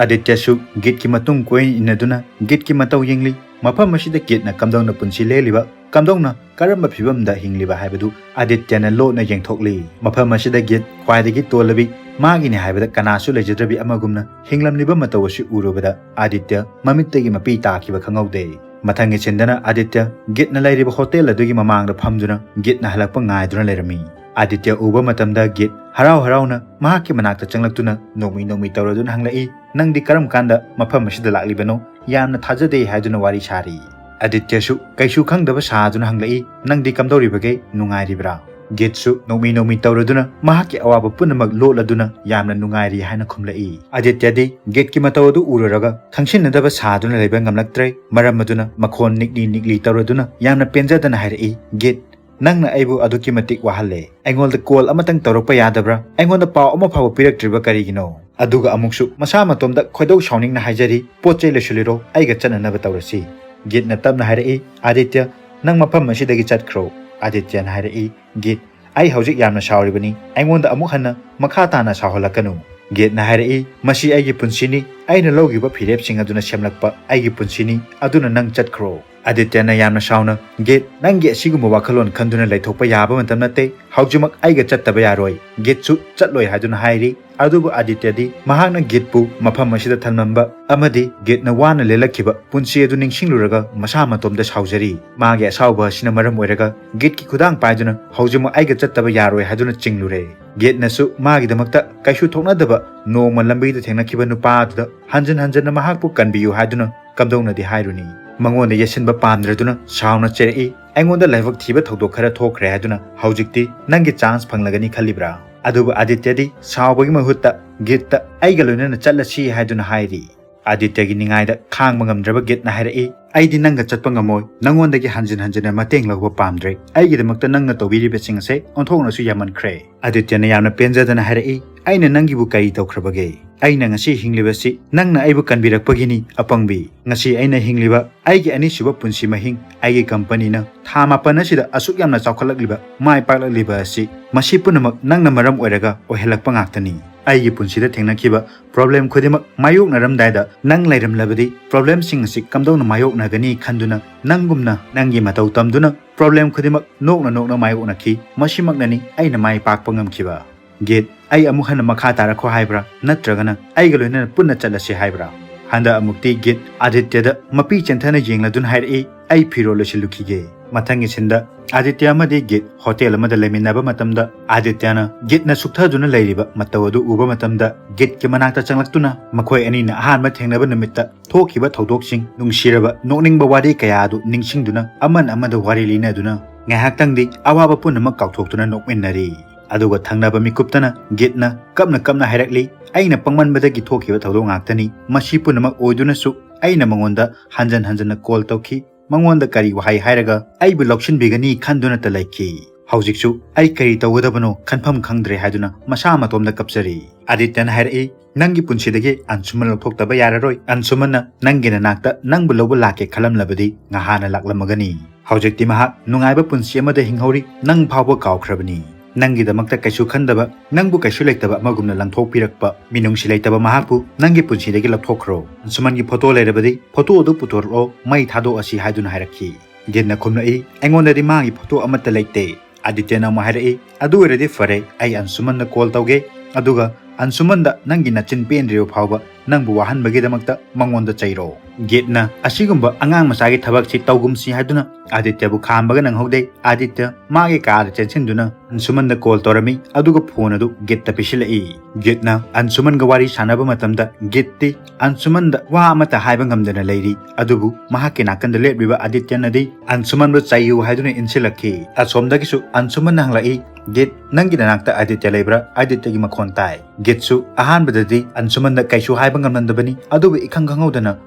ꯑꯥꯗꯤꯇ꯭ꯌꯁꯨ ꯒꯤꯠꯀꯤ ꯃꯇꯨꯡ ꯀꯣꯏꯅ ꯏꯟꯅꯗꯨꯅ ꯒꯤꯠꯀꯤ ꯃꯇꯧ ꯌꯦꯡꯂꯤ꯫ ꯃꯐꯝ ꯑꯁꯤꯗ ꯒꯤꯠꯅ ꯀꯝꯗꯧꯅ ꯄꯨꯟꯁꯤ ꯂꯦꯜꯂꯤꯕ, ꯀꯝꯗꯧꯅ ꯀꯔꯝꯕ ꯐꯤꯕꯝꯗ ꯍꯤꯡꯂꯤꯕ ꯍꯥꯏꯕꯗꯨ ꯑꯥꯗꯤꯇ꯭ꯌꯅ ꯂꯣꯠꯅ ꯌꯦꯡꯊꯣꯛꯂꯤ꯫ ꯃꯐꯝ ꯑꯁꯤꯗ ꯒꯤꯠ ꯈ꯭ꯋꯥꯏꯗꯒꯤ ꯇꯣꯜꯂꯕꯤ, ꯃꯥꯒꯤꯅꯤ ꯍꯥꯏꯕꯗ ꯀꯅꯥꯁꯨ ꯂꯩꯖꯗ꯭ꯔꯕꯤ ꯑꯃꯒꯨꯝꯅ ꯍꯤꯡꯂꯝꯂꯤꯕ ꯃꯇꯧ ꯑꯁꯤ ꯎꯔꯨꯕꯗ ꯑꯥꯗꯤꯇ꯭ꯌ ꯃꯃꯤꯠꯇꯒꯤ ꯃꯄꯤ ꯇꯥꯈꯤꯕ ꯈꯪꯍꯧꯗꯦ꯫ ꯃꯊꯪꯒꯤ ꯁꯤꯟꯗꯅ ꯑꯥꯗꯤꯇ꯭ꯌ ꯒꯤꯠꯅ ꯂꯩꯔꯤꯕ ꯍꯣꯇꯦꯜ ꯑꯗꯨꯒꯤ ꯃꯃꯥꯡꯗ ꯐꯝꯗꯨꯅ ꯒꯤꯠꯅ ꯍꯜꯂꯛꯄ ꯉꯥꯏꯗꯨꯅ ꯂꯩꯔꯝꯃꯤ꯫ ꯑꯥꯗꯤꯇ꯭ꯌ ꯎꯕ ꯃꯇꯝꯗ ꯒꯤꯠ ꯍꯔꯥꯎ ꯍꯔꯥꯎꯅ ꯃꯍꯥꯛꯀꯤ ꯃꯅꯥꯛꯇ ꯆꯪꯂꯛꯇꯨꯅ ꯅꯣꯛꯃꯤ ꯅꯣꯛꯃꯤ ꯇꯧꯔꯗꯨꯅ ꯍꯪꯂꯛꯏ, "ꯅꯪꯗꯤ ꯀꯔꯝ ꯀꯥꯟꯗ ꯃꯐꯝ ꯑꯁꯤꯗ ꯂꯥꯛꯂꯤꯕꯅꯣ? ꯌꯥꯝꯅ ꯊꯥꯖꯗꯦ" ꯍꯥꯏꯗꯨꯅ ꯋꯥꯔꯤ ꯁꯥꯔꯤ꯫ ꯑꯥꯗꯤꯇ꯭ꯌꯁꯨ ꯀꯩꯁꯨ ꯈꯪꯗꯕ ꯁꯥꯗꯨꯅ ꯍꯪꯂꯛꯏ, "ꯅꯪꯗꯤ ꯀꯝꯗꯧꯔꯤꯕꯒꯦ? ꯅꯨꯡꯉꯥꯏꯔꯤꯕ꯭ꯔꯥ?" ꯒꯤꯠꯁꯨ ꯅꯣꯛꯃꯤ ꯅꯣꯛꯃꯤ ꯇꯧꯔꯗꯨꯅ ꯃꯍꯥꯛꯀꯤ ꯑꯋꯥꯕ ꯄꯨꯝꯅꯃꯛ ꯂꯣꯠꯂꯗꯨꯅ ꯌꯥꯝꯅ ꯅꯨꯡꯉꯥꯏꯔꯤ ꯍꯥꯏꯅ ꯈꯨꯝꯂꯛꯏ꯫ ꯑꯥꯗꯤꯇ꯭ꯌꯗꯤ ꯒꯤꯠꯀꯤ ꯃꯇꯧ ꯑꯗꯨ ꯎꯔꯨꯔꯒ ꯈꯪꯁꯤꯟꯅꯗꯕ ꯁꯥꯗꯨꯅ ꯂꯩꯕ ꯉꯝꯂꯛꯇ꯭ꯔꯦ꯫ ꯃꯔꯝ ꯑꯗꯨꯅ ꯃꯈꯣꯟ ꯅꯤꯛꯂꯤ ꯅꯤꯛꯂꯤ ꯇꯧꯔꯗꯨꯅ ꯌꯥꯝꯅ ꯄꯦꯟꯖꯗꯅ ꯍꯥꯏꯔꯛꯏ, "ꯒꯤꯠ, ꯅꯪꯅ ꯑꯩꯕꯨ ꯑꯗꯨꯛꯀꯤ ꯃꯇꯤꯛ ꯋꯥꯍꯜꯂꯦ꯫ ꯑꯩꯉꯣꯟꯗ ꯀꯣꯜ ꯑꯃꯇꯪ ꯇꯧꯔꯛꯄ ꯌꯥꯗꯕ꯭ꯔꯥ? ꯑꯩꯉꯣꯟꯗ ꯄꯥꯎ ꯑꯃ ꯐꯥꯎꯕ ꯄꯤꯔꯛꯇ꯭ꯔꯤꯕ ꯀꯔꯤꯒꯤꯅꯣ? ꯑꯗꯨꯒ ꯑꯃꯨꯛꯁꯨ ꯃꯁꯥ ꯃꯇꯣꯝꯗ ꯈꯣꯏꯗꯧ ꯁꯥꯎꯅꯤꯡꯅ ꯍꯥꯏꯖꯔꯤ, ꯄꯣꯠ ꯆꯩ ꯂꯣꯏꯁꯤꯜꯂꯤꯔꯣ, ꯑꯩꯒ ꯆꯠꯅꯅꯕ ꯇꯧꯔꯁꯤ꯫" ꯒꯤꯠꯅ ꯇꯞꯅ ꯍꯥꯏꯔꯛꯏ, "ꯑꯥꯗꯤꯇ꯭ꯌ, ꯅꯪ ꯃꯐꯝ ꯑꯁꯤꯗꯒꯤ ꯆꯠꯈ꯭ꯔꯣ꯫" ꯑꯥꯗꯤꯇ꯭ꯌꯅ ꯍꯥꯏꯔꯛꯏ, "ꯒꯤꯠ, ꯑꯩ ꯍꯧꯖꯤꯛ ꯌꯥꯝꯅ ꯁꯥꯎꯔꯤꯕꯅꯤ꯫ ꯑꯩꯉꯣꯟꯗ ꯑꯃꯨꯛ ꯍꯟꯅ ꯃꯈꯥ ꯇꯥꯅ ꯁꯥꯎꯍꯜꯂꯛꯀꯅꯨ꯫" ꯒꯤꯠꯅ ꯍꯥꯏꯔꯛꯏ, "ꯃꯁꯤ ꯑꯩꯒꯤ ꯄꯨꯟꯁꯤꯅꯤ꯫ ꯑꯩꯅ ꯂꯧꯈꯤꯕ ꯐꯤꯔꯦꯞꯁꯤꯡ ꯑꯗꯨꯅ ꯁꯦꯝꯂꯛꯄ ꯑꯩꯒꯤ ꯄꯨꯟꯁꯤꯅꯤ꯫ ꯑꯗꯨꯅ ꯅꯪ ꯆꯠꯈ꯭ꯔꯣ꯫" ꯑꯥꯗꯤꯇ꯭ꯌꯅ ꯌꯥꯝꯅ ꯁꯥꯎꯅ, "ꯒꯤꯠ, ꯅꯪꯒꯤ ꯑꯁꯤꯒꯨꯝꯕ ꯋꯥꯈꯜꯂꯣꯟ ꯈꯟꯗꯨꯅ ꯂꯩꯊꯣꯛꯄ ꯌꯥꯕ ꯃꯇꯝ ꯅꯠꯇꯦ꯫ ꯍꯧꯖꯤꯛꯃꯛ ꯑꯩꯒ ꯆꯠꯇꯕ ꯌꯥꯔꯣꯏ꯫" ꯒꯤꯠꯁꯨ ꯆꯠꯂꯣꯏ ꯍꯥꯏꯗꯨꯅ ꯍꯥꯏꯔꯤ꯫ ꯑꯗꯨꯕꯨ ꯑꯥꯗꯤꯇ꯭ꯌꯗꯤ ꯃꯍꯥꯛꯅ ꯒꯤꯠꯄꯨ ꯃꯐꯝ ꯑꯁꯤꯗ ꯊꯝꯂꯝꯕ ꯑꯃꯗꯤ ꯒꯤꯠꯅ ꯋꯥꯅ ꯂꯦꯜꯂꯛꯈꯤꯕ ꯄꯨꯟꯁꯤ ꯑꯗꯨ ꯅꯤꯡꯁꯤꯡꯂꯨꯔꯒ ꯃꯁꯥ ꯃꯇꯣꯝꯗ ꯁꯥꯎꯖꯔꯤ꯫ ꯃꯥꯒꯤ ꯑꯁꯥꯎꯕ ꯑꯁꯤꯅ ꯃꯔꯝ ꯑꯣꯏꯔꯒ ꯒꯤꯠꯀꯤ ꯈꯨꯗꯥꯡ ꯄꯥꯏꯗꯨꯅ ꯍꯧꯖꯤꯛꯃꯛ ꯑꯩꯒ ꯆꯠꯇꯕ ꯌꯥꯔꯣꯏ ꯍꯥꯏꯗꯨꯅ ꯆꯤꯡꯂꯨꯔꯦ꯫ ꯒꯤꯠꯅꯁꯨ ꯃꯥꯒꯤꯗꯃꯛꯇ ꯀꯩꯁꯨ ꯊꯣꯛꯅꯗꯕ ꯅꯣꯡꯃ ꯂꯝꯕꯤꯗ ꯊꯦꯡꯅꯈꯤꯕ ꯅꯨꯄꯥ ꯑꯗꯨꯗ ꯍꯟꯖꯤꯟ ꯍꯟꯖꯤꯟꯅ ꯃꯍꯥꯛꯄꯨ ꯀꯟꯕꯤꯌꯨ ꯍꯥꯏꯗꯨꯅ ꯀꯝꯗꯧꯅꯗꯤ ꯍꯥꯏꯔꯨꯅꯤ? ꯃꯉꯣꯟꯗ ꯌꯦꯠꯁꯤꯟꯕ ꯄꯥꯝꯗ꯭ꯔꯗꯨꯅ ꯁꯥꯎꯅ ꯆꯩꯔꯛꯏ, "ꯑꯩꯉꯣꯟꯗ ꯂꯥꯏꯕꯛ ꯊꯤꯕ ꯊꯧꯗꯣꯛ ꯈꯔ ꯊꯣꯛꯈ꯭ꯔꯦ ꯍꯥꯏꯗꯨꯅ ꯍꯧꯖꯤꯛꯇꯤ ꯅꯪꯒꯤ ꯆꯥꯟꯁ ꯐꯪꯂꯒꯅꯤ ꯈꯜꯂꯤꯕ꯭ꯔꯥ?" ꯑꯗꯨꯕꯨ ꯑꯥꯗꯤꯇ꯭ꯌꯗꯤ ꯁꯥꯎꯕꯒꯤ ꯃꯍꯨꯠꯇ ꯒꯤꯠꯇ "ꯑꯩꯒ ꯂꯣꯏꯅꯅ ꯆꯠꯂꯁꯤ" ꯍꯥꯏꯗꯨꯅ ꯍꯥꯏꯔꯤ꯫ ꯑꯥꯗꯤꯇ꯭ꯌꯒꯤ ꯅꯤꯡꯉꯥꯏꯗ ꯈꯥꯡꯕ ꯉꯝꯗ꯭ꯔꯕ ꯒꯤꯠꯅ ꯍꯥꯏꯔꯛꯏ, "ꯑꯩꯗꯤ ꯅꯪꯒ ꯆꯠꯄ ꯉꯝꯃꯣꯏ꯫ ꯅꯪꯉꯣꯟꯗꯒꯤ ꯍꯟꯖꯤꯟ ꯍꯟꯖꯤꯟꯅ ꯃꯇꯦꯡ ꯂꯧꯕ ꯄꯥꯝꯗ꯭ꯔꯦ꯫ ꯑꯩꯒꯤꯗꯃꯛꯇ ꯅꯪꯅ ꯇꯧꯕꯤꯔꯤꯕꯁꯤꯡ ꯑꯁꯦ ꯑꯣꯟꯊꯣꯛꯅꯁꯨ ꯌꯥꯝꯃꯟꯈ꯭ꯔꯦ꯫" ꯑꯥꯗꯤꯇ꯭ꯌꯅ ꯌꯥꯝꯅ ꯄꯦꯟꯖꯗꯅ ꯍꯥꯏꯔꯛꯏ, "ꯑꯩꯅ ꯅꯪꯒꯤꯕꯨ ꯀꯔꯤ ꯇꯧꯈ꯭ꯔꯕꯒꯦ? ꯑꯩꯅ ꯉꯁꯤ ꯍꯤꯡꯂꯤꯕꯁꯤ ꯅꯪꯅ ꯑꯩꯕꯨ ꯀꯟꯕꯤꯔꯛꯄꯒꯤꯅꯤ, ꯑꯄꯪꯕꯤ꯫ ꯉꯁꯤ ꯑꯩꯅ ꯍꯤꯡꯂꯤꯕ ꯑꯩꯒꯤ ꯑꯅꯤꯁꯨꯕ ꯄꯨꯟꯁꯤ ꯃꯍꯤꯡ, ꯑꯩꯒꯤ ꯀꯝꯄꯅꯤꯅ ꯊꯥ ꯃꯥꯄꯟ ꯑꯁꯤꯗ ꯑꯁꯨꯛ ꯌꯥꯝꯅ ꯆꯥꯎꯈꯠꯂꯛꯂꯤꯕ, ꯃꯥꯏ ꯄꯥꯛꯂꯛꯂꯤꯕ ꯑꯁꯤ, ꯃꯁꯤ ꯄꯨꯝꯅꯃꯛ ꯅꯪꯅ ꯃꯔꯝ ꯑꯣꯏꯔꯒ ꯑꯣꯏꯍꯜꯂꯛꯄ ꯉꯥꯛꯇꯅꯤ꯫ ꯑꯩꯒꯤ ꯄꯨꯟꯁꯤꯗ ꯊꯦꯡꯅꯈꯤꯕ ꯄ꯭ꯔꯣꯕ꯭ꯂꯦꯝ ꯈꯨꯗꯤꯡꯃꯛ ꯃꯥꯌꯣꯛꯅꯔꯝꯗꯥꯏꯗ ꯅꯪ ꯂꯩꯔꯝꯂꯕꯗꯤ ꯄ꯭ꯔꯣꯕ꯭ꯂꯦꯝꯁꯤꯡ ꯑꯁꯤ ꯀꯝꯗꯧꯅ ꯃꯥꯌꯣꯛꯅꯒꯅꯤ ꯈꯟꯗꯨꯅ ꯅꯪꯒꯨꯝꯅ ꯅꯪꯒꯤ ꯃꯇꯧ ꯇꯝꯗꯨꯅ ꯄ꯭ꯔꯣꯕ꯭ꯂꯦꯝ ꯈꯨꯗꯤꯡꯃꯛ ꯅꯣꯛꯅ ꯅꯣꯛꯅ ꯃꯥꯌꯣꯛꯅꯈꯤ꯫ ꯃꯁꯤꯃꯛꯅꯅꯤ ꯑꯩꯅ ꯃꯥꯏ ꯄꯥꯛꯄ ꯉꯝꯈꯤꯕ꯫" "ꯒꯤꯠ, ꯑꯩ ꯑꯃꯨꯛ ꯍꯟꯅ ꯃꯈꯥ ꯇꯥꯔꯛꯈꯣ ꯍꯥꯏꯕ꯭ꯔꯥ? ꯅꯠꯇ꯭ꯔꯒꯅ ꯑꯩꯒ ꯂꯣꯏꯅꯅ ꯄꯨꯟꯅ ꯆꯠꯂꯁꯤ ꯍꯥꯏꯕ꯭ꯔꯥ?" ꯍꯟꯗꯛ ꯑꯃꯨꯛꯇꯤ ꯒꯤꯠ ꯑꯥꯗꯤꯇ꯭ꯌꯗ ꯃꯄꯤ ꯆꯦꯟꯊꯅ ꯌꯦꯡꯂꯗꯨꯅ ꯍꯥꯏꯔꯛꯏ, "ꯑꯩ ꯐꯤꯔꯣꯜ ꯂꯣꯏꯁꯤꯜꯂꯨꯈꯤꯒꯦ"꯫ ꯃꯊꯪꯒꯤ ꯁꯤꯟꯗ ꯑꯥꯗꯤꯇ꯭ꯌ ꯑꯃꯗꯤ ꯒꯤꯠ ꯍꯣꯇꯦꯜ ꯑꯃꯗ ꯂꯩꯃꯤꯟꯅꯕ ꯃꯇꯝꯗ, ꯑꯥꯗꯤꯇ꯭ꯌꯅ ꯒꯤꯠꯅ ꯁꯨꯛꯊꯗꯨꯅ ꯂꯩꯔꯤꯕ ꯃꯇꯧ ꯑꯗꯨ ꯎꯕ ꯃꯇꯝꯗ, ꯒꯤꯠꯀꯤ ꯃꯅꯥꯛꯇ ꯆꯪꯂꯛꯇꯨꯅ ꯃꯈꯣꯏ ꯑꯅꯤꯅ ꯑꯍꯥꯟꯕ ꯊꯦꯡꯅꯕ ꯅꯨꯃꯤꯠꯇ ꯊꯣꯛꯈꯤꯕ ꯊꯧꯗꯣꯛꯁꯤꯡ, ꯅꯨꯡꯁꯤꯔꯕ ꯅꯣꯛꯅꯤꯡꯕ ꯋꯥꯔꯤ ꯀꯌꯥ ꯑꯗꯨ ꯅꯤꯡꯁꯤꯡꯗꯨꯅ ꯑꯃꯅ ꯑꯃꯗ ꯋꯥꯔꯤ ꯂꯤꯅꯗꯨꯅ ꯉꯥꯏꯍꯥꯛꯇꯪꯗꯤ ꯑꯋꯥꯕ ꯄꯨꯝꯅꯃꯛ ꯀꯥꯎꯊꯣꯛꯇꯨꯅ ꯅꯣꯛꯃꯤꯟꯅꯔꯤ꯫ ꯑꯗꯨꯒ ꯊꯪꯅꯕ ꯃꯤꯀꯨꯞꯇꯅ ꯒꯤꯠꯅ ꯀꯞꯅ ꯀꯞꯅ ꯍꯥꯏꯔꯛꯂꯤ, "ꯑꯩꯅ ꯄꯪꯃꯟꯕꯗꯒꯤ ꯊꯣꯛꯈꯤꯕ ꯊꯧꯗꯣꯛ ꯉꯥꯛꯇꯅꯤ꯫ ꯃꯁꯤ ꯄꯨꯝꯅꯃꯛ ꯑꯣꯏꯗꯨꯅꯁꯨ ꯑꯩꯅ ꯃꯉꯣꯟꯗ ꯍꯟꯖꯟ ꯍꯟꯖꯟꯅ ꯀꯣꯜ ꯇꯧꯈꯤ꯫ ꯃꯉꯣꯟꯗ ꯀꯔꯤ ꯋꯥꯍꯩ ꯍꯥꯏꯔꯒ ꯑꯩꯕꯨ ꯂꯧꯁꯤꯟꯕꯤꯒꯅꯤ ꯈꯟꯗꯨꯅꯇ ꯂꯩꯈꯤ꯫ ꯍꯧꯖꯤꯛꯁꯨ ꯑꯩ ꯀꯔꯤ ꯇꯧꯒꯗꯕꯅꯣ ꯈꯟꯐꯝ ꯈꯪꯗ꯭ꯔꯦ" ꯍꯥꯏꯗꯨꯅ ꯃꯁꯥ ꯃꯇꯣꯝꯗ ꯀꯞꯆꯔꯤ꯫ ꯑꯥꯗꯤꯇ꯭ꯌꯅ ꯍꯥꯏꯔꯛꯏ, "ꯅꯪꯒꯤ ꯄꯨꯟꯁꯤꯗꯒꯤ ꯑꯟꯁꯨꯃꯟ ꯂꯧꯊꯣꯛꯇꯕ ꯌꯥꯔꯔꯣꯏ꯫ ꯑꯟꯁꯨꯃꯟꯅ ꯅꯪꯒꯤ ꯅꯅꯥꯛꯇ ꯅꯪꯕꯨ ꯂꯧꯕ ꯂꯥꯛꯀꯦ ꯈꯜꯂꯝꯂꯕꯗꯤ ꯉꯍꯥꯟꯅ ꯂꯥꯛꯂꯝꯃꯒꯅꯤ꯫ ꯍꯧꯖꯤꯛꯇꯤ ꯃꯍꯥꯛ ꯅꯨꯡꯉꯥꯏꯕ ꯄꯨꯟꯁꯤ ꯑꯃꯗ ꯍꯤꯡꯍꯧꯔꯤ, ꯅꯪ ꯐꯥꯎꯕ ꯀꯥꯎꯈ꯭ꯔꯕꯅꯤ꯫ ꯅꯪꯒꯤꯗꯃꯛꯇ ꯀꯩꯁꯨ ꯈꯟꯗꯕ, ꯅꯪꯕꯨ ꯀꯩꯁꯨ ꯂꯩꯇꯕ ꯑꯃꯒꯨꯝꯅ ꯂꯪꯊꯣꯛꯄꯤꯔꯛꯄ ꯃꯤꯅꯨꯡꯁꯤ ꯂꯩꯇꯕ ꯃꯍꯥꯛꯄꯨ ꯅꯪꯒꯤ ꯄꯨꯟꯁꯤꯗꯒꯤ ꯂꯧꯊꯣꯛꯈ꯭ꯔꯣ꯫ ꯑꯟꯁꯨꯃꯟꯒꯤ ꯐꯣꯇꯣ ꯂꯩꯔꯕꯗꯤ ꯐꯣꯇꯣ ꯑꯗꯨ ꯄꯨꯊꯣꯔꯛꯂꯣ, ꯃꯩ ꯊꯥꯗꯣꯛꯑꯁꯤ" ꯍꯥꯏꯗꯨꯅ ꯍꯥꯏꯔꯛꯈꯤ꯫ ꯒꯤꯠꯅ ꯈꯨꯝꯂꯛꯏ, "ꯑꯩꯉꯣꯟꯗꯗꯤ ꯃꯥꯒꯤ ꯐꯣꯇꯣ ꯑꯃꯠꯇ ꯂꯩꯇꯦ"꯫ ꯑꯥꯗꯤꯇ꯭ꯌꯅ ꯑꯃꯨꯛ ꯍꯥꯏꯔꯛꯏ, "ꯑꯗꯨ ꯑꯣꯏꯔꯗꯤ ꯐꯔꯦ, ꯑꯩ ꯑꯟꯁꯨꯃꯟꯗ ꯀꯣꯜ ꯇꯧꯒꯦ, ꯑꯗꯨꯒ ꯑꯟꯁꯨꯃꯟꯗ ꯅꯪꯒꯤ ꯅꯆꯤꯟ ꯄꯦꯟꯗ꯭ꯔꯤꯕ ꯐꯥꯎꯕ ꯅꯪꯕꯨ ꯋꯥꯍꯟꯕꯒꯤꯗꯃꯛꯇ ꯃꯉꯣꯟꯗ ꯆꯩꯔꯣ"꯫ ꯒꯤꯠꯅ ꯑꯁꯤꯒꯨꯝꯕ ꯑꯉꯥꯡ ꯃꯆꯥꯒꯤ ꯊꯕꯛꯁꯤ ꯇꯧꯒꯨꯝꯁꯤ ꯍꯥꯏꯗꯨꯅ ꯑꯥꯗꯤꯇ꯭ꯌꯕꯨ ꯈꯥꯝꯕꯒ ꯅꯪꯍꯧꯗꯦ꯫ ꯑꯥꯗꯤꯇ꯭ꯌ ꯃꯥꯒꯤ ꯀꯥꯗ ꯆꯦꯟꯁꯤꯟꯗꯨꯅ ꯑꯟꯁꯨꯃꯟꯗ ꯀꯣꯜ ꯇꯧꯔꯝꯃꯤ, ꯑꯗꯨꯒ ꯐꯣꯟ ꯑꯗꯨ ꯒꯤꯠꯇ ꯄꯤꯁꯤꯜꯂꯛꯏ꯫ ꯒꯤꯠꯅ ꯑꯟꯁꯨꯃꯟꯒ ꯋꯥꯔꯤ ꯁꯥꯟꯅꯕ ꯃꯇꯝꯗ ꯒꯤꯠꯇꯤ ꯑꯟꯁꯨꯃꯟꯗ ꯋꯥ ꯑꯃꯠꯇ ꯍꯥꯏꯕ ꯉꯝꯗꯅ ꯂꯩꯔꯤ꯫ ꯑꯗꯨꯕꯨ ꯃꯍꯥꯛꯀꯤ ꯅꯥꯀꯟꯗ ꯂꯦꯞꯂꯤꯕ ꯑꯥꯗꯤꯇ꯭ꯌꯅꯗꯤ ꯑꯟꯁꯨꯃꯟꯕꯨ ꯆꯩꯌꯨ ꯍꯥꯏꯗꯨꯅ ꯏꯟꯁꯤꯜꯂꯛꯈꯤ꯫ ꯑꯁꯣꯝꯗꯒꯤꯁꯨ ꯑꯟꯁꯨꯃꯟꯅ ꯍꯪꯂꯛꯏ, "ꯒꯤꯠ, ꯅꯪꯒꯤ ꯅꯅꯥꯛꯇ ꯑꯥꯗꯤꯇ꯭ꯌ ꯂꯩꯕ꯭ꯔꯥ? ꯑꯥꯗꯤꯇ꯭ꯌꯒꯤ ꯃꯈꯣꯟ ꯇꯥꯏ"꯫ ꯒꯤꯠꯁꯨ ꯑꯍꯥꯟꯕꯗꯗꯤ ꯑꯟꯁꯨꯃꯟꯗ ꯀꯩꯁꯨ ꯍꯥꯏꯕ ꯉꯝꯂꯝꯗꯕꯅꯤ, ꯑꯗꯨꯕꯨ ꯏꯈꯪ ꯈꯪꯍꯧꯗꯅ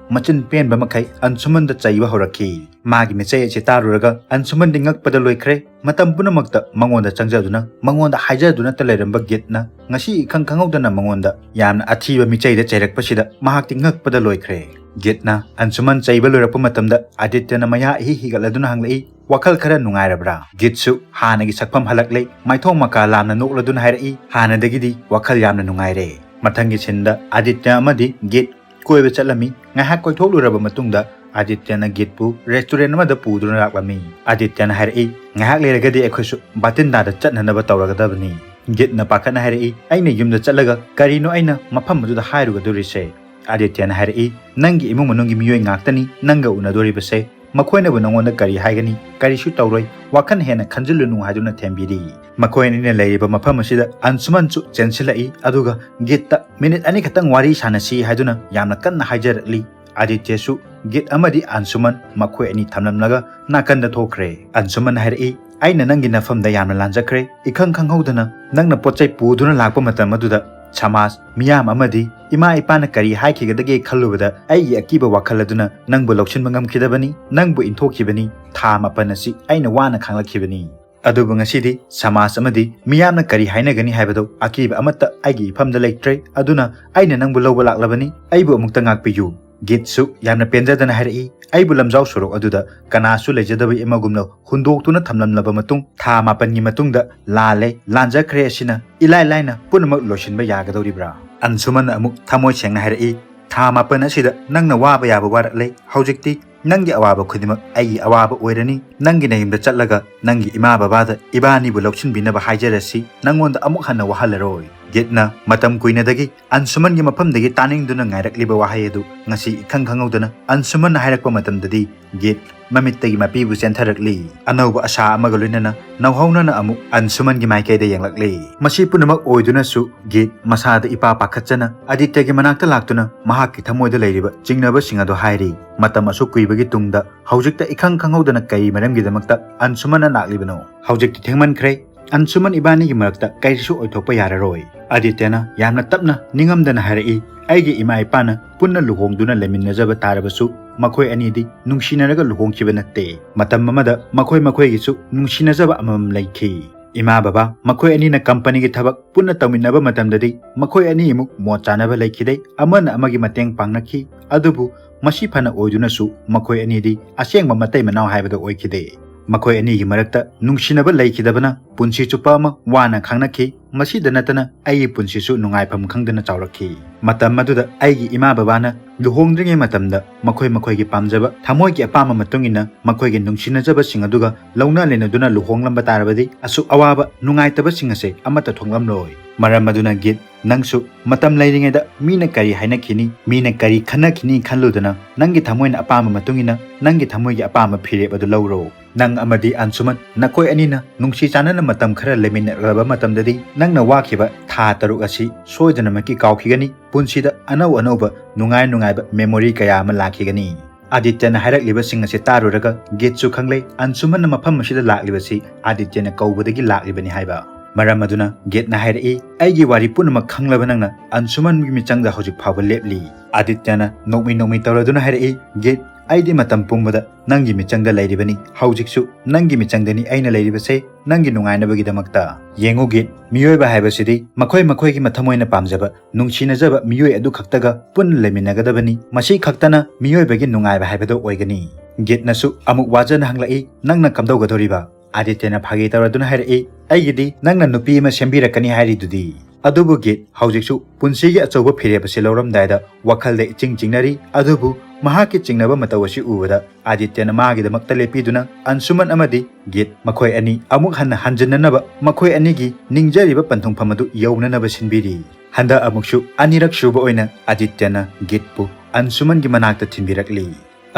ꯃꯆꯤꯟ ꯄꯦꯟꯕ ꯃꯈꯩ ꯑꯟꯁꯨꯃꯟꯗ ꯆꯩꯕ ꯍꯧꯔꯛꯈꯤ꯫ ꯃꯥꯒꯤ ꯃꯤꯆꯩ ꯑꯁꯤ ꯇꯥꯔꯨꯔꯒ ꯑꯟꯁꯨꯃꯟꯗꯤ ꯉꯛꯄꯗ ꯂꯣꯏꯈ꯭ꯔꯦ꯫ ꯃꯇꯝ ꯄꯨꯝꯅꯃꯛꯇ ꯃꯉꯣꯟꯗ ꯆꯪꯖꯗꯨꯅ, ꯃꯉꯣꯟꯗ ꯍꯥꯏꯖꯗꯨꯅꯇ ꯂꯩꯔꯝꯕ ꯒꯤꯠꯅ ꯉꯁꯤ ꯏꯈꯪ ꯈꯪꯍꯧꯗꯅ ꯃꯉꯣꯟꯗ ꯌꯥꯝꯅ ꯑꯊꯤꯕ ꯃꯤꯆꯩꯗ ꯆꯩꯔꯛꯄꯁꯤꯗ ꯃꯍꯥꯛꯇꯤ ꯉꯛꯄꯗ ꯂꯣꯏꯈ꯭ꯔꯦ꯫ ꯒꯤꯠꯅ ꯑꯟꯁꯨꯃꯟ ꯆꯩꯕ ꯂꯣꯏꯔꯛꯄ ꯃꯇꯝꯗ ꯑꯥꯗꯤꯇ꯭ꯌꯅ ꯃꯌꯥ ꯏꯍꯤ ꯍꯤꯒꯠꯂꯗꯨꯅ ꯍꯪꯂꯛꯏ, "ꯋꯥꯈꯜ ꯈꯔ ꯅꯨꯡꯉꯥꯏꯔꯕ꯭ꯔꯥ?" ꯒꯤꯠꯁꯨ ꯍꯥꯟꯅꯒꯤ ꯁꯛꯐꯝ ꯍꯜꯂꯛꯂꯦ꯫ ꯃꯥꯏꯊꯣꯡ ꯃꯀꯥ ꯂꯥꯝꯅ ꯅꯣꯛꯂꯗꯨꯅ ꯍꯥꯏꯔꯛꯏ, "ꯍꯥꯟꯅꯗꯒꯤꯗꯤ ꯋꯥꯈꯜ ꯌꯥꯝꯅ ꯅꯨꯡꯉꯥꯏꯔꯦ"꯫ ꯃꯊꯪꯒꯤ ꯁꯤꯟꯗ ꯑꯥꯗꯤꯇ꯭ꯌ ꯑꯃꯗꯤ ꯒꯤꯠ ꯀꯣꯏꯕ ꯆꯠꯂꯝꯃꯤ꯫ ꯉꯥꯏꯍꯥꯛ ꯀꯣꯏꯊꯣꯛꯂꯨꯔꯕ ꯃꯇꯨꯡꯗ ꯑꯥꯗꯤꯇ꯭ꯌꯅ ꯒꯤꯠꯄꯨ ꯔꯦꯁꯇꯨꯔꯦꯟ ꯑꯃꯗ ꯄꯨꯗꯨꯅ ꯂꯥꯛꯂꯝꯃꯤ꯫ ꯑꯥꯗꯤꯇ꯭ꯌꯅ ꯍꯥꯏꯔꯛꯏ, "ꯉꯥꯏꯍꯥꯛ ꯂꯩꯔꯒꯗꯤ ꯑꯩꯈꯣꯏꯁꯨ ꯕꯥꯇꯤꯟꯗꯥꯗ ꯆꯠꯅꯅꯕ ꯇꯧꯔꯒꯗꯕꯅꯤ"꯫ ꯒꯤꯠꯅ ꯄꯥꯈꯠꯅ ꯍꯥꯏꯔꯛꯏ, "ꯑꯩꯅ ꯌꯨꯝꯗ ꯆꯠꯂꯒ ꯀꯔꯤꯅꯣ ꯑꯩꯅ ꯃꯐꯝ ꯑꯗꯨꯗ ꯍꯥꯏꯔꯨꯒꯗꯧꯔꯤꯁꯦ?" ꯑꯥꯗꯤꯇ꯭ꯌꯅ ꯍꯥꯏꯔꯛꯏ, "ꯅꯪꯒꯤ ꯏꯃꯨꯡ ꯃꯅꯨꯡꯒꯤ ꯃꯤꯑꯣꯏ ꯉꯥꯛꯇꯅꯤ ꯅꯪꯒ ꯎꯅꯗꯣꯔꯤꯕꯁꯦ꯫ ꯃꯈꯣꯏꯅꯕꯨ ꯅꯉꯣꯟꯗ ꯀꯔꯤ ꯍꯥꯏꯒꯅꯤ? ꯀꯔꯤꯁꯨ ꯇꯧꯔꯣꯏ, ꯋꯥꯈꯜ ꯍꯦꯟꯅ ꯈꯟꯖꯤꯜꯂꯨꯅꯨ" ꯍꯥꯏꯗꯨꯅ ꯊꯦꯝꯕꯤꯔꯤ꯫ ꯃꯈꯣꯏ ꯑꯅꯤꯅ ꯂꯩꯔꯤꯕ ꯃꯐꯝ ꯑꯁꯤꯗ ꯑꯟꯁꯨꯃꯟꯁꯨ ꯆꯦꯟꯁꯤꯜꯂꯛꯏ, ꯑꯗꯨꯒ ꯒꯤꯠꯇ "ꯃꯤꯅꯤꯠ ꯑꯅꯤꯈꯛꯇꯪ ꯋꯥꯔꯤ ꯁꯥꯟꯅꯁꯤ" ꯍꯥꯏꯗꯨꯅ ꯌꯥꯝꯅ ꯀꯟꯅ ꯍꯥꯏꯖꯔꯛꯂꯤ꯫ ꯑꯥꯗꯤꯇ꯭ꯌꯁꯨ ꯒꯤꯠ ꯑꯃꯗꯤ ꯑꯟꯁꯨꯃꯟ ꯃꯈꯣꯏ ꯑꯅꯤ ꯊꯝꯂꯝꯂꯒ ꯅꯥꯀꯟꯗ ꯊꯣꯛꯈ꯭ꯔꯦ꯫ ꯑꯟꯁꯨꯃꯟ ꯍꯥꯏꯔꯛꯏ, "ꯑꯩꯅ ꯅꯪꯒꯤ ꯅꯐꯝꯗ ꯌꯥꯝꯅ ꯂꯥꯟꯖꯈ꯭ꯔꯦ꯫ ꯏꯈꯪ ꯈꯪꯍꯧꯗꯅ ꯅꯪꯅ ꯄꯣꯠ ꯆꯩ ꯄꯨꯗꯨꯅ ꯂꯥꯛꯄ ꯃꯇꯝ ꯑꯗꯨꯗ ꯁꯃꯥꯖ, ꯃꯤꯌꯥꯝ ꯑꯃꯗꯤ ꯏꯃꯥ ꯏꯄꯥꯅ ꯀꯔꯤ ꯍꯥꯏꯈꯤꯒꯗꯒꯦ ꯈꯜꯂꯨꯕꯗ ꯑꯩꯒꯤ ꯑꯀꯤꯕ ꯋꯥꯈꯜ ꯑꯗꯨꯅ ꯅꯪꯕꯨ ꯂꯧꯁꯤꯟꯕ ꯉꯝꯈꯤꯗꯕꯅꯤ, ꯅꯪꯕꯨ ꯏꯟꯊꯣꯛꯈꯤꯕꯅꯤ꯫ ꯊꯥ ꯃꯥꯄꯟ ꯑꯁꯤ ꯑꯩꯅ ꯋꯥꯅ ꯈꯥꯡꯂꯛꯈꯤꯕꯅꯤ꯫ ꯑꯗꯨꯕꯨ ꯉꯁꯤꯗꯤ ꯁꯃꯥꯖ ꯑꯃꯗꯤ ꯃꯤꯌꯥꯝꯅ ꯀꯔꯤ ꯍꯥꯏꯅꯒꯅꯤ ꯍꯥꯏꯕꯗꯨ ꯑꯀꯤꯕ ꯑꯃꯠꯇ ꯑꯩꯒꯤ ꯏꯐꯝꯗ ꯂꯩꯇ꯭ꯔꯦ꯫ ꯑꯗꯨꯅ ꯑꯩꯅ ꯅꯪꯕꯨ ꯂꯧꯕ ꯂꯥꯛꯂꯕꯅꯤ, ꯑꯩꯕꯨ ꯑꯃꯨꯛꯇ ꯉꯥꯛꯄꯤꯌꯨ"꯫ ꯒꯤꯠꯁꯨ ꯌꯥꯝꯅ ꯄꯦꯟꯖꯗꯅ ꯍꯥꯏꯔꯛꯏ, "ꯑꯩꯕꯨ ꯂꯝꯖꯥꯎ ꯁꯣꯔꯣꯛ ꯑꯗꯨꯗ ꯀꯅꯥꯁꯨ ꯂꯩꯖꯗꯕ ꯑꯃꯒꯨꯝꯅ ꯍꯨꯟꯗꯣꯛꯇꯨꯅ ꯊꯝꯂꯝꯂꯕ ꯃꯇꯨꯡ ꯊꯥ ꯃꯥꯄꯟꯒꯤ ꯃꯇꯨꯡꯗ ꯂꯥꯜꯂꯦ, ꯂꯥꯟꯖꯈ꯭ꯔꯦ ꯑꯁꯤꯅ ꯏꯂꯥꯏ ꯂꯥꯏꯅ ꯄꯨꯝꯅꯃꯛ ꯂꯣꯏꯁꯤꯟꯕ ꯌꯥꯒꯗꯧꯔꯤꯕ꯭ꯔꯥ?" ꯑꯟꯁꯨꯃꯟꯅ ꯑꯃꯨꯛ ꯊꯃꯣꯏ ꯁꯦꯡꯅ ꯍꯥꯏꯔꯛꯏ, "ꯊꯥ ꯃꯥꯄꯟ ꯑꯁꯤꯗ ꯅꯪꯅ ꯋꯥꯕ ꯌꯥꯕ ꯋꯥꯔꯛꯂꯦ꯫ ꯍꯧꯖꯤꯛꯇꯤ ꯅꯪꯒꯤ ꯑꯋꯥꯕ ꯈꯨꯗꯤꯡꯃꯛ ꯑꯩꯒꯤ ꯑꯋꯥꯕ ꯑꯣꯏꯔꯅꯤ꯫ ꯅꯪꯒꯤ ꯅꯌꯨꯝꯗ ꯆꯠꯂꯒ ꯅꯪꯒꯤ ꯏꯃꯥ ꯕꯕꯥꯗ ꯏꯕꯥꯅꯤꯕꯨ ꯂꯧꯁꯤꯟꯕꯤꯅꯕ ꯍꯥꯏꯖꯔꯁꯤ꯫ ꯅꯪꯉꯣꯟꯗ ꯑꯃꯨꯛ ꯍꯟꯅ ꯋꯥꯍꯜꯂꯔꯣꯏ"꯫ ꯒꯤꯠꯅ ꯃꯇꯝ ꯀꯨꯏꯅꯗꯒꯤ ꯑꯟꯁꯨꯃꯟꯒꯤ ꯃꯐꯝꯗꯒꯤ ꯇꯥꯅꯤꯡꯗꯨꯅ ꯉꯥꯏꯔꯛꯂꯤꯕ ꯋꯥꯍꯩ ꯑꯗꯨ ꯉꯁꯤ ꯏꯈꯪ ꯈꯪꯍꯧꯗꯅ ꯑꯟꯁꯨꯃꯟꯅ ꯍꯥꯏꯔꯛꯄ ꯃꯇꯝꯗꯗꯤ ꯒꯤꯠ ꯃꯃꯤꯠꯇꯒꯤ ꯃꯄꯤꯕꯨ ꯆꯦꯟꯊꯔꯛꯂꯤ꯫ ꯑꯅꯧꯕ ꯑꯁꯥ ꯑꯃꯒ ꯂꯣꯏꯅꯅ ꯅꯧꯍꯧꯅꯅ ꯑꯃꯨꯛ ꯑꯟꯁꯨꯃꯟꯒꯤ ꯃꯥꯏꯀꯩꯗ ꯌꯦꯡꯂꯛꯂꯤ꯫ ꯃꯁꯤ ꯄꯨꯝꯅꯃꯛ ꯑꯣꯏꯗꯨꯅꯁꯨ ꯒꯤꯠ ꯃꯁꯥꯗ ꯏꯄꯥ ꯄꯥꯈꯠꯆꯅ ꯑꯥꯗꯤꯇ꯭ꯌꯒꯤ ꯃꯅꯥꯛꯇ ꯂꯥꯛꯇꯨꯅ ꯃꯍꯥꯛꯀꯤ ꯊꯃꯣꯏꯗ ꯂꯩꯔꯤꯕ ꯆꯤꯡꯅꯕꯁꯤꯡ ꯑꯗꯨ ꯍꯥꯏꯔꯤ꯫ ꯃꯇꯝ ꯑꯁꯨꯛ ꯀꯨꯏꯕꯒꯤ ꯇꯨꯡꯗ ꯍꯧꯖꯤꯛꯇ ꯏꯈꯪ ꯈꯪꯍꯧꯗꯅ ꯀꯔꯤ ꯃꯔꯝꯒꯤꯗꯃꯛꯇ ꯑꯟꯁꯨꯃꯟꯅ ꯂꯥꯛꯂꯤꯕꯅꯣ? ꯍꯧꯖꯤꯛꯇꯤ ꯊꯦꯡꯃꯟꯈ꯭ꯔꯦ꯫ ꯑꯟꯁꯨꯃꯟ ꯏꯕꯥꯅꯤꯒꯤ ꯃꯔꯛꯇ ꯀꯔꯤꯁꯨ ꯑꯣꯏꯊꯣꯛꯄ ꯌꯥꯔꯔꯣꯏ꯫ ꯑꯥꯗꯤꯇ꯭ꯌꯅ ꯌꯥꯝꯅ ꯇꯞꯅ ꯅꯤꯡꯉꯝꯗꯅ ꯍꯥꯏꯔꯛꯏ, "ꯑꯩꯒꯤ ꯏꯃꯥ ꯏꯄꯥꯅ ꯄꯨꯟꯅ ꯂꯨꯍꯣꯡꯗꯨꯅ ꯂꯩꯃꯤꯟꯅꯖꯕ ꯇꯥꯔꯕꯁꯨ ꯃꯈꯣꯏ ꯑꯅꯤꯗꯤ ꯅꯨꯡꯁꯤꯅꯔꯒ ꯂꯨꯍꯣꯡꯈꯤꯕ ꯅꯠꯇꯦ꯫ ꯃꯇꯝ ꯑꯃꯗ ꯃꯈꯣꯏ ꯃꯈꯣꯏꯒꯤꯁꯨ ꯅꯨꯡꯁꯤꯅꯖꯕ ꯑꯃꯃꯝ ꯂꯩꯈꯤ꯫ ꯏꯃꯥ ꯕꯕꯥ ꯃꯈꯣꯏ ꯑꯅꯤꯅ ꯀꯝꯄꯅꯤꯒꯤ ꯊꯕꯛ ꯄꯨꯟꯅ ꯇꯧꯃꯤꯟꯅꯕ ꯃꯇꯝꯗꯗꯤ ꯃꯈꯣꯏ ꯑꯅꯤꯃꯨꯛ ꯃꯣꯠ ꯆꯥꯅꯕ ꯂꯩꯈꯤꯗꯦ꯫ ꯑꯃꯅ ꯑꯃꯒꯤ ꯃꯇꯦꯡ ꯄꯥꯡꯅꯈꯤ꯫ ꯑꯗꯨꯕꯨ ꯃꯁꯤ ꯐꯅ ꯑꯣꯏꯗꯨꯅꯁꯨ ꯃꯈꯣꯏ ꯑꯅꯤꯗꯤ ꯑꯁꯦꯡꯕ ꯃꯇꯩ ꯃꯅꯥꯎ ꯍꯥꯏꯕꯗꯨ ꯑꯣꯏꯈꯤꯗꯦ꯫ ꯃꯈꯣꯏ ꯑꯅꯤꯒꯤ ꯃꯔꯛꯇ ꯅꯨꯡꯁꯤꯅꯕ ꯂꯩꯈꯤꯗꯕꯅ ꯄꯨꯟꯁꯤ ꯆꯨꯞꯄ ꯑꯃ ꯋꯥꯅ ꯈꯥꯡꯅꯈꯤ꯫ ꯃꯁꯤꯗ ꯅꯠꯇꯅ ꯑꯩꯒꯤ ꯄꯨꯟꯁꯤꯁꯨ ꯅꯨꯡꯉꯥꯏꯐꯝ ꯈꯪꯗꯅ ꯆꯥꯎꯔꯛꯈꯤ꯫ ꯃꯇꯝ ꯑꯗꯨꯗ ꯑꯩꯒꯤ ꯏꯃꯥ ꯕꯕꯥꯅ ꯂꯨꯍꯣꯡꯗ꯭ꯔꯤꯉꯩ ꯃꯇꯝꯗ ꯃꯈꯣꯏ ꯃꯈꯣꯏꯒꯤ ꯄꯥꯝꯖꯕ, ꯊꯃꯣꯏꯒꯤ ꯑꯄꯥꯝꯕ ꯃꯇꯨꯡ ꯏꯟꯅ ꯃꯈꯣꯏꯒꯤ ꯅꯨꯡꯁꯤꯅꯖꯕꯁꯤꯡ ꯑꯗꯨꯒ ꯂꯧꯅ ꯂꯩꯅꯗꯨꯅ ꯂꯨꯍꯣꯡꯂꯝꯕ ꯇꯥꯔꯕꯗꯤ ꯑꯁꯨꯛ ꯑꯋꯥꯕ, ꯅꯨꯡꯉꯥꯏꯇꯕꯁꯤꯡ ꯑꯁꯦ ꯑꯃꯠꯇ ꯊꯣꯛꯂꯝꯂꯣꯏ꯫ ꯃꯔꯝ ꯑꯗꯨꯅ ꯒꯤꯠ, ꯅꯪꯁꯨ ꯃꯇꯝ ꯂꯩꯔꯤꯉꯩꯗ ꯃꯤꯅ ꯀꯔꯤ ꯍꯥꯏꯅꯈꯤꯅꯤ, ꯃꯤꯅ ꯀꯔꯤ ꯈꯟꯅꯈꯤꯅꯤ ꯈꯜꯂꯨꯗꯅ ꯅꯪꯒꯤ ꯊꯃꯣꯏꯅ ꯑꯄꯥꯝꯕ ꯃꯇꯨꯡ ꯏꯟꯅ ꯅꯪꯒꯤ ꯊꯃꯣꯏꯒꯤ ꯑꯄꯥꯝꯕ ꯐꯤꯔꯦꯞ ꯑꯗꯨ ꯂꯧꯔꯣ꯫ ꯅꯪ ꯑꯃꯗꯤ ꯑꯟꯁꯨꯃꯟ, ꯅꯈꯣꯏ ꯑꯅꯤꯅ ꯅꯨꯡꯁꯤ ꯆꯥꯟꯅꯅ ꯃꯇꯝ ꯈꯔ ꯂꯩꯃꯤꯟꯅꯔꯕ ꯃꯇꯝꯗꯗꯤ ꯅꯪꯅ ꯋꯥꯈꯤꯕ ꯊꯥ ꯇꯔꯨꯛ ꯑꯁꯤ ꯁꯣꯏꯗꯅꯃꯛꯀꯤ ꯀꯥꯎꯈꯤꯒꯅꯤ꯫ ꯄꯨꯟꯁꯤꯗ ꯑꯅꯧ ꯑꯅꯧꯕ ꯅꯨꯡꯉꯥꯏ ꯅꯨꯡꯉꯥꯏꯕ memory ꯀꯌꯥ ꯑꯃ ꯂꯥꯛꯈꯤꯒꯅꯤ꯫ ꯑꯥꯗꯤꯇ꯭ꯌꯅ ꯍꯥꯏꯔꯛꯂꯤꯕꯁꯤꯡ ꯑꯁꯤ ꯇꯥꯔꯨꯔꯒ ꯒꯤꯠꯁꯨ ꯈꯪꯂꯦ, ꯑꯟꯁꯨꯃꯟꯅ ꯃꯐꯝ ꯑꯁꯤꯗ ꯂꯥꯛꯂꯤꯕꯁꯤ ꯑꯥꯗꯤꯇ꯭ꯌꯅ ꯀꯧꯕꯗꯒꯤ ꯂꯥꯛꯂꯤꯕꯅꯤ ꯍꯥꯏꯕ꯫ ꯃꯔꯝ ꯑꯗꯨꯅ ꯒꯤꯠꯅ ꯍꯥꯏꯔꯛꯏ, "ꯑꯩꯒꯤ ꯋꯥꯔꯤ ꯄꯨꯝꯅꯃꯛ ꯈꯪꯂꯕ ꯅꯪꯅ ꯑꯟꯁꯨꯃꯟꯒꯤ ꯃꯤꯆꯪꯗ ꯍꯧꯖꯤꯛ ꯐꯥꯎꯕ ꯂꯦꯞꯂꯤ?" ꯑꯥꯗꯤꯇ꯭ꯌꯅ ꯅꯣꯛꯃꯤ ꯅꯣꯛꯃꯤ ꯇꯧꯔꯗꯨꯅ ꯍꯥꯏꯔꯛꯏ, "ꯒꯤꯠ, ꯑꯩꯗꯤ ꯃꯇꯝ ꯄꯨꯝꯕꯗ ꯅꯪꯒꯤ ꯃꯤꯆꯪꯗ ꯂꯩꯔꯤꯕꯅꯤ꯫ ꯍꯧꯖꯤꯛꯁꯨ ꯅꯪꯒꯤ ꯃꯤꯆꯪꯗꯅꯤ ꯑꯩꯅ ꯂꯩꯔꯤꯕꯁꯦ, ꯅꯪꯒꯤ ꯅꯨꯡꯉꯥꯏꯅꯕꯒꯤꯗꯃꯛꯇ꯫ ꯌꯦꯡꯉꯨ ꯒꯤꯠ, ꯃꯤꯑꯣꯏꯕ ꯍꯥꯏꯕꯁꯤꯗꯤ ꯃꯈꯣꯏ ꯃꯈꯣꯏꯒꯤ ꯃꯊꯃꯣꯏꯅ ꯄꯥꯝꯖꯕ, ꯅꯨꯡꯁꯤꯅꯖꯕ ꯃꯤꯑꯣꯏ ꯑꯗꯨ ꯈꯛꯇꯒ ꯄꯨꯟꯅ ꯂꯩꯃꯤꯟꯅꯒꯗꯕꯅꯤ꯫ ꯃꯁꯤ ꯈꯛꯇꯅ ꯃꯤꯑꯣꯏꯕꯒꯤ ꯅꯨꯡꯉꯥꯏꯕ ꯍꯥꯏꯕꯗꯨ ꯑꯣꯏꯒꯅꯤ꯫" ꯒꯤꯠꯅꯁꯨ ꯑꯃꯨꯛ ꯋꯥꯖꯅ ꯍꯪꯂꯛꯏ, "ꯅꯪꯅ ꯀꯝꯗꯧꯒꯗꯧꯔꯤꯕ?" ꯑꯥꯗꯤꯇ꯭ꯌꯅ ꯐꯥꯒꯤ ꯇꯧꯔꯗꯨꯅ ꯍꯥꯏꯔꯛꯏ, "ꯑꯩꯒꯤꯗꯤ ꯅꯪꯅ ꯅꯨꯄꯤ ꯑꯃ ꯁꯦꯝꯕꯤꯔꯛꯀꯅꯤ ꯍꯥꯏꯔꯤꯗꯨꯗꯤ꯫" ꯑꯗꯨꯕꯨ ꯒꯤꯠ ꯍꯧꯖꯤꯛꯁꯨ ꯄꯨꯟꯁꯤꯒꯤ ꯑꯆꯧꯕ ꯐꯤꯔꯦꯞ ꯑꯁꯤ ꯂꯧꯔꯝꯗꯥꯏꯗ ꯋꯥꯈꯜꯗ ꯏꯆꯤꯡ ꯆꯤꯡꯅꯔꯤ꯫ ꯑꯗꯨꯕꯨ ꯃꯍꯥꯛꯀꯤ ꯆꯤꯡꯅꯕ ꯃꯇꯧ ꯑꯁꯤ ꯎꯕꯗ ꯑꯥꯗꯤꯇ꯭ꯌꯅ ꯃꯥꯒꯤꯗꯃꯛꯇ ꯂꯦꯞꯄꯤꯗꯨꯅ ꯑꯟꯁꯨꯃꯟ ꯑꯃꯗꯤ ꯒꯤꯠ ꯃꯈꯣꯏ ꯑꯅꯤ ꯑꯃꯨꯛ ꯍꯟꯅ ꯍꯟꯖꯤꯟꯅꯅꯕ, ꯃꯈꯣꯏ ꯑꯅꯤꯒꯤ ꯅꯤꯡꯖꯔꯤꯕ ꯄꯟꯊꯨꯡꯐꯝ ꯑꯗꯨ ꯌꯧꯅꯅꯕ ꯁꯤꯟꯕꯤꯔꯤ꯫ ꯍꯟꯗꯛ ꯑꯃꯨꯛꯁꯨ ꯑꯅꯤꯔꯛ ꯁꯨꯕ ꯑꯣꯏꯅ ꯑꯥꯗꯤꯇ꯭ꯌꯅ ꯒꯤꯠꯄꯨ ꯑꯟꯁꯨꯃꯟꯒꯤ ꯃꯅꯥꯛꯇ ꯊꯤꯟꯕꯤꯔꯛꯂꯤ꯫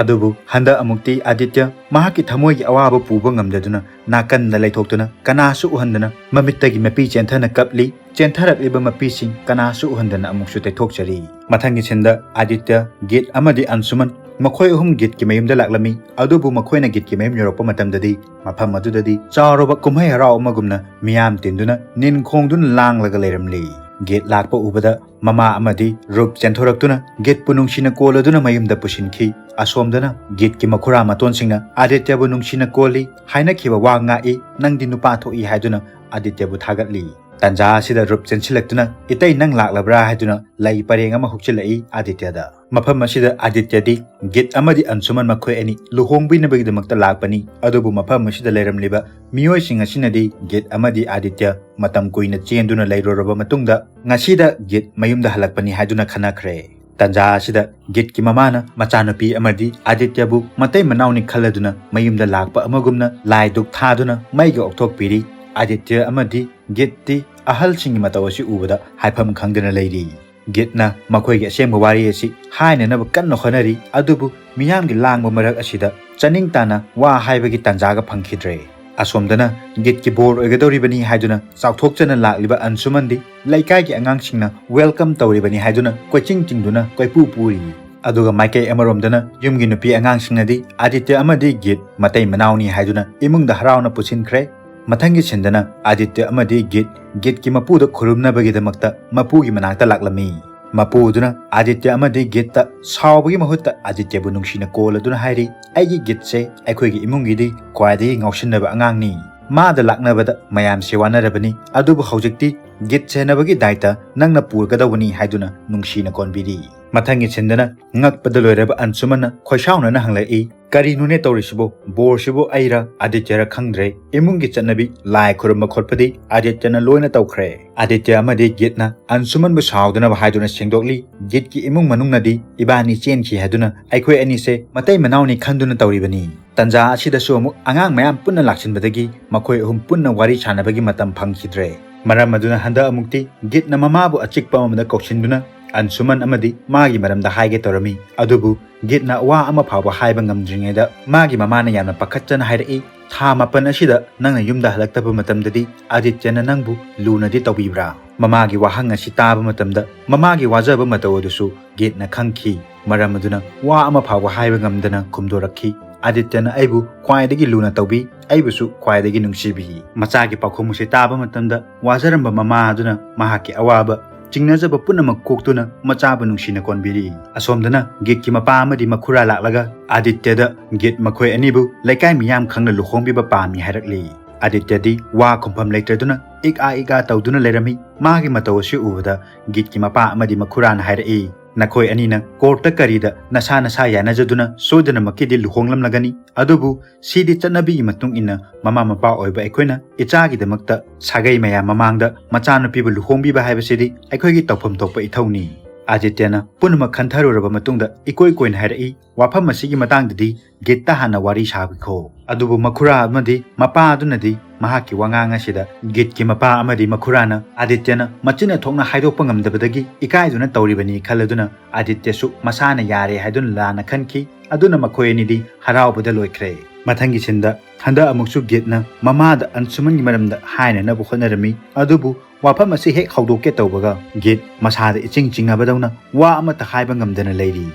ꯑꯗꯨꯕꯨ ꯍꯟꯗꯛ ꯑꯃꯨꯛꯇꯤ ꯑꯥꯗꯤꯇ꯭ꯌ ꯃꯍꯥꯛꯀꯤ ꯊꯃꯣꯏꯒꯤ ꯑꯋꯥꯕ ꯄꯨꯕ ꯉꯝꯗꯗꯨꯅ ꯅꯥꯀꯟꯗ ꯂꯩꯊꯣꯛꯇꯨꯅ ꯀꯅꯥꯁꯨ ꯎꯍꯟꯗꯅ ꯃꯃꯤꯠꯇꯒꯤ ꯃꯄꯤ ꯆꯦꯟꯊꯅ ꯀꯞꯂꯤ꯫ ꯆꯦꯟꯊꯔꯛꯂꯤꯕ ꯃꯄꯤꯁꯤꯡ ꯀꯅꯥꯁꯨ ꯎꯍꯟꯗꯅ ꯑꯃꯨꯛꯁꯨ ꯇꯩꯊꯣꯛꯆꯔꯤ꯫ ꯃꯊꯪꯒꯤ ꯁꯤꯟꯗ ꯑꯥꯗꯤꯇ꯭ꯌ, ꯒꯤꯠ ꯑꯃꯗꯤ ꯑꯟꯁꯨꯃꯟ ꯃꯈꯣꯏ ꯑꯍꯨꯝ ꯒꯤꯠꯀꯤ ꯃꯌꯨꯝꯗ ꯂꯥꯛꯂꯝꯃꯤ꯫ ꯑꯗꯨꯕꯨ ꯃꯈꯣꯏꯅ ꯒꯤꯠꯀꯤ ꯃꯌꯨꯝ ꯌꯧꯔꯛꯄ ꯃꯇꯝꯗꯗꯤ ꯃꯐꯝ ꯑꯗꯨꯗꯗꯤ ꯆꯥꯎꯔꯕ ꯀꯨꯝꯍꯩ ꯍꯔꯥꯎ ꯑꯃꯒꯨꯝꯅ ꯃꯤꯌꯥꯝ ꯇꯤꯟꯗꯨꯅ ꯅꯤꯟ ꯈꯣꯡꯗꯨꯅ ꯂꯥꯡꯂꯒ ꯂꯩꯔꯝꯂꯤ꯫ ꯒꯤꯠ ꯂꯥꯛꯄ ꯎꯕꯗ ꯃꯃꯥ ꯑꯃꯗꯤ ꯔꯨꯞ ꯆꯦꯟꯊꯣꯔꯛꯇꯨꯅ ꯒꯤꯠꯄꯨ ꯅꯨꯡꯁꯤꯅ ꯀꯣꯜꯂꯗꯨꯅ ꯃꯌꯨꯝꯗ ꯄꯨꯁꯤꯟꯈꯤ꯫ ꯑꯁꯣꯝꯗꯅ ꯒꯤꯠꯀꯤ ꯃꯈꯨꯔꯥ ꯃꯇꯣꯟꯁꯤꯡꯅ ꯑꯥꯗꯤꯇ꯭ꯌꯕꯨ ꯅꯨꯡꯁꯤꯅ ꯀꯣꯜꯂꯤ, ꯍꯥꯏꯅꯈꯤꯕ ꯋꯥ ꯉꯥꯛꯏ, "ꯅꯪꯗꯤ ꯅꯨꯄꯥ ꯊꯣꯛꯏ" ꯍꯥꯏꯗꯨꯅ ꯑꯥꯗꯤꯇ꯭ꯌꯕꯨ ꯊꯥꯒꯠꯂꯤ꯫ ꯇꯟꯖꯥ ꯑꯁꯤꯗ ꯔꯨꯞ ꯆꯦꯟꯁꯤꯜꯂꯛꯇꯨꯅ, "ꯏꯇꯩ, ꯅꯪ ꯂꯥꯛꯂꯕ꯭ꯔꯥ?" ꯍꯥꯏꯗꯨꯅ ꯂꯩ ꯄꯔꯦꯡ ꯑꯃ ꯍꯨꯛꯆꯤꯜꯂꯛꯏ ꯑꯥꯗꯤꯇ꯭ꯌꯗ꯫ ꯃꯐꯝ ꯑꯁꯤꯗ ꯑꯥꯗꯤꯇ꯭ꯌꯗꯤ ꯒꯤꯠ ꯑꯃꯗꯤ ꯑꯟꯁꯨꯃꯟ ꯃꯈꯣꯏ ꯑꯅꯤ ꯂꯨꯍꯣꯡꯕꯤꯅꯕꯒꯤꯗꯃꯛꯇ ꯂꯥꯛꯄꯅꯤ꯫ ꯑꯗꯨꯕꯨ ꯃꯐꯝ ꯑꯁꯤꯗ ꯂꯩꯔꯝꯂꯤꯕ ꯃꯤꯑꯣꯏꯁꯤꯡ ꯑꯁꯤꯅꯗꯤ ꯒꯤꯠ ꯑꯃꯗꯤ ꯑꯥꯗꯤꯇ꯭ꯌ ꯃꯇꯝ ꯀꯨꯏꯅ ꯆꯦꯟꯗꯨꯅ ꯂꯩꯔꯨꯔꯕ ꯃꯇꯨꯡꯗ ꯉꯁꯤꯗ ꯒꯤꯠ ꯃꯌꯨꯝꯗ ꯍꯜꯂꯛꯄꯅꯤ ꯍꯥꯏꯗꯨꯅ ꯈꯟꯅꯈ꯭ꯔꯦ꯫ ꯇꯟꯖꯥ ꯑꯁꯤꯗ ꯒꯤꯠꯀꯤ ꯃꯃꯥꯅ ꯃꯆꯥꯅꯨꯄꯤ ꯑꯃꯗꯤ ꯑꯥꯗꯤꯇ꯭ꯌꯕꯨ ꯃꯇꯩ ꯃꯅꯥꯎꯅꯤ ꯈꯜꯂꯗꯨꯅ ꯃꯌꯨꯝꯗ ꯂꯥꯛꯄ ꯑꯃꯒꯨꯝꯅ ꯂꯥꯏ ꯙꯨꯛ ꯊꯥꯗꯨꯅ ꯃꯩꯒ ꯑꯣꯛꯊꯣꯛꯄꯤꯔꯤ꯫ ꯑꯥꯗꯤꯇ꯭ꯌ ꯑꯃꯗꯤ ꯒꯤꯠꯇꯤ ꯑꯍꯜꯁꯤꯡꯒꯤ ꯃꯇꯧ ꯑꯁꯤ ꯎꯕꯗ ꯍꯥꯏꯐꯝ ꯈꯪꯗꯅ ꯂꯩꯔꯤ꯫ ꯒꯤꯠꯅ ꯃꯈꯣꯏꯒꯤ ꯑꯁꯦꯡꯕ ꯋꯥꯔꯤ ꯑꯁꯤ ꯍꯥꯏꯅꯅꯕ ꯀꯟꯅ ꯍꯣꯠꯅꯔꯤ, ꯑꯗꯨꯕꯨ ꯃꯤꯌꯥꯝꯒꯤ ꯂꯥꯡꯕ ꯃꯔꯛ ꯑꯁꯤꯗ ꯆꯥꯅꯤꯡ ꯇꯥꯅ ꯋꯥ ꯍꯥꯏꯕꯒꯤ ꯇꯥꯟꯖꯥꯒ ꯐꯪꯈꯤꯗ꯭ꯔꯦ꯫ ꯑꯁꯣꯝꯗꯅ ꯒꯤꯠꯀꯤ ꯕꯣꯔ ꯑꯣꯏꯒꯗꯧꯔꯤꯕꯅꯤ ꯍꯥꯏꯗꯨꯅ ꯆꯥꯎꯊꯣꯛꯆꯅ ꯂꯥꯛꯂꯤꯕ ꯑꯟꯁꯨꯃꯟꯗꯤ ꯂꯩꯀꯥꯏꯒꯤ ꯑꯉꯥꯡꯁꯤꯡꯅ welcome ꯇꯧꯔꯤꯕꯅꯤ ꯍꯥꯏꯗꯨꯅ ꯀꯣꯏꯆꯤꯡ ꯆꯤꯡꯗꯨꯅ ꯀꯣꯏꯄꯨ ꯄꯨꯔꯤ꯫ ꯑꯗꯨꯒ ꯃꯥꯏꯀꯩ ꯑꯃꯔꯣꯝꯗꯅ ꯌꯨꯝꯒꯤ ꯅꯨꯄꯤ ꯑꯉꯥꯡꯁꯤꯡꯅꯗꯤ ꯑꯥꯗꯤꯇ꯭ꯌ ꯑꯃꯗꯤ ꯒꯤꯠ ꯃꯇꯩ ꯃꯅꯥꯎꯅꯤ ꯍꯥꯏꯗꯨꯅ ꯏꯃꯨꯡꯗ ꯍꯔꯥꯎꯅ ꯄꯨꯁꯤꯟꯈ꯭ꯔꯦ꯫ ꯃꯊꯪꯒꯤ ꯁꯤꯟꯗꯅ ꯑꯥꯗꯤꯇ꯭ꯌ ꯑꯃꯗꯤ ꯒꯤꯠ, ꯒꯤꯠꯀꯤ ꯃꯄꯨꯗ ꯈꯨꯔꯨꯝꯅꯕꯒꯤꯗꯃꯛꯇ ꯃꯄꯨꯒꯤ ꯃꯅꯥꯛꯇ ꯂꯥꯛꯂꯝꯃꯤ꯫ ꯃꯄꯨꯗꯨꯅ ꯑꯥꯗꯤꯇ꯭ꯌ ꯑꯃꯗꯤ ꯒꯤꯠꯇ ꯁꯥꯎꯕꯒꯤ ꯃꯍꯨꯠꯇ ꯑꯥꯗꯤꯇ꯭ꯌꯕꯨ ꯅꯨꯡꯁꯤꯅ ꯀꯣꯜꯂꯗꯨꯅ ꯍꯥꯏꯔꯤ, "ꯑꯩꯒꯤ ꯒꯤꯠꯁꯦ ꯑꯩꯈꯣꯏꯒꯤ ꯏꯃꯨꯡꯒꯤꯗꯤ ꯈ꯭ꯋꯥꯏꯗꯒꯤ ꯉꯥꯎꯁꯤꯟꯅꯕ ꯑꯉꯥꯡꯅꯤ꯫ ꯃꯥꯗ ꯂꯥꯛꯅꯕꯗ ꯃꯌꯥꯝꯁꯦ ꯋꯥꯅꯔꯕꯅꯤ, ꯑꯗꯨꯕꯨ ꯍꯧꯖꯤꯛꯇꯤ ꯒꯤꯠ ꯁꯦꯟꯅꯕꯒꯤ ꯗꯥꯏꯇ ꯅꯪꯅ ꯄꯨꯔꯒꯗꯧꯕꯅꯤ" ꯍꯥꯏꯗꯨꯅ ꯅꯨꯡꯁꯤꯅ ꯀꯣꯟꯕꯤꯔꯤ꯫ ꯃꯊꯪꯒꯤ ꯁꯤꯟꯗꯅ ꯉꯛꯄꯗ ꯂꯣꯏꯔꯕ ꯑꯟꯁꯨꯃꯟꯅ ꯈꯣꯏꯁꯥꯎꯅꯅ ꯍꯪꯂꯛꯏ, "ꯀꯔꯤꯅꯣꯅꯦ ꯇꯧꯔꯤꯁꯤꯕꯣ? ꯕꯣꯔꯁꯤꯕꯨ ꯑꯩꯔ ꯑꯥꯗꯤꯇ꯭ꯌꯔ ꯈꯪꯗ꯭ꯔꯦ꯫ ꯏꯃꯨꯡꯒꯤ ꯆꯠꯅꯕꯤ ꯂꯥꯏ ꯈꯨꯔꯨꯝꯕ ꯈꯣꯠꯄꯗꯤ ꯑꯥꯗꯤꯇ꯭ꯌꯅ ꯂꯣꯏꯅ ꯇꯧꯈ꯭ꯔꯦ꯫" ꯑꯥꯗꯤꯇ꯭ꯌ ꯑꯃꯗꯤ ꯒꯤꯠꯅ ꯑꯟꯁꯨꯃꯟꯕꯨ ꯁꯥꯎꯗꯅꯕ ꯍꯥꯏꯗꯨꯅ ꯁꯦꯡꯗꯣꯛꯂꯤ, "ꯒꯤꯠꯀꯤ ꯏꯃꯨꯡ ꯃꯅꯨꯡꯅꯗꯤ ꯏꯕꯥꯅꯤ ꯆꯦꯟꯈꯤ ꯍꯥꯏꯗꯨꯅ ꯑꯩꯈꯣꯏ ꯑꯅꯤꯁꯦ ꯃꯇꯩ ꯃꯅꯥꯎꯅꯤ ꯈꯟꯗꯨꯅ ꯇꯧꯔꯤꯕꯅꯤ꯫ ꯇꯟꯖꯥ ꯑꯁꯤꯗꯁꯨ ꯑꯃꯨꯛ ꯑꯉꯥꯡ ꯃꯌꯥꯝ ꯄꯨꯟꯅ ꯂꯥꯛꯁꯤꯟꯕꯗꯒꯤ ꯃꯈꯣꯏ ꯑꯍꯨꯝ ꯄꯨꯟꯅ ꯋꯥꯔꯤ ꯁꯥꯟꯅꯕꯒꯤ ꯃꯇꯝ ꯐꯪꯈꯤꯗ꯭ꯔꯦ꯫ ꯃꯔꯝ ꯑꯗꯨꯅ ꯍꯟꯗꯛ ꯑꯃꯨꯛꯇꯤ ꯒꯤꯠꯅ ꯃꯃꯥꯕꯨ ꯑꯆꯤꯛꯄ ꯑꯃꯗ ꯀꯧꯁꯤꯟꯗꯨꯅ ꯑꯟꯁꯨꯃꯟ ꯑꯃꯗꯤ ꯃꯥꯒꯤ ꯃꯔꯝꯗ ꯍꯥꯏꯒꯦ ꯇꯧꯔꯝꯃꯤ꯫ ꯑꯗꯨꯕꯨ ꯒꯤꯠꯅ ꯋꯥ ꯑꯃ ꯐꯥꯎꯕ ꯍꯥꯏꯕ ꯉꯝꯗ꯭ꯔꯤꯉꯩꯗ ꯃꯥꯒꯤ ꯃꯃꯥꯅ ꯌꯥꯝꯅ ꯄꯥꯈꯠꯆꯅ ꯍꯥꯏꯔꯛꯏ, "ꯊꯥ ꯃꯥꯄꯟ ꯑꯁꯤꯗ ꯅꯪꯅ ꯌꯨꯝꯗ ꯍꯜꯂꯛꯇꯕ ꯃꯇꯝꯗꯗꯤ ꯑꯥꯗꯤꯇ꯭ꯌꯅ ꯅꯪꯕꯨ ꯂꯨꯅꯗꯤ ꯇꯧꯕꯤꯕ꯭ꯔꯥ?" ꯃꯃꯥꯒꯤ ꯋꯥꯍꯪ ꯑꯁꯤ ꯇꯥꯕ ꯃꯇꯝꯗ ꯃꯃꯥꯒꯤ ꯋꯥꯖꯕ ꯃꯇꯧ ꯑꯗꯨꯁꯨ ꯒꯤꯠꯅ ꯈꯪꯈꯤ꯫ ꯃꯔꯝ ꯑꯗꯨꯅ ꯋꯥ ꯑꯃ ꯐꯥꯎꯕ ꯍꯥꯏꯕ ꯉꯝꯗꯅ ꯈꯨꯝꯗꯣꯔꯛꯈꯤ, "ꯑꯥꯗꯤꯇ꯭ꯌꯅ ꯑꯩꯕꯨ ꯈ꯭ꯋꯥꯏꯗꯒꯤ ꯂꯨꯅ ꯇꯧꯕꯤ, ꯑꯩꯕꯨꯁꯨ ꯈ꯭ꯋꯥꯏꯗꯒꯤ ꯅꯨꯡꯁꯤꯕꯤ꯫" ꯃꯆꯥꯒꯤ ꯄꯥꯎꯈꯨꯝ ꯑꯁꯤ ꯇꯥꯕ ꯃꯇꯝꯗ ꯋꯥꯖꯔꯝꯕ ꯃꯃꯥ ꯑꯗꯨꯅ ꯃꯍꯥꯛꯀꯤ ꯑꯋꯥꯕ, ꯆꯤꯡꯅꯖꯕ ꯄꯨꯝꯅꯃꯛ ꯀꯣꯛꯇꯨꯅ ꯃꯆꯥꯕꯨ ꯅꯨꯡꯁꯤꯅ ꯀꯣꯟꯕꯤꯔꯤ꯫ ꯑꯁꯣꯝꯗꯅ ꯒꯤꯠꯀꯤ ꯃꯄꯥ ꯑꯃꯗꯤ ꯃꯈꯨꯔꯥ ꯂꯥꯛꯂꯒ ꯑꯥꯗꯤꯇ꯭ꯌꯗ ꯒꯤꯠ ꯃꯈꯣꯏ ꯑꯅꯤꯕꯨ ꯂꯩꯀꯥꯏ ꯃꯤꯌꯥꯝ ꯈꯪꯅ ꯂꯨꯍꯣꯡꯕꯤꯕ ꯄꯥꯝꯃꯤ ꯍꯥꯏꯔꯛꯂꯤ꯫ ꯑꯥꯗꯤꯇ꯭ꯌꯗꯤ ꯋꯥ ꯈꯨꯝꯐꯝ ꯂꯩꯇ꯭ꯔꯗꯨꯅ ꯏꯛ ꯑꯥ ꯏꯛ ꯑꯥ ꯇꯧꯗꯨꯅ ꯂꯩꯔꯝꯃꯤ꯫ ꯃꯥꯒꯤ ꯃꯇꯧ ꯑꯁꯤ ꯎꯕꯗ ꯒꯤꯠꯀꯤ ꯃꯄꯥ ꯑꯃꯗꯤ ꯃꯈꯨꯔꯥꯅ ꯍꯥꯏꯔꯛꯏ, "ꯅꯈꯣꯏ ꯑꯅꯤꯅ ꯀꯣꯔꯠꯇ ꯀꯔꯤꯗ ꯅꯁꯥ ꯅꯁꯥ ꯌꯥꯅꯖꯗꯨꯅ ꯁꯣꯏꯗꯅꯃꯛꯀꯤꯗꯤ ꯂꯨꯍꯣꯡꯂꯝꯂꯒꯅꯤ, ꯑꯗꯨꯕꯨ ꯁꯤꯗꯤ ꯆꯠꯅꯕꯤꯒꯤ ꯃꯇꯨꯡ ꯏꯟꯅ ꯃꯃꯥ ꯃꯄꯥ ꯑꯣꯏꯕ ꯑꯩꯈꯣꯏꯅ ꯏꯆꯥꯒꯤꯗꯃꯛꯇ ꯁꯥꯒꯩ ꯃꯌꯥꯝ ꯃꯃꯥꯡꯗ ꯃꯆꯥꯅꯨꯄꯤꯕꯨ ꯂꯨꯍꯣꯡꯕꯤꯕ ꯍꯥꯏꯕꯁꯤꯗꯤ ꯑꯩꯈꯣꯏꯒꯤ ꯇꯧꯐꯝ ꯊꯣꯛꯄ ꯏꯊꯧꯅꯤ꯫" ꯑꯥꯗꯤꯇ꯭ꯌꯅ ꯄꯨꯝꯅꯃꯛ ꯈꯟꯊꯔꯨꯔꯕ ꯃꯇꯨꯡꯗ ꯏꯀꯣꯏ ꯀꯣꯏꯅ ꯍꯥꯏꯔꯛꯏ, "ꯋꯥꯐꯝ ꯑꯁꯤꯒꯤ ꯃꯇꯥꯡꯗꯗꯤ ꯒꯤꯠꯇ ꯍꯥꯟꯅ ꯋꯥꯔꯤ ꯁꯥꯕꯤꯈꯣ꯫" ꯑꯗꯨꯕꯨ ꯃꯈꯨꯔꯥ ꯑꯃꯗꯤ ꯃꯄꯥ ꯑꯗꯨꯅꯗꯤ ꯃꯍꯥꯛꯀꯤ ꯋꯥꯉꯥꯡ ꯑꯁꯤꯗ ꯒꯤꯠꯀꯤ ꯃꯄꯥ ꯑꯃꯗꯤ ꯃꯈꯨꯔꯥꯅ ꯑꯥꯗꯤꯇ꯭ꯌꯅ ꯃꯆꯤꯟ ꯊꯣꯛꯅ ꯍꯥꯏꯗꯣꯛꯄ ꯉꯝꯗꯕꯗꯒꯤ ꯏꯀꯥꯏꯗꯨꯅ ꯇꯧꯔꯤꯕꯅꯤ ꯈꯜꯂꯗꯨꯅ ꯑꯥꯗꯤꯇ꯭ꯌꯁꯨ ꯃꯁꯥꯅ ꯌꯥꯔꯦ ꯍꯥꯏꯗꯨꯅ ꯂꯥꯟꯅ ꯈꯟꯈꯤ꯫ ꯑꯗꯨꯅ ꯃꯈꯣꯏ ꯑꯅꯤꯗꯤ ꯍꯔꯥꯎꯕꯗ ꯂꯣꯏꯈ꯭ꯔꯦ꯫ ꯃꯊꯪꯒꯤ ꯁꯤꯟꯗ ꯍꯟꯗꯛ ꯑꯃꯨꯛꯁꯨ ꯒꯤꯠꯅ ꯃꯃꯥꯗ ꯑꯟꯁꯨꯃꯟꯒꯤ ꯃꯔꯝꯗ ꯍꯥꯏꯅꯅꯕ ꯍꯣꯠꯅꯔꯝꯃꯤ꯫ ꯑꯗꯨꯕꯨ ꯋꯥꯐꯝ ꯑꯁꯤ ꯍꯦꯛ ꯍꯧꯗꯣꯛꯀꯦ ꯇꯧꯕꯒ ꯒꯤꯠ ꯃꯁꯥꯗ ꯏꯆꯤꯡ ꯆꯤꯡꯅꯕꯗꯧꯅ ꯋꯥ ꯑꯃꯠꯇ ꯍꯥꯏꯕ ꯉꯝꯗꯅ ꯂꯩꯔꯤ꯫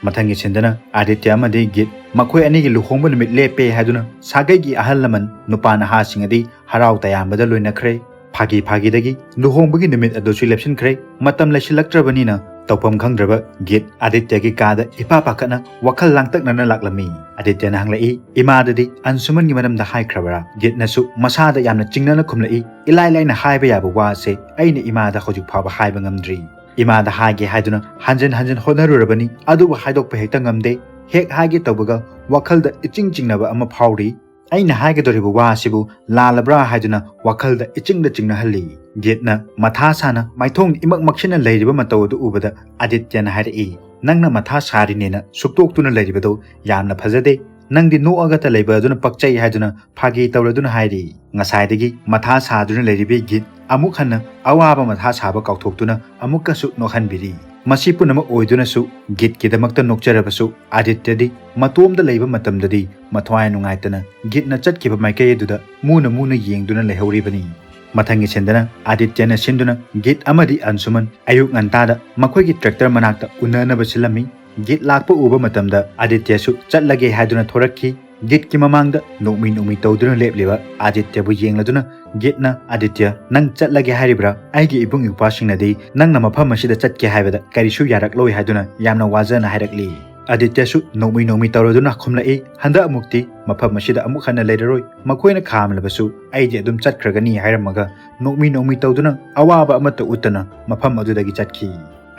ꯃꯊꯪꯒꯤ ꯁꯤꯟꯗꯅ ꯑꯥꯗꯤꯇ꯭ꯌ ꯑꯃꯗꯤ ꯒꯤꯠ ꯃꯈꯣꯏ ꯑꯅꯤꯒꯤ ꯂꯨꯍꯣꯡꯕ ꯅꯨꯃꯤꯠ ꯂꯦꯞꯄꯦ ꯍꯥꯏꯗꯨꯅ ꯁꯥꯒꯩꯒꯤ ꯑꯍꯜ ꯂꯃꯟ ꯅꯨꯄꯥ ꯅꯍꯥꯁꯤꯡ ꯑꯗꯤ ꯍꯔꯥꯎ ꯇꯌꯥꯝꯕꯗ ꯂꯣꯏꯅꯈ꯭ꯔꯦ꯫ ꯐꯥꯒꯤ ꯐꯥꯒꯤꯗꯒꯤ ꯂꯨꯍꯣꯡꯕꯒꯤ ꯅꯨꯃꯤꯠ ꯑꯗꯨꯁꯨ ꯂꯦꯞꯁꯤꯟꯈ꯭ꯔꯦ꯫ ꯃꯇꯝ ꯂꯩꯁꯤꯜꯂꯛꯇ꯭ꯔꯕꯅꯤꯅ ꯇꯧꯐꯝ ꯈꯪꯗ꯭ꯔꯕ ꯒꯤꯠ ꯑꯥꯗꯤꯇ꯭ꯌꯒꯤ ꯀꯥꯗ ꯏꯄꯥ ꯄꯥꯈꯠꯅ ꯋꯥꯈꯜ ꯂꯥꯡꯇꯛꯅꯅ ꯂꯥꯛꯂꯝꯃꯤ꯫ ꯑꯥꯗꯤꯇ꯭ꯌꯅ ꯍꯪꯂꯛꯏ, "ꯏꯃꯥꯗꯗꯤ ꯑꯟꯁꯨꯃꯟꯒꯤ ꯃꯔꯝꯗ ꯍꯥꯏꯈ꯭ꯔꯕ꯭ꯔꯥ?" ꯒꯤꯠꯅꯁꯨ ꯃꯁꯥꯗ ꯌꯥꯝꯅ ꯆꯤꯡꯅꯅ ꯈꯨꯝꯂꯛꯏ, "ꯏꯂꯥꯏ ꯂꯥꯏꯅ ꯍꯥꯏꯕ ꯌꯥꯕ ꯋꯥꯁꯦ ꯑꯩꯅ ꯏꯃꯥꯗ ꯍꯧꯖꯤꯛ ꯐꯥꯎꯕ ꯍꯥꯏꯕ ꯉꯝꯗ꯭ꯔꯤ꯫ ꯏꯃꯥꯗ ꯍꯥꯏꯒꯦ ꯍꯥꯏꯗꯨꯅ ꯍꯟꯖꯤꯟ ꯍꯟꯖꯤꯟ ꯍꯣꯠꯅꯔꯨꯔꯕꯅꯤ, ꯑꯗꯨꯕꯨ ꯍꯥꯏꯗꯣꯛꯄ ꯍꯦꯛꯇ ꯉꯝꯗꯦ꯫ ꯍꯦꯛ ꯍꯥꯏꯒꯦ ꯇꯧꯕꯒ ꯋꯥꯈꯜꯗ ꯏꯆꯤꯡ ꯆꯤꯡꯅꯕ ꯑꯃ ꯐꯥꯎꯔꯤ꯫ ꯑꯩꯅ ꯍꯥꯏꯒꯗꯧꯔꯤꯕ ꯋꯥ ꯑꯁꯤꯕꯨ ꯂꯥꯜꯂꯕ꯭ꯔꯥ ꯍꯥꯏꯗꯨꯅ ꯋꯥꯈꯜꯗ ꯏꯆꯤꯡꯗ ꯆꯤꯡꯅꯍꯜꯂꯤ꯫" ꯒꯤꯠꯅ ꯃꯊꯥ ꯁꯥꯅ ꯃꯥꯏꯊꯣꯡ ꯏꯃꯛ ꯃꯛꯁꯤꯟꯅ ꯂꯩꯔꯤꯕ ꯃꯇꯧ ꯑꯗꯨ ꯎꯕꯗ ꯑꯥꯗꯤꯇ꯭ꯌꯅ ꯍꯥꯏꯔꯛꯏ, "ꯅꯪꯅ ꯃꯊꯥ ꯁꯥꯔꯤꯅꯦꯅ ꯁꯨꯛꯇꯣꯛꯇꯨꯅ ꯂꯩꯔꯤꯕꯗꯨ ꯌꯥꯝꯅ ꯐꯖꯗꯦ꯫ ꯅꯪꯗꯤ ꯅꯣꯛꯑꯒꯇ ꯂꯩꯕ ꯑꯗꯨꯅ ꯄꯛꯆꯩ" ꯍꯥꯏꯗꯨꯅ ꯐꯥꯒꯤ ꯇꯧꯔꯗꯨꯅ ꯍꯥꯏꯔꯤ꯫ ꯉꯁꯥꯏꯗꯒꯤ ꯃꯊꯥ ꯁꯥꯗꯨꯅ ꯂꯩꯔꯤꯕꯤ ꯒꯤꯠ ꯑꯃꯨꯛ ꯍꯟꯅ ꯑꯋꯥꯕ ꯃꯊꯥ ꯁꯥꯕ ꯀꯥꯎꯊꯣꯛꯇꯨꯅ ꯑꯃꯨꯛꯀꯁꯨ ꯅꯣꯛꯍꯟꯕꯤꯔꯤ꯫ ꯃꯁꯤ ꯄꯨꯝꯅꯃꯛ ꯑꯣꯏꯗꯨꯅꯁꯨ ꯒꯤꯠꯀꯤꯗꯃꯛꯇ ꯅꯣꯛꯆꯔꯕꯁꯨ ꯑꯥꯗꯤꯇ꯭ꯌꯗꯤ ꯃꯇꯣꯝꯗ ꯂꯩꯕ ꯃꯇꯝꯗꯗꯤ ꯃꯊ꯭ꯋꯥꯏ ꯅꯨꯡꯉꯥꯏꯇꯅ ꯒꯤꯠꯅ ꯆꯠꯈꯤꯕ ꯃꯥꯏꯀꯩ ꯑꯗꯨꯗ ꯃꯨꯅ ꯃꯨꯅ ꯌꯦꯡꯗꯨꯅ ꯂꯩꯍꯧꯔꯤꯕꯅꯤ꯫ ꯃꯊꯪꯒꯤ ꯁꯤꯟꯗꯅ ꯑꯥꯗꯤꯇ꯭ꯌꯅ ꯁꯤꯟꯗꯨꯅ ꯒꯤꯠ ꯑꯃꯗꯤ ꯑꯟꯁꯨꯃꯟ ꯑꯌꯨꯛ ꯉꯟꯇꯥꯗ ꯃꯈꯣꯏꯒꯤ ꯇ꯭ꯔꯦꯛꯇꯔ ꯃꯅꯥꯛꯇ ꯎꯅꯅꯕ ꯁꯤꯜꯂꯝꯃꯤ꯫ ꯒꯤꯠ ꯂꯥꯛꯄ ꯎꯕ ꯃꯇꯝꯗ ꯑꯥꯗꯤꯇ꯭ꯌꯁꯨ ꯆꯠꯂꯒꯦ ꯍꯥꯏꯗꯨꯅ ꯊꯣꯔꯛꯈꯤ꯫ ꯒꯤꯠꯀꯤ ꯃꯃꯥꯡꯗ ꯅꯣꯛꯃꯤ ꯅꯣꯛꯃꯤ ꯇꯧꯗꯨꯅ ꯂꯦꯞꯂꯤꯕ ꯑꯥꯗꯤꯇ꯭ꯌꯕꯨ ꯌꯦꯡꯂꯗꯨꯅ ꯒꯤꯠꯅ, "ꯑꯥꯗꯤꯇ꯭ꯌ, ꯅꯪ ꯆꯠꯂꯒꯦ ꯍꯥꯏꯔꯤꯕ꯭ꯔꯥ? ꯑꯩꯒꯤ ꯏꯕꯨꯡ ꯏꯄ꯭ꯋꯥꯁꯤꯡꯅꯗꯤ ꯅꯪꯅ ꯃꯐꯝ ꯑꯁꯤꯗ ꯆꯠꯀꯦ ꯍꯥꯏꯕꯗ ꯀꯔꯤꯁꯨ ꯌꯥꯔꯛꯂꯣꯏ" ꯍꯥꯏꯗꯨꯅ ꯌꯥꯝꯅ ꯋꯥꯖꯅ ꯍꯥꯏꯔꯛꯂꯤ꯫ ꯑꯥꯗꯤꯇ꯭ꯌꯁꯨ ꯅꯣꯛꯃꯤ ꯅꯣꯛꯃꯤ ꯇꯧꯔꯗꯨꯅ ꯈꯨꯝꯂꯛꯏ, "ꯍꯟꯗꯛ ꯑꯃꯨꯛꯇꯤ ꯃꯐꯝ ꯑꯁꯤꯗ ꯑꯃꯨꯛ ꯍꯟꯅ ꯂꯩꯔꯔꯣꯏ꯫ ꯃꯈꯣꯏꯅ ꯈꯥꯝꯂꯕꯁꯨ ꯑꯩꯗꯤ ꯑꯗꯨꯝ ꯆꯠꯈ꯭ꯔꯒꯅꯤ" ꯍꯥꯏꯔꯝꯃꯒ ꯅꯣꯛꯃꯤ ꯅꯣꯛꯃꯤ ꯇꯧꯗꯨꯅ ꯑꯋꯥꯕ ꯑꯃꯠꯇ ꯎꯠꯇꯅ ꯃꯐꯝ ꯑꯗꯨꯗꯒꯤ ꯆꯠꯈꯤ꯫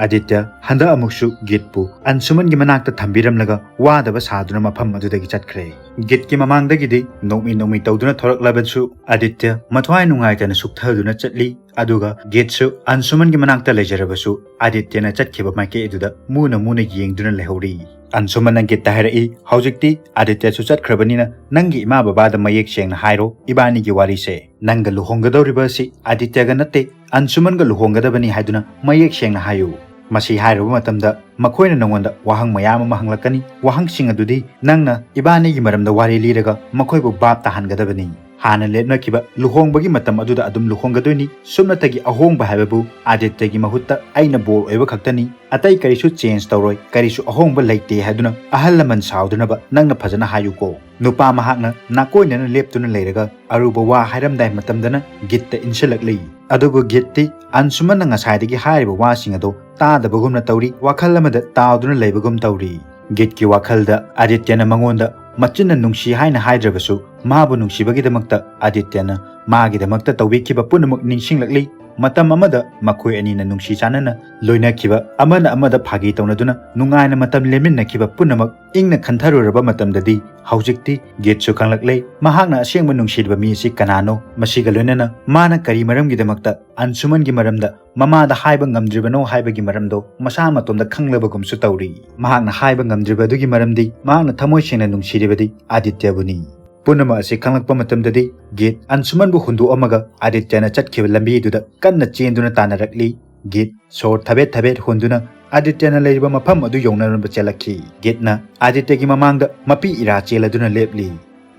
ꯑꯥꯗꯤꯇ꯭ꯌ ꯍꯟꯗꯛ ꯑꯃꯨꯛꯁꯨ ꯒꯤꯠꯄꯨ ꯑꯟꯁꯨꯃꯟꯒꯤ ꯃꯅꯥꯛꯇ ꯊꯝꯕꯤꯔꯝꯂꯒ ꯋꯥꯗꯕ ꯁꯥꯗꯨꯅ ꯃꯐꯝ ꯑꯗꯨꯗꯒꯤ ꯆꯠꯈ꯭ꯔꯦ꯫ ꯒꯤꯠꯀꯤ ꯃꯃꯥꯡꯗꯒꯤꯗꯤ ꯅꯣꯛꯃꯤ ꯅꯣꯛꯃꯤ ꯇꯧꯗꯨꯅ ꯊꯣꯔꯛꯂꯕꯁꯨ ꯑꯥꯗꯤꯇ꯭ꯌ ꯃꯊ꯭ꯋꯥꯏ ꯅꯨꯡꯉꯥꯏꯇꯅ ꯁꯨꯛꯊꯗꯨꯅ ꯆꯠꯂꯤ꯫ ꯑꯗꯨꯒ ꯒꯤꯠꯁꯨ ꯑꯟꯁꯨꯃꯟꯒꯤ ꯃꯅꯥꯛꯇ ꯂꯩꯖꯔꯕꯁꯨ ꯑꯥꯗꯤꯇ꯭ꯌꯅ ꯆꯠꯈꯤꯕ ꯃꯥꯏꯀꯩ ꯑꯗꯨꯗ ꯃꯨꯅ ꯃꯨꯅ ꯌꯦꯡꯗꯨꯅ ꯂꯩꯍꯧꯔꯤ꯫ ꯑꯟꯁꯨꯃꯟꯅ ꯒꯤꯠꯇ ꯍꯥꯏꯔꯛꯏ, "ꯍꯧꯖꯤꯛꯇꯤ ꯑꯥꯗꯤꯇ꯭ꯌꯁꯨ ꯆꯠꯈ꯭ꯔꯕꯅꯤꯅ ꯅꯪꯒꯤ ꯏꯃꯥ ꯕꯕꯥꯗ ꯃꯌꯦꯛ ꯁꯦꯡꯅ ꯍꯥꯏꯔꯣ ꯏꯕꯥꯅꯤꯒꯤ ꯋꯥꯔꯤꯁꯦ꯫ ꯅꯪꯒ ꯂꯨꯍꯣꯡꯒꯗꯧꯔꯤꯕ ꯑꯁꯤ ꯑꯥꯗꯤꯇ꯭ꯌꯒ ꯅꯠꯇꯦ, ꯑꯟꯁꯨꯃꯟꯒ ꯂꯨꯍꯣꯡꯒꯗꯕꯅꯤ ꯍꯥꯏꯗꯨꯅ ꯃꯌꯦꯛ ꯁꯦꯡꯅ ꯍꯥꯏꯌꯨ꯫ ꯃꯁꯤ ꯍꯥꯏꯔꯨꯕ ꯃꯇꯝꯗ ꯃꯈꯣꯏꯅ ꯅꯉꯣꯟꯗ ꯋꯥꯍꯪ ꯃꯌꯥꯝ ꯑꯃ ꯍꯪꯂꯛꯀꯅꯤ꯫ ꯋꯥꯍꯪꯁꯤꯡ ꯑꯗꯨꯗꯤ ꯅꯪꯅ ꯏꯕꯥꯅꯤꯒꯤ ꯃꯔꯝꯗ ꯋꯥꯔꯤ ꯂꯤꯔꯒ ꯃꯈꯣꯏꯕꯨ ꯚꯥꯞ ꯇꯥꯍꯟꯒꯗꯕꯅꯤ꯫ ꯍꯥꯟꯅ ꯂꯦꯞꯅꯈꯤꯕ ꯂꯨꯍꯣꯡꯕꯒꯤ ꯃꯇꯝ ꯑꯗꯨꯗ ꯑꯗꯨꯝ ꯂꯨꯍꯣꯡꯒꯗꯣꯏꯅꯤ꯫ ꯁꯨꯞꯅꯇꯒꯤ ꯑꯍꯣꯡꯕ ꯍꯥꯏꯕꯕꯨ ꯑꯥꯗꯤꯇ꯭ꯌꯒꯤ ꯃꯍꯨꯠꯇ ꯑꯩꯅ ꯕꯣꯔ ꯑꯣꯏꯕ ꯈꯛꯇꯅꯤ꯫ ꯑꯇꯩ ꯀꯔꯤꯁꯨ ꯆꯦꯟꯖ ꯇꯧꯔꯣꯏ, ꯀꯔꯤꯁꯨ ꯑꯍꯣꯡꯕ ꯂꯩꯇꯦ" ꯍꯥꯏꯗꯨꯅ ꯑꯍꯜ ꯂꯃꯟ ꯁꯥꯎꯗꯅꯕ ꯅꯪꯅ ꯐꯖꯅ ꯍꯥꯏꯌꯨꯀꯣ꯫ ꯅꯨꯄꯥ ꯃꯍꯥꯛꯅ ꯅꯥꯀꯣꯏꯅꯅ ꯂꯦꯞꯇꯨꯅ ꯂꯩꯔꯒ ꯑꯔꯨꯕ ꯋꯥ ꯍꯥꯏꯔꯝꯗꯥꯏ ꯃꯇꯝꯗꯅ ꯒꯤꯠꯇ ꯏꯟꯁꯤꯜꯂꯛꯂꯤ꯫ ꯑꯗꯨꯕꯨ ꯒꯤꯠꯇꯤ ꯑꯟꯁꯨꯃꯟꯅ ꯉꯁꯥꯏꯗꯒꯤ ꯍꯥꯏꯔꯤꯕ ꯋꯥꯁꯤꯡ ꯑꯗꯣ ꯇꯥꯗꯕꯒꯨꯝꯅ ꯇꯧꯔꯤ, ꯋꯥꯈꯜ ꯑꯃꯗ ꯇꯥꯎꯗꯨꯅ ꯂꯩꯕꯒꯨꯝ ꯇꯧꯔꯤ꯫ ꯒꯤꯠꯀꯤ ꯋꯥꯈꯜꯗ ꯑꯥꯗꯤꯇ꯭ꯌꯅ ꯃꯉꯣꯟꯗ ꯃꯆꯤꯟꯅ ꯅꯨꯡꯁꯤ ꯍꯥꯏꯅ ꯍꯥꯏꯗ꯭ꯔꯕꯁꯨ ꯃꯥꯕꯨ ꯅꯨꯡꯁꯤꯕꯒꯤꯗꯃꯛꯇ ꯑꯥꯗꯤꯇ꯭ꯌꯅ ꯃꯥꯒꯤꯗꯃꯛꯇ ꯇꯧꯕꯤꯈꯤꯕ ꯄꯨꯝꯅꯃꯛ ꯅꯤꯡꯁꯤꯡꯂꯛꯂꯤ꯫ ꯃꯇꯝ ꯑꯃꯗ ꯃꯈꯣꯏ ꯑꯅꯤꯅ ꯅꯨꯡꯁꯤ ꯆꯥꯟꯅꯅ ꯂꯣꯏꯅꯈꯤꯕ, ꯑꯃꯅ ꯑꯃꯗ ꯐꯥꯒꯤ ꯇꯧꯅꯗꯨꯅ ꯅꯨꯡꯉꯥꯏꯅ ꯃꯇꯝ ꯂꯦꯟꯃꯤꯟꯅꯈꯤꯕ ꯄꯨꯝꯅꯃꯛ ꯏꯪꯅ ꯈꯟꯊꯔꯨꯔꯕ ꯃꯇꯝꯗꯗꯤ ꯍꯧꯖꯤꯛꯇꯤ ꯒꯤꯠꯁꯨ ꯈꯪꯂꯛꯂꯦ꯫ ꯃꯍꯥꯛꯅ ꯑꯁꯦꯡꯕ ꯅꯨꯡꯁꯤꯔꯤꯕ ꯃꯤ ꯑꯁꯤ ꯀꯅꯥꯅꯣ? ꯃꯁꯤꯒ ꯂꯣꯏꯅꯅ ꯃꯥꯅ ꯀꯔꯤ ꯃꯔꯝꯒꯤꯗꯃꯛꯇ ꯑꯟꯁꯨꯃꯟꯒꯤ ꯃꯔꯝꯗ ꯃꯃꯥꯗ ꯍꯥꯏꯕ ꯉꯝꯗ꯭ꯔꯤꯕꯅꯣ ꯍꯥꯏꯕꯒꯤ ꯃꯔꯝꯗꯣ ꯃꯁꯥ ꯃꯇꯣꯝꯗ ꯈꯪꯂꯕꯒꯨꯝꯁꯨ ꯇꯧꯔꯤ꯫ ꯃꯍꯥꯛꯅ ꯍꯥꯏꯕ ꯉꯝꯗ꯭ꯔꯤꯕ ꯑꯗꯨꯒꯤ ꯃꯔꯝꯗꯤ ꯃꯍꯥꯛꯅ ꯊꯃꯣꯏ ꯁꯦꯡꯅ ꯅꯨꯡꯁꯤꯔꯤꯕꯗꯤ ꯑꯥꯗꯤꯇ꯭ꯌꯕꯨꯅꯤ꯫ ꯄꯨꯝꯅꯃꯛ ꯑꯁꯤ ꯈꯪꯂꯛꯄ ꯃꯇꯝꯗꯗꯤ ꯒꯤꯠ ꯑꯟꯁꯨꯃꯟꯕꯨ ꯍꯨꯟꯗꯣꯛꯑꯝꯃꯒ ꯑꯥꯗꯤꯇ꯭ꯌꯅ ꯆꯠꯈꯤꯕ ꯂꯝꯕꯤꯗꯨꯗ ꯀꯟꯅ ꯆꯦꯟꯗꯨꯅ ꯇꯥꯟꯅꯔꯛꯂꯤ꯫ ꯒꯤꯠ ꯁꯣꯔ ꯊꯕꯦꯠ ꯊꯕꯦꯠ ꯍꯣꯟꯗꯨꯅ ꯑꯥꯗꯤꯇ꯭ꯌꯅ ꯂꯩꯔꯤꯕ ꯃꯐꯝ ꯑꯗꯨ ꯌꯧꯅꯅꯕ ꯆꯦꯜꯂꯛꯈꯤ꯫ ꯒꯤꯠꯅ ꯑꯥꯗꯤꯇ꯭ꯌꯒꯤ ꯃꯃꯥꯡꯗ ꯃꯄꯤ ꯏꯔꯥ ꯆꯦꯜꯂꯗꯨꯅ ꯂꯦꯞꯂꯤ꯫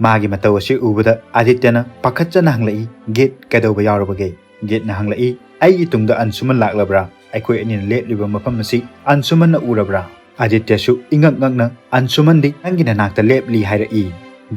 ꯃꯥꯒꯤ ꯃꯇꯧ ꯑꯁꯤ ꯎꯕꯗ ꯑꯥꯗꯤꯇ꯭ꯌꯅ ꯄꯥꯈꯠꯆꯅ ꯍꯪꯂꯛꯏ, "ꯒꯤꯠ, ꯀꯩꯗꯧꯕ ꯌꯥꯎꯔꯕꯒꯦ?" ꯒꯤꯠꯅ ꯍꯪꯂꯛꯏ, "ꯑꯩꯒꯤ ꯇꯨꯡꯗ ꯑꯟꯁꯨꯃꯟ ꯂꯥꯛꯂꯕ꯭ꯔꯥ? ꯑꯩꯈꯣꯏ ꯑꯅꯤꯅ ꯂꯦꯞꯂꯤꯕ ꯃꯐꯝ ꯑꯁꯤ ꯑꯟꯁꯨꯃꯟꯅ ꯎꯔꯕ꯭ꯔꯥ?" ꯑꯥꯗꯤꯇ꯭ꯌꯁꯨ ꯏꯉꯛ ꯉꯛꯅ, "ꯑꯟꯁꯨꯃꯟꯗꯤ ꯅꯪꯒꯤ ꯅꯅꯥꯛꯇ ꯂꯦꯞꯂꯤ" ꯍꯥꯏꯔꯛꯏ꯫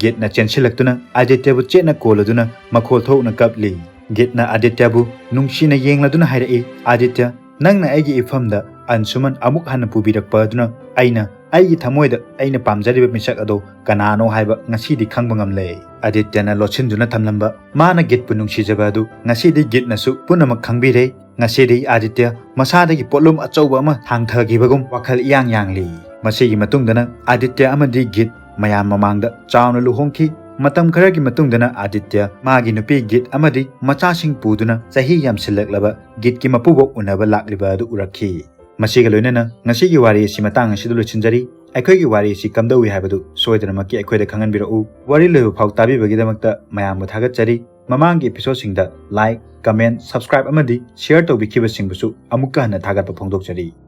ꯒꯤꯠꯅ ꯆꯦꯟꯁꯤꯜꯂꯛꯇꯨꯅ ꯑꯥꯗꯤꯇ꯭ꯌꯕꯨ ꯆꯦꯠꯅ ꯀꯣꯜꯂꯗꯨꯅ ꯃꯈꯣꯜ ꯊꯣꯛꯅ ꯀꯞꯂꯤ꯫ ꯒꯤꯠꯅ ꯑꯥꯗꯤꯇ꯭ꯌꯕꯨ ꯅꯨꯡꯁꯤꯅ ꯌꯦꯡꯂꯗꯨꯅ ꯍꯥꯏꯔꯛꯏ, "ꯑꯥꯗꯤꯇ꯭ꯌ, ꯅꯪꯅ ꯑꯩꯒꯤ ꯏꯐꯝꯗ ꯑꯟꯁꯨꯃꯟ ꯑꯃꯨꯛ ꯍꯟꯅ ꯄꯨꯕꯤꯔꯛꯄ ꯑꯗꯨꯅ ꯑꯩꯅ ꯑꯩꯒꯤ ꯊꯃꯣꯏꯗ ꯑꯩꯅ ꯄꯥꯝꯖꯔꯤꯕ ꯃꯤꯁꯛ ꯑꯗꯣ ꯀꯅꯥꯅꯣ ꯍꯥꯏꯕ ꯉꯁꯤꯗꯤ ꯈꯪꯕ ꯉꯝꯂꯦ꯫" ꯑꯥꯗꯤꯇ꯭ꯌꯅ ꯂꯣꯠꯁꯤꯟꯗꯨꯅ ꯊꯝꯂꯝꯕ ꯃꯥꯅ ꯒꯤꯠꯄꯨ ꯅꯨꯡꯁꯤꯖꯕ ꯑꯗꯨ ꯉꯁꯤꯗꯤ ꯒꯤꯠꯅꯁꯨ ꯄꯨꯝꯅꯃꯛ ꯈꯪꯕꯤꯔꯦ꯫ ꯉꯁꯤꯗꯤ ꯑꯥꯗꯤꯇ꯭ꯌ ꯃꯁꯥꯗꯒꯤ ꯄꯣꯠꯂꯨꯝ ꯑꯆꯧꯕ ꯑꯃ ꯊꯥꯡꯊꯈꯤꯕꯒꯨꯝ ꯋꯥꯈꯜ ꯏꯌꯥꯡ ꯌꯥꯡꯂꯤ꯫ ꯃꯁꯤꯒꯤ ꯃꯇꯨꯡꯗꯅ ꯑꯥꯗꯤꯇ꯭ꯌ ꯑꯃꯗꯤ ꯒꯤꯠ ꯃꯌꯥꯝ ꯃꯃꯥꯡꯗ ꯆꯥꯎꯅ ꯂꯨꯍꯣꯡꯈꯤ꯫ ꯃꯇꯝ ꯈꯔꯒꯤ ꯃꯇꯨꯡꯗꯅ ꯑꯥꯗꯤꯇ꯭ꯌ ꯃꯥꯒꯤ ꯅꯨꯄꯤ ꯒꯤꯠ ꯑꯃꯗꯤ ꯃꯆꯥꯁꯤꯡ ꯄꯨꯗꯨꯅ ꯆꯍꯤ ꯌꯥꯝꯁꯤꯜꯂꯛꯂꯕ ꯒꯤꯠꯀꯤ ꯃꯄꯨꯕꯣꯛ ꯎꯅꯕ ꯂꯥꯛꯂꯤꯕ ꯑꯗꯨ ꯎꯔꯛꯈꯤ꯫ ꯃꯁꯤꯒ ꯂꯣꯏꯅꯅ ꯉꯁꯤꯒꯤ ꯋꯥꯔꯤ ꯑꯁꯤ ꯃꯇꯥꯡ ꯑꯁꯤꯗ ꯂꯣꯏꯁꯤꯟꯖꯔꯤ꯫ ꯑꯩꯈꯣꯏꯒꯤ ꯋꯥꯔꯤ ꯑꯁꯤ ꯀꯝꯗꯧꯏ ꯍꯥꯏꯕꯗꯨ ꯁꯣꯏꯗꯅꯃꯛꯀꯤ ꯑꯩꯈꯣꯏꯗ ꯈꯪꯍꯟꯕꯤꯔꯛꯎ꯫ ꯋꯥꯔꯤ ꯂꯣꯏꯕ ꯐꯥꯎ ꯇꯥꯕꯤꯕꯒꯤꯗꯃꯛꯇ ꯃꯌꯥꯝꯕꯨ ꯊꯥꯒꯠꯆꯔꯤ꯫ ꯃꯃꯥꯡꯒꯤ episodeꯁꯤꯡꯗ like, comment, subscribe ꯑꯃꯗꯤ share ꯇꯧꯕꯤꯈꯤꯕꯁꯤꯡꯕꯨꯁꯨ ꯑꯃꯨꯛꯀ ꯍꯟꯅ ꯊꯥꯒꯠꯄ ꯐꯣꯡꯗꯣꯛꯆꯔꯤ꯫